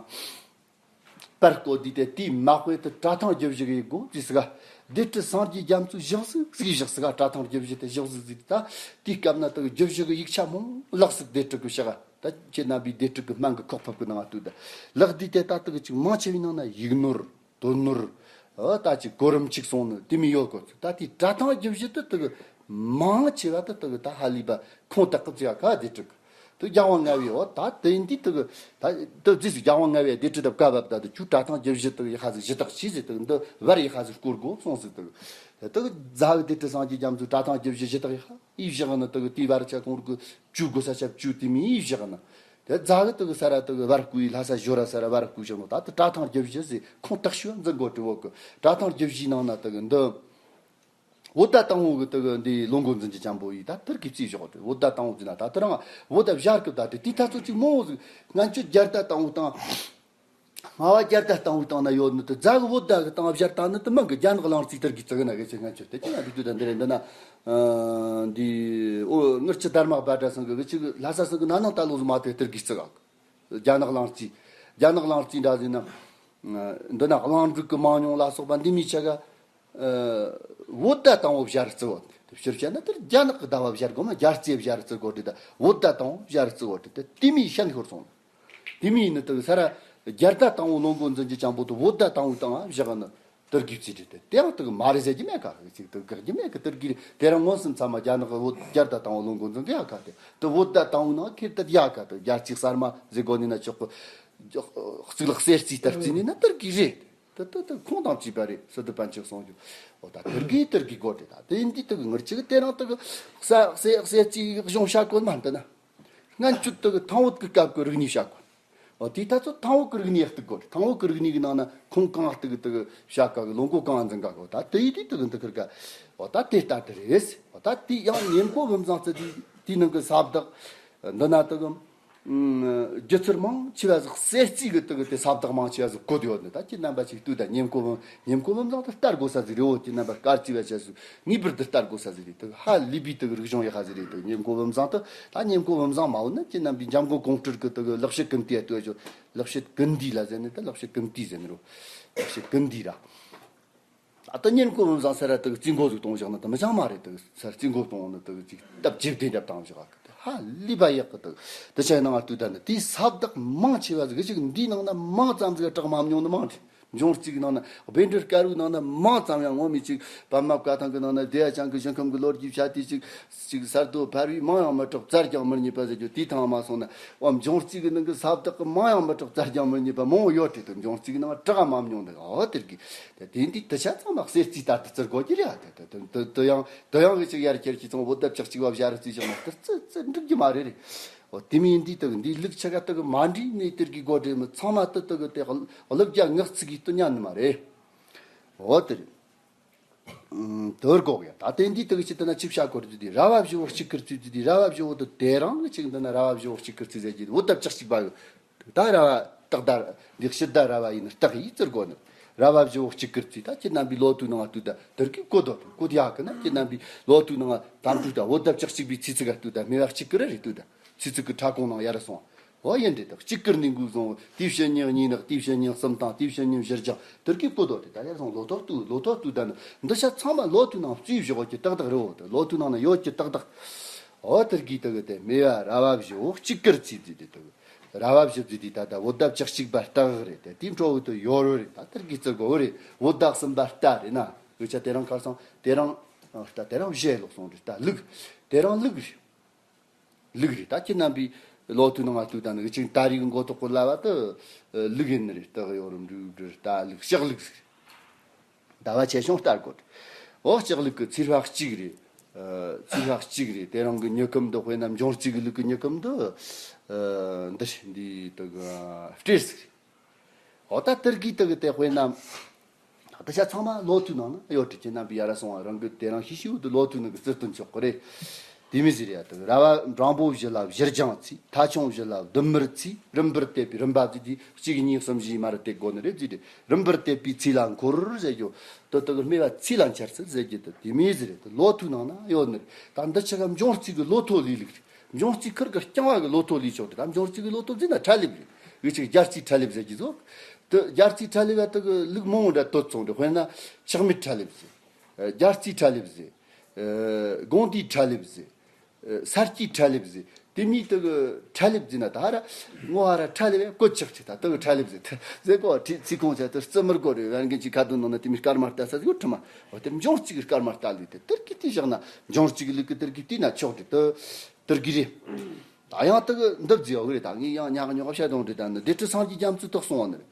པར་བཀོད་དེ། དེ་དེའི་མ་དཔེ་དེ་བཀྲ་ཐང་རྒྱུད་བཞི་གི་སྒོ་རྩིས་སི་ག་སྡེ་ཁྲི་སངས་རྒྱས་རྒྱ་མཚོ་བཞག་ཟིག་ཟིག་བཞག་སི་ག་བཀྲ་ཐང་རྒྱུད་བཞི་དེ་བཞག་ཟིག་ཟིག་ད་དེའི་སྐབས་ན་དག་རྒྱུད་བཞི་གི་ཡིག་ཆ་མང་ལགས་སི་སྡེ་ཁྲི་གི་བཞག་ད་ཁྱེད་རྣམ་པས་སྡེ་ཁྲི་གི་སྨན་གི་ཁོག་ཕབ་གི་ནང་ལྟོས་ད། ལག་འདི་དེ་ད་དག་ཅིག་མང་ཆེ་བའི་ནང་ན་ཡིག་ནོར་དོན་ནོར་ཨ་ད་ཅིག་གོ་རིམ་ཅིག་སོང་ནི་དེ་མི་ཡོད་གོ། ད་དེ་བཀྲ་ཐང་རྒྱུད་བཞི་དེ་དག་མང་ཆེ་བ་དེ་དག་ད་ཧ་ལས་པ་ཁུངས་དག་གི་ཅིག་ག་སྡེ་ཁྲི་གི་དེ་རྒྱལ་དབང་ལྔ་པའི་འོ་ད་དེ་འདི་དག་ད་དེ་རྩིས་སི་རྒྱལ་དབང་ལྔ་པའི་སྡེ་ཁྲི་དེ་བཀའ་བབས། ད་དེ་ཁྱོད་བཀྲ་ཐང་རྒྱུད་བཞི་དག་ཡི་ཧ་ཟིག་ཞུ་དག་ཆི་ཟིག་དག་འདི་བར་ཡི་ཧ་ཟིག་བསྐོར་དགོ་གསུངས་ཟིག་དག་དེ་དག་རྫ་གི་སྡེ་ཁྲི་སངས་རྒྱས་རྒྱ་མཚོའི་བཀྲ་ཐང་རྒྱུད་བཞི་ཞུ་དག་ཡི་ཧ། ཡིས་བཞག་ནི་དག་དེའི་བར་ཆ་ཁོང་རིགས་བཅུ་དགོས་ས་ཆ་བཅུ་དེ་མི་ཡིས་བཞག་ནི། དེ་རྫ་གི་དག་ས་ར་དག་བར་བརྐོས་ཡི་ལྷ་ས་ཞོ་ར་ས་ར་བར་བརྐོས་བཞག་ནོ། ད་དེ་བཀྲ་ཐང་རྒྱུད་བཞི་ཟེར་ཁུངས་དག་ཤོས་འཛིན་དགོ་དྲི་བོ་གི། བཀྲ་ཐང་རྒྱུད་བཞིའི་ནང་ན་དག་འདི་བོད་ཟླ་དང་པོ་གི་དག་འདི་ལོ་འགོ་འཛིན་གྱི་ཅན་པོ་ཡིས་ད་དེར་གི་རྩིས་བཞག་དྲི། བོད་ཟླ་དང་པོ་ཟེར་ན་ད་དེ་རང་བོད་ཟླ་བཞག་གི་ད་དེ་དེའི་ཐ་ཚོ་ཅིག་མང་བོ་ཟིག་ང་ཆོ་རྒྱལ་ཟླ་དང་པོ་དང་། སྔ་བ་རྒྱལ་ཟླ་དང་པོའི་སྟེང་ན་ཡོད་ནི་དེ་རྫ་གི་བོད་ཟླ་གི་སྟེང་བཞག་ད་ནི་དེ་མང་གི། རྒྱ་ནག་གླིང་རྩིས་དེར་གི་བརྩི་གི་ན་གི་ཆེ་ང་ཆོ་དེ་ཅི་ན་བི་དུ་ད་འདི་རེད། འདི་ན་འདི་ཨོ་ངར་ཆི་དར་མ་བ་དྲ་སང་གི་གི་ཅི་གི་ལྷ་ས་སང་གི་ན་ནང་ད་ལོ་ཟི་མ་དེ་དེར་གི་བརྩི་ག་གི། རྒྱ་ནག་གླིང་རྩིས། རྒྱ་ནག་གླིང་རྩིས་འདྲ་ཟིན་ན་འདི་ན་གླིང་འབྲུག་གི་མང་ཉུང་ལ་སོགས་པ་འདི་མི་ཆ་ག་བོད་ཟླ་དང་པོ་བཞག་རྩི་བོ། དེ་ཕྱིར་བཤད་ན་དེར་རྒྱ་ནག་གི་ཟླ་བ་བཞག་དགོས་མ། རྒྱལ་རྩིས་བཞག་རྩི་དགོས་དེ་ད་བོད་ཟླ་དང་པོ་བཞག་རྩི་བོ་དེ་དེ་མི་ཤན་ཤོར་སོང་། དེ་མིན་ནི་དག་ས་ར་རྒྱལ་ཟླ་དང་པོ་ལོ་འགོ་འཛིན་གྱི་ཅན་པོ་དུ་བོད་ཟླ་དང་པོའི་སྟེང་བཞག་ནི་དེར་གི་རྩིས་དྲི་དེ་དེའང་དག་མ་རེད་ཟེར་གྱི་མེད་ག། གཅིག་དག་དགག་གི་མེད་གི། དེར་གི་དེ་རང་མངོན་སུམ་ཚང་མ་རྒྱ་ནག་གི་བོད་རྒྱལ་ཟླ་དང་པོ་ལོ་འགོ་འཛིན་གི་ཡ་ག་དེ་དུ་བོད་ཟླ་དང་པོའི་ནང་ཁེར་དེ་ཡ་ག་དེ་རྒྱལ་རྩིས་གསར་མ་ཟེར་དགོས་ནི་ན་ཆོག་གི། གཙུག་ལག་གསེར་རྩིས་ལྟར་བརྩིས་ནི་ན་དེར་གི་རེད། དེ་དེ་དེ་ཁུངས་དང་བཅས་པ་རེད། སི་ཏུ་པཎ་ཆེན་གསུངས་རྒྱུ། འོ་ད་དེར་གི་དེར་གི་དགོས་དེ་ད་དེ་འདི་དག་ངར་ཅིག་དེ་རང་དག་གསེར་གསེར་རྩིས་གཞུང་བཤད་དགོས་མ་འདི་ན། སྔན་ཆད་དུ་ཐང་བོད་ཀྱི་སྐབས་ཀྱི་རིག་གནས་བཤད་དགོས། འོ་དེའི་ཐ་ཚོ་ཐང་བོད་ཀྱི་རིག་གནས་ཡག་ཏུ་དགོས། ཐང་བོད་ཀྱི་རིག་གནས་ཀྱི་ནང་ན་ཁུངས་གང་ཡག་ཏུ་གི་དུ་བཤད་ག་གི། ལོ་འགོ་གང་འཛིན་ག་གི། འོ་ད་དེ་ཡི་དུས་དུ་གི་འདི་ཁིར་ག། འོ་ད་དེ་ལྟ་དེ་རེད། འོ་ད་དེ་ཡང་ཉེ་མཁོ་བུམ་བཟང་ཚེ་དེ་དེའི་ནང་གི་ས་བདག་འདི་ན་དུ་གི་རྒྱུ་ཚུལ་མང་ཆེ་བ་ཟིག་གསེར་རྩིས་གི་དུ་གི་དེ་ས་བདག་མང་ཆེ་བ་ཟིག་བཀོད་ཡོད་ནི། ད་ཁྱེད་རྣམ་པ་ཅིག་ལྟོས་ད། ཉེ་མཁོ་བུམ་ཉེ་མཁོ་བུམ་བཟང་དུ་ལྟ་དགོས་ས་ཟིག་རེད། འོ་ཁྱེད་རྣམ་པ་སྐར་རྩིས་པ་ཆ་སུ། ངེས་པར་དུ་ལྟ་དགོས་ས་ཟིག་རེད། དུ་ཧ་ལས་པའི་དུ་རིག་གཞུང་ཡག་ཧ་ཟིག་རེད། དུ་ཉེ་མཁོ་བུམ་བཟང་དུ་ད་ཉེ་མཁོ་བུམ་བཟང་མ་འོ་ན་ཁྱེད་རྣམ་པའི་འཇམ་མགོན་ཀོང་སྤྲུལ་གི་དུ་ལེགས་བཤད་ཀུན་བཏུས་ལྟོས་ཤོག། ལེགས་བཤད་ཀུན་བཏུས་ལ་ཟེར་ནི་ད་ལེགས་བཤད་ཀུན་བཏུས་ཟེར་ནི་རོ། ལེགས་བཤད་ཀུན་བཏུས་ར། ད་ལྟ་ཉེ་མཁོ་བུམ་བཟང་ཟེར་ར་དུ་རྩིས་འགོ་ཟིག་གཏོང་བཞག་ན་དུ་མི་ཅང་མ་རེད། དུ་ས་རྩིས་འགོ་གཏོང་ནི་དུ་ཅིག་སྟབས་ཇེ་བདེ་འདྲ་བཏང་བཞག་གི། དུ་ཧ་ལས་པ་ཡག་གི། དུ་དུ་ཆ་ནང་ལྟོས་ད་ནི་དེའི་ས་བདག་མང་ཆེ་བ་ཟིག་ཅིག་འདིའི་ནང་ན་མང་ཙམ་ཟིག་གྲགས་མ་མྱོང་ནི་མང་ཆེ། འབྱུང་རྩིས་ཀྱི་ནང་ན། བཻ་ཌཱུརྱ་དཀར་པོའི་ནང་ན་མང་ཙམ་ཡང་ངོ་མས་ཅིག་པདྨ་བཀའ་ཐང་གི་ནང་ན་བདེ་བ་ཅན་གྱི་ཞིང་ཁམས་ཀྱི་ལོ་རྒྱུས་བཤད་དེ་ཅིག་ཅིག་གསར་དུ་འཕར་བའི་མང་ཡང་མི་གྲགས། བཙལ་ཀྱང་མི་རྙེད་པ་ཟེར་རྒྱུ་དེའི་ཐང་མ་སོང་ན། འོ་འབྱུང་རྩིས་ཀྱི་ནང་གི་ས་བདག་གི་མང་ཡང་མི་གྲགས། བཙལ་ཀྱང་མི་རྙེད་པ་མང་བོ་ཡོད་དེ། དེ་འབྱུང་རྩིས་ཀྱི་ནང་གྲགས་མ་མྱོང་འདུག་འོ་དེར་གི་དེ་དེ་འདི་དུ་ཆ་ཚང་མ་གསེར་རྩིས་ལྟར་དུ་བཙིར་དགོས་ཀྱི་རེད། དེ་དེ་དེ་དེ་ཡང་དེ་ཡང་གི་ཅིག་ཡར་ཁྱེར་གྱི་ཚང་བོད་ཟླ་བཅུ་གཅིག་པ་བཞག་རེ་རྩིས་བཞག་ན་དེ་རྩི་རྩི་འགྲིག་གི་མ་རེད་རེད། འོ་དེ་མིན་འདི་དག་འདི་ལུགས་ཆ་ག་དག་མ་འདྲེས་ནས་དེར་གི་སྒོ་འདྲེས་མི་ཚང་མ་དུ་དག་དེ་གླུ་བརྒྱ་ངག་ཚིག་གིས་དུ་ཉན་ནི་མ་རེད། འོ་དེ་རེད། ཨུམ། དོར་གོ་ཡ། ད་དེ་འདི་དག་ཅི་དེ་ན་ཆིབས་ཤ་སྐོར་དུ་དེ་ར་བ་བཞི་བོ་གཅིག་ཁུར་ཚུལ་དུ་དེ་ར་བ་བཞི་བོ་དུ་དེ་རང་གི་ཅིག་འདི་ན་ར་བ་བཞི་བོ་གཅིག་ཁུར་ཚུལ་ཟེར་གྱི་འོ་ད་བཅུ་གཅིག་པ་ཡོད། ད་ར་བ་སྟག་ད་འདི་ཕྱི་ཟླ་ར་བ་ཡིན་ན་སྟག་ཡིས་བཙིར་གོ་ནི། ར་བ་བཞི་བོ་གཅིག་ཁུར་ཚུལ་ད་ཁྱེད་རྣམ་པའི་ལོ་ཐོའི་ནང་ང་དུ་ད་དེར་གི་གོ་དོ་གོ་དེ་ཡག་གི་ན་ཁྱེད་རྣམ་པའི་ལོ་ཐོའི་ནང་ང་དམ་ཕྲུག་ད་འོ་ད་བཅུ་གཅིག་པའི་ཚེས་ཚིགས་ག་དུ་ད་སྨེ་བ་གཅིག་ཁུར་རེད་དུ་ད། ཚིག་ཚིག་གི་ཕྲ་ཀོང་ནང་ཡར་སོང་། འོ་ཡིན་འདྲེ་དག་གཅིག་ཀིར་ནི་འགུག་བཟུང་། དེའི་ཕྱི་ཉིན་གཉིས་ནག་དེའི་ཕྱི་ཉིན་གསུམ་དང་དེའི་ཕྱི་ཉིན་བཞི་རྒྱང་དེར་གི་བཀོད་དོ་དེ་ད་ཡར་སོང་། ལོ་ཐོག་ཏུ་ལོ་ཐོག་ཏུ་ད་ནི་འདི་ཤ་ཚང་མ་ལོ་ཐོའི་ནང་བཙུགས་བཞག་གི་ཏག་ཏག་རེད། འོ་དེ་ལོ་ཐོའི་ནང་ན་ཡོད་ཀྱི་ཏག་ཏག་འོ་དེར་གི་དག་དེ་སྨེ་བ་ར་བ་བཞི་བོ་གཅིག་ཀིར་ཚིག་དེ་དེ་དག་ར་བ་བཞི་བརྩིས་དེ་ད་ད་འོ་ད་བཅུ་གཅིག་པ་སྟག་རེད། དེ་དེའི་འཕྲོ་བོ་དུ་ཡོ་རོ་རེད། ད་དེར་གི་བརྩི་དགོས་རེད། འོ་ད་གསུམ་པ་རྟ་རེད་ན་འུ་ཆ་དེ་རང་ཁར་སོང་དེ་རང་རྟ་དེ་རང་བཞེས་ལོག་སོང་རེད། ད་ལུག་དེ་རང་ལུག་རེད། ལུག་རེད། ད་ཁྱེད་རྣམ་པའི་ལོ་ཐོའི་ནང་ང་ལྟོས་དང་ནི་ཅིག་ད་རིག་མགོ་ཐོག་གི་ལ་བ་དུ་ལུག་ཡིན་ནི་རེད། སྟག་ཡོད་རུ་འབྲུག་འབྲུ་རྟ་ལུག་ལྕགས་ལུག་ཟེར། ཟླ་བ་ཆེ་ཆུང་ལྟར་གོ། འོ་ལྕགས་ལུག་གི་ཚེས་པ་གཅིག་རེད། ཚེས་པ་གཅིག་རེད། དེ་རང་གི་མྱུ་གུམ་དུ་དཔེར་ན་འབྱུང་རྩིས་ཀྱི་ལུག་གི་མྱུ་གུམ་དུ་འདི་འདི་དུ་སྤྲེལ་ཟེར། འོ་ད་དེར་གི་དེ་གི་དེ་དཔེར་ན། ད་ཆ་ཚང་མ་ལོ་ཐོའི་ནང་ན་ཡོད་དྲི་ཁྱེད་རྣམ་པའི་ཡ་ར་སོང་བ་རང་གི་དེ་རང་ཤི་ཤིའུ་དུ་ལོ་ཐོའི་ནང་གི་རྩི་སྟོན་ཆོག་གི་རེད། དེ་མི་ཟེར་ཡ་དེ་ར་བ་འབྲང་པོ་བཞི་ལ་བཞི་རྒྱང་ཚིག་ཐ་ཆུང་བཞི་ལ་ལྡུམ་མར་ཚིག་རིམ་པར་བལྟས་པའི་རིམ་པ་ཚིག་དེ་གཅིག་གཉིས་གསུམ་བཞི་མར་བལྟས་དགོ་ནི་རེད་ཟེར་ཏེ། རིམ་པར་བལྟས་པའི་ཚིག་ལ་འཁོར་ཟེར་རྒྱུ་དེ་དེ་གི་སྨེ་བ་ཚིག་ལ་འཆར་ཚུལ་ཟེར་རྒྱུ་དེ་དེ་མི་ཟེར་རེད། དེ་ལོ་ཐོའི་ནང་ན་ཡོད་ནི་རེད། ད་འདི་ཆ་ག་འབྱུང་རྩིས་ཀྱི་ལོ་ཐོ་ལས་ལུགས་རེད། འབྱུང་རྩིས་ཁུར་གི་རྐྱང་བ་གི་ལོ་ཐོ་ལས་ཆོག་དེ་ད་འབྱུང་རྩིས་ཀྱི་ལོ་ཐོ་ཟེར་ན་ཁྲ་ལེབ་རེད། འུ་ཅིག་རྒྱལ་རྩིས་ཁྲ་ལེབ་ཟེར་གྱི་ཟོ། དེ་རྒྱལ་རྩིས་ཁྲ་ལེབ་ཡ་དེ་གི་ལུགས་མང་བོ་འདྲ་དོད་སོང་འདྲ། དཔེར་ན་ཆགས་མེད་ཁྲ་ལེབ་ཟེར། རྒྱལ་རྩིས་ཁྲ་ལེབ་ཟེར། དགོང་དུས་ཁྲ་ལེབ་ཟེར། ས་སྐྱའི་ཁྲ་ལེབ་ཟེར། དེ་མིན་དེ་གི་ཁྲ་ལེབ་ཟེར་ན་ད་ཧ་ར་ངོ་ཧ་ར་ཁྲ་ལེབ་ཡ་བཀོད་ཆག་ཆེ་ད་དེ་གི་ཁྲ་ལེབ་ཟེར་ཟེར་གོ། ཁྲི་ཚིག་ཁོང་ཆ་དེ་རྩི་མི་དགོས་རེད། ཡང་གི་ཅིག་ཁ་དོན་ནང་ན་དེ་མིན་སྐར་མ་ལྟ་ས་ཟིག་ཡོད་ཁྲི་མ། འོ་དེ་འབྱུང་རྩིས་ཀྱི་སྐར་མ་ལྟ་ལུགས་དེ་དེར་གི་དེ་བཞག་ན་འབྱུང་རྩིས་ཀྱི་ལུགས་ཀྱི་དེར་གི་དེ་ན་ཆོག་དེ་དེ་དེར་གི་རེད། ད་ཡང་དེ་གི་འདི་བརྫི་ཡོད་གི་རེད། ད་ངས་ཡང་ཉག་ཉོག་བཤད་དོང་རེད། ད་ནི་སྡེ་ཁྲི་སངས་རྒྱས་རྒྱ་མཚོས་དག་གསུང་བ་ནི་རེད།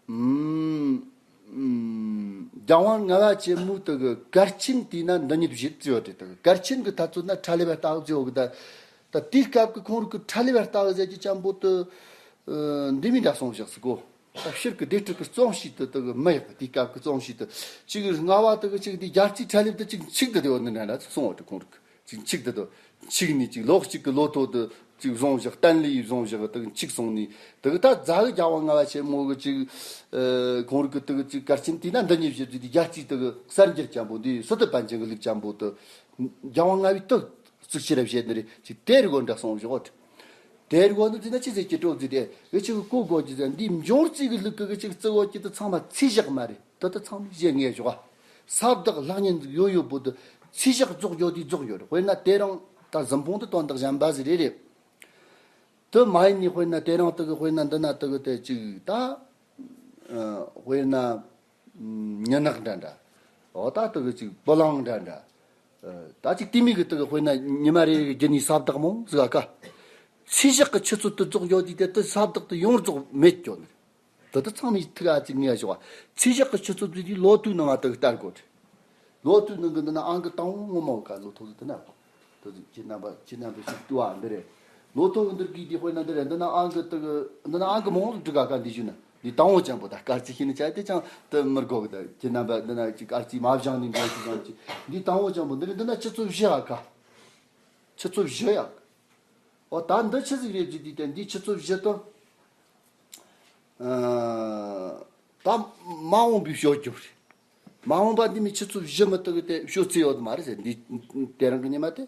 ཨུམ། ཨུམ། རྒྱལ་དབང་ལྔ་པ་ཆེན་མོའི་དེ་གི་གར་ཆེན་དེས་ན་འདི་ཉིད་བཞེད་ཅེས་ཡོད་དེ། དེ་གི་གར་ཆེན་གི་ཐ་ཚོད་ན་ཁྲ་ལེ་བ་ལྟ་བུ་ཅེས་ཡོད་གི། ད་ད་དེའི་སྐབས་ཀྱི་ཁོང་རིག་གི་ཁྲ་ལེ་བ་ལྟ་བུ་ཟེར་གྱི་ཅན་པོ་དེ་འདི་མི་འདྲ་སོང་བཞག་སི་གོ། ད་ཕྱིར་གི་སྡེ་ཁྲི་གི་རྩོམ་གཤིས་དེ་དེ་གི་མི་ཡག་གི། དེའི་སྐབས་ཀྱི་རྩོམ་གཤིས་དེ་གཅིག་གི་ལྔ་པ་དེ་གི་གཅིག་དེ་རྒྱལ་རྩིས་ཁྲ་ལེ་བ་དེ་གཅིག་འཆིག་དེ་དེ་ཡོད་ནི་འདྲ་འདྲ་སོང་བ་དེ་ཁོང་རིག་གི། ཅིག་འཆིག་དེ་དོ། འཆིག་ནི་ཅིག་ལོག་ཅིག་གི་ལོ་ཐོ་དེ་ཅིག་བཟུང་བཞག་སྟན་ལི་ཡིས་བཟུང་བཞག་དེ་འཆིག་སོང་ནི་དེ་གི། ད་རྫ་གི་རྒྱལ་དབང་ལྔ་པ་ཆེན་མོ་གི་ཅིག་ཨ་ཁོང་རིག་གི་དེ་གི་ཅིག་གར་ཆེན་དེས་ན་འདི་ཉིད་བཞེད་ཚུལ་དེ་རྒྱལ་རྩིས་དེ་གི་གསར་འགྱུར་ཅན་པོ་འདི་སི་ཏུ་པཎ་ཆེན་གི་ལུགས་ཅན་པོ་དེ་རྒྱལ་དབང་ལྔ་པའི་དེ་གཙུག་ཕྱིར་བཞེད་ནི་རེད། ཅིག་དེ་རིག་གོ་འདྲ་སོང་བཞག་དེ་རིག་གོ་ནི་དེ་ན་ཅི་ཟེར་གྱི་སྤྲོ་ཟེར་དེ་འུ་ཅིག་གི་གོ་དགོས་ཀྱི་ཟེར། འདི་འབྱུང་རྩིས་གི་ལུགས་གི་གི་ཅིག་བརྩི་བོ་ཀྱི་དེ་ཚང་མ་ཚིག་བཞག་མ་རེད། ད་ལྟ་ཚང་མས་བཤད་ངེས་ཞོག་ས་བདག་ལྷག་ཉེན་ཟིག་ཡོད་ཡོད་པོ་དེ་ཚིག་བཞག་རྫོགས་ཡོད་དེ་རྫོགས་ཡོད་རེད། དཔེར་ན་དེ་རིང་ད་གཟིམ་ཕུང་དེ་དོན་དག་གཞན་པ་ཟིག་རེད་རེད། དེ་མ་ཡིན་ནི་དཔེར་ན་དེ་རིང་དེ་གི་དཔེར་ན་འདི་ན་དེ་གི་དེ་ཅིག་ད་ཨ་དཔེར་ན་མྱི་ནག་འདྲ་འདྲ། འོ་ད་དེ་གི་ཅིག་སྤུ་ལང་འདྲ་འདྲ། ཨ་ད་ཅིག་དེ་མིན་གི་དེ་གི་དཔེར་ན་ཉི་མ་རེ་རེ་གི་རྒྱུ་ནི་ས་བདག་མོ་ཟིག་ཨ་ཀ། ཚིག་བཞག་གི་ཆུ་ཚོད་དེ་རྫོགས་ཡོད་དེ་དེ་དེ་ས་བདག་དེ་ཡོངས་རྫོགས་མེད་ཀྱོ་ནི། དེ་དག་ཚང་མས་ཐུགས་ཨ་ཙི་ངེས་ཞོག་ཚེས་ཞག་གི་ཆུ་ཚོད་དེ་དེ་ལོ་ཐོའི་ནང་ང་དེ་གི་ལྟར་དགོས། ལོ་ཐོའི་ནང་གི་འདི་ན་ཨང་གི་དང་པོ་ངོ་མ་བ་ཀ་ལོ་ཐོ་གི་འདི་ན་དགོས། དེ་དེ་ཁྱེད་རྣམ་པ་ཁྱེད་རྣམ་པས་ཞིག་ལྟོས་ཨ་འདི་རེད། ལོ་ཐོ་གི་འདིར་གི་དེ་དཔེར་ན་འདི་རེད། འདི་ན་ཨང་གི་དེ་གི་འདི་ན་ཨང་གི་མང་བོ་འབྲི་ག་ཀ་འདི་ཞུ་ན་འདི་དང་པོ་ཅན་པོ་ད་སྐར་རྩིས་ཤེས་ནི་བྱ་དེ་ཅང་དེ་མི་དགོས་གི། ད་ཁྱེད་རྣམ་པ་འདི་ན་ཅིག་སྐར་རྩིས་མ་སྦྱངས་ནི་འདྲ་ཞིག་ཅང་ཅིག་འདི་དང་པོ་ཅན་པོ་འདི་རེད། འདི་ན་ཆུ་ཚོད་བཞི་ཨ་ཀ། ཆུ་ཚོད་བཞི་ཡ། འོ་ད་འདི་ཆི་ཟིག་རེད་ཟེར་དུས་དེ་འདི་ཆུ་ཚོད་བཞི་དང་། ཨ་ད་མ་འོངས་པའི་ཤོད་རྒྱུ་རེད། མ་འོངས་པ་འདི་མི་ཆུ་ཚོད་བཞི་མི་དག་གི་དེ་ཤོད་ཚེ་ཡོད་མ་རེད་ཟེར། འདི་དེ་རིང་གི་ཉི་མ་དེ།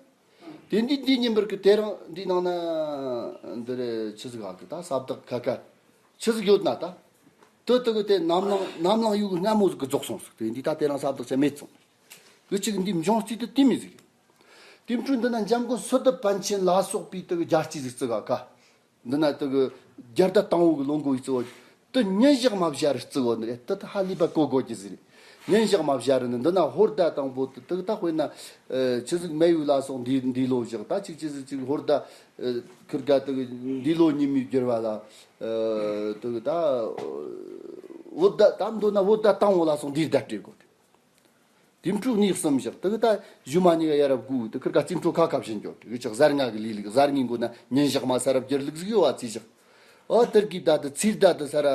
དེ་འདི་འདི་ཉིན་པར་གི་དེ་རིང་འདི་ནང་ན་འདི་རེད། ཆི་ཟིག་ཧ་གི་ད་ས་བདག་ཁ་ཁ་ཆི་ཟིག་ཡོད་ན་ད། དེ་དག་གི་དེ་ནམ་ལངས་ནམ་ལངས་ཡུལ་གི་སྔ་མོ་ཟིག་གི་རྫོགས་སོང་ཟིག་དེ་འདི་ད་དེ་རིང་ས་བདག་ཆ་མེད་སོང་། གི་ཅིག་འདི་འབྱུང་རྩིས་དེ་དེ་མི་ཟིག་དེ་འཕྲོས་འདི་ན་འཇམ་མགོན་སི་ཏུ་པཎ་ཆེན་ལ་སོགས་པའི་དེ་གི་རྒྱལ་རྩིས་ཟིག་བརྩི་ག་ཀ། འདི་ན་དེ་གི་རྒྱལ་ཟླ་དང་པོ་གི་ལོ་འགོ་ཡི་གཙོ་བོ་ དུ་ཉིན་ཞག་མ་བཞག་རུ་བརྩི་གོ་ནི་རེད། དུ་དུ་ཧ་ལས་པ་གོ་དགོས་ཀྱི་ཟིག་རེད། ཉིན་ཞག་མ་བཞག་རུ་ནི་འདི་ན་ཧོར་ཟླ་དང་པོ་དུ་དུ་ད་དཔེར་ན་ཆི་ཟིག་མེ་ཡོས་ལ་སོགས་འདི་འདི་ལོ་ཞག་ད་ཅིག་ཅི་ཟིག་ཅིག་ཧོར་ཟླ་ཁིར་ག་དུ་འདི་ལོ་ཉི་མའི་འགྱུར་བ་ལ་དུ་ད་བོད་ཟླ་ད་མདོ་ན་བོད་ཟླ་དང་པོ་ལ་སོགས་འདི་ཟླ་སྤྲད་དགོས། དེ་འཕྲོ་གནས་གསུམ་བཞག་དེ་གི་ད་གཞུ་མ་ཉི་ག་ཡ་རབས་དགུ་དེ་ཁིར་ཀ་རྩིས་འཕྲོ་ཁ་ཁ་བཞིན་འགྱོ་དེ་གི་ཅག་གཟར་ང་གི་ལི་ལི་གཟར་ངའི་མགོ་ན་ཉིན་ཞག་མ་ས་རབས་སྒྱུར་ལུགས་ཟིག་ཡོད་བ་རྩིས་བཞག་ཨོ་དེར་གི་ད་དེ་ཚིར་ད་དེ་ས་ར་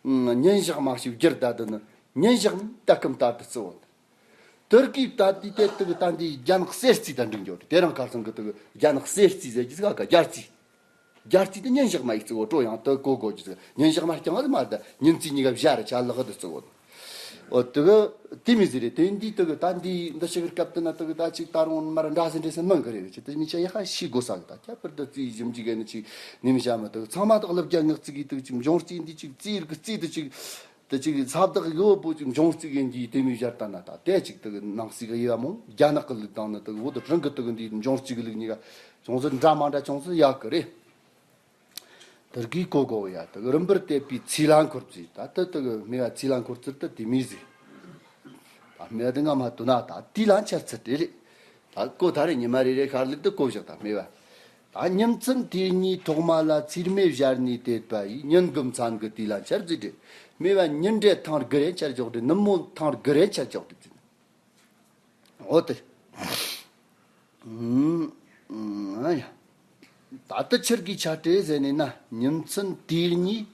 ཉིན་ཞག་མ་ཞིག་སྒྱུར་ད་དེ་ནི་ཉིན་ཞག་ནི་ད་ཀམ་ད་དེ་རྩི་བོ་དེར་གི་ད་དེ་དེ་དེ་གི་ད་འདི་རྒྱ་ནག་གསེར་རྩིས་ད་འགྲིག་འགྱོ་དེ་རང་ཁ་སང་གི་དེ་གི་རྒྱ་ནག་གསེར་རྩིས་ཟེར་གི་ཟིག་ག་རྒྱ་རྩིས། རྒྱལ་སྤྱི་དེ་ཉིན་ཞག་མ་ཡིག་བརྩི་བོ་སྤྲོ་ཡང་དུ་གོ་གོ་ཅི་ཟེར་ཉིན་ཞག་མ་རྐྱང་ལ་མ་ད་ཉིན་རྩིས་གཉིས་ཀ་བཞག་རེ་ཆ་ལག་དུ་བརྩི་བོ། ཨོ་དུ་གི་དེ་མི་ཟེར་རེ་དེ་འདི་དུ་གི་ད་འདི་འདི་ཞིག་གི་སྐབས་དུ་ན་དུ་གི་ད་ཅིག་ད་རུང་མར་འདྲ་ཟེར་འདྲེ་ཟེར་མང་གི་རེ་ཅི་དེ་མི་ཆ་ཡ་ཧ་ཤི་གོ་ས་གི་ད་ཁྱད་པར་དུ་རྩིས་ཞིམ་ཅིག་གི་ནི་ཅིག་ནི་མི་བྱ་མ་དུ་ཚང་མ་དག་ལབ་རྒྱ་ངག་རྩིས་གི་དུ་ཅིག་འབྱུང་རྩིས་འདི་ཅིག་རྩིས་རིག་གི་རྩིས་དུ་ཅིག་དེ་ཅིག་ས་བདག་ཡོད་པོ་ཅིག་འབྱུང་རྩིས་གི་འདི་དེ་མི་བཞར་ད་ན་ད་དེ་ཅིག་དུ་གི་ནང་སྲིད་གི་ཡ་མོ་རྒྱ་ནག་གི་ལུགས་དང་ནི་དུ་གི་བོད་དུ་རང་གི་དུ་གི་འདི་འབྱུང་རྩིས་གི་ལུགས་གཉིས་ཀ་ཅུང་ཟད་འདྲ་མ་འདྲ་ཅུང་ཟད་ཡག་གི་རེད། དེར་གི་གོ་གོ་ཡ་དེ་གི་རིམ་པར་བལྟས་པའི་ཚིག་ལ་འཁོར་ཚིག་ད་ལྟ་དེ་གི་སྨྲས་པ་ཚིག་ལ་འཁོར་ཚུལ་དུ་དེ་མི་ཟིག་ད་སྨྲས་པ་དེ་ང་མ་དོ་ན་ད་དེ་ལ་འཆར་ཚུལ་དེ་རེད། ད་གོ་ད་རེ་ཉི་མ་རེ་རེ་ཤར་ལུགས་དུ་གོ་བཞག་ད་སྨྲས་པ། ད་ཉིན་མཚན་དུས་གཉིས་ཐོག་མ་ལ་ཚིག་སྨྲས་བཞག་ནས་དེད་པ་ཡིས་ཉིན་གི་མཚན་གི་དུས་ལ་འཆར་ཚུལ་དེ། སྨྲས་པ་ཉིན་འདྲའི་ཐང་དགུ་རེ་འཆར་འཇོག་དེ་ནུབ་མོ་ཐང་དགུ་རེ་འཆར་འཇོག་དེ་ཚུལ། འོ་དེ། ཨུམ། ཨ་ཡ། ད་ལྟ་ཕྱིར་གྱི་ཆ་སྤྲད་ཟེར་ནས་ན་ཉིན་མཚན་དུས་གཉིས་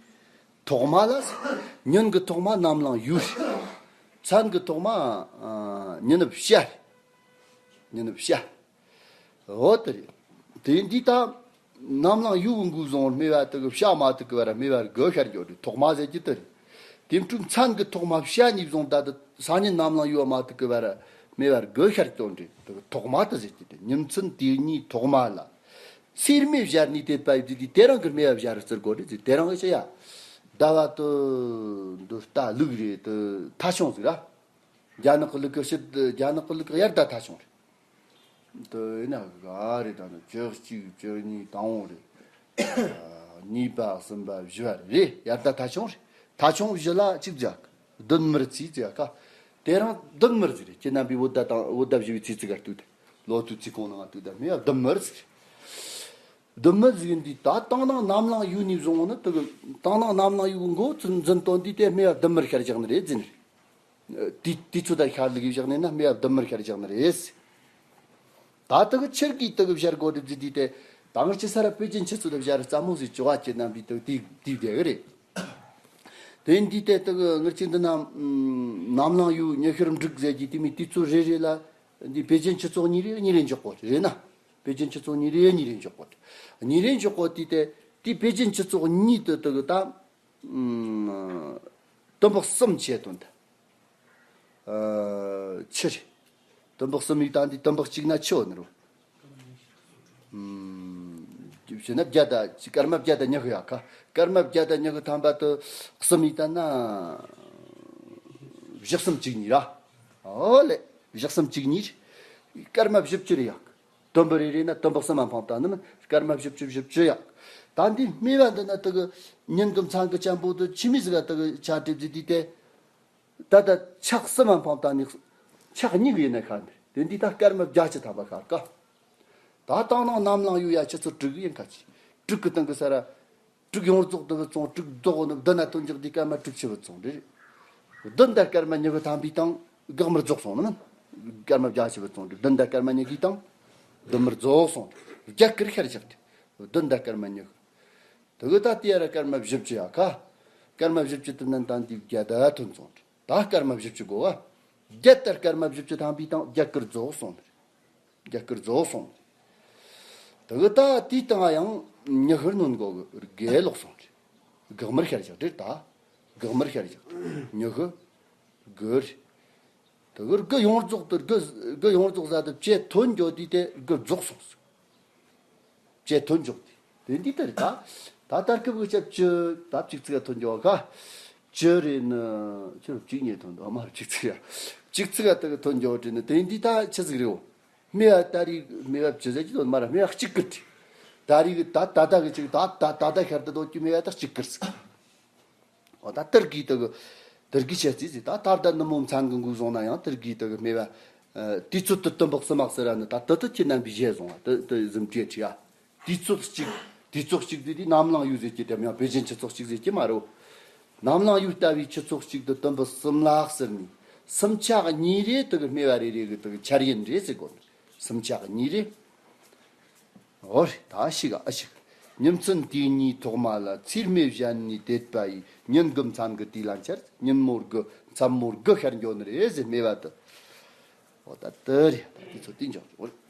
ཐོག་མ་ལ། ཉིན་གྱི་ཐོག་མ་ནམ་ལངས་ཡོད། མཚན་གྱི་ཐོག་མ་ཨ་ཉི་ནུབ་ཤར། ཉི་ནུབ་ཤར། འོ་དེ་རེད། དེ་འདི་ད་ནམ་ལངས་ཡོད་གི་འགུལ་བཟུང་སྨྲས་པ་དེ་གི་བྱ་མ་ཐུབ་གི་བར་སྨྲས་པ་དགུ་ཤར་འགྱོ་དུས་ཐོག་མ་ཟེར་གྱི་དེ་རེད། དེ་འཕྲོས་མཚན་གྱི་ཐོག་མ་བྱ་གཉིས་བཟུང་ད་དུ་སང་ཉིན་ནམ་ལངས་ཡོད་མ་ཐུབ་གི་བར་སྨྲས་པ་དགུ་ཤར་འགྱོ་འདྲི་དེ་གི་ཐོག་མ་དེ་ཟེར་གྱི་དེ་ཉིན་མཚན་དུས་གཉིས་ཐོག་མ་ལ། ཚིག་སྨྲས་བཞག་ནས་དེད་པ་ཡི་དུས་དེ་རང་གི་སྨྲས་པ་བཞག་རུ་བརྩི་དགོས་རེད་ཟེར་དེ་རང་གི་ཤི་ཡ། ཟླ་བ་དུ་འདི་ལྟ་ལུགས་རེད་དུ་ཐ་ཆུང་ཟིག་ར། རྒྱ་ནག་གི་ལུགས་ཀྱི་ཕྱིར་དུ་རྒྱ་ནག་གི་ལུགས་ཀྱི་དབྱར་ཟླ་ཐ་ཆུང་རེད། དུ་ཡིན་ན་ག་རེ་དང་ནི་བཅུ་གཅིག་བཅུ་གཉིས་དང་པོ་རེད། གཉིས་པ་གསུམ་པ་བཞི་པ་རེད་དབྱར་ཟླ་ཐ་ཆུང་རེད། ཐ་ཆུང་བཞི་ལ་གཅིག་བརྒྱབ་ཀ་བདུན་མར་ཚིག་བརྒྱབ་ཀ་དེ་རང་བདུན་མར་ཟིག་རེད་ཁྱེད་རྣམ་པའི་བོད་ཟླ་དང་བོད་ཟླ་བཞི་པའི་ཚེས་ཚིག་གར་བཏུག་དེ་ལོ་ཐུག་ཚིག་གོང་ནང་བཏུག་དེ་མེད་བདུན་མར་ཟིག་རེད། བདུན་མར་ཟིག་འདི་ད་དང་ནང་ནམ་ལངས་ཡུལ་ནས་བཟུང་ནི་དུ་དང་ནང་ནམ་ལངས་ཡུལ་མགོ་ཚུན་འཛིན་དོན་འདི་དེ་མེད་བདུན་མར་ཤར་བཞག་ནི་རེད་ཟིན་རེད། དེ་དེ་ཚོ་ད་ཤར་ལུགས་བཞག་ནས་ན་སྨྲས་པ་བདུན་མར་ཤར་བཞག་ནི་རེད། ད་དུ་གི་ཕྱིར་གྱིས་དུ་གི་བཞར་དགོས་རེད་ཟེར་དུས་དེ་ད་ང་ཅི་ས་ར་པེ་ཅིན་ཆུ་ཚོད་དུ་བཞར་རྩ་མོ་ཟིག་བཅོ་བ་ཁྱེད་རྣམ་པས་དུ་དེ་དེ་བསྡད་གི་རེད། དེ་འདི་དེ་དུ་གི་ངར་ཅི་འདི་ན་ནམ་ལངས་ཡུལ་ཉི་ཤར་འབྲུག་ཟེར་གྱི་དེ་མི་དུས་ཚོད་རེ་རེ་ལ་འདི་པེ་ཅིན་ཆུ་ཚོད་གཉིས་རེ་གཉིས་རེ་འཇོག་དགོས་རེད་ན། པེ་ཅིན་ཆུ་ཚོད་གཉིས་རེ་གཉིས་རེ་འཇོག་དགོས་རེད། གཉིས་རེ་འཇོག་དགོས་དུས་དེ་དེ་པེ་ཅིན་ཆུ་ཚོད་གཉིས་དུ་དུ་གི་ད། ཨ། དུམ་བུ་གསུམ་བྱས་དོན་དུ། ཨ། ཆུ་རེད། དུམ་བུ་གསུམ་ཡིག་དང་དེ་དུམ་བུ་གཅིག་ན་ཆུ་ནི་རུ། ཨུམ། བྱས་ན་བརྒྱ་དང་སྐར་མ་བརྒྱ་དང་ཉི་ཤུ་ཡག་ཁ། སྐར་མ་བརྒྱ་དང་ཉི་ཤུ་ཐམ་པ་དུ་གསུམ་ཡིག་དང་ན། བཞི་གསུམ་གཅིག་གཉིས་ར། ཨོ་ལེ། བཞི་གསུམ་གཅིག་གཉིས། སྐར་མ་བཞི་བཅུ་རེ་ཡག་དུམ་བུ་རེ་རེ་ན་དུམ་བུ་གསུམ་མ་འཕངས་བཏང་ནི་སྐར་མ་བཞི་བཅུ་བཞི་བཅུ་ཡག་ད་འདི་སྨྲས་པ་འདི་ན་དུ་གི་ཉིན་གི་མཚན་གི་ཅན་པོ་དུ་ཆི་མི་ཟིག་ག་དུ་གི་ཆ་གྲིབ་ཟིག་དུས་དེ། ད་ལྟ་ཕྱག་གསུམ་མ་འཕངས་བཏང་ནི་ཕྱག་གཉིས་གི་ཡིན་ན་ཤར་འདི་དེ་འདི་ད་སྐར་མ་བརྒྱད་ཅུ་ཐམ་པ་ཤར་ཀ་ད་དང་ནང་ནམ་ལངས་ཡོད་ཡ་ཆུ་ཚོད་དྲུག་ཡིན་ཁ་ཆི། དྲུག་གི་སྟེང་གི་ས་ར། དྲུག་ཡོངས་རྫོགས་དུ་བུ་ཚོང་དྲུག་རྫོགས་ནི་བདུན་ན་ཐོན་འཇོག་དུས་སྐར་མ་དྲུག་ཅུ་བུ་ཚོང་རེད། བདུན་ཟླ་སྐར་མ་ཉི་ཤུ་ཐམ་པའི་སྟེང་འགག་མར་རྫོགས་སོང་ནི་མིན། སྐར་མ་བརྒྱད་ཅུ་བུ་ཚོང་རེད་བདུན་ཟླ་སྐར་མ་ཉི་ཤུའི་སྟེང་བདུན་མར་རྫོགས་སོང་། བརྒྱད་ཀིར་ཤར་བཞག་སྟེ། བདུན་ཟླ་སྐར་མ་ཉི་ཤུ། དུ་གི་ད་ལྟའི་ར་སྐར་མ་བཞི་བཅུ་ཡ་ཁ། སྐར་མ་བཞི་བཅུ་དུ་ནན་དང་དུས་བརྒྱད་ཟླ་ཐོན་སོང་རེད་ད་སྐར་མ་བཞི་བཅུ་གོ་བ། བརྒྱད་ཟླ་སྐར་མ་བཞི་བཅུ་ཐམ་པའི་སྟེང་བརྒྱད་ཀིར་རྫོགས་སོང་རེད། རྒྱ་གར་རྫོགས་སོང་། དེ་གི་ད་དེའི་སྟེང་ཡང་ཉི་ཤུར་ནོན་གོ་གི་དགེ་ལོག་སོང་རེད། གག་མར་ཤར་བཞག་རེད་ད། གག་མར་ཤར་བཞག་ཉི་ཤུ། དགུ་རེད། དེ་གི་དགུ་ཡོངས་རྫོགས་དེ་དགུ་དགུ་ཡོངས་རྫོགས་ཟ་དེ་བཅད་ཐོན་འགྱོ་དུས་དེ་དགུ་རྫོགས་སོང་ཟིག་བཅད་ཐོན་འགྱོ་དུས་དེ་འདི་ལྟར་ད། ད་ལྟར་སྐབས་གི་ཆ་བཅུ་ད་གཅིག་ཚིག་ཐོན་འགྱོ་ག་བཅུ་རེད་ནི་ཆུ་གཅིག་ཉིས་ཐོན་འདུག་མ་རེད་གཅིག་ཚིག་ཡ། གཅིག་ཚིག་ཡ་དེ་གི་ཐོན་འགྱོ་དྲན་ནི་དེ་འདི་ད་ཆི་ཟིག་རེད་འོ། སྨྲས་པ་ད་རེས་སྨྲས་པ་བཅུ་ཟེར་གྱི་དོན་མ་ར་སྨྲས་པ་གཅིག་གི་དྲི། ད་རེས་ཀྱི་ད་ད་ལྟ་གི་གཅིག་ད་ད་ད་ལྟ་ཤར་དུ་དོད་ཀྱི་སྨྲས་པ་ད་གཅིག་གི་ཟིག་འོ་ད་དེར་གི་དེ་གི་དེར་གི་བཤད་རྩིས་ཟིག་ད་ད་ལྟ་ནུ་མོ་མཚན་གི་འགུག་བཟུང་ན་ཡང་དེར་གི་དེ་གི་སྨྲས་པ། ཨ། དུས་ཚོད་དུ་དུམ་བུ་གསུམ་མ་ཟེར་ར་ནི་ད་དེ་དུ་ཁྱེད་རྣམ་པས་བཞེས་བཟུང་བ་དེ་དེ་གཟིམ་ཁྲིའི་ཁྲི་ཡ། དུས་ཚོད་གཅིག་དུས་ཚོད་གཅིག་དེ་དུས་ནམ་ལངས་ཡོད་ཟེར་གྱི་དེ་ཡང་བོད་བཞིན་ཆུ་ཚོད་གཅིག་ཟེར་གྱི་མ་རེད། ནམ་ལངས་ཡོད་ལྟ་བུའི་ཆུ་ཚོད་གཅིག་དུ་དུམ་བུ་གསུམ་ལ་ཟེར་ནི། སུམ་ཆ་གཉིས་རེ་དེ་གི་སྨྲས་པ་རེ་རེ་གི་དེ་གི་འཆར་ཡན་རེ་ཟེར་གོ་ནི། སུམ་ཆ་གཉིས་རེ། འོ་རེད། ད་ཞིག་ཨ་ཞིག་ཉིན་མཚན་དུས་གཉིས་ཐོག་མ་ལ་ཚེར་མའི་ཞལ་ནས་དད་པ་ཡིས། ཉིན་དགུ་མཚན་དགུ་དུས་ལ་འཆར། ཉིན་མོ་དགུ་མཚན་མོ་དགུ་ཤར་འགྱོ་ནི་རེད་ཟེར་སྨྲས་པ་དེ། འོ་ད་དེ་རེད། ད་དུས་ཚོད་དེ་འཇོག་འོ་རེད།